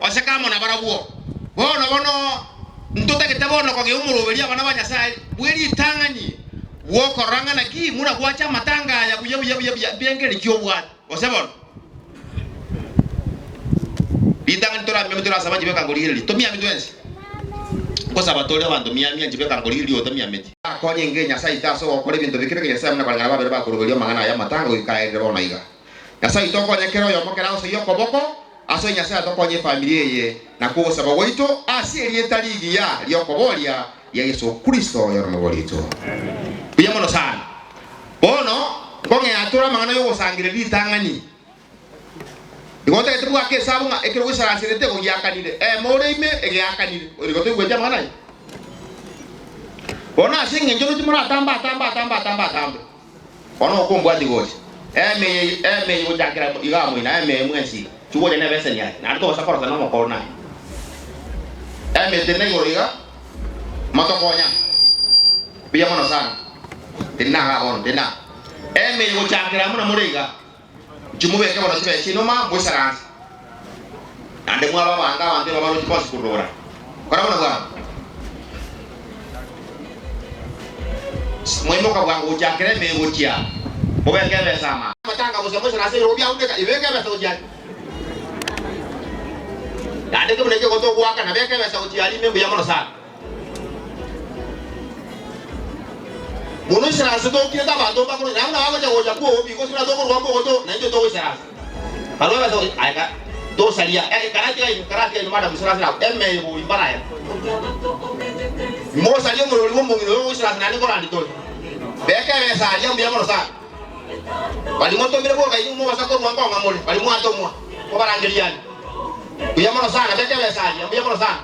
Oseke amo nabarabwo. Bono bono ntotagete bono kogea omoroberio abana ba Nyasae bwe ritang'ani bw'okorora ng'a naki muna gwacha amatanga aya buya buya buya buya mbirengererio ki obwate. Gose bono ritang'ani toramiame torasaba nchibeka nkorigereria. Tomiami twensi. Nkosaba tore abanto miamia nchibeka nkorigereria otamiameti. Akonye inge Nyasae oito ase ogokora ebinto bike bike Nyasae buna koreng'ana babere bakoroberia amang'ana aya amatanga goika aerire bono iga. Nyasae oito okonye kera oyomo kera agosoyia okoboko Ase oyo Nyasae atokonye efamiri eye, nakwo ogosaba gwaito ase erieta rigiya ri'okoboria ria Yeso Kristo oyore Omobori oito. Buya mono sana. Bono nkong'ea tore amang'ana y'ogosangereria ritang'ani. Igo ntagete bwake esabu ng'a ekero goisaranserete igo giakanire, emo ore ime egeakanire. Igo toigweti amang'ana aya? Bono ase engencho roche moratambe atambe atambe atambe atambe. Bono okombwati gocha. Eme eye eme eye gochakera iga moino eme eye mwensi iga. Chigocha na ebeseni aye. Naende tobasa korosana omokoro naye. Eme eye igoro iga motokonya. Mbuya mono sana. Tindi naga bono tindi naga. Eme eye gochakera amo na more iga. Nchimobeke bono chibesa chiaino ma moisaranse. Naende mwaba abanto abanto ebabaroche bonsi korora. Kora bono bwango. Mwaimoka bwango gochakera ime gochia mobeke ebesa ama. Amatanga gose moisaranse ebirogo biauneka ibeke ebesa gochia aria. Naende kebuna ekegoto ogoakana beka ebesa gochia aria ime mbuya mono sana. Mono isaranse tokirete abanto mbakore naende buna bagocha gocha kwobi gose buna tokorwa mbogoto naintwe togoisaransa. Barwa ebesa gocha aye ka tosaria eh karatiga inwe karatiga inwe madam isaranse nabo emeye bori mbaraya. Mosarie omorori bwa omong'ina oyo ogoisaransa naende nkorandi tore. Beka ebesa aria mbuya mono sana. Baria motomire boka inwe mobasa korwa nkong'a more baria mwatomwa kobarangeria aria. Mbuya mono sana beka ebesa aria mbuya mono sana.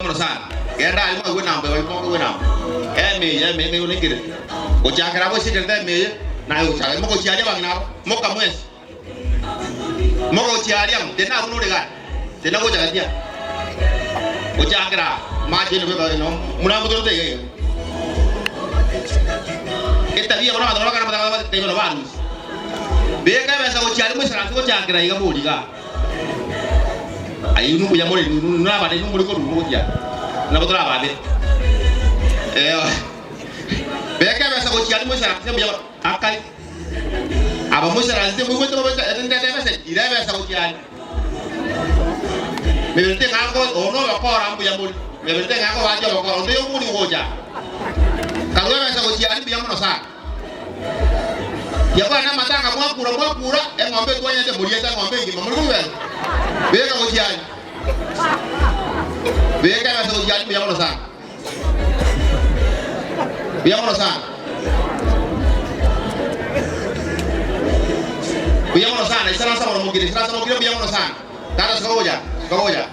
Mono sana. Genda aria mwaigwe enamba eye, mwaigwe enamba. Eme eye, eme eye nigo nekere. Gochakera abwo ase ekerete eme eye, naye ogochaka. Mogochia aria abang'ina aba, moka mwensi. Mogochia aria amo, tena abwo nore gati. Tena gocha gati aa. Gochakera aa, mache ino beka ino, muna mbotorete iga iga. Etabia bono abanto baria bakare amatanga taibo nabo barusia. Beka ebesa gochia aria moisaranse gochakera iga bori igaa. Aye inwe mbuya more inwe inwe abana inwe more korwa mogochia nabo tore ababe. Eh, beka ebesa gochia aria moisaranse mbuya mono. Akai aba moisaransete moigwete bobe ndete ebesa ira ebesa gochia aria. Mebere teng'ako obo nobokora mbuya more. Mebere teng'ako bache obokora onde oyomori ogocha. Karua ebesa gochia aria mbuya mono sana. Tiakwana amatanga mwakura mwakura eng'ombe etwanyete moriete eng'ombe engima muri koigwera beka gochia aria beka ebesa gochia aria mbuya mono sana mbuya mono sana mbuya mono sana isaransa mono mokire isaransa mokire mbuya mono sana tata sika gocha sika gocha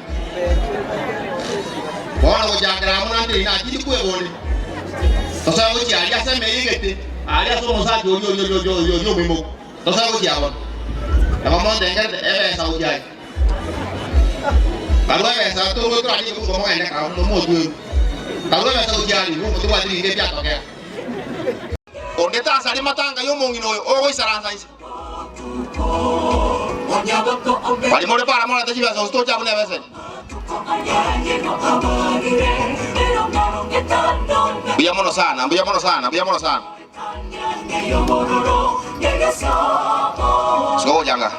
bono gochakera amo nande ina tindi kwebonde Tosoe gochia aria ase emeyia egete, aria ase omosacha oria oria oria oria oria oria omoimoku. Tosoe gochia bono. Nabo montengerete ebesa gochia aria. Karue ebesa torue torarie ekeburugo mogende kare motweru. Karue ebesa gochia aria, nigo tobwati ringa ebiatokea. Onde tasaria matanga y'omong'ina oyo ogoisaransa inse. Baria more para morete chibesa gose toche abwo nebeseni. Mbuya mono sana, mbuya mono sana, mbuya mono sana. Sikogochanga.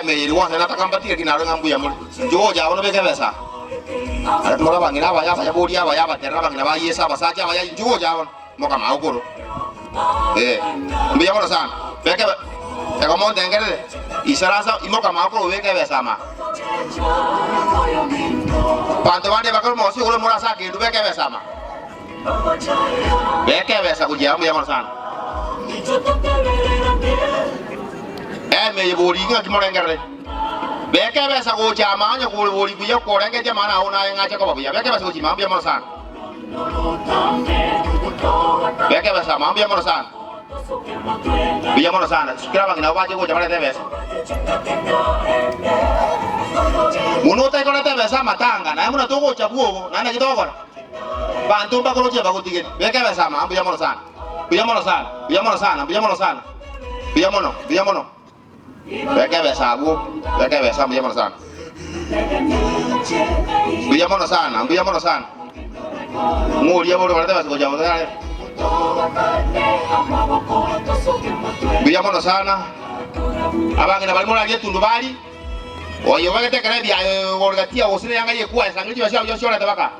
Emeyeri gwansa nataka mbatire ki naro ng'a mbuya more. Nchogocha abwo nobeke ebesa. Are more abang'ina abaya abaya boria abaya abaterere abang'ina ba Yeso abasacha abaya nchogocha abwo. Mokama okoro. Eh, mbuya mono sana. Beke ego montengerere. Isaransa imokama okoro obeke ebesa ama. Banto bande bakore mosi ogoro more ase akendu beke ebesa ama. Beke ebesa gochia mbuya mono sana. Eme bori ng'aki morengerere. Beke ebesa gocha ama onye bori buya korengetie amang'ana ao naye ng'ache koba buya. Beke ebesa gochia ime mbuya mono sana. Beka ebesa amo, mbuya mono sana. Mbuya mono sana. Kera abang'ina abo bache gocha barete ebesa. Buna otaikorete ebesa amatanga, naye buna togocha bwogo, naende naki togokora? Banto mbakorochie bagotigeri. Beka ebesa amo, mbuya mono sana. Mbuya mono sana. Mbuya mono sana. Mbuya mono sana. Mbuya mono. Mbuya mono. Beka ebesa abwo, beka ebesa mbuya mono sana. Mbuya mono sana, mbuya mono sana. Ng'oria bore orete ebesa gochia gotare. Mbuya mono sana. Abang'ina baria morarie etundubari, oyo obegete ekero ebiayo igoro gatia gose neyanga y'ekwaya sang'ina chibesa chiabo chionsi orete baka.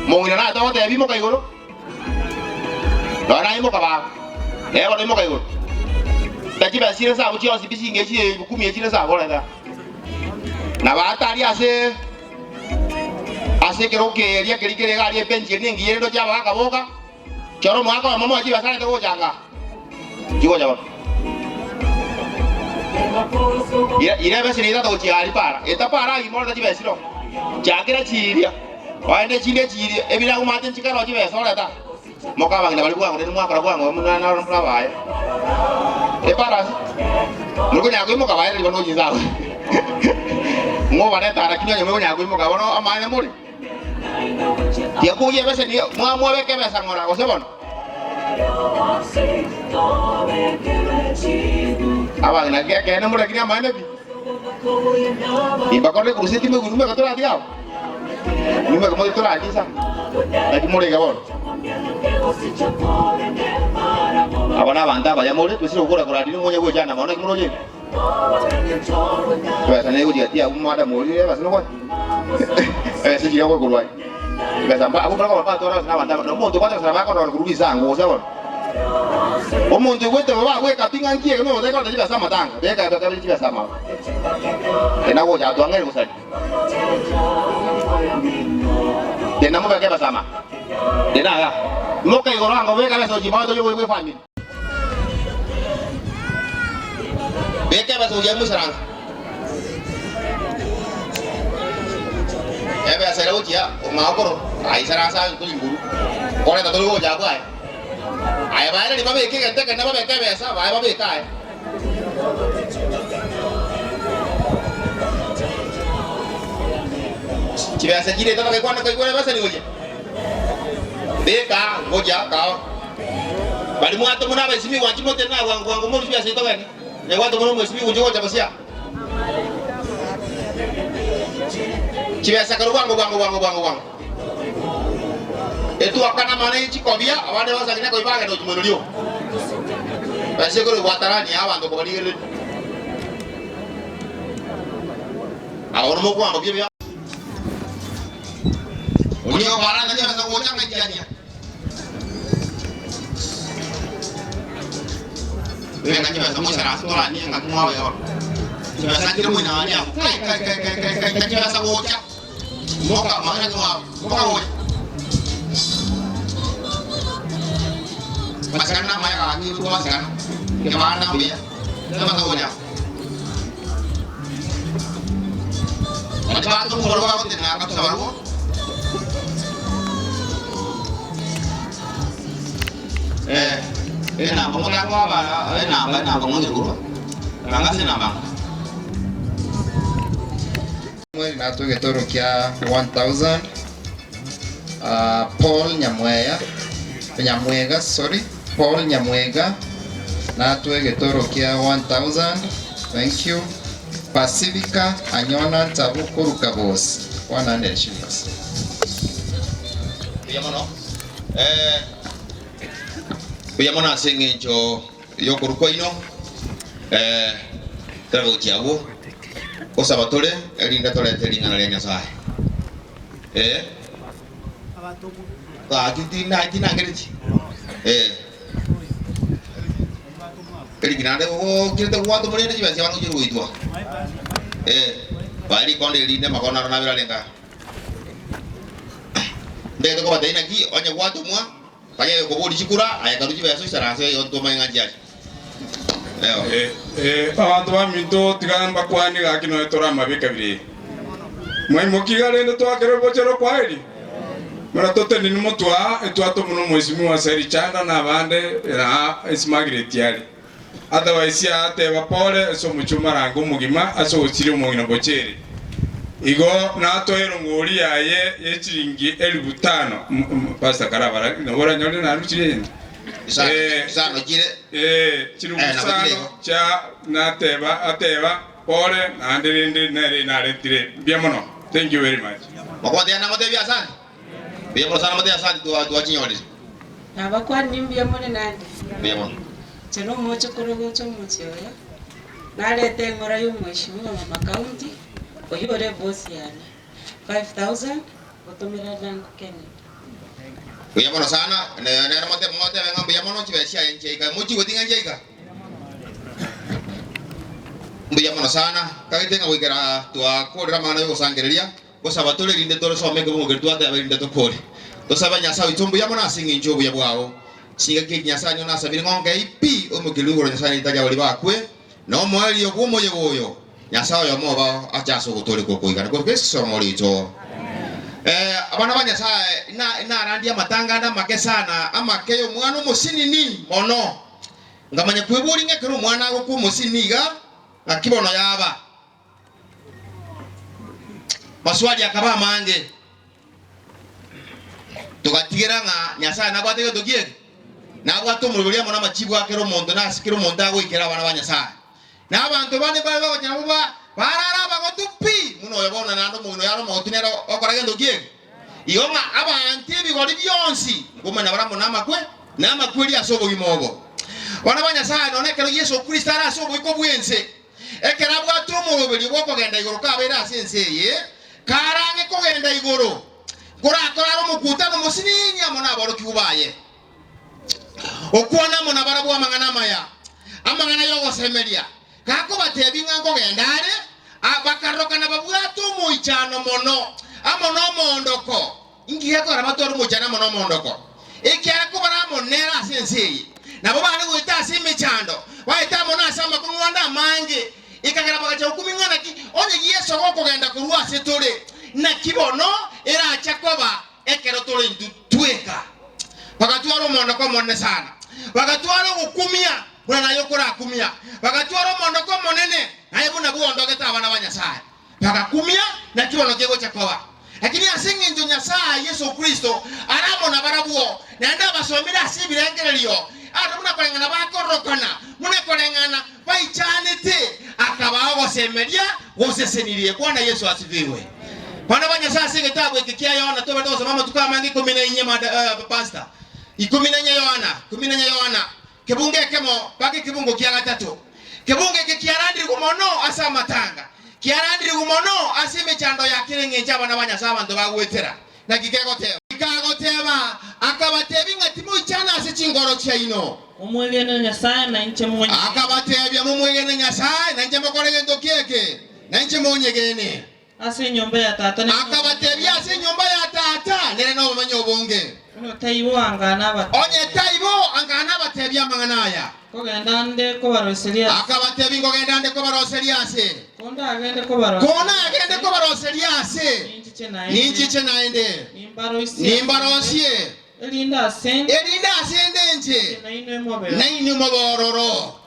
Mong'ina naye togotebia imoka igoro. Nonya naye imoka baba, nere bono imoka igoro. Na chibesa chire nsabu chionsi pi chinge chire elfu kumi echire nsabu oreta. Na baatari ase ase ekero keria keria kere iga aria ebenchi eria nengiya ere ndoche abagaka boka, chora omogaka oyomo moe chibesa arete gocha nga. Chigocha bono. Ira ira ebeseni etato gochia aria para. Eta para ayio morete chibesa chiroo. Chakera chiria. Oende chinde chiri ebira umate nchikaro chibesa oreta. Mokabang'ina bari bwango nere mwakora bwango muna murabaye. Eparasi. Murukunya kuimuka baye riba no jinzawe. Ngobareta lakini onye murukunya kuimuka bono amanya muri. Tiakugia ebesa ni mwamwebeka ebesa ng'ora gose bono. Abang'ina kene murekire amane pi. Imbakore kurusiti miguru mega torati ao. Nimega mo torati sa. Lakini murega bono. Aba n'abantu abaya muri twesire gukora kuradi n'umwanya gw'ojana mono kimuroje. Besa ne gujigatia umada muri besa no kwa. Besa chira kwa kurwai. Besa mba akukora kwa pato na n'abantu no muntu kwata sara bako no kurubisa ngo se bono. Omuntu gwete baba gweka pinga nkie no ndeka ndachira sama tanga. Beka beka chira sama. Tena goja twangere gusali. Tena mubeke basama. Tena ga. Moka igoro ango beka besa ojima to yo gwe family. Beka besa ojima musaranga. Ebe asere ojia maokoro. Ai sarasa ko inguru. Kore ta to goja kwa. Ai ba ni babeke gete kana babeke besa ba babeka ai. Chibesa chire to ke kwana ko besa ni goja. Beka goja kao. Bali mwato muna besimi wanchi mote na wangu wangu mo chibesa ito gani. Ne wato mo mwesimi ujo goja basia. Chibesa karu wangu wangu wangu wangu wangu. Etu akana mane chikobia abande basagine ko ibage no chimonorio. Basi ko watarani abantu ko bali Ahora mo kwamba bia Ulio baranga ni basa gocha ngajania. Venga ni basa mo sara tora ni nga kumwa yo. Basa kire mo na ni kai kai kai kai kai kai kai basa gocha. Moka mana ngwa moka gocha. Masikana maya ni ko masikana. Ke mana bia. Basa gocha. Macam tu kalau kau tidak nak sabar Eh, eh nak bangun aku apa? Eh nak apa? Nak bangun jadi guru. Bangga sih nak bang. Mweri natwe gĩtoro kĩa 1000 Paul Nyamweya Nyamwega sorry Paul Nyamwega natwe gĩtoro kĩa 1000 thank you Pacifica Anyona Ntabu Kuruka Boss 100 shillings Kuya mono. Eh, kuya mono ase ng'encho yokorukwa ino eh tarago chiago osaba tore erinda torete ring'ana ria Nyasaye eh ka tinna tinangereti eh eriginande go kirete gwato murende chibesa bano chiru goitwa eh bari konde erinde makona na birarenga ndete ko bataina ki onye gwato mwa kanya kobori chikura aya karu chibesa isaranse yo ntoma ng'anji ache Abantu ba minto tigana bakwani gaki no tora mabika biri mwaimokiga rende twakere bochero kwaheri mara tote ni mutwa etwato muno mheshimiwa Sairi Chanda na bande na esimagireti yari otherwise ateba pole so muchuma mugima aso ochiri omong'ina bochere igo natoero ngori yaye yechiringi 5000 pastor karabara nobora nyore naruchire Isano chire chiri busano cha nateba ateba pole nande rende nere naretire mbia mono thank you very much Makwate na mote bia asante. Bia mono sana mote asante tu tu achinyoli. Nabakwani mbia mono nande. Bia mono. Chero mocho korogocho mochioya. Narete ng'ora y'omweshimiwa mama county oyo ore boss yane 5000 gotomera nangu Kennedy. Bia mono sana ne ne mote mote benga bia mono chibesia enche ika mochi gotinga enche ika. Mbia mono sana kagitenga gwikera twakorera mana yo gusangereria gosaba tore rinde tore some ke bunge twate aberinde tokore. Tosaba Nyasaye itumbu ya mono asingi njobu ya bwao. Singa ke Nyasaye nyona sabiri ngonge ipi omukilugoro Nyasaye nitaja bali bakwe no mweri ogumo yoyo Nyasaye oyo moba achaso gutore kokoigana ko kesomo rito. Abana ba Nyasae, ina inarandia amatanga ande amake sana, amake y'omwana omosinini mono. Nkamanya kweboria ng'a ekero omwana agokwa omosinini iga, ng'aki bono yaba? Maswali akaba amange. Togatigera ng'a Nyasae nabwate egento ki eke? Nabwate omoroberi amo namachibo a kera omonto na ase kera omonto agoikera abana ba Nyasae. Na abanto bande mbare bagocha nabwo ba barare abagotu pi, buna oyo bono naende omogeni oyo are omogotu nere okora gento ki eke? Igo ng'a abanto ebigori bionsi nkomanya bare amo namakwe, na amakweri ase obogima obo. Bono ba Nyasae, nonya ekero Yeso Kristo are ase oboiko bw'ense, ekero abwate omoroberio bw'okogenda igoro kabeire ase ense eye, karang'e kogenda igoro, nkorakore are omokutano omosinini amo naborokigwa baye. Okwana amo nabarabwo amang'ana amaya, amang'ana y'ogosemeria. Gakobatebia ng'a nkogenda are, bakarorokana babwate omoichano mono amo nomoondoko. Inki gekogera batware omoichano amo nomoondoko? Ekiagera kobare amo nere ase ense eye, nabo bare goeta ase emechando, baete amo nase amakong'u ande amange. Ekagera bagacha gokumia ng'a naki onye Yeso gokogenda korwa ase tore, naki bono erache koba ekero tore intwe tweka. Bagatwara omoondoko omonene sana, bagatwara ogokumia buna naye okorakumia, bagatwara omoondoko omonene naye buna bwondogete abana ba Nyasae. Bagakumia, naki bono kegocha koba. Lakini ase engencho Nyasae Yeso Kristo are amo nabarabwo, naende abasomire ase ebirengererio, aro buna koreng'ana bakororokana, buna koreng'ana baichanete, akabaa ogosemeria gosesenirie. Bwana Yeso asifiwe. Bana ba Nyasae ase egetabu eke kia Yohana tobete gosoma amatuko amange ikomi na inye mada, eh, pastor. 14 Yohana, 14 Yohana, kebungo ekemo mpaka ekebungo kia gatato. Kebungo eke kiarandirigwe mono ase amatanga, kiarandirigwe mono ase emechando ya kera engencho abana ba Nyasae abanto bagoetera. Naki kegoteba? Kagoteba, akabatebia ng'a timoichana ase chingoro chiaino. Momwegene Nyasae, na inche monyegene. Akabatebia, Momwegene Nyasae, na inche mokore gento ki eke, na inche monyegene. Ase enyomba ya Tata nere Akabatebia, Ase enyomba ya Tata nere nobomenyo obonge. Onye taibo, anga nabatebie. Onye taibo, anga nabatebie amang'ana aya. Nkogenda nde kobaroseria ase. Akabatebia, Nkogenda nde kobaroseria ase. Kondagende kobaroseria Kondagende kobaroseria ase. Ninchiche naende. Ninchiche naende. Nimbaroisie. Nimbarosie. Erinde ase nde. Erinde ase nde inche. Nainwe mobe. Nainwe mobe ororo.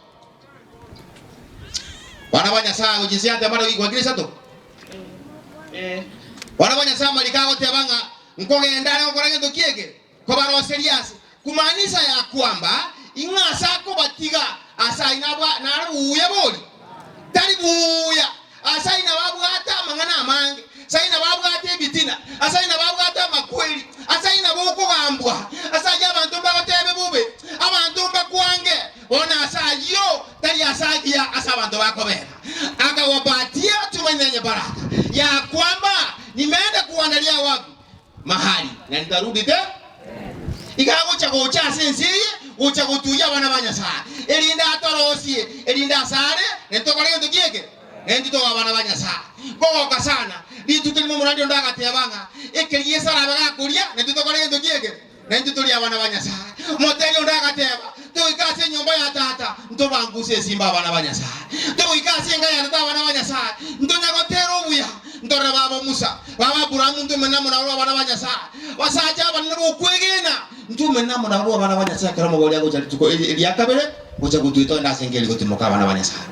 Bana ba Nyasae gochia inse yateba mara gwakire isato. Bana ba Nyasae amariko agoteba ng'a nkogenda are gokora gento ki eke? Kobaroseria ase. Kumanisa ya kwamba ing'a ase akobatiga ase ayio nabwa nare buya bori? Tari buya. Ase ayio nababwate amang'ana amange, ase ayio nababwate ebitina, ase ayio nababwate amakweri, ase ayio nabo okogambwa, ase ayio abanto mbagotebe bobe, abanto mbakwange. Bono ase ayio tari ase agiya ase abanto bakobera. Akawapatia tumaini lenye baraka ya kwamba nimeenda kuandalia wapi mahali na nitarudi te. Iga agocha gocha ase ense eye gocha gotuya abana ba Nyasae, erinde atorosie, erinde asare, na tokore gento ki eke? Naintwe tobe abana ba Nyasae. Nkogoka sana, rituko erimo omorandi onde agateba ng'a ekeri Yeso arabe gakoria, naintwe tokore gento ki eke? Naintwe tori abana ba Nyasae. Omotebia onde agateba, Togoika ase enyomba ya tata, ntobanguse esimba abana ba Nyasae. Togoika ase enka ya tata abana ba Nyasae, ntonya gotera obuya, ntorore baba Musa, baba Abrahamu, ntomene amo nabarabwo abana ba Nyasae. Basacha abanene b'okwegena, ntomene amo nabarabwo abana ba Nyasae ekero omobori agocha rituko eria kabere gocha gotweta onde ase enka eria gotimoka abana ba Nyasae.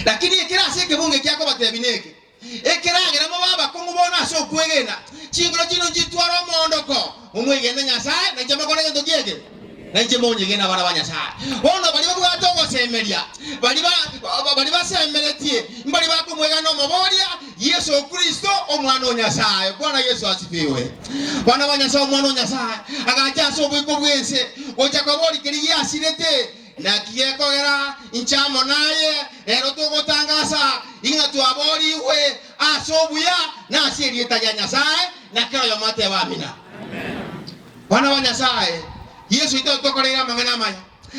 Lakini ekere ase ekebungo eki akobatebia neke, Ekeragera mobe abakong'u bono ase okwegena, chingoro chiaino nchitware omoondoko, momwegene Nyasae, na inche mokore gento ki eke? Na inche monyegene abana ba Nyasae. Bono baria babwate ogosemeria, baria baria basemeretie, mbaria bakomwegena Omoboria, Yeso Kristo, Omwana o Nyasae. Bwana Yeso asifiwe. Bana ba Nyasae, Omwana o Nyasae, agacha ase oboiko bw'ense, gocha koboria keria giasirete. Naki gekogera inche amo naye rero togotangasa ing'a twaboorigwe ase obuya na ase erieta ria Nyasae, na kera oyomo atebe Amina. Bana ba Nyasae, Yeso oito atokoreire amang'ana amaya.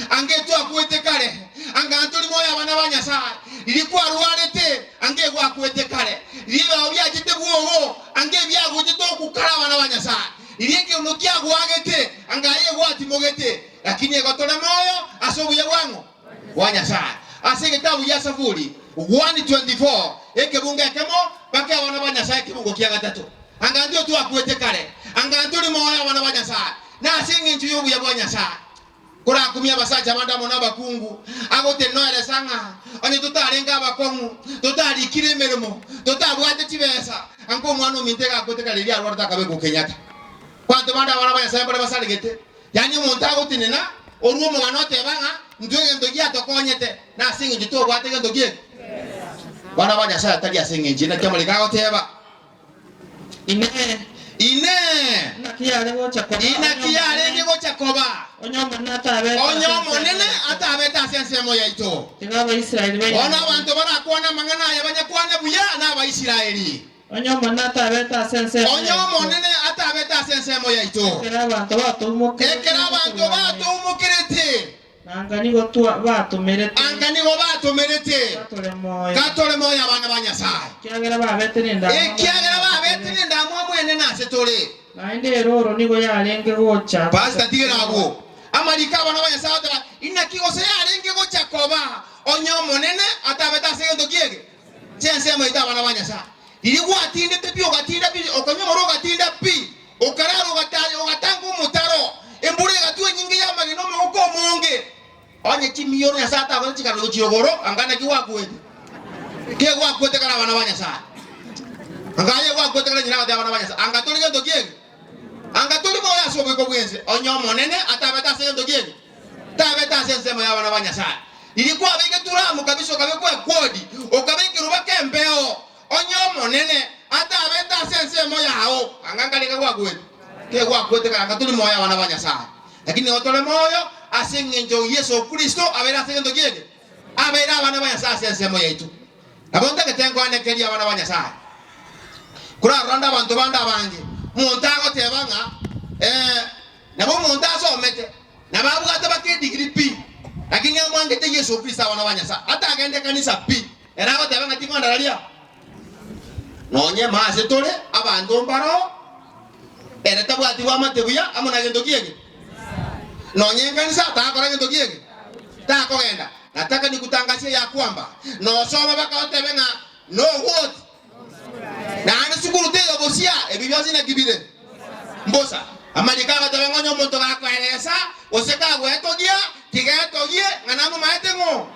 Ange twakwete kare, anga ntori moyo abana ba Nyasae. Riria kwarwarete, ange gwakwete kare. Riria ebiao biachete bwogo, ange biagochete okwa kare abana ba Nyasae. Riria ekeunwa kiagoagete, anga aye gwatimogete. Lakini igo tore moyo ase obuya bwang'o? Bwa Nyasae. Ase egetabu gia Saburi 1:24, ekebungo ekemo mpaka abana ba Nyasae ekebungo kia gatato. Anga intwe twakwete kare, anga ntori moyo abana ba Nyasae, na ase engencho y'obuya bwa Nyasae. Korakumie abasacha bande amo nabakungu, agotenoeresa ng'a onye totarenge abakong'u, totarikire emeremo, totabwate chibesa, anka omwana ominto iga akwete kare riria arwarete akabekwa Kenyatta. Abanto bande abana ba Nyasae mbare basaregete, yaani omonto agotenena orue omogano oteba ng'a intwe egento giatokonyete nase engencho tobwate egento ki'eke. Abana ba Nyasae tari ase engencho eye, naki amariko agoteba. Inee! Inee! Inaki yare gocha koba Inaki yarenge gocha koba onye Omonene atabete onye ase ensemo Omonene yaito? atabete ase ensemo yaito? Tiga Abaisraeli Bono bainyorere. abanto barakwane amang'ana aya banyakwane buya n'Abaisraeli. Onye Omonene atabete ase ensemo Onye yaito. Omonene atabete ase ensemo yaito. Ekero abanto batoimokerete Ekero abanto gotorwania. batoimokerete. Anga nigo batomerete. Anga nigo batomerete. Katore moyo. Katore moyo abana ba Nyasae. Ekiagera babete nendamwamu Ekiagera babete nendamwamu enene ase tore. Naende erooro nigo yarenge gocha. Pastor tigera abwo. Amariko abana ba Nyasae agoteba, Inaki gose yarenge gocha koba onye Omonene atabete ase egento ki'ege? Chinsemo yaito abana ba Nyasae. Riria gwatindete pi ogatinda pi, okanyomora ogatinda pi, okarara ogataya ogatanga omotaro, embura egatwa enyinge y'amagena omogoko omonge. Onye chimioro Nyasae atagwete chikara gochia igoro, anga naki gwakwete? Kegwakwete kare abana ba Nyasae? Anga aye gwakwete kare nyina agatebia abana ba Nyasae, anga tori gento ki'ege? Anga tori moyo ase oboiko bw'ense, onye Omonene atabete ase egento ki'ege? Tabete ase ensemo y'abana ba Nyasae. Riria kwabegetwe Ramu kabisa okabekwa ekwodi, okabekerwa baka embeo, onye Omonene atabete ase ensemo yao, anga nkarenge gwakwete? Kegwakwete kare anga tori moyo abana ba Nyasae. Lakini nigo tore moyo ase engencho Yeso Kristo abeire ase egento ki'eke, abeire abana ba Nyasae ase ensemo yaito. Nabo ntagete nkoanekerie abana ba Nyasae. Korarora nde abanto bande abange, omonto agoteba ng'a, Ee, nabo omonto asomete, nabo abwate baka edigiri pi, lakini amwangete Yeso Kristo abana ba Nyasae, atagende ekanisa pi, ere agoteba ng'a tikondararia. Nonye ase tore abanto mbaroo, ere tabwati bwamate buya amo na gento ki'ege. Nonye ekanisa takora gento ki'ege, takogenda. Nataka nikutangazie ya kwamba nosoma baka otebe ng'a no what naende sukuru teiyo bosia ebi bionsi naki bire mbosa. Amariko agateba ng'a onye omonto gakoeresa gose kagwetogia tiga etogie ng'a namomaete ng'o.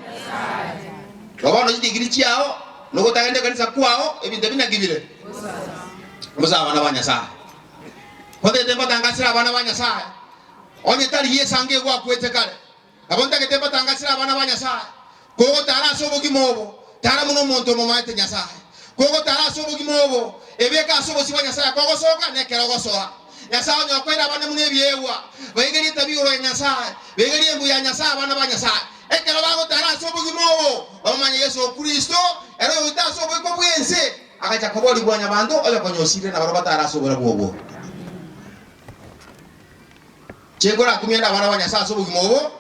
Igo bono chidigiri chiao nogotagenda ekanisa kwao ebinto ebi naki bire mbosa abana ba Nyasaye. Gotete mbatangasire abana ba Nyasaye onye tari Yeso ange gwakwete kare. Nabo ntagete mbatangasire abana ba Nyasae. Kogotara ase obogima obo, tara buna omonto omomaete Nyasae. Kogotara ase obogima obo, ebeke ase obosio bwa Nyasae kogosoka na ekero ogosoa. Nyasae onye okoira abande buna ebiegwa, baigerie etabi igoro ya Nyasae, baigerie embu ya Nyasae abana ba Nyasae. Ekero bagotara ase obogima obo, bamomanye Yeso Kristo, ere oyogoita ase oboiko bw'ense, agacha koboria bwanyabanto oyokonyosire nabarabwo batare ase oborabu obwo. Chinkorakumia nabana ba Nyasae ase obogima obo,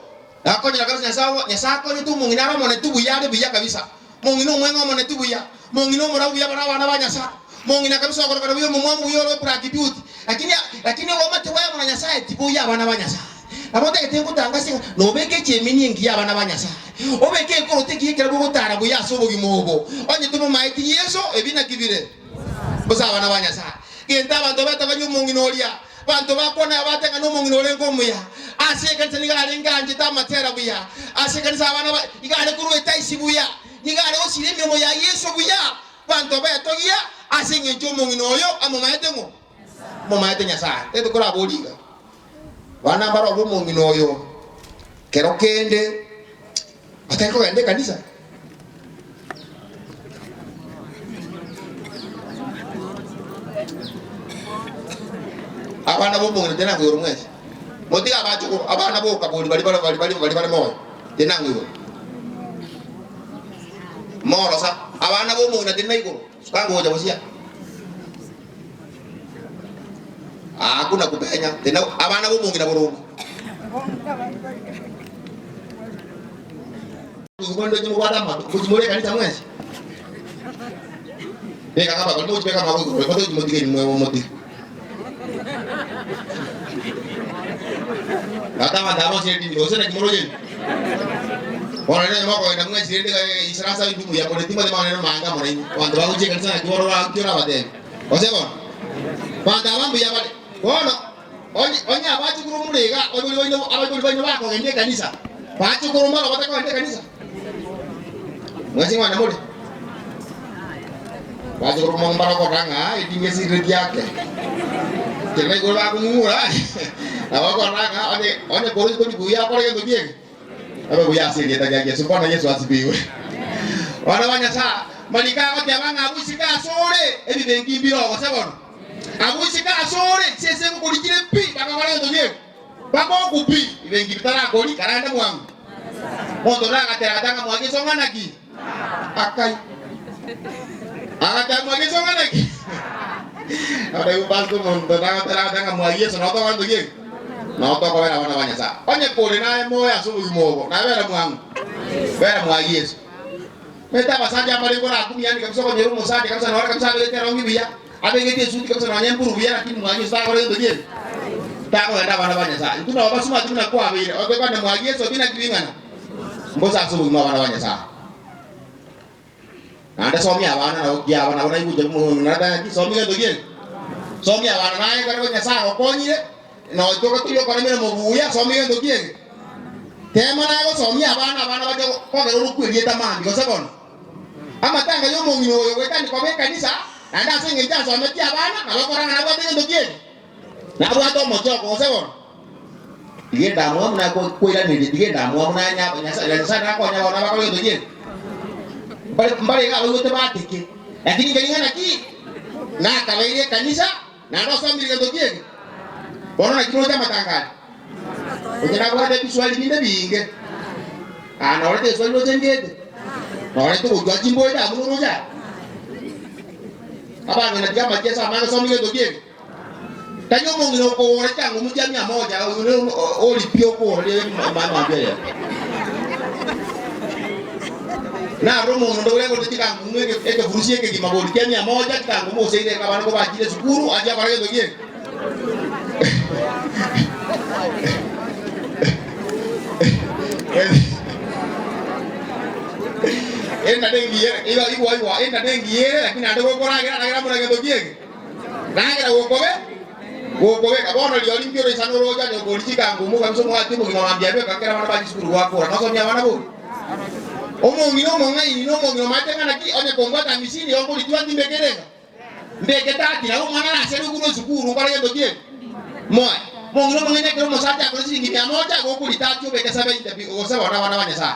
nakonyora kabisa Nyasae obo, Nyasae akonyete omong'ina are omonetu buya are buya kabisa, mong'ina omweng'e omonetu buya, mong'ina omorabu buya bare abana ba Nyasae, mong'ina kabisa okorokana buya omomwamu buya ore black beauty, lakini lakini obwamate bwaye amo na Nyasae tiboiyo abana ba Nyasae. Nabo ntagete ngotangase ng'a nobeke echiemini engiya abana ba Nyasae, obeke ekoroto ekiya ekero bogotara buya ase obogima obo, onye tomomaeti Yeso, ebi naki bire? Bosa abana ba Nyasae. Gento abanto batabanywe omong'ina oria. Abanto bakwana abate ng'a nomong'ina orenge omuya ase ekanisa nigo arenge anchete amatera buya ase ekanisa abana ba nigo are korwa etaisi buya nigo are gosiria emeremo ya Yeso buya abanto betogia ase eng'encho omong'ina oyo amomaete ng'o? Amomaete Nyasae. Tete koraborie iga bana mbarobe omong'ina oyo kero kende batari kogenda ekanisa. Abana b'omong'ina tenango igoro mwensi, motige abachokoro, abana b'okabori baria bare baria baria baria bare moyo, tenango igoro. Morosa, abana b'omong'ina tenena igoro, suka ngocha gosia. Hakuna kupenya, tena abana b'omong'ina boronge. Ngondo mobwate amato, gochi more ekanisa mwensi. Beka ng'a abakori mogochi beka amaboko igoro, motochi motige inwe motige. Tata abanto aba bonsi nedini, gose naki moroche inwe? Bono rende onye mokogenda mwensi rende isaransa intwe mbuya more, timoteba ng'a nere manga amo nainwe. Abanto bagochia ekanisa naki bono ora nki orabatebie? Gose bono? Banto aba mbuya bare. Bono onye onye abachukuru more iga, abaibori baino abaibori baino bakogenda ekanisa, bachukuru mbaro batakogenda ekanisa? Mwensi ng'o more? Bachukuru mono mbarokorora ng'a edini esirire ake. Kero naigure bakong'ung'ura, nabo bakorora ng'a onye onye korwa tori buya okore gento ki eke. Abe buya ase erieta ria Yeso. Bwana Yeso asifiwe. Bana ba Nyasae, mariko agoteba ng'a abwo isiko asore ebibe mbire gose bono. Abwo isiko asore chisese ngokorikire pi bakakora egento ki'ebi. Bakoku pi ebenki bitarakori karande mwango. Monto nagatera agatanga mwaki Yeso ng'ana ki? Akai. Agateba mwaki Yeso ng'ana ki? Agateba pastor omonto nagatera agatanga mwaki Yeso notokora egento ki'ebi. Nao tokobera abana ba Nyasae. Onye kore naye moyo ase obogima obo, naye bera mwang'u, bera mwa Yeso. Mete abasacha abarenge orakumia yaani kabisa okonyora omosacha kabisa nore kabisa abegete erongi buya, abegete esuti kabisa nonye emburu buya lakini mwa Yeso takora gento ki'ebi. Takogenda abana ba Nyasae. Intwe nabo basumati buna kwabeire, otokane mwa Yeso bina ki bing'ana? Mbosa ase obogima abana ba Nyasae. Naende somia abana nabo kiaba nabo naigwete ki somia gento ki'ebi. Somia abana naye ekero Nyasae agokonyire, na oitoka tori okora emeremo buya, somia gento ki'ebi. Teema naye gosomia abana, abana bache kogera orokwe erieta mambia, gose bono. Amatanga y'omong'ina oyo goetania koba ekanisa, naende ase engencho asometie abana, nabo okorora ng'a nabwate gento ki'ebi. Nabwate omochoko, gose bono. Tiga endamwamu nakoiraneria, tiga endamwamu naye Nyasae, Nyasae nakonye bono abakore gento ki'ebi. Mbare mbare iga abaigwete bateke, lakini inche ring'ana ki? Nakabeire ekanisa, naende osomire gento ki'ebi. Bono naki roche amatanga aria? Inche nabwate ebiswali binde binge. Aa norete eswali roche ngete, norete ogochwa chimboida abwo noroche aa. Abang'ina tiga amacheso amange somia gento ki'ebi. Tari omong'ina okoora chiangumu chia mia moja, ori pi okoora riria mambia aya. Naro omong'ina onde oria agorete chikangumu ekefurushi ekegima bori kia mia moja, chikangumu gose ire abana kobachire esukuru achie akore gento ki'eke. Enda nengiya igo igwa igwa enda nengiya ere lakini naende gokoragera ragera amo na gento ki'eke. Ragera gokobe gokobeka bono riori mbi oroisane oroche onye okori chikangumu kabisa omogati omogima mambia abeka kera abana bache sukuru gwakora nosomia abana bobe. Omong'ina omong'aini na omong'ina omanyete ng'a naki onye kombwata amisini igo nkoritua ntimbeke erenga mbeke tati nabo omwana arasere korwa esukuru nkore gento ki eke moe. Omong'ina omong'aini ekero omosacha akore chiringi mia moja gokori tati obeke seventy pi gose bono abana ba Nyasaye.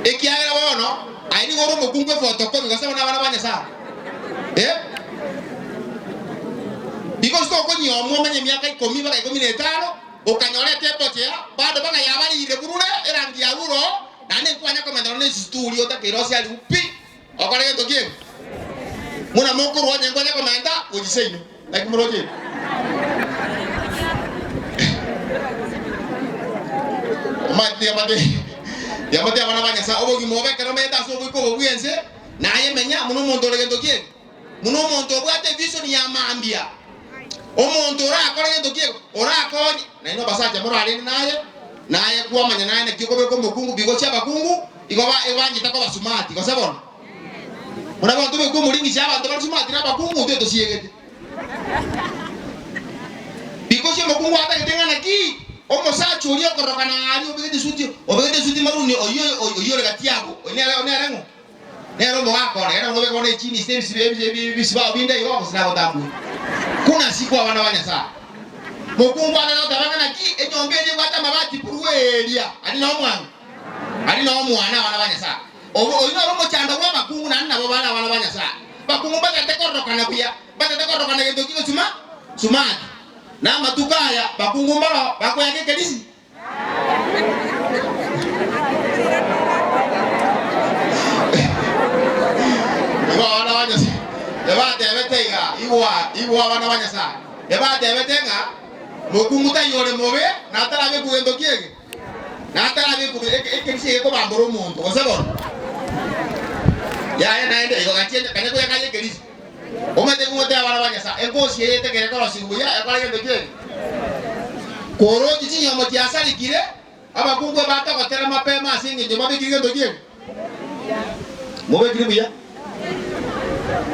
Ekiagera bono aye nigo ore omokungu efotokopi gose bono abana ba Nyasae. Eh? Because tokonyomwa omenye emiaka ikomi mpaka ikomi na etano, okanyora etempochea, bado mpaka yabarire burure, erangi yarure oo, naende nkwanya komenta nonya ne esisturi otakeire osiariwu pi, okore gento kieng'u. Buna mokorwa onye nkwanya komenta gochia seino. Naki moroche ere? Omanyete yamate yamate abana ba Nyasae obogima obo ekero omanyete ase oboiko obo bw'ense, naye menya buna omonto ore gento ki'ebi, buna omonto obwate evision ya mambia, omonto orakore gento ki'ebi, orakonye nainwe abasacha morarende naye, naye kwamanya naye naki okobeka omokungu bi gochia abakungu, igo ba ebanchete koba smart, gose bono? Buna abanto bekwa omoringisi abanto bare smart na abakungu intwe tosiegete. Because omokungu atagete ng'a naki omosacha oria okororokana aria obegete esuti obegete esuti maruni oyio oyio ore gati abwo oyo nere nere ng'o? Nere omogaka one ere obeke bono echinisi ebisibe ebi ebisibao binde igo gose nagotambue. Kuna siku abana ba Nyasaye. Mokungu atagete goteba ng'a naki enyomba eria ebwate amabati purwa eria aria nao omwango aria nao omwana abana ba Nyasaye. Obo oyio noro omochando bw'abakungu naende nabo bare abana ba Nyasaye. Abakungu mbatagete kororokana buya, mbatagete kororokana gento ki gosuma sumati. Na amatuko aya bakungu mbaro bakoyaka ekerisi. Igwa abana ba Nyasaye ebatebete iga, igwa, igwa abana ba Nyasaye ebatebete ng'a mokungu taiyo ore mobe natarabekwa gento kiege. Natarabekwa ekerisi egekobambora omonto, gose bono? Yaya naende igo gachia kanya koyakaya ekerisi. Omanyete ng'o abana ba Nyasae, enkosi eye etegere korosigwa buya ekore gento ki'ebi. Korochi chinyomo chiasarekire, abakungu ebatogotera mapema ase engencho babekire gento ki'ebi. Mobekire buya.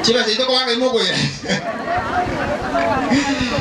Chibesa echio tokobanga imokoira.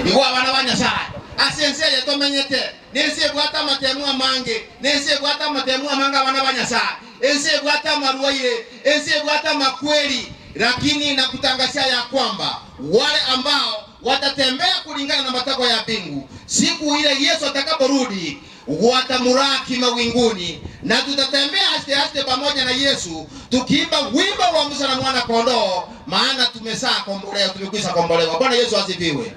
Igo abana ba Nyasae, ase ense eye tomenyete, nense ebwate amatemu amange, nense ebwate amatemu amange abana ba Nyasae, ense ebwate amarwaire, ense ebwate amakweri, lakini nakutangasia ya kwamba wale ambao watatembea kulingana na matakwa ya mbingu, siku ile Yesu atakaporudi watamuraki mawinguni, na tutatembea aste aste pamoja na Yesu tukiimba wimbo wa Musa na mwana kondoo, maana tumesaa kombolewa, tumekwisha kombolewa. Bwana Yesu asifiwe.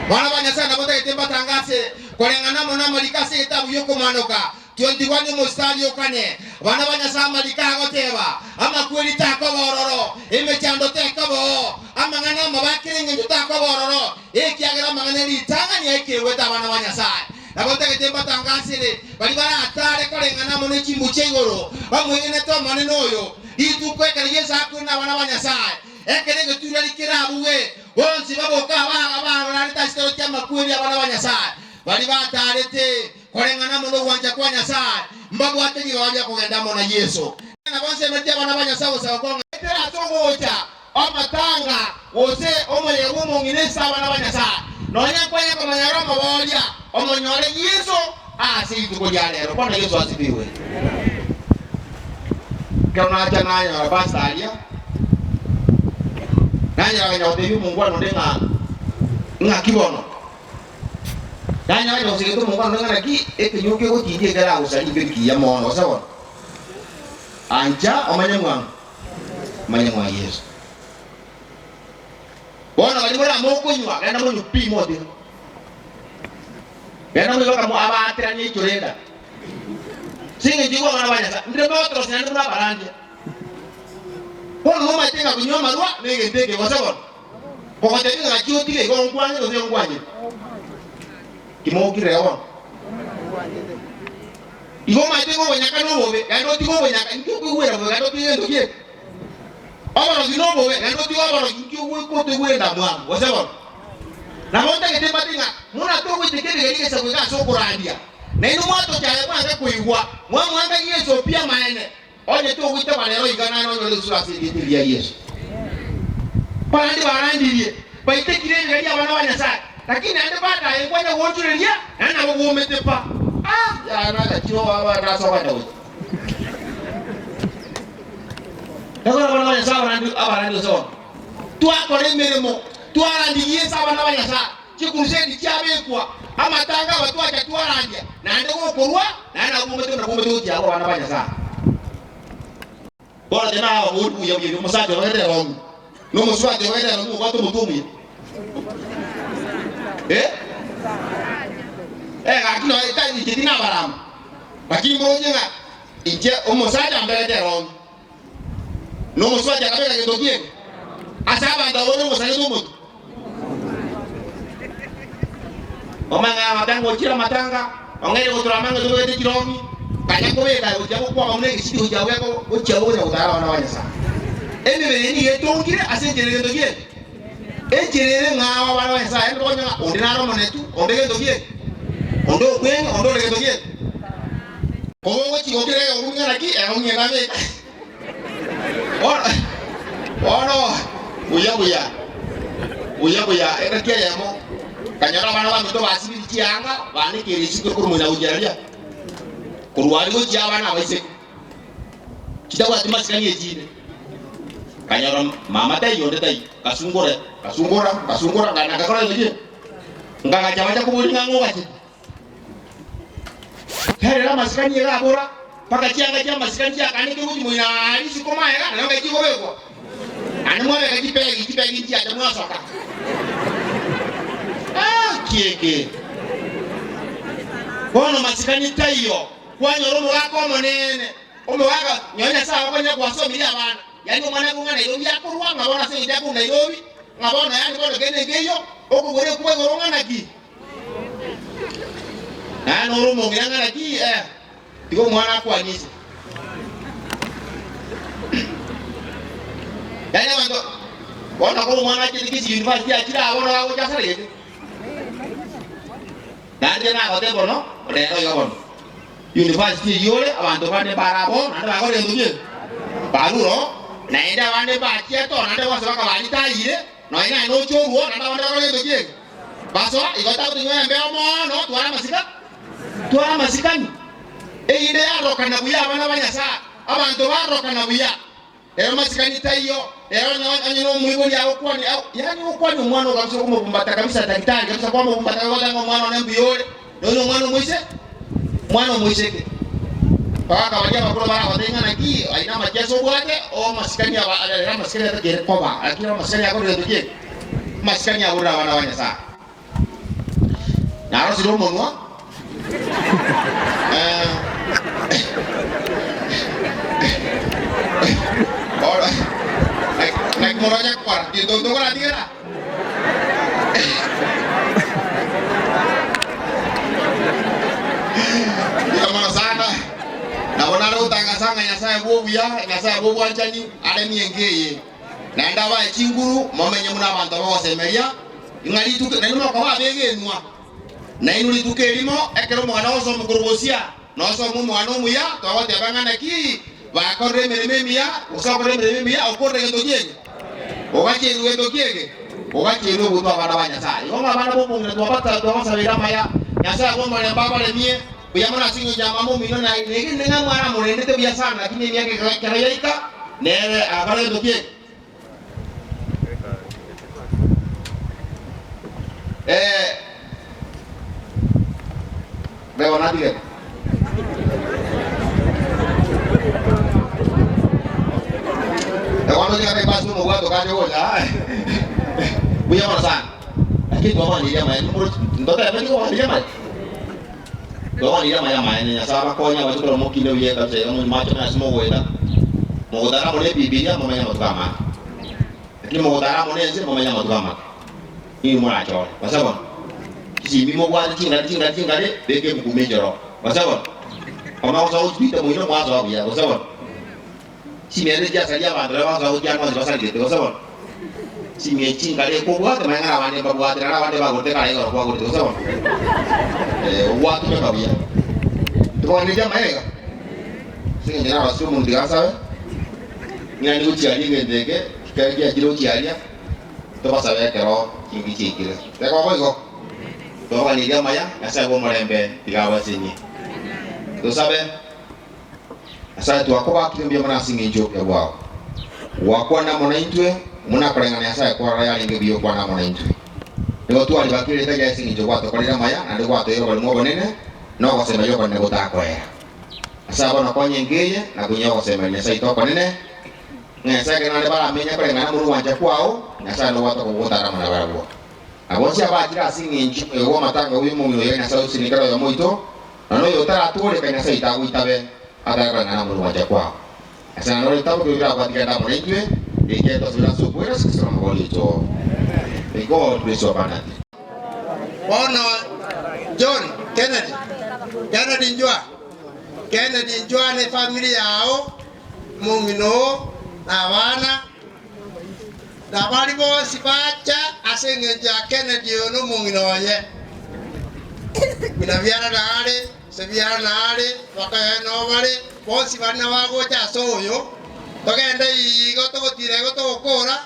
Bwana ba Nyasaye nabotagete mbatangase koreng'ana mono amariko ase egetabu y'okomanoka 21 omostari okane. Bana ba Nyasaye amariko agoteba amakweri takoba ororo, emechando tekoba oo, amang'ana amabe akere engencho takoba ororo, ekiagera amang'ana ritang'ani aikegwete abana ba Nyasaye. Nabo ntagete mbatangasere baria baratare koreng'ana amo ne chimbu chia igoro, bamwegenete Omonene oyo, rituko ekero Yeso akwire nabana ba Nyasae, ekero egetureri kerabugwe, bonsi baboke abararete ase chitoro chi'amakweri abana ba Nyasae, baria batarete koreng'ana amo nogwancha kwa Nyasae, mbabwate ribaga ria kogenda amo na Yeso. Nabo nsemetie abana ba Nyasae gosaba kwang'a etera ase ogocha amatanga, gose omoyega bw'omong'ina ase abana ba Nyasae, nonya nkwanya komonyora omoboria, omonyore Yeso ase rituko ria rero. Bono Yeso asibigwe. Ekero nacha nanyora pastor aria, nanyora konya gotebia omongwana onde ng'a ng'aki bono. Nanyora konya gosegeta omongwana onde ng'a naki ekenyoro kegotindia ekeragosaria nkeri kiya mono gose bono. Ancha omanye mwango. Manye mwa Yeso. Bono baria more amo okonywa, genda monywe pi motiga. Genda monywe mpaka abaateranie ichore enda. Ase eng'encho igo abana ba Nyasae, ndire motorosia naende buna abarandia. Bono momanyete ng'a konywa amarwa negento eke gose bono? Kogotebia ng'a gachia otige igo onkwange gose onkwanyete. Timokirera bono. Igo omanyete ng'a obonyaka nobobe, naende otige obonyaka, inki okoigwera bobe, naende otige egento ki'eke? Oborogi nobobe, naende otige oborogi, inki okoigwera endamwamu? Gose bono? Nabo ntagete mbate ng'a buna togoiteka ebigeri egesaku eke ase okorandia, nainwe mwatochaya mwange koigwa, mwamwanga Yeso pi amaene, onye togoitaba rero iga naende onyore esura ase erieta eri ria Yeso. Barandi barandirie, baitekire ebigeri abana ba Nyasae, lakini naende baadaye nkwanya goonchoreria, naende nabo bwomete pa. Ah, yaya nagachire abande ase ogoenda gochia. Ekero abana ba Nyasae abarandi abarandi gose bono, twakora emeremo, twarandirie ase abana ba Nyasae, chikurusedi chiabekwa, amatanga aba twacha twarandia, naende gokorwa, naende nabo bwomete buna bwomete gochia abwo abana ba Nyasae. Bono teba ababori buya buya omosacha obagete erongi, na omosubati obagete erongi obwate omotwe omuya. Eh? Eh, gaki noe tari inche tinabarama. Lakini moroche ng'a inche omosacha ambegete erongi, na omosubati akabeka gento ki'eke, ase abanto abwo nomosarete omotwe. Omanye ng'a amatanga ochire amatanga, ong'eire gotura amang'e tobegete chirongi, kanya kobeka gochia gokwama buna egesiti gochia goeka gochia gocha gotara abana ba Nyasae. Emebere eye nigo etongire ase enchera egento ki'eke. Enchera ere ng'ao abana ba Nyasae naende tokonya ng'a onde nare omonetu, onde gento ki'eke, onde okweng'e, onde ore gento ki'eke. Koba ogochia gokira egekomu ng'a naki, erongi eye nabeka. Bono, bono, buya buya, buya buya, engaki eyemo, nkanyora abana baminto basibirie chianga, banekeire isiko korwa moina gochia riria, korwa aria gochia abana abaiseke, chitabwati masikani echinde. Nkanyora mama taiyo onde taiyo, nkasungora, nkasungora, nkasungora, nkagenda nkakora gento ki? Nkagacha bacha koboria ng'a ng'o ogachete. Terera amasikani iga abora, mpaka chianga chi'amasikani chiakanekirwe gochia moino aa isiko magega, nario ngai chikobekwa. Naende mwabeka chipegi, chipegi nchiacha mwasoka. Ah, kieke. Bono masikani taiyo, kwanyora omogaka omonene, omogaka nyowe Nyasae agokonya gwasomirie abana, yaani omwana akong'a Nairobi akorwa, ng'a bono ase eng'encho akorwa Nairobi, ng'a bono yaani bono kende nkeiyo, okogora ekuba igoro ng'a naki? Naye nore omong'ina ng'a naki eh, tiga omwana akwanie ise. Yaani abanto bono kore omwana achete Kisii University achire aa bono agocha asaregete. Naende nagoteba bono, rero iga bono. University eyio ore, abanto bande mbare aboo, naende bakore gento ki? Barure oo. Naende abande mbachiete oo, naende bonsi bakabaritayire, nonya naye nochia orwo, naende abande bakore gento ki eke? Basoa, igo tagotonywa embeo mono, twara amasika, twara amasikani. Erinde yarorokana buya abana ba Nyasae, abanto barorokana buya. Rero masikani taiyo, rero onye nomoibori agokwania, yaani ogokwania omwana oo kabisa okomobumbata kabisa daktari kabisa kwamobumbata goteba ng'a omwana one mbuya ore, nonya omwana omoise, omwana omoiseke. Mpaka baria abakoro baragotebie ng'a naki aye namachiaso obwate, oo amasikani aba rero amasikani atakeire koba, lakini amasikani akorire gento ki eke? Amasikani aborire abana ba Nyasaye. Narosire omonwa Ora, naki moroche gokora? Gento ntokoratigera? Mbuya mono sana. Nabo nare gotangasa ng'a Nyasae bw'obuya, Nyasae bw'obwanchani, aremie enka eye. Naende abae chinguru, momenye buna abanto abagosemeria, ng'a rituko nainwe mokoba abegenwa. Nainwe rituko erimo, ekero omoganda ogosoma korwa bosia, na osome omoganda omuya, togoteba ng'a naki bakorire emeremo emiya, gose okorire emeremo emiya, okorire gento ki eke? Ogacheirwe gento ki eke? Ogacheirwe ogotwa abana ba Nyasae. Igo ng'a abana b'omong'ina twabasabeire amaya, Nyasae bw'omorembe abaremie, Buya mono ase engencho ya mama omino, na negenene ng'a mwaramorendete buya sana, lakini emiaka ekero yaika, nere agakora gento ki eke? Eh, bebo natigete. Bono tiga taiba ase omobwato kache gocha. Buya mono sana. Lakini twabanirie amaya, ntotebe tikobaneria amaya. Twabanirie amaya amaene, Nyasae abakonye abachokore omokina buya ekanisa iga monywe mache onye ase mogoeta, mogotara amo nebibilia momenye amatuko amange. Lakini mogotara amo nense momenye amatuko amake. Ninwe morachore. Gose bono? Chisimbi mobwate chingare chingare chingare, beka ebuku menchoro. Gose bono? Kwamanya gosoa gochibita moino mwasoa buya. Gose bono? Chimia chiasaria abanto baria bagosoa gotiana onsi basarigete, gose bono? Chimia chingare kobwate manya ng'a abande mbabwate naende abande bagorete kare igoro kwagorete, gose bono? Eh, ogwatumeka buya. Tobwaneti amaega? Ase eng'encho narosire omonto tiga nsabe, ng'ina nigochiaria egento eke, kere giachire gochiaria, tobasabe ekero chinki chiaikire. Tekoba boigo? Twabaganirie amaya, Nyasae bw'omorembe tiga abasenie. Tosabe. Nyasae, twakobakire mbuya mono ase engencho y'obuya bwao. Gwakwana amo naintwe, buna koreng'ana Nyasae kwarora yarenge buya okwana amo naintwe. Nigo twaribakire erieta riaye ase engencho gwatokoreire amaya, naende gwatoeire oboremu obonene, na ogosemeria okonene gotakoera. Nyasae bono konya enka eye, na konyia ogosemeria Nyasae oito okonene, ng'a Nyasae ekero naende baramenye koreng'ana amo nogwancha kwao, Nyasae nobwate okogotara amo nabarabwo. Na bonsi abachire ase engencho y'omoyega bw'amatanga bw'omong'ina oyo Nyasae osesenie kera oyomo oito, Na noyo otaratooreka Nyasae tagoitabe atare koreng'ana amo nogwancha kwao. Ase naende ore etabu keria kerabwate kende amo naintwe, ekiagera twasabire ase okwera ase Kristo nomogori oito. May God bless you abundantly. Bono John Kennedy, Kennedy njwa, Kennedy njwa ne family yao, omong'ina oo, na abana, na baria bonsi bacha ase engencho ya Kennedy oyo na omong'ina oye. Ng'ina biara nare, ise biara nare, bakayoe nao bare, bonsi baria nabagocha ase oyo, togende igo togotira igo togokora,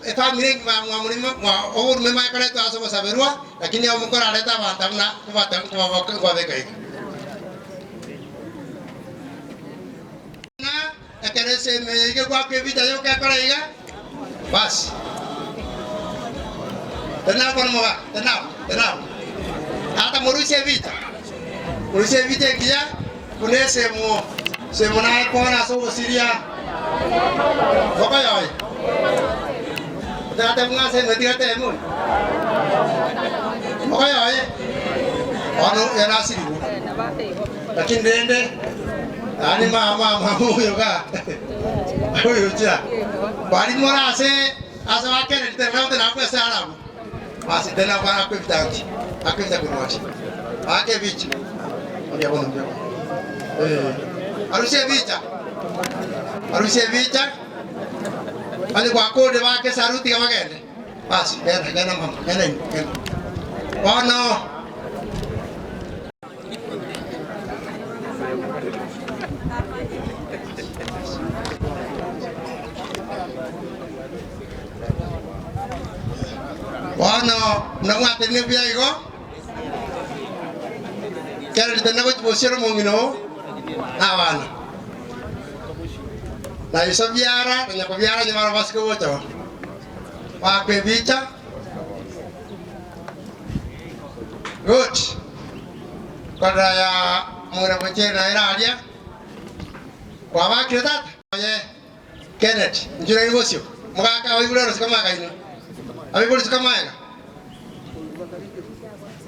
efamiri engima ya mwamorimo mwa oborume mwakoretwe ase ogosaberwa, lakini amo nkorarete abanto buna nkobabeka iga. Ng'a ekero esemo eye iga egwakwa ebicha yoka ekore iga, basi. Tenena bono moga, tenena abwo, tenena abwo. Tata morusie ebicha, morusie ebicha engiya buna esemo, esemo naye kore ase ogosiria bokoyoyo. Tata buna ase emo tiga teme oyo. Bokoyoye, bono oyo nasirigwe. Lakini rende yaani mama mama oyo ga oyo chia bari more ase ase bakereri tena tena kwese arabu basi tena bara kwebita akwebita kurwachi ake bicha oya bono oya eh arusie bicha arusie bicha bali gwakorde bake saruti bagende basi genda genda mama genda genda bono. Bono buna mwatenenire buya igo, kera ritana gochia bosio nomong'ina oo na abana, na iso biara na nyoko biara onye barabwo basike gocha oo, baakwe ebicha. Good. Korera ya mong'ina bochere naye aria, kwabakire tata? Oye. Kenneth, inchuo nainwe bosio, mogake abaibori oro siko magega inwe, abaibori siko magega,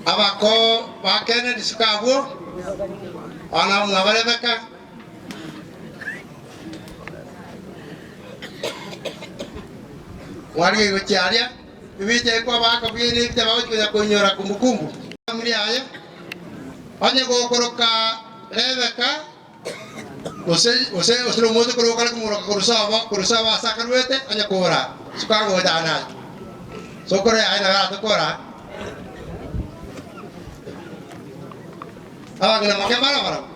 abako ba Kenneth siko abwo, abana bamwabo Rebecca, mwarigia gochia aria, ebicha ekwa baka buya ne ebicha bagochia konya koinyora kumbukumbu. Famiri yaye, onye gokoroka Rebecca. Gose gose gose nomonto korwa okare komoroka korwa sobo korwa sobo ase akarwete onye kora suka gocha naye sokoro yaye nabo aratokora abang'ina moke mbaro barabwo.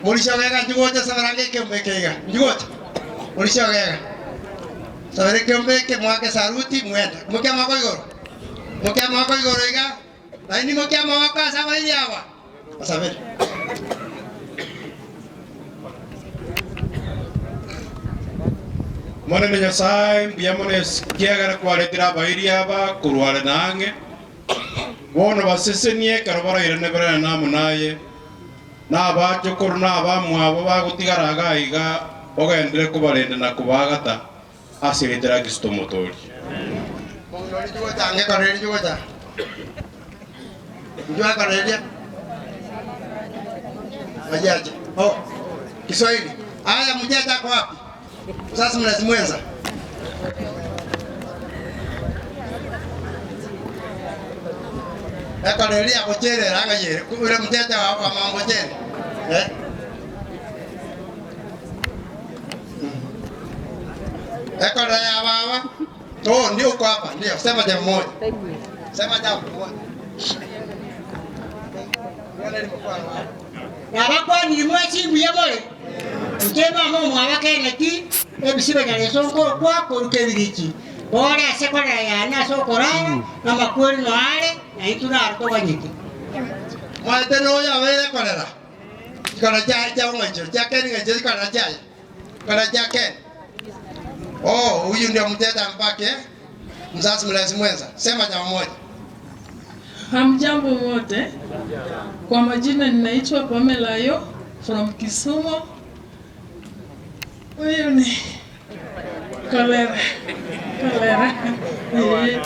Morisia ogega nchigocha sabera ange ekeombe eke iga nchigocha morisia ogega sabera ekeombe eke mwake saruti mwende mokia amaboko igoro. Mokia amaboko igoro iga, naende imokia amaboko ase abairi aba, basabere. Omonene Nyasae, mbuya mono ekiagera kwaretire abairi aba korwa are na ang'e. Bono basesenie ekero barairane berane amo naye, na abachokoro na abamwabo bagotigara iga aiga, ogenderere kobarenda na kobaagata. Ase erieta ria Kristo Omotooria. Kiswahili. Haya, mjaja ako wapi? Sasa mnazimwenza. Ekoreria gocherera ang'ayere ure mjaja wa wa mambo chere. Eh? Ekora ya baba. Oh, ndio uko hapa. Ndio, sema jambo moja. Sema jambo moja. Nabakwanire mwensi mbuya more, inche mama omwabo Kenneth, ebisibe Nyareso nkorokwa koruka ebirichi, bore ase ekorera yane ase okorara, na amakweri noyo are, na intwe naro toganyete. Mwaete noyo abeire ekorera. Chikora chiaye chia bong'aichoro chia Ken ng'aichoro chikora chiaye chikora chia Ken. Oh, huyu ndio mteta mpake mzazi mlezi mwenza. Sema jambo moja. Hamjambo wote. Kwa majina ninaitwa Pamela Ayo from Kisumu. Huyu ni Kolera. Kolera. Eh,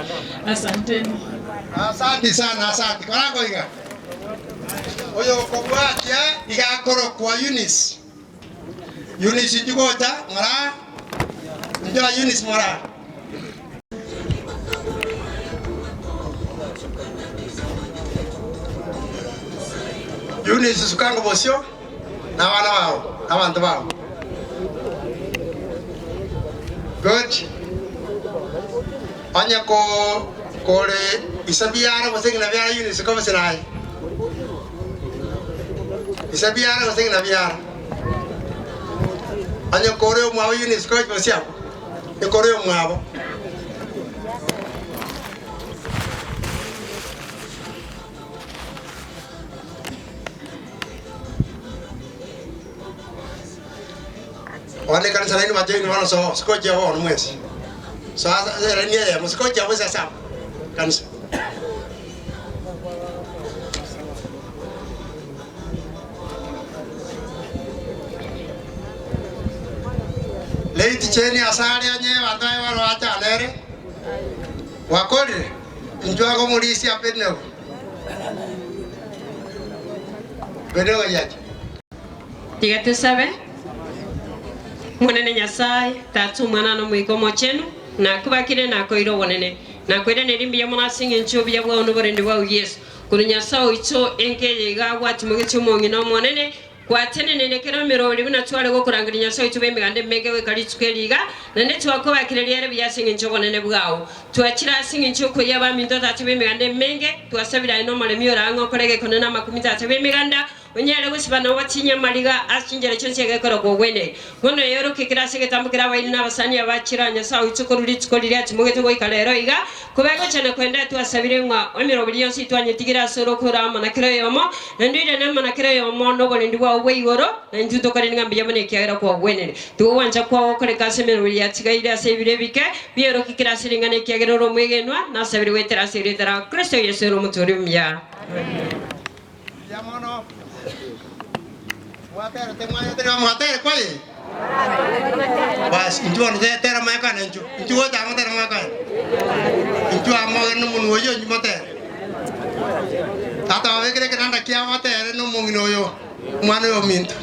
Asanteni. Asante sana, asante. Korango iga. Oyo okobwatia iga akorokwa Eunice. Eunice inchuo gocha ng'ora. Inchuo Eunice ng'ora. Eunice sukango bosio na abana bao, na abanto bao. Good. Onye ko kore ise biara gose ng'ina biara Eunice kobese naye. Ise biara gose ng'ina biara. Onye kore omwabo Eunice kochi bosio abwo. Ekore omwabo. Bono ekanisa nainwe bachoini bono soa sikochia bono mwensi. Soa ase elaini eyemo sikochia bosa ase abwo kanisa. Lady Jane ase aria onye abanto baye baroche ane ere, gwakorire? Inchuo akomorisia Abednego. Abednego yacha. Tiga tosabe. Omonene Nyasae, Tata, Omwana, na Omoika Omochenu, nakobakire nakoire obonene. Nakoiraneria mbuya mono ase engencho y'obuya bwao na oborendi bwao Yeso. Korwa Nyasae oito, enka eye iga gwatimogetie omong'ina Omonene, Gwatenenire kera emerori buna tware gokorangeria Nyasae oito bw'emeganda emenge goika rituko eri iga, naende twakobakire riere buya ase engencho y'obonene bwao. Twachire ase engencho y'okoyia abaminto tata b'emeganda emenge, twasabire aye nomoremi ore ang'e okore egekone na amakumi tata b'emeganda. Onyare gosiba na ogotinyia amariga ase chinchera chionsi egekora kogwenerwa. Bono eyorokie kera ase egetambo keria abairi na abasani abachire Nyasae oitwe korwa rituko riria atimogete goika rero iga, kobegocha na kwenda twasabire ng'a emeroberi yonsi twanyetigire ase ore okora amo na kera oyomo, naende oirane amo na kera oyomo noborendi bwao bwa igoro, na intwe tokorende ng'a mbuya mono ekiagera kwagwenire. Tiga ogwancha kwao gokoreka ase emeroberi yatigaire ase ebiro ebike, biorokie kera ase ring'ana ekiagera ore omwegenwa, nasabire goetera ase erieta ria Kristo Yeso ere Omotoori omuya. Mbuya mono. Mwaterete mwanyetere mwatere kwaye. Basi inchu bono tera mwekane inchu. Inchu gocha motere mwekane. Inchu amogere nomonwa oyio inchu motere. Tata babekire ekenanda kiabo batere nomong'ina oyo omwana oyo ominto.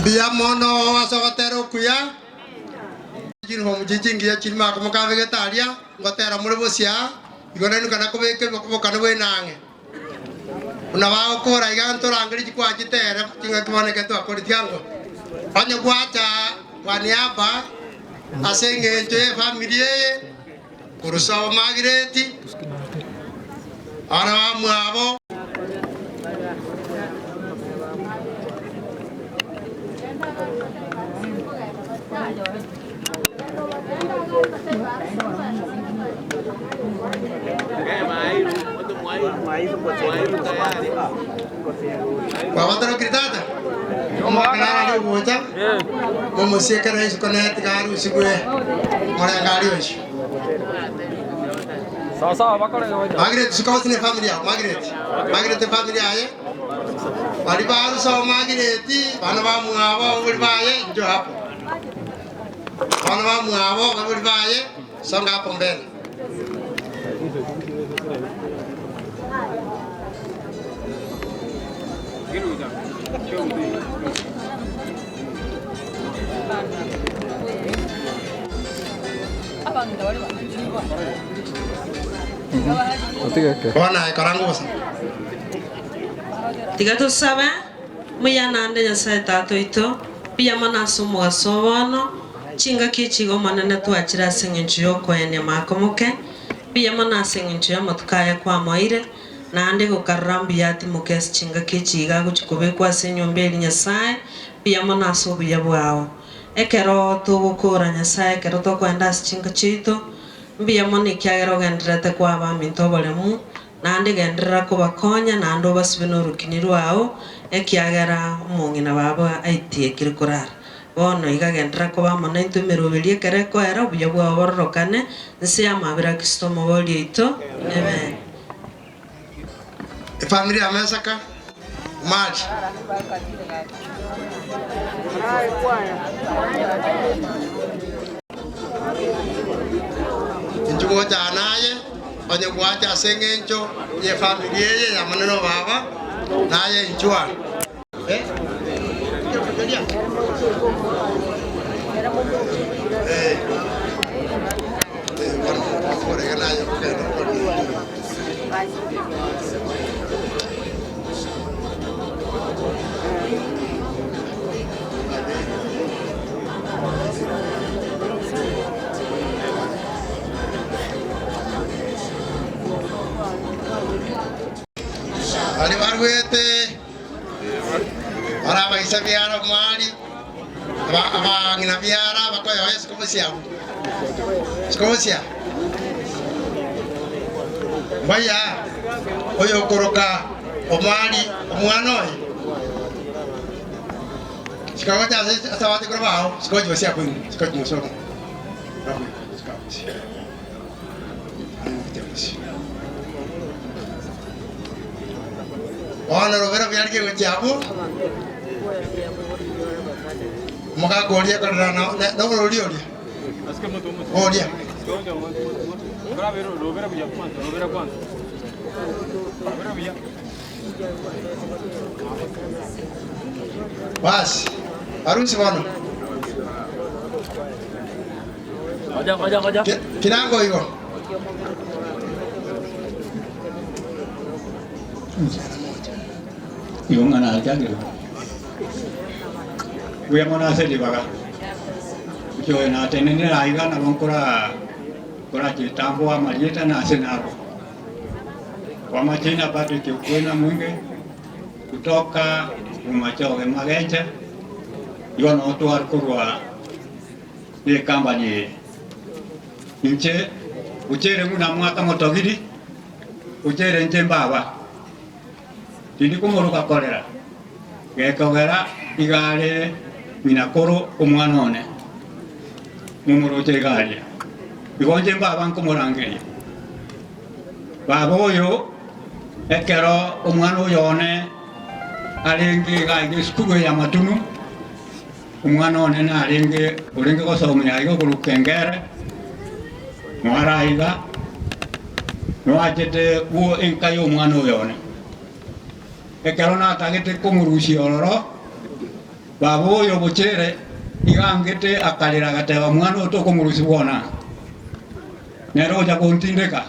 Mbuya mono ase ogotera okuya, Chinifomu chiria chingiya chiria mokabegete aria, ngotera more bosio aa, igo nainwe kana kobeka obokano bwaino ang'e. Buna bagokora iga ntorangerie chikwaa chitere chingaki bono ekero twakore tiga onye gwacha kwa niaba ase eng'encho y'efamiri eye korwa sobo Margaret, abana bamwabo. Kwabatorokire tata? Omwaka naro ogocha, momosiekere isiko nere tiga arusigwe morengari oisio. Margaret suka gose ne family yao Margaret. Margaret efamily yaye baria barusa o Margaret bana bamwabo ababori baye inchuo hapo. Abana bamwabo ababori baye songa hapo mbele. Bono aye kora ngosa. Tiga tosabe, Muya naende Nyasae Tata oito, mbuya mono ase omogaso oo bono, chingaki echi iga Omonene twachire ase engencho y'okoenia makomoke, mbuya mono ase engencho y'amatuko aya kwamoeire, naende gokarora mbuya atimoke ase chingaki echi iga agochia kobekwa ase enyomba eria Nyasae, mbuya mono ase obuya bwao. Ekero togokora Nyasae ekero tokoenda ase chinka chiaito, mbuya mono ekiagera ogendererete koa abaminto oboremu, naende genderera kobakonya, naende obasibe norokini rwao, ekiagera omong'ina babo aitiekire korara. Bono iga genderera koba amo naintwe emeroberio ekero ekoera, obuya bwao bororokane inse y'amabera a Kristo Omobooria oito. Amen. Efamiri ya Mesaka, Omari. Inchuo gocha naye, onye gwacha ase engencho y'efamiri eye y'amanene o baba, naye inchuo aa. Eh? Eh. Eh, bono okorega naye okogenda okore. Baria barwete bare abaisa biara omwari, abang'ina biara bakoyoa esikobo chiabo, esikobo chia mbuya oyokoroka omwari omwana oye, chikagocha ase ase abachokoro bao, chikobo chibo chiakoigwa, chikobo chimosongo. Bono rubera biarenge gochia abwo, omogaka oria ekorera noborori oria, oria. Basi, arusi bono. Kirango igo. Igo ng'a nachagire buya mono ase ribaga. Inche oyo natenenire aiga nabo nkora nkorachitamboa amarieta na ase nabo. Kwa majina Patrick Okwena Mwinge kutoka Bomachoge Magecha, igo noo tware korwa ne company eye. Inche gochere buna mwaka motogiri, gochere inche mbaba, tindi komoroka korera, gekogera iga are ng'ina koro omwana one, momoroche iga aria. Igo inche mbaba nkomorangeria, baba oyo ekero omwana oyo one arenge iga iga esukuru eye ya Matunu, Omwana one narenge orenge gosomia aiga okorokwa Kengere, noare aiga, noachete bwo enka y'omwana oyo one. Ekero natagete komorusia ororo, Baba oyo bochere iga angete akarera agateba, Omwana oyo tokomorusia bwona aa, nere ocha gontindeka.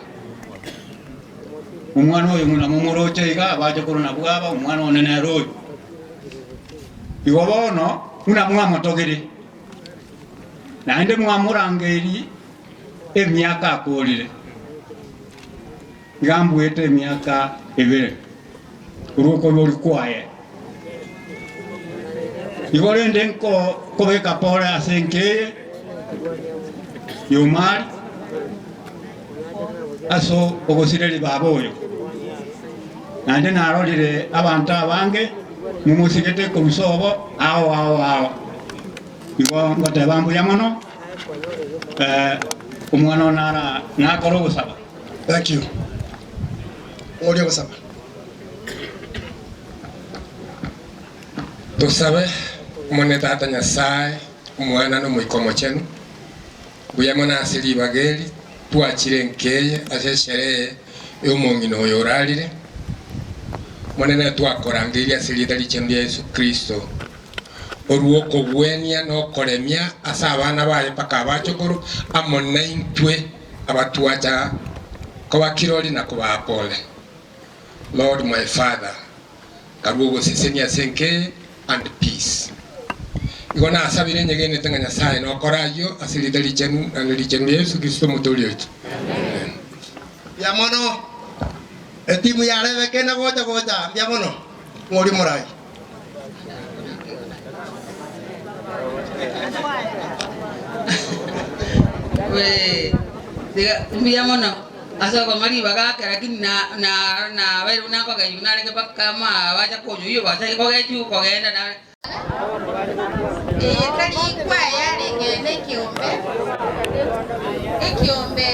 Omwana oyo buna momoroche iga, abache korwa nabwo aba, omwana one nere oyo. Igo bono buna mwamotogirie, naende mwamorangeirie emiaka akoorire, iga mbuete emiaka ebere korwa okoiborwa kwaye. Igo rende nkobeka pore ase enka eye y'Omari ase ogosireria baba oyo. Naende narorire abanto abange momosigete korwa sobo ao ao ao. Igo ngoteba mbuya mono, omwana one nara nakore ogosaba. Thank you. Ng'oria ogosaba. Tosabe, Omonene Tata Nyasae, Omwana na Omoika Omochenu, mbuya mono ase ribaga eri twachire enka eye ase esherehe y'omong'ina oyo orarire. Omonene twakorangeirie ase erieta richenu ria Yeso Kristo, orue okogwenia na okoremia ase abana baye mpaka abachokoro, amo naintwe abatwacha koba kirori na kobaa pole. Lord my father, karue ogosesenia ase enka eye and peace. Igo nasabire nyegenete ng'a Nyasaye nokore ayio ase erieta richenu naende richenu ria Yesu Kristo omotoori oito. Amen. Mbuya mono etimu ya Rebeka ena gocha gocha mbuya mono ng'ori morai. Mbuya mono ase okong'a ribaga ake, lakini nabeire buna nkogechigwa narenge mpaka bacha konywa bacha kogechigwa kogenda. Eye tari kwaya yarenge nekiombe, ekiombe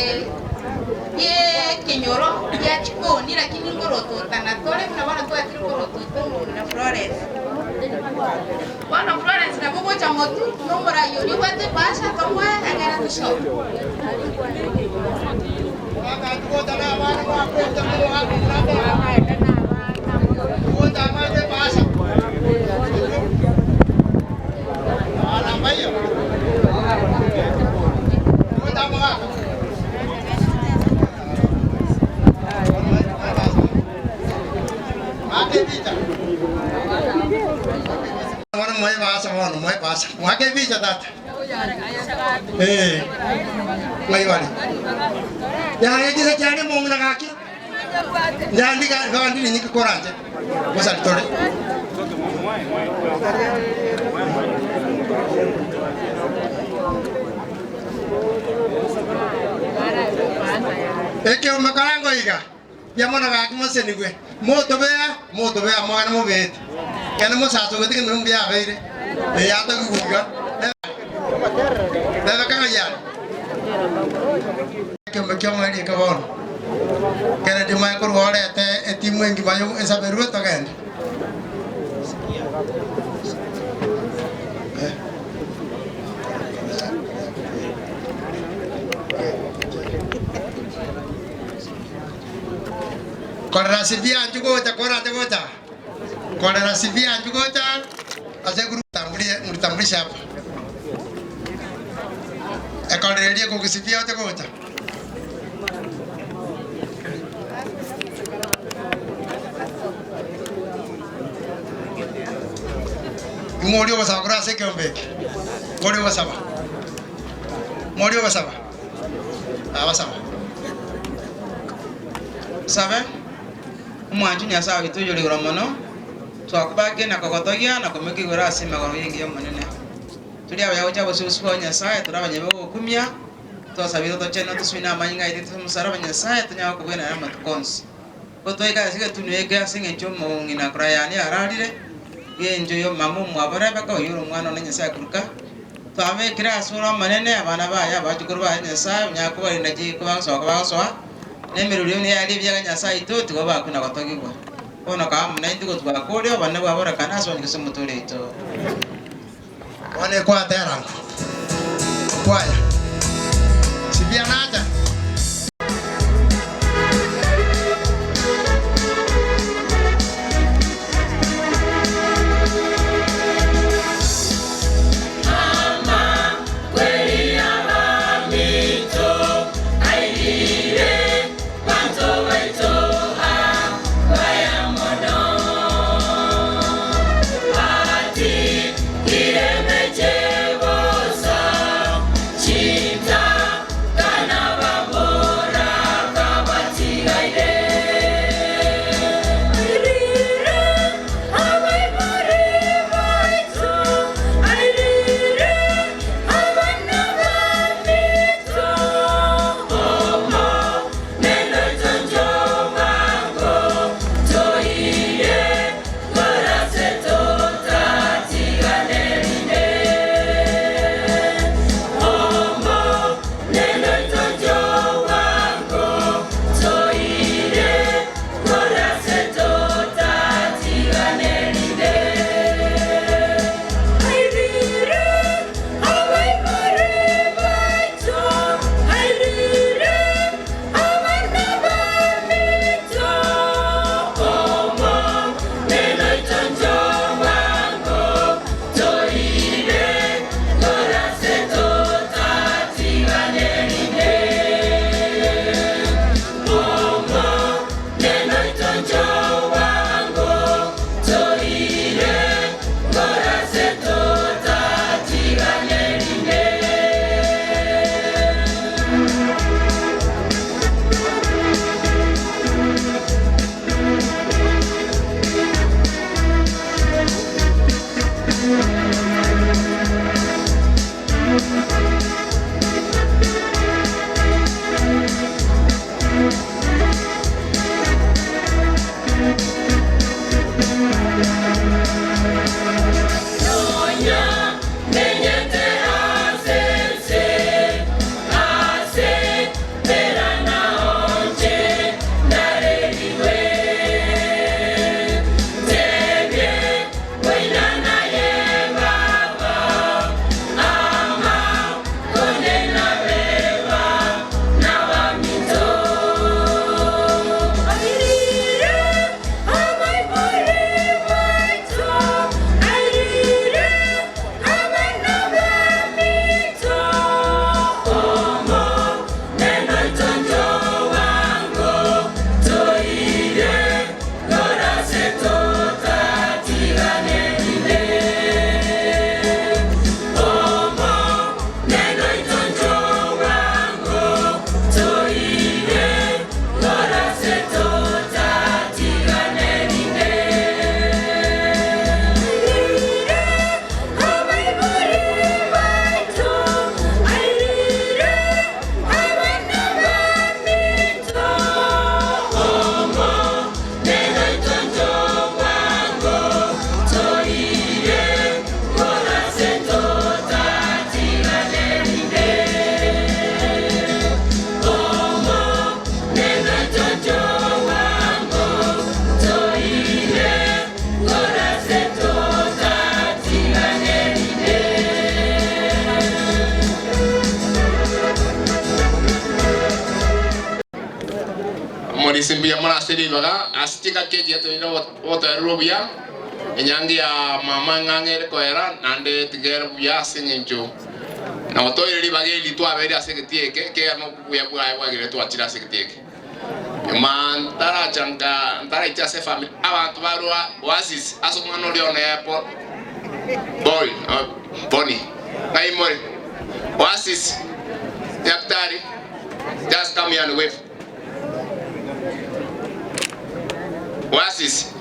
gi'ekenyoro gia chikoni, lakini nkorototana tore buna bono twachire korotota omong'ina Florence. Bono Florence nabo ogocha motwe na omorai oria obwate ebahasha tomoe egere tosoke. Bono moe ebahasha bono moe ebahasha mwake ebicha tata. Eh, ng'ai bare? Yaya chisa chiane mong'ina gaki. Nyandika gandiri nyiki koranche. Gosari tore. Ekeoma karango iga. Mbuya mono gaki mosenigwe. Motobea, motobea mogende mobeete. Kende mosasogete kende mbuya abeire. Eye atagigwa iga. Rebeka ng'ai are? Ekeombe ki'omoerio eke bono. Kennedy omae korwa orete etimu engima yo esaberwe togende. Korera Sibia gocha koranche gocha korera Sibia gocha ase group tambulie mlitambulisha hapa ekorererie kogusibia oche gocha. Ng'o oria ogosaba korwa ase ekeombe eke? Ng'o oria ogosaba? Ng'o oria ogosaba? Abasaba. Sabe, omwanchi Nyasae oito oyore igoro mono, twakobakire na kogotogia na komoika igoro ase emegoro y'engiya y'Omonene. Turi abaya gochia bosio bosio bwao Nyasae, tore abanya b'ogokumia, twasabire otochene otosibie namanyinga aito ase omosalaba Nyasae, tonyare kobwenera amatuko onsi. Ko twaika ase egetunwa eke ase engencho omong'ina Brian ararire, engencho y'omama omwabo Rebecca oyio ore omwana one Nyasae akoruka, Twabekire asore Omonene abana baye, abachukuru baye Nyasae, onyare kobarinda chiiko bagosoka bagosoa, na emerori eye yare ebiaga Nyasae oito, tiga obakwe na gotogigwa. Bono kaba amo naintwe gotwakoria obonene bwa borekane ase onye gose omoturi oito. Bono ekwatera nko kwaya sibia nacha. Omorisia mbuya more ase ribaga ase chingaki echi yatorire obotoereru obuya, enyangi ya mama eng'ang'a ere koera, naende tiga ere buya ase eng'encho nagotoire ribaga eri twabeire ase egetii eke, ekiagera nobuya bwaye bwagera twachire ase egetii eke. Nyuma ntaracha nka ntaraicha ase efamiri, abanto barwa Oasis ase omwana oria one bo boy Bonny, ng'ai more? Oasis, Daktari, just come here and wave. Oasis.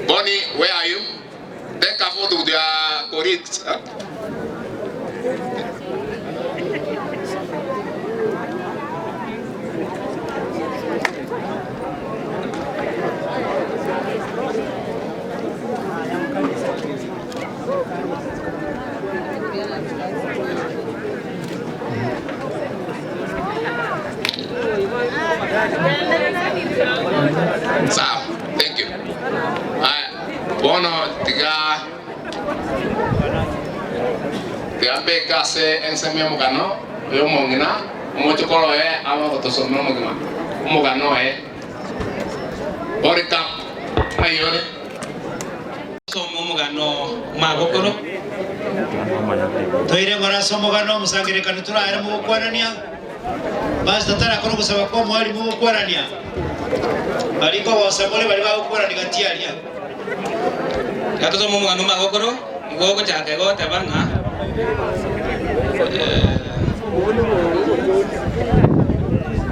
Bonnie, where are you? Take a photo with your colleagues. Huh? Sawa, thank you. Aya, bono tiga tiga mbeke ase ensemo y'omogano oyo omong'ina omochokoro oye abe ogotosomera omogima omogano oye. Borika, ng'ai ore? Soma omogano magokoro. Toire ng'ora ase omogano omosangererekano toraere mogokwanania. Pastor tarakora ogosaba kwa omwalimu ogokwanania. Baria nkogosa more baria bagokwanania gati aria. Tiga tosome omogano magokoro, igo ogochaka igo ogoteba ng'a.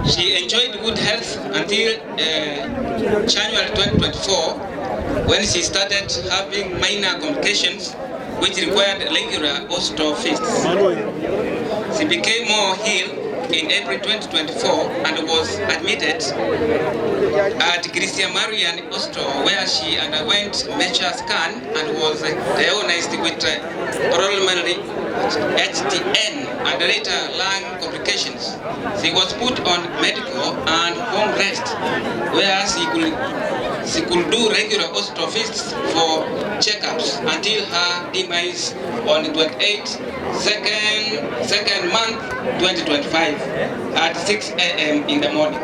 She enjoyed good health until January 2024 when she started having minor complications which required regular hospital visits. She became more ill in April 2024 and was admitted at Christia Marian Hospital where she underwent major scan and was diagnosed with pulmonary HTN and later lung complications. She was put on medical and home rest where she could, she could do regular hospital visits for checkups until her demise on 28 second, second month 2025 at 6 a.m. in the morning.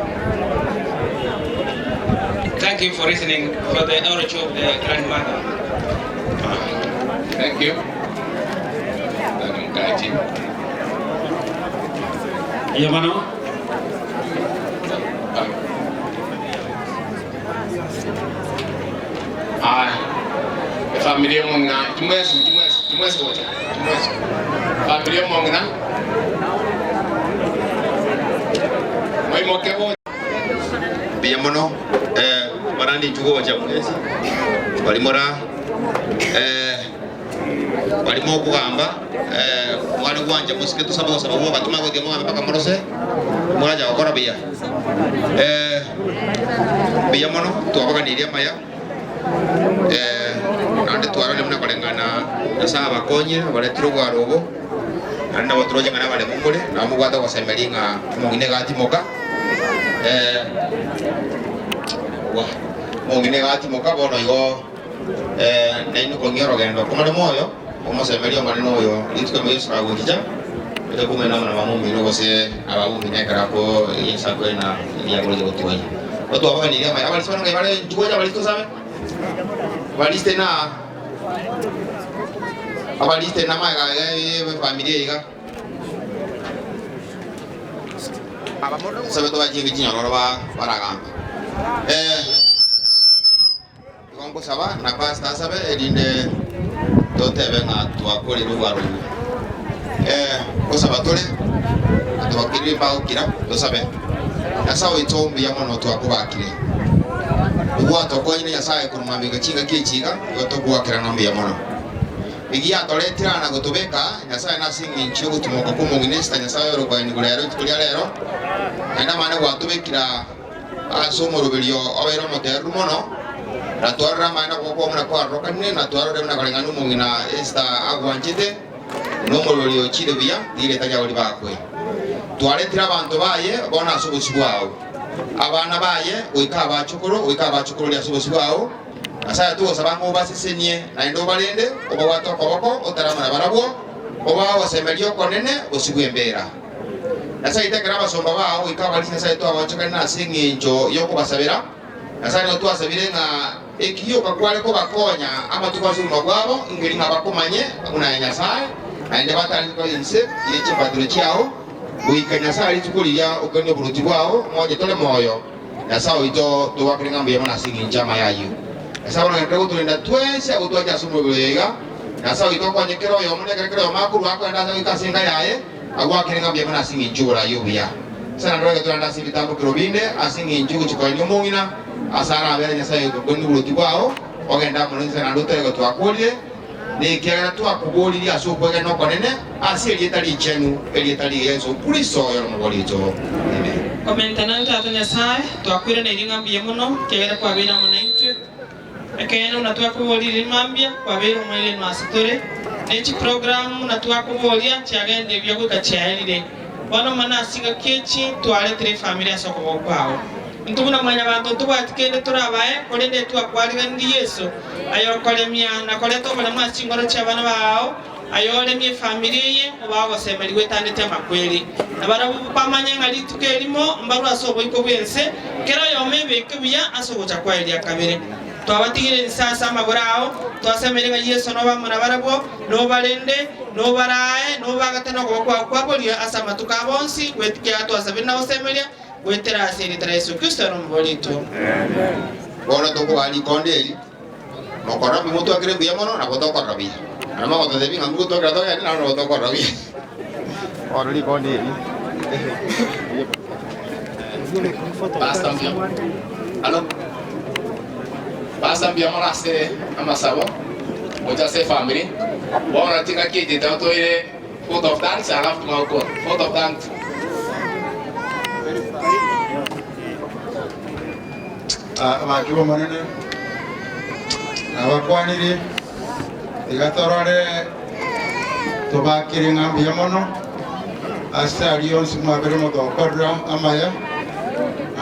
Thank you for listening for the eulogy of the grandmother. Thank you. Mkaji. Yamano. Ah, familia mong'ina chimwesi chimwesi chimwesi gocha chimwesi familia mong'ina moimoke gocha Mbuya mono eh, barandi intwe gocha mwesi bari mora eh, bari mokogamba eh, mware gwancha mosike tosabe gosaba gwogatoma gotiga mogambe mpaka morose moracha gokora buya eh, mbuya mono twabaganirie amaya eh, naende twarorire buna koreng'ana Nyasaye abakonyire abaretire obwaro obo naende nabo toroche ng'a nabaremu more nabo mobwate ogosemeria ng'a omong'ina iga atimoka eh, wa omong'ina iga atimoka bono igo eh, nainwe kong'ia orogendo komore moyo omosemerie Omonene oyo rituko erimo Yeso kagochicha oche komena amo na mama omino gose ababa omino ekero ako Yeso akoirana riria akoroche gotuonya. Igo twabaganirie amaya abarisia bono ngai bare inchuo gocha abarisia tosabe abarisia na abarisia na amaega iga efamiri eye iga tosabe tobae chinyororo ba baragambe eh. Igo ngosaba na pastor asabe erinde totebe ng'a twakorire obwaro obwo. Eh, ngosaba tore na tobakirire mbagokira tosabe. Nyasae oito mbuya mono twakobakire. Ogwatokonyire Nyasae korwa mambia chingaki echi iga, igo togoakera ng'a mbuya mono. Egi yatoretire aa na gotobeka Nyasae nase engencho y'ogotimoka kw'omong'ina Esther Nyasae oyore okoenigwa rero rituko ria rero, naende amang'ana gwatobekire aa Ase omoroberio obeire omoteruru mono, na twarore amaene okoboko buna kwarorokanire, na twarore buna koreng'ana omong'ina Esta agwanchete, na omoroberio ochire buya, riireta riabo ribakwe. Twaretire abanto baye bono ase obosio bwao, abana baye goika abachokoro, goika abachokororia ase obosio bwao. Nyasae togosaba ng'a obasesenie, naende obarende, obabwate okoboko, otaramana barabwo, obae ogosemeria okonene bosio bw'embeera. Nyasae itekera abasomba bao goika abarisia Nyasae twabaonchokanire ase engencho y'okobasabera. Nyasae nigo twasabire ng'a eki gioka kware kobakonya amatuko ase obogima bwabo, nkeri ng'a bakomanye buna aye Nyasae, naende batarenge kore inse ye chimbatero chiao, goika Nyasae rituko riria okenie oboruoti bwao, moche tore moyo. Nyasae oito togoakere ng'a mbuya mono ase engencho y'amaya ayio. Nyasae bono agenderere gotorinda twensi abwo twacha ase omoroberi oyo iga. Nyasae oito okonye kera oyomo na ekero kera oyomo akorwa akogenda ase goika ase enka yaye, Agoakere ng'a mbuya mono ase engencho y'oboraai obuya. Ase naende orage torande ase ebitambokero binde ase engencho y'ogochia koenia omong'ina, ase arabere Nyasae ogokonia oboruoti bwao, ogende amo nainse naende otebe twakorire, na ekiagera twakoboririe ase okwegena okonene ase erieta richenu, erieta ria Yeso Kristo oyore Omobori oito. Amen. Komentana, Tata Nyasae, twakoiraneirie ng'a mbuya mono, ekiagera kwabeire amo naintwe. Ekeene buna twakoboririe mambia, kwabeire omwegenwa ase tore, ne chiprogramu buna twakoboria chiagenire buya goika chiaerire. Bono Omonene ase chingaki echi twaretire efamiri ase okoboko kwao. Intwe buna mwanyabanto ntobwati kende torabae, korende twakwariganirie Yeso, aye okoremia na koreta oboremu ase chingoro chi'abana bao, aye oremie efamiri eye, obae ogosemeria gwetandete amakweri. Na barabwo bamanye ng'a rituko erimo mbarwe ase oboiko bw'ense, kera oyomo ebeke buya ase ogocha kwaye ria kabere. Twabatigire inse ase amagoro ao, twasemeire ng'a Yeso nobe amo nabarabwo, nobarende, nobaraae, nobagate nokoboko kwao kwa borio ase amatuko abo onsi, goetia twasabire na gosemeria, goetera ase erieta ria Yeso Kristo ere Omobori oito. Bono tokobaa rikondo eri. Mokorora mbuya motwakere mbuya mono, nabo tokorora buya. Naende mogototebia ng'a mbuya gotwakera togende, naende nabo tokorora buya. Oro rikondi eri. Pastor mbia. Alo. Pastor mbia mono ase amasabo. Gocha ase family. Bono chingaki echi toire vote of thanks alafu tumagokora. Vote of thanks. Abantu bomonene nabakwanire iga torore tobakire ng'a mbuya mono ase aria onsi mwabere motokorera amaya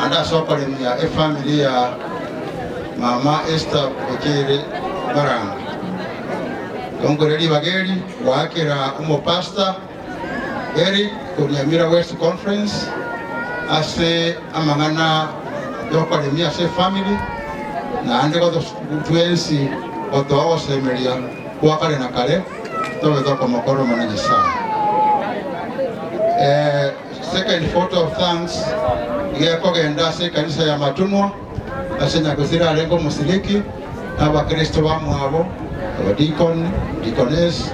ande ase okoremia efamily ya mama Esther Bochere Maranga tongore ribaga eri gwakera omopastor Eric Konyamira West Conference ase amang'ana yokoremia ase efamily naende twensi gotoa gosemeria kwa kare na kare tobe tokomokora omone Nyasaye. Second vote of thanks igekogenda ase ekanisa ya Matunwa ase Nyagusira arenge omosiliki na abakristo bamwabo abadikon deaconess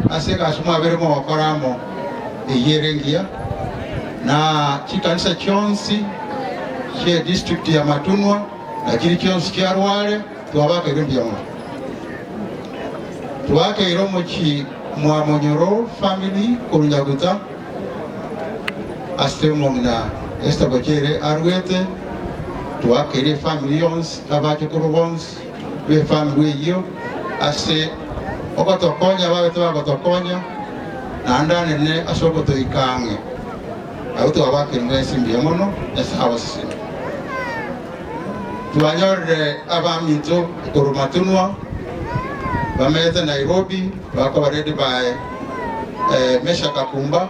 ase egasi mwabere mogokora amo eyere engiya na chikanisa chionsi chie district ya Matunwa na chiri chionsi chiarware twabakeire mbuya mono twakeire omochi mwa Monyoro family korwa ase omong'ina Esther Bochere arwete twakeire efamily yonsi abachukuru bonsi be efamily eyio ase ogotokonya babete bagotokonya naende anene ase ogotoika ang'e abo twabakire mwensi mbuya mono Nyasaye abasesenie. Twanyorire abaminto korwa Matunwa bamete Nairobi bakoba ready by Mesha Kakumba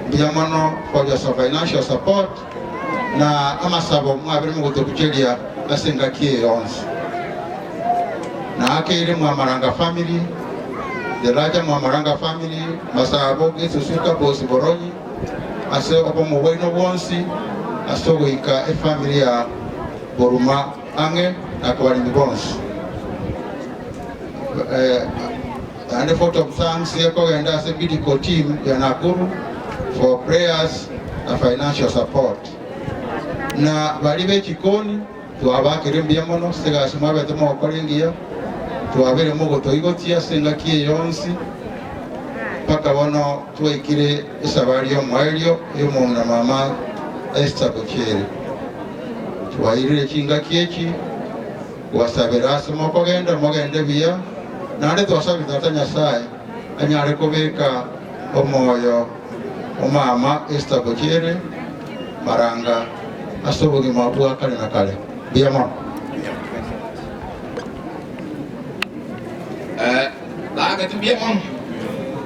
mbuya mono for your financial support na amasabo mwabire mugotokucheria ase engaki eye yonsi. Naakeire Mwamaranga family, the larger Mwamaranga family, masabo gesusuka bosi boronyi ase obomo bwaino bwonsi ase ogoika efamily ya Boruma ang'e na kobaremi bonsi. And vote of thanks ekogenda ase medical team ya Nakuru for prayers na financial support. Na bari b'echikoni twabakire mbuya mono ase egasi mwabete mogokora engiya twabere mogotoigotia ase engaki eye yonsi mpaka bono twaikire esabari y'omoerio y'omong'ina mama Esther Bochere. Twairire chingaki echi gwasabera ase mokogenda mogende buya naende twasabire tata Nyasaye anyare kobeka omoyo omama Esther Bochere Maranga ase obogima bwa kare na kare. Mbuya mono. Bagati mbuya mono.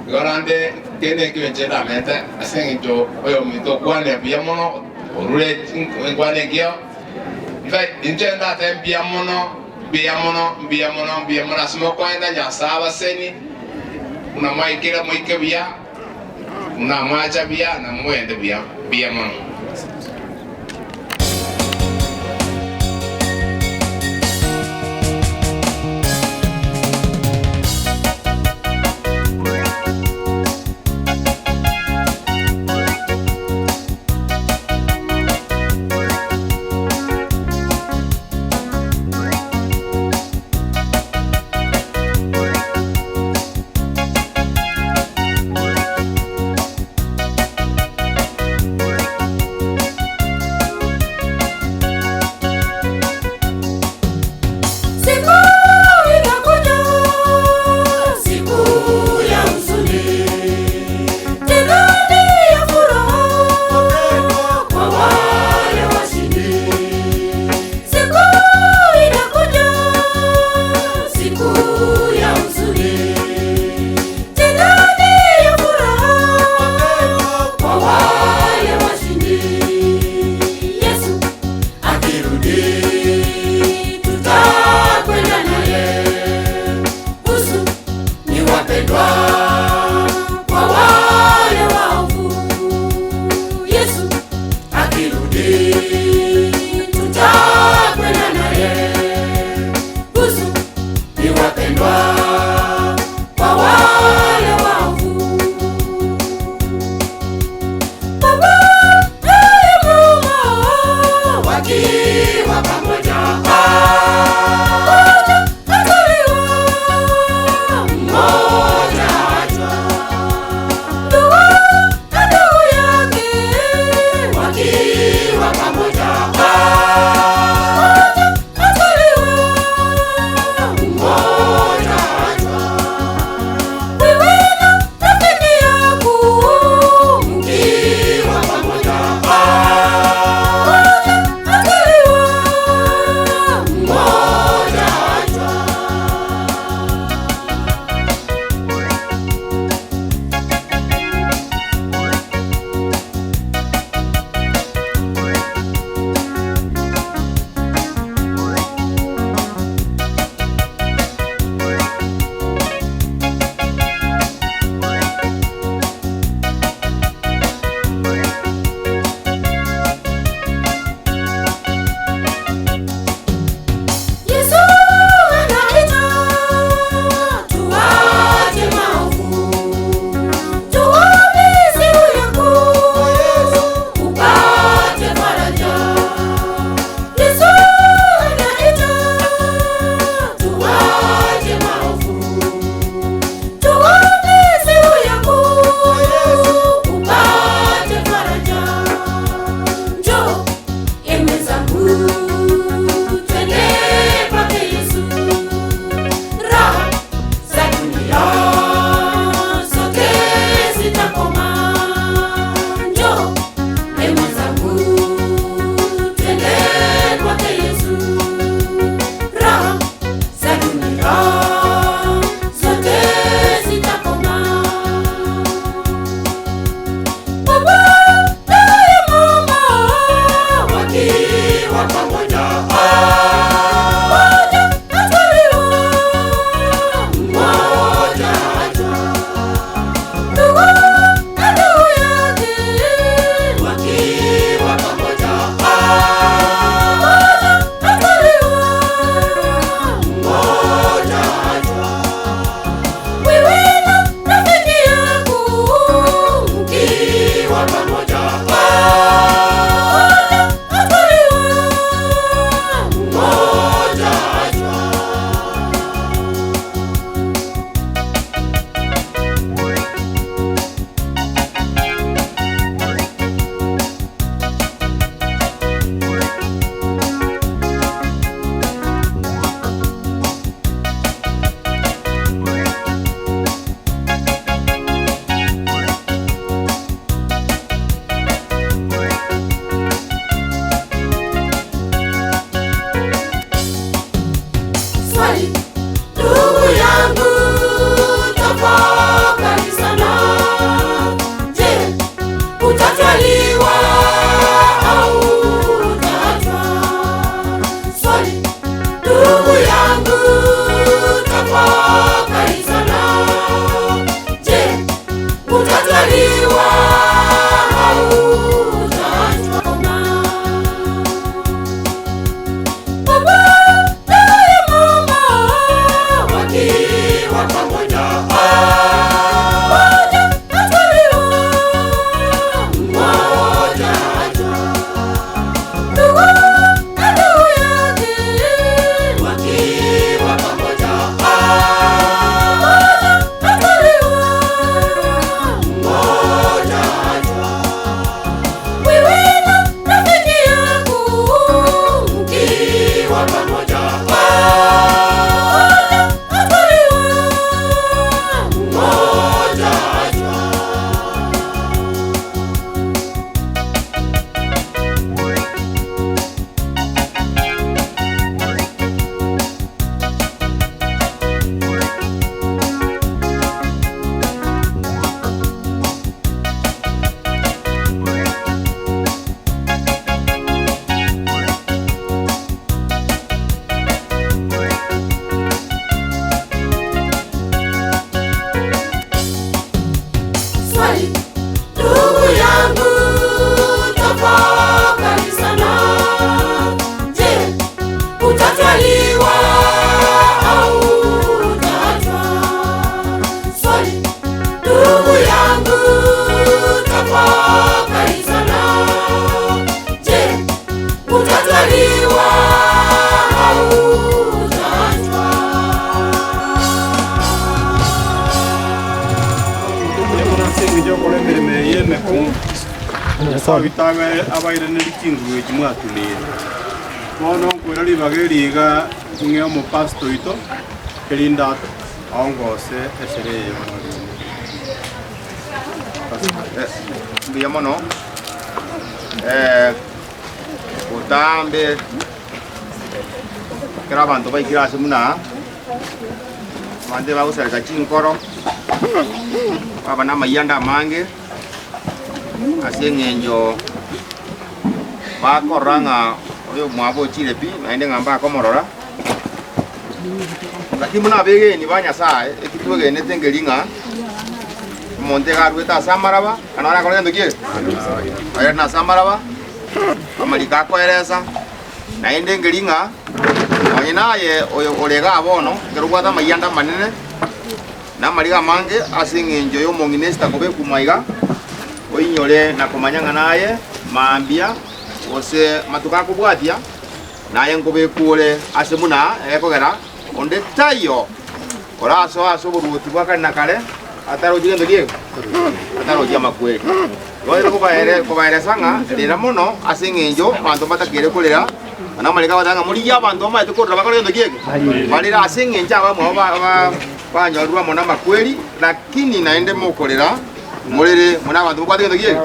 Igorande kende ekio ndamete ase eng'encho oyo ominto okwane mbuya mono orure nkwane engiya. In fact, inche ndate mbuya mono mbuya mono mbuya mono mbuya mono ase mokoenda Nyasaye abaseni muna mwaikire moike buya muna mwacha buya na mwende buya mbuya mono. Utatwaliwa au utaachwa? Baba naye mama wakiwa pamoja, mmoja atwaliwa, mmoja achwa. Ndugu na ndugu yake wakiwa pamoja, mmoja atwaliwa, mmoja achwa. Wewe na rafiki yako mkiwa pamoja, mmoja atwaliwa, mmoja achwa. Swali, ndugu yangu, tafakari sana. Je, utatwaliwa au utaachwa? Swali, ndugu yangu, tafakari sana. Je, utatwaliwa au utaachwa? Nijokora emirimo eye emekong'u nyasaye abairane chinguru echi mwatumire bono nkwira ribaga eriga ng'e omopasto oito erinda aongose eshere eye bono. Mbuya mono otambe kera abanto baikire ase muna abande bagosareka chinkoro baba na amayanda amange ase eng'encho bakorora ng'a oyo mwabo ochire pi naende ng'a mbakomorora lakini buna abegeni ba Nyasaye ekitwegenete ngeri ng'a omonto iga arwete ase amaraba kana orakora gento ki aye na ase amaraba amariko akoeresa naende ngeri ng'a onye naye oyo orega bono ekero obwate amayanda amanene na amariga amange ase eng'encho ya omong'ina Esther kobekwa iga oinyore na komanya ng'a naye mambia gose matuko akobwatia naye nkobekwa ore ase muna ekogera onde taiyo orasoa ase oboruoti bwa kare na kare atarochi gento kiege atarochi amakweri. Bono kobaere kobaeresa ng'a rera mono ase eng'encho abanto mbatakere korera na amariko agoteeba ng'a morigie abanto bamaete korera bakore gento kiege barere ase eng'encho abamwabo banyorerwe amo na amakweri lakini naende mokorera morere muna abanto mobwate gento kiege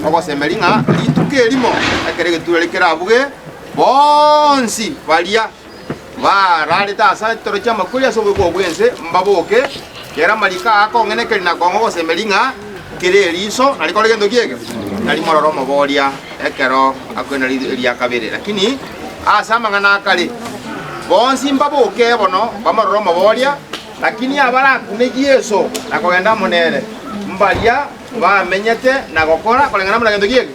ogosemeria ng'a rituko erimo ekero egetureri kerabuge bonsi baria bararete ase etoro chi'amakweri ase oboiko bw'ense mbaboke kera amariko aa akong'enekeria na kong'a ogosemeria ng'a kera eriso narikore gento kiege narimorore omoboria ekero akoenda eria kabere. Lakini ase amang'ana akare bonsi mbaboke bono bamorore omoboria, lakini abarakune Yeso na kogenda amo nere mbaria bamenyete na gokora koreng'ana buna gento kiege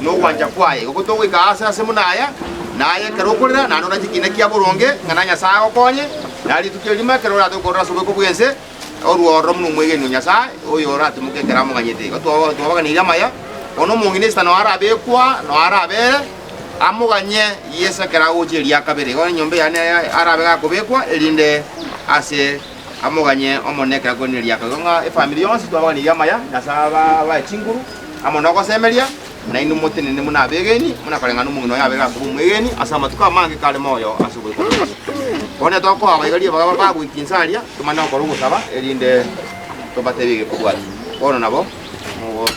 nogwancha kwaye. Igo togoika aase ase buna aya, naye ekero okorera, naende orache ekiina kia boronge, ng'a na Nyasae agokonye, na rituko erimo ekero oratoke korora ase oboiko bw'ense, orwororo buna omwegeni o Nyasae, oyo oratimoke ekero amoganyete. Igo twabaganeirie amaya, bono omong'ina Esther nao arabekwa, nao arabere, amoganye Yeso ekero agocha eria kabere. Igo enyomba eyane arabe gakobekwa, erinde ase amoganye Omonene ekero akoirana eria kabere. Igo ng'a efamiri yonsi twabaganeirie amaya, Nyasae abae chinguru, amo nogosemeria, nainwe motenene buna abegeni, buna koreng'ana nomong'ina oye abe gakoba omwegeni ase amatuko amange kare moyo ase oboiko bw'ense. Bono tokoa abaiga ribaga bagoika inse aria, tomanye gokora ogosaba, erinde tobatebie egekobwatia. Bono nabo mogo.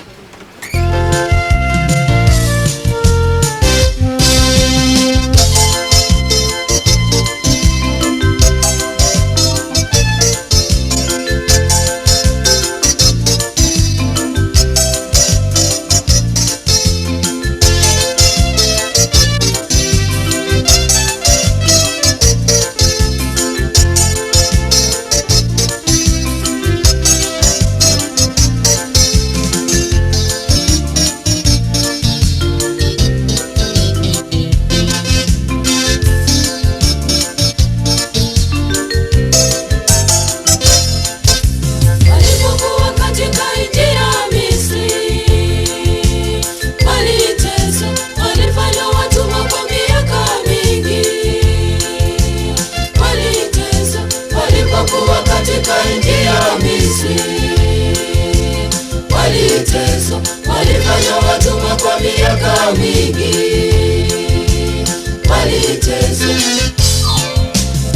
Waliwafanya watumwa kwa miaka mingi, waliteswa,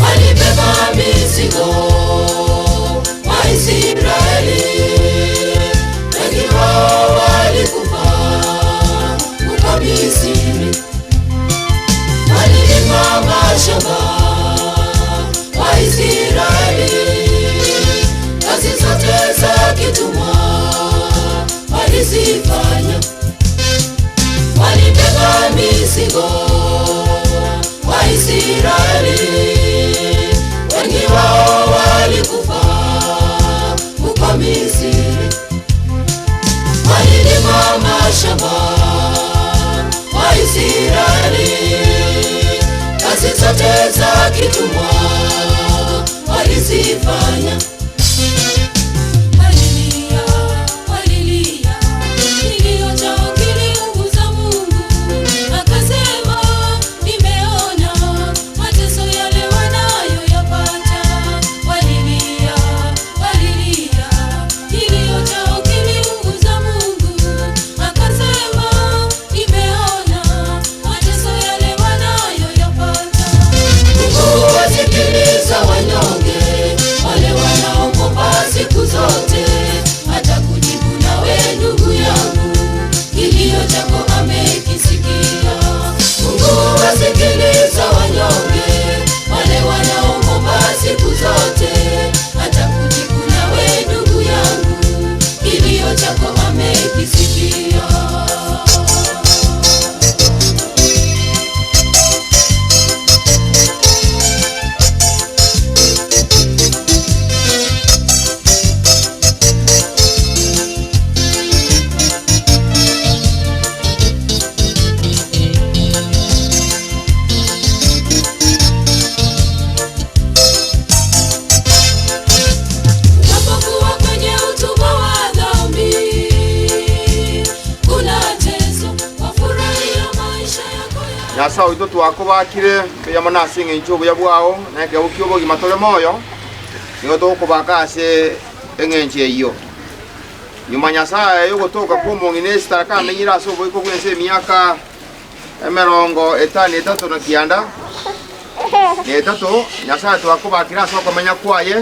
walibeba mizigo Waisraeli, wengi wao walikufa huko Misri, walilima mashamba Waisraeli, kazi zote za kitumwa walizifanya, walibeba mizigo Waisraeli, wengi wao walikufa huko Misri, walilima mashamba Waisraeli, kazi zote za kitumwa walizifanya. Walilia, walilia, kilio chao kiliunguza Mungu. Akasema, nimeona mateso yale wanayoyapata. Walilia, walilia, kilio chao kiliunguza Mungu. Akasema, nimeona mateso yale wanayoyapata. Mungu wasikiliza wanyonge, wale wanaogopa siku zote, hata kujibu nawe ndugu yangu, kilio chako amekisikia. Mungu wasikiliza wanyonge, wale wanaogopa siku zote, hata kujibu nawe ndugu yangu, kilio chako amekisikia. Unapokuwa kwenye utumwa wa dhambi, unateswa, wafurahia maisha yako. Nyasaye oito twakobakire mbuya mono ase eng'encho obuya bwao na ekero kia obogima tore moyo nigo togokobaka ase eng'encho eywo. Nyuma Nyasaye yogotoka kwa omong'ina Esther akamenyire ase oboiko bwa ense emiaka emerongo etano etato na kianda na etato, Nyasaye twakobakire ase okomenya kwaye.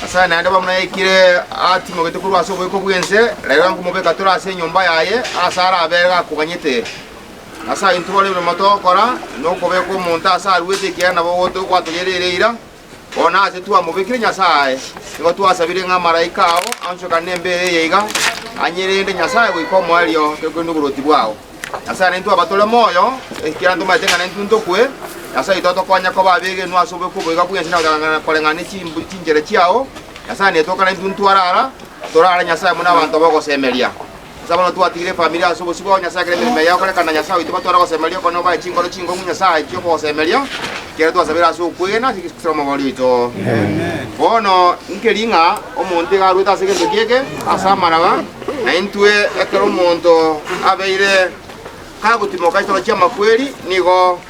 Nyasaye naende bamuna yaikire atimogete korwa ase oboiko bwa ense, rero nkomobeka tore ase enyomba yaye ase arabere gakoganyete. Nyasaye intwe bare emirimo togokora, na okobeka omonto ase arwete ekiagera nabo gwatogerere eira, bono ase twamobekire Nyasaye, nigo twasabire ng'a amaraika ao anchokane embere eye iga, anyerende Nyasaye goika omoerio kegwenia oboroti bwao. Nyasaye naintwe abatore moyo, ekiagera ntomaete ng'a naintwe ntokwe, Nyasaye oito atokonye koba abegenwa ase oboko oboiga bwensi na koreng'ana ne chinchera chiao, Nyasaye netoka naintwe ntwarara, torare Nyasaye buna abanto bogosemeria. Ase abana twatigire efamiri ase obosio bwao Nyasaye ekero emeremo eye yakorekana Nyasaye oito batware gosemeria okone obae chinkoro chinkong'u Nyasaye chi'ogosemeria ekero twasabire ase okwegena ase Yeso Kristo omobori oito. Bono nkeri ng'a omonto iga arwete ase egento kieke ase amaraba, na intwe ekero omonto abeire kagotimoka chitoro chi'amakweri nigo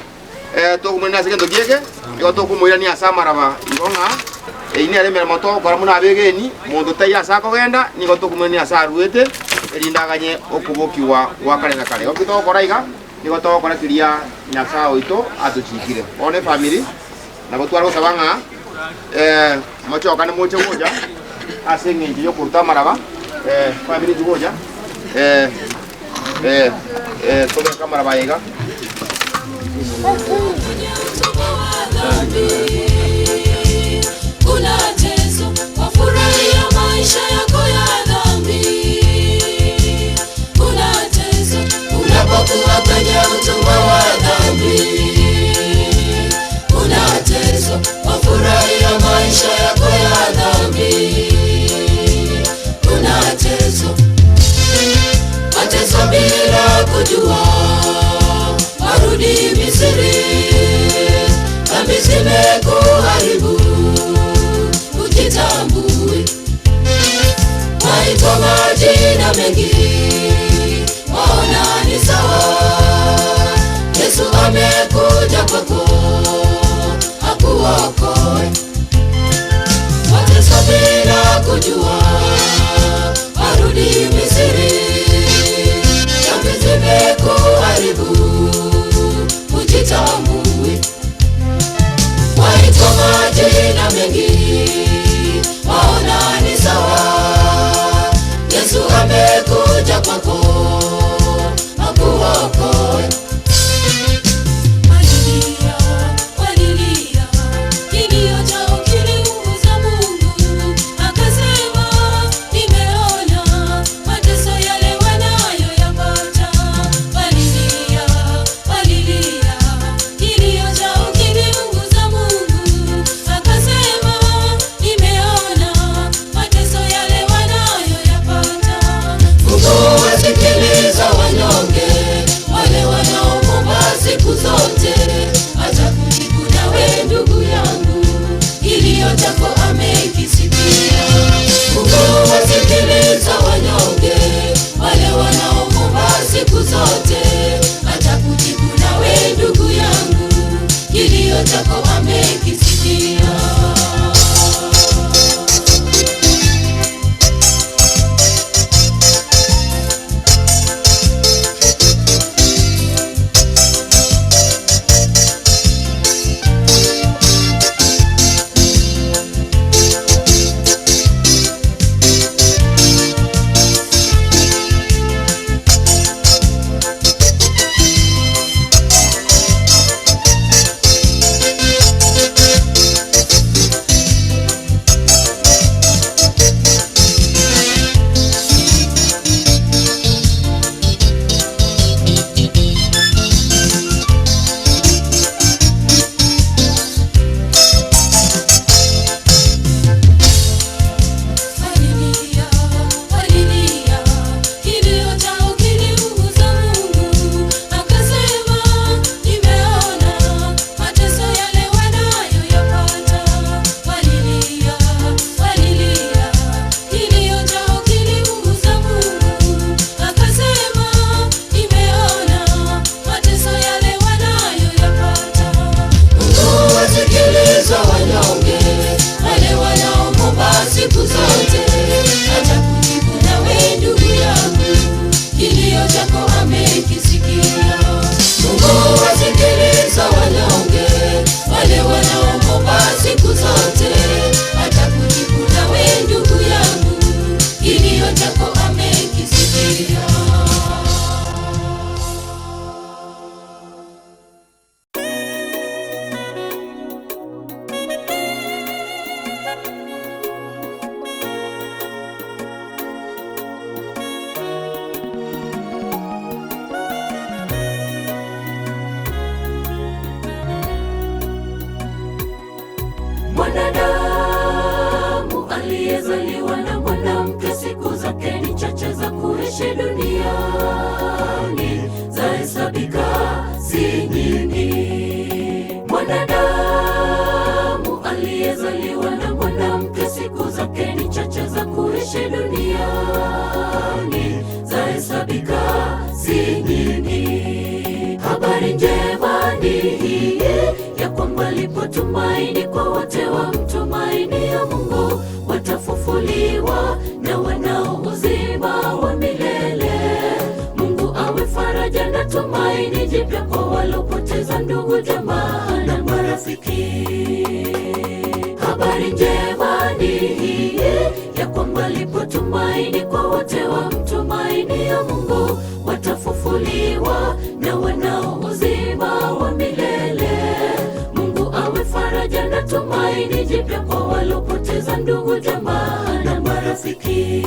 tokomoirania ase egento kieke, nigo tokomoirania ase amaraba igo ng'a eyio nere emeremo togokora buna abegeni, monto taiyo ase akogenda, nigo tokomoirania ase aruete, erinde aganye okobokigwa gwa kare na kare. Igo ki togokora iga, nigo togokora keria Nyasae oito atochikire. Bono efamiri, nabo tware gosaba ng'a mochokane moche gocha ase eng'encho yokoruta amaraba, efamiri inchu gocha, tobeke amaraba aya iga. Unateswa, wafurahia maisha yako ya dhambi. Unateswa, unapokuwa kwenye utumwa wa dhambi. Unateswa, wafurahia maisha yako ya dhambi. Unateswa, wateswa bila kujua, warudi Misri, dhambi zimekuharibu, ujitambue. Waitwa majina mengi, waona ni sawa. Yesu amekuja kwako akuokoe. Wateswa bila kujua, warudi Misri. si nyingi. Habari njema ni hii ya kwamba lipo tumaini kwa wote wamtumainio Mungu, watafufuliwa na wanao uzima wa milele. Mungu awe faraja na tumaini jipya kwa walopoteza ndugu, jamaa na marafiki. Habari njema ni hii ya kwamba lipo tumaini kwa wote wamtumainio Mungu, watafufuliwa na wanao uzima wa milele. Mungu awe faraja na tumaini jipya kwa walopoteza ndugu, jamaa na marafiki.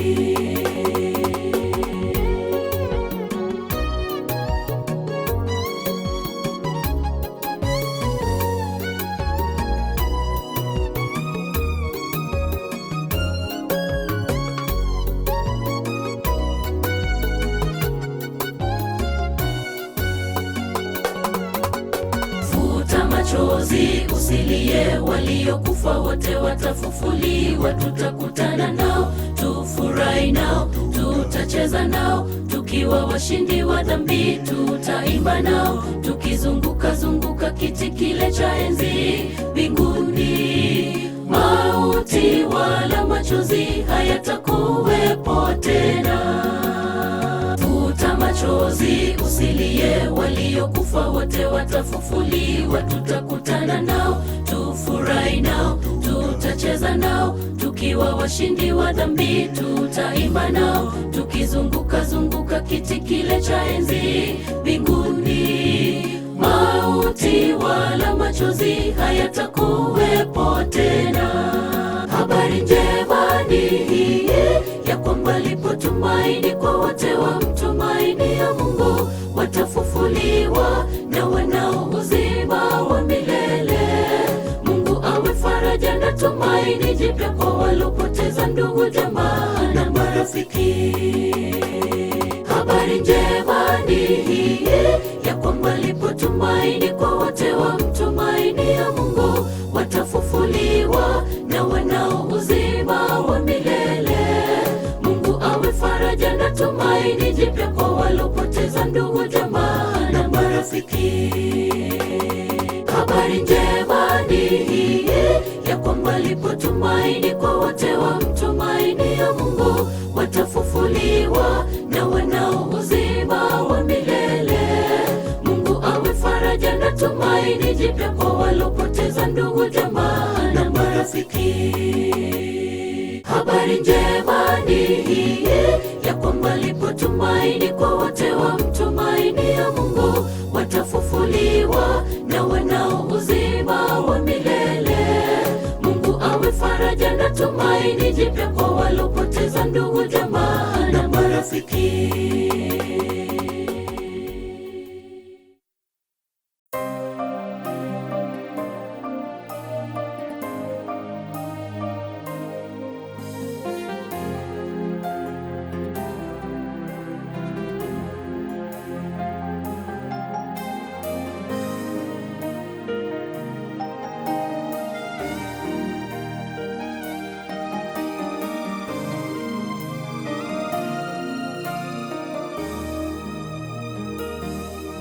Futa machozi usilie, waliokufa wote watafufuliwa. Tutakutana nao, tufurahi nao, tutacheza nao, tukiwa washindi wa dhambi. Tutaimba nao, tukizunguka zunguka kiti kile cha enzi mbinguni. Mauti wala machozi hayatakuwepo tena. Futa machozi usilie, waliokufa wote watafufuliwa. Tutakutana nao, tufurahi nao, tutacheza nao, tukiwa washindi wa dhambi. Tutaimba nao, tukizunguka zunguka kiti kile cha enzi mbinguni. Mauti wala machozi hayatakuwepo tena. Habari njema ni hii ya kwamba lipo tumaini kwa wote wamtumainio Mungu, watafufuliwa na wanao uzima wa milele. Mungu awe faraja na tumaini jipya kwa walopoteza ndugu, jamaa na marafiki. Habari njema ni hii ya kwamba lipo tumaini kwa wote wamtumainio Mungu, watafufuliwa na wanao uzima wa milele. Mungu awe faraja na tumaini jipya kwa walopoteza ndugu, jamaa na marafiki. Habari njema ni hii ya kwamba lipo tumaini kwa wote wamtumainio Mungu, watafufuliwa na wanao uzima wa milele. Mungu awe faraja na tumaini jipya kwa walopoteza ndugu, jamaa na marafiki. Habari njema ni hii ya kwamba lipo tumaini kwa wote wamtumainio Mungu, watafufuliwa na wanao uzima wa milele. Mungu awe faraja na tumaini jipya kwa walopoteza ndugu, jamaa na marafiki.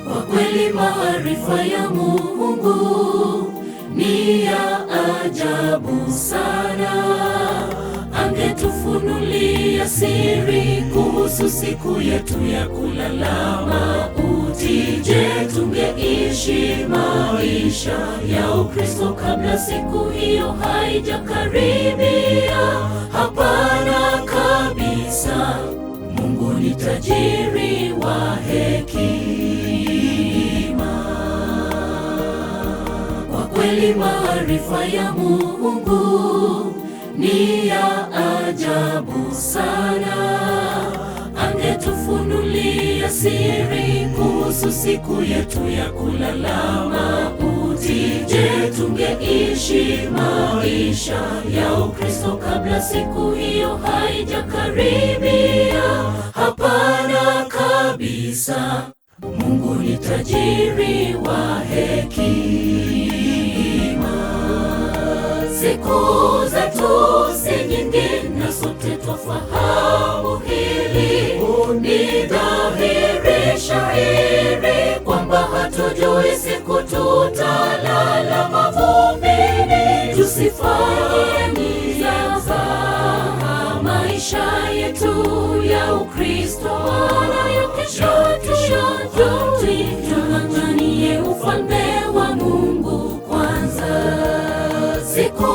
Kwa kweli maarifa ya Mungu ni ya ajabu sana. Angetufunulia siri kuhusu siku yetu ya kulala mauti. Je, tungeishi maisha ya Ukristo kabla siku hiyo haijakaribia? Hapana kabisa. Mungu ni tajiri wa hekima. Kwa kweli maarifa ya Mungu ni ya ajabu sana. Angetufunulia siri kuhusu siku yetu ya kulala mauti. Je, tungeishi maisha ya Ukristo kabla siku hiyo haijakaribia? Hapana kabisa. Mungu ni tajiri wa hekima. Siku zetu si nyingi na sote twafahamu hili. Ni dhahiri hatujui siku tutalala mavumbini. Tusifanye mzaha maisha yetu ya Ukristo, wala ya kesho tuyajui. Tung'ang'anie ufalme wa Mungu kwanza. Siku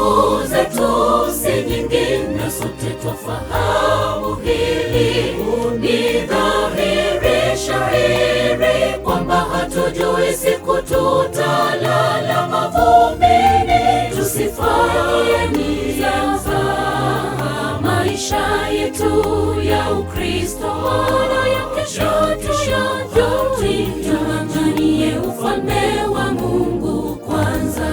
zetu si nyingi, na sote twafahamu hili. Ni dhahiri shahiri kwamba hatujui siku tutalala mavumbini. Tusifanye mzaha maisha yetu ya Ukristo, wala ya kesho tuyajui. Tung'ang'anie ufalme wa Mungu kwanza.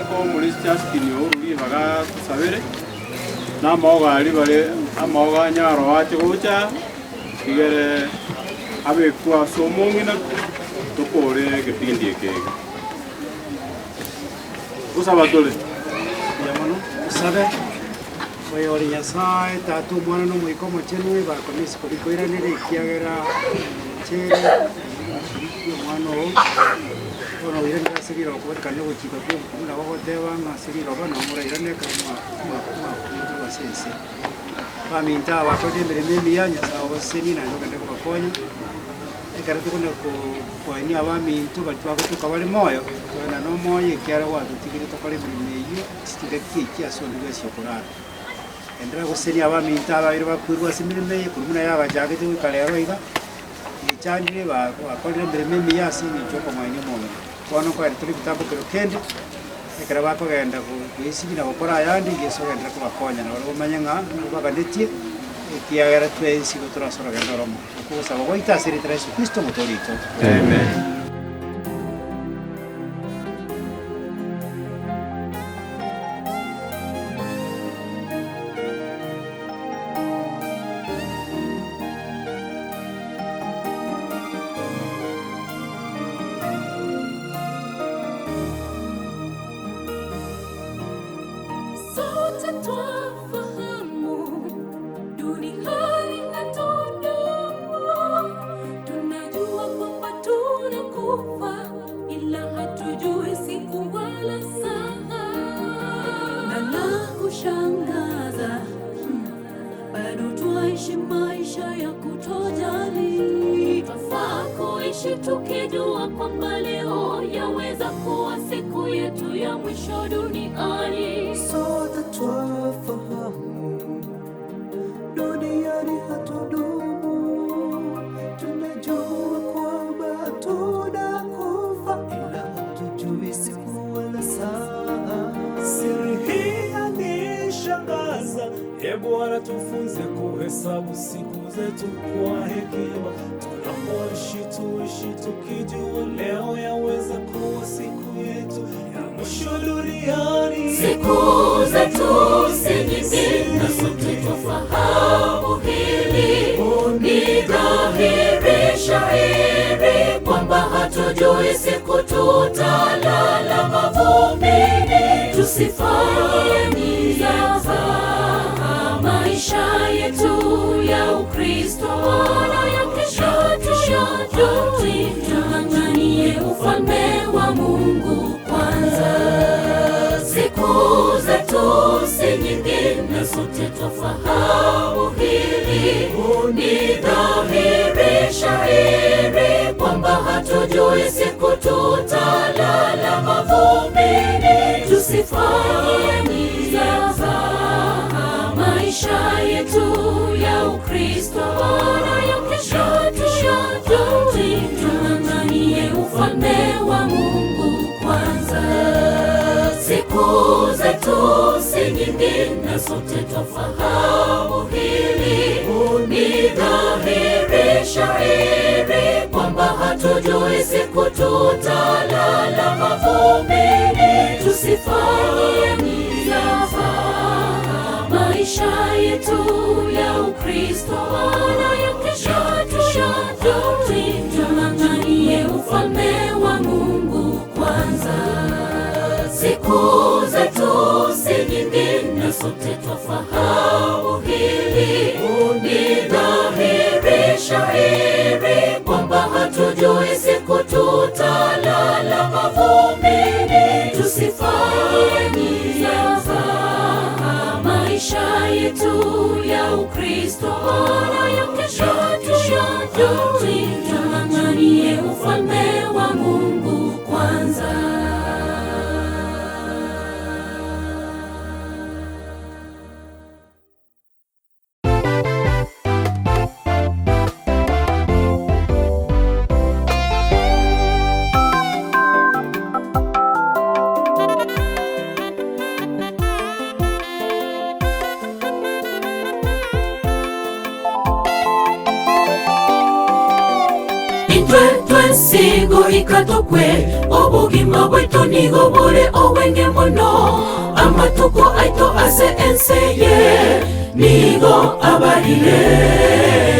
Eko omorisi Justin oururi baga tusabere na amaoga aria bare amaoga anyaro ache gocha igere abekwa ase omong'ina tokore egepindi eke iga. Gosaba tore. Mono usabe oyori Nyasaye tata omwana na omoika omochenu bakomisi korikoiranere ekiagera chere omwana oo bono oiranire ase riroba kobwatekana ogochika kwa obokumu nabo goteba ng'a ase riroba nomorairane ekero mwakumutwe ase ense. Baminto aba bakorire emeremo emiya Nyasaye obasesenie naende ogende kobakonya ekero tokona koenia abaminto baria twagotuka bare moyo toena na omoyo ekiara gwatotigire tokore emeremo eywo chitingaki echi ase onde bwensi okorara. Endelea gosesenia abaminto abaire bakwirwa ase emeremo eye korwa buna yabachagete goika rero iga echandire bakorire emeremo emiya ase eng'encho okomoenia omong'ina. Bono nkoenda tore ebitambo kero kende ekero bakogenda goesibi na gokora ayande Yeso ogenderere kobakonya nabo bamanye ng'a nobaganetie ekiagera twensi igo tore ase orogendo oromo. Okogosaba gwaito ase erieta ria Yeso Kristo omotoori oito. Amen. Sote twafahamu duniani hatudumu, tunajua kwamba tunakufa, ila hatujui siku wala saa. Na la kushangaza, bado twaishi maisha ya kutojali. Twafaa kuishi tukijua kwamba leo yaweza kuwa siku yetu ya mwisho duniani. Sote twafahamu duniani hatudumu, tunajua kwamba tunakufa, ila hatujui siku wala saa. Siri hii yanishangaza, e Bwana, tufunze kuhesabu siku zetu kwa hekima. Tunapoishi tuishi tukijua leo yaweza kuwa siku yetu ya mwisho duniani. Siku zetu si nyingi na sote twafahamu hili. Ni dhahiri shahiri kwamba hatujui siku tutalala mavumbini. Tusifanye mzaha maisha yetu ya Ukristo, wala ya kesho tuyajui. Tung'ang'anie ufalme wa Mungu kwanza. Siku zetu si nyingi na sote twafahamu hili. Ni dhahiri shahiri kwamba hatujui siku tutalala mavumbini. Tusifanye mzaha maisha yetu ya Ukristo, wala ya kesho tuyajui. Tung'ang'anie ufalme wa Mungu kwanza. Siku zetu si nyingi na sote twafahamu hili. Ni dhahiri shahiri kwamba hatujui siku tutalala mavumbini. Tusifanye mzaha Maisha yetu ya Ukristo wala ya kesho tuyajui, tung'ang'anie ufalme wa Mungu kwanza. Siku zetu si nyingi na sote twafahamu hili. Ni dhahiri shahiri kwamba hatujui siku tutalala mavumbini. Tusifanye mzaha maisha yetu ya Ukristo wala ya kesho tuyajui, tung'ang'anie ufalme wa Mungu kwanza. Intwe twensigo ikatokwe obogima bwetu nigo bore obwenge mono amatuko aito ase enseye nigo abarire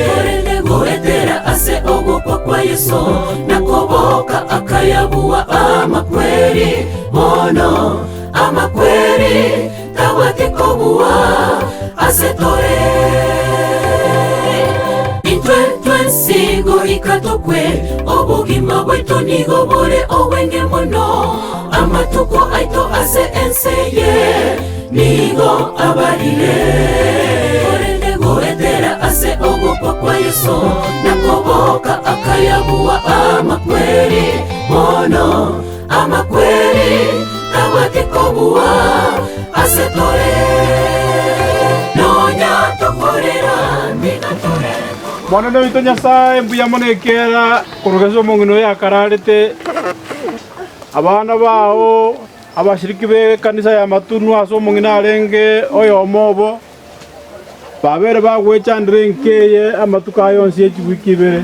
torende goetera ase ogokwa kwa Yesu nakoboka akayabuwa amakweri mono amakweri tabwatikobuwa ase tore intwe twensigo ikatokwe obogima bwetu nigo bore obwenge mono amatuko aito ase enseye nigo abarire torende goetera ase ogokwa kwa Yesu nakoboka akayabuwa amakweri mono amakweri tabwatikobuwa ase tore nonya tokorera ndigatore Mwana witũ Nyasaye mbuya mono ekera kũrũgesa omong'ina oyo akararete abana bao abashiriki be kanisa ya matunu ase omong'ina arenge oyomo obo babere bagwechandire nkeye amatuko ayo onsi echiwiki ibere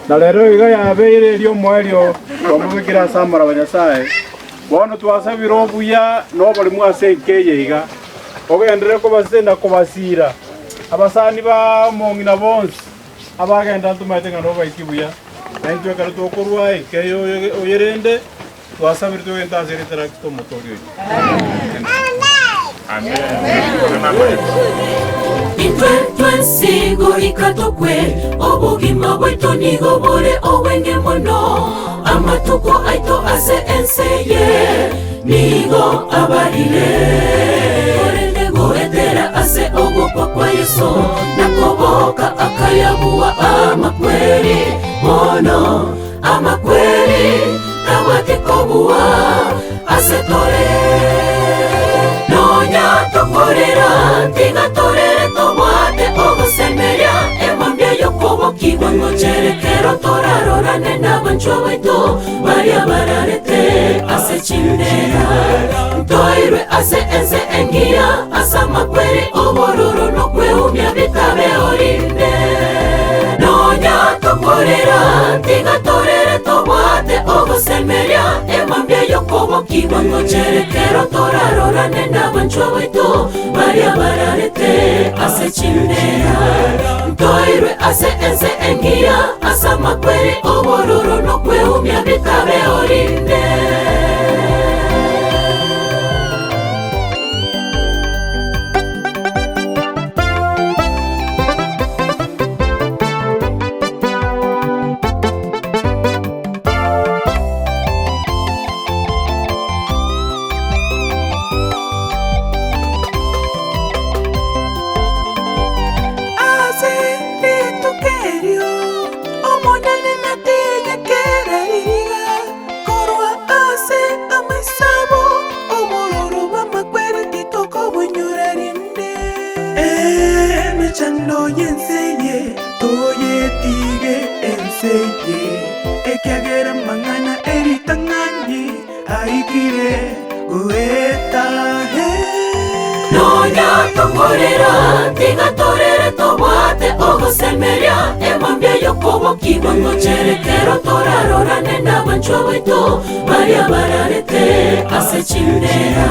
na rero iga yabeire erio omoerio twamobekire ase amaraba Nyasaye bono twasabire obuya na oborimo ase nkeye iga ogendere kobasenda kobasira abasani ba omong'ina bonsi abagenda ntomaete ng'a nobaiki buya naintwe ekero tokorwa enke oyerende twasabire togente ase eritara tomotori oyo. Intwe twensigo ikatokwe obogima bwetu nigo bore obwenge mono amatuko aito ase enseye nigo abarire torende goetera ase ogokwa kwa Yesu nakoboka akayabuwa amakweri mono amakweri tabwatikobuwa ase tore nonya tokorera tigatorere tobwate ogosemeria emambia yokobokigwa ngocherekero torarorane n'abanchwa baitu baria bararete ase chindera ntoirwe ase ense engiya ase amakweri obororo nokweumia bitabe orinde nonya tokorera tigatorere tobwate ogosemeria emambia yokobokigwa ngocherekero torarorane n'abanchwa baitu baria bararete ase chindera ntoirwe ase ense engiya ase amakweri obororo nokweumia bitabe orinde. Ase ritukerio omonene nategekereriga korwa ase amaisabo obororo bw'amakweri titokobonyora rinde emechando y'enseye toyetige enseye ekiagera mang'ana eritang'ani aikire goetahe. Nonya tokorera tigatorere tobwate ogosemeria emambia yokobokigwa ngocherekero torarorane n'abanchwa baitu baria bararete ase chindera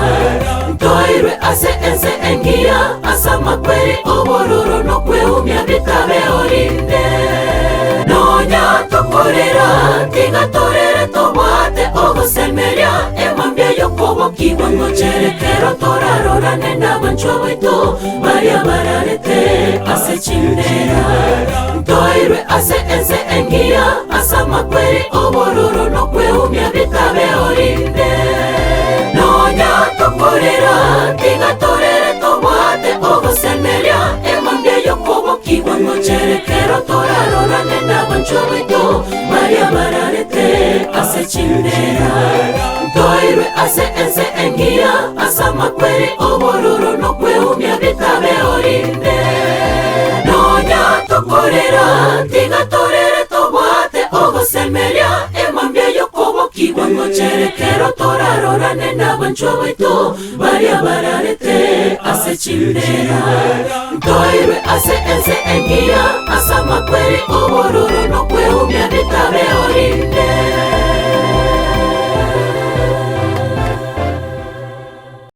ntoirwe ase ense engiya ase amakweri. amakweri obororo nokweumia bitabe orinde. Nonya tokorera tiga torere tobwate ogosemeria emambia yokobokigwa ngocherekero torarorane n'abanchwa baitu baria bararete ase chimbera ntoirwe ase ense engiya ase amakweri obororo nokweumia bitabe orinde. Nonya tokorera tiga torere tobwate ogosemeria emambia yokobokigwa ngocherekero torarorane n'abanchwa baitu baria bararete ase chimbera ntoirwe ase ense engiya ase amakweri obororo nokweumia bitabe orinde. Nonya tokorera tiga torere tobwate ogosemeria emambia yokobokigwa ngocherekero torarorane n'abanchwa baitu baria bararete ase chimbera ntoirwe ase ense engiya ase amakweri obororo nokweumia bitabe orinde.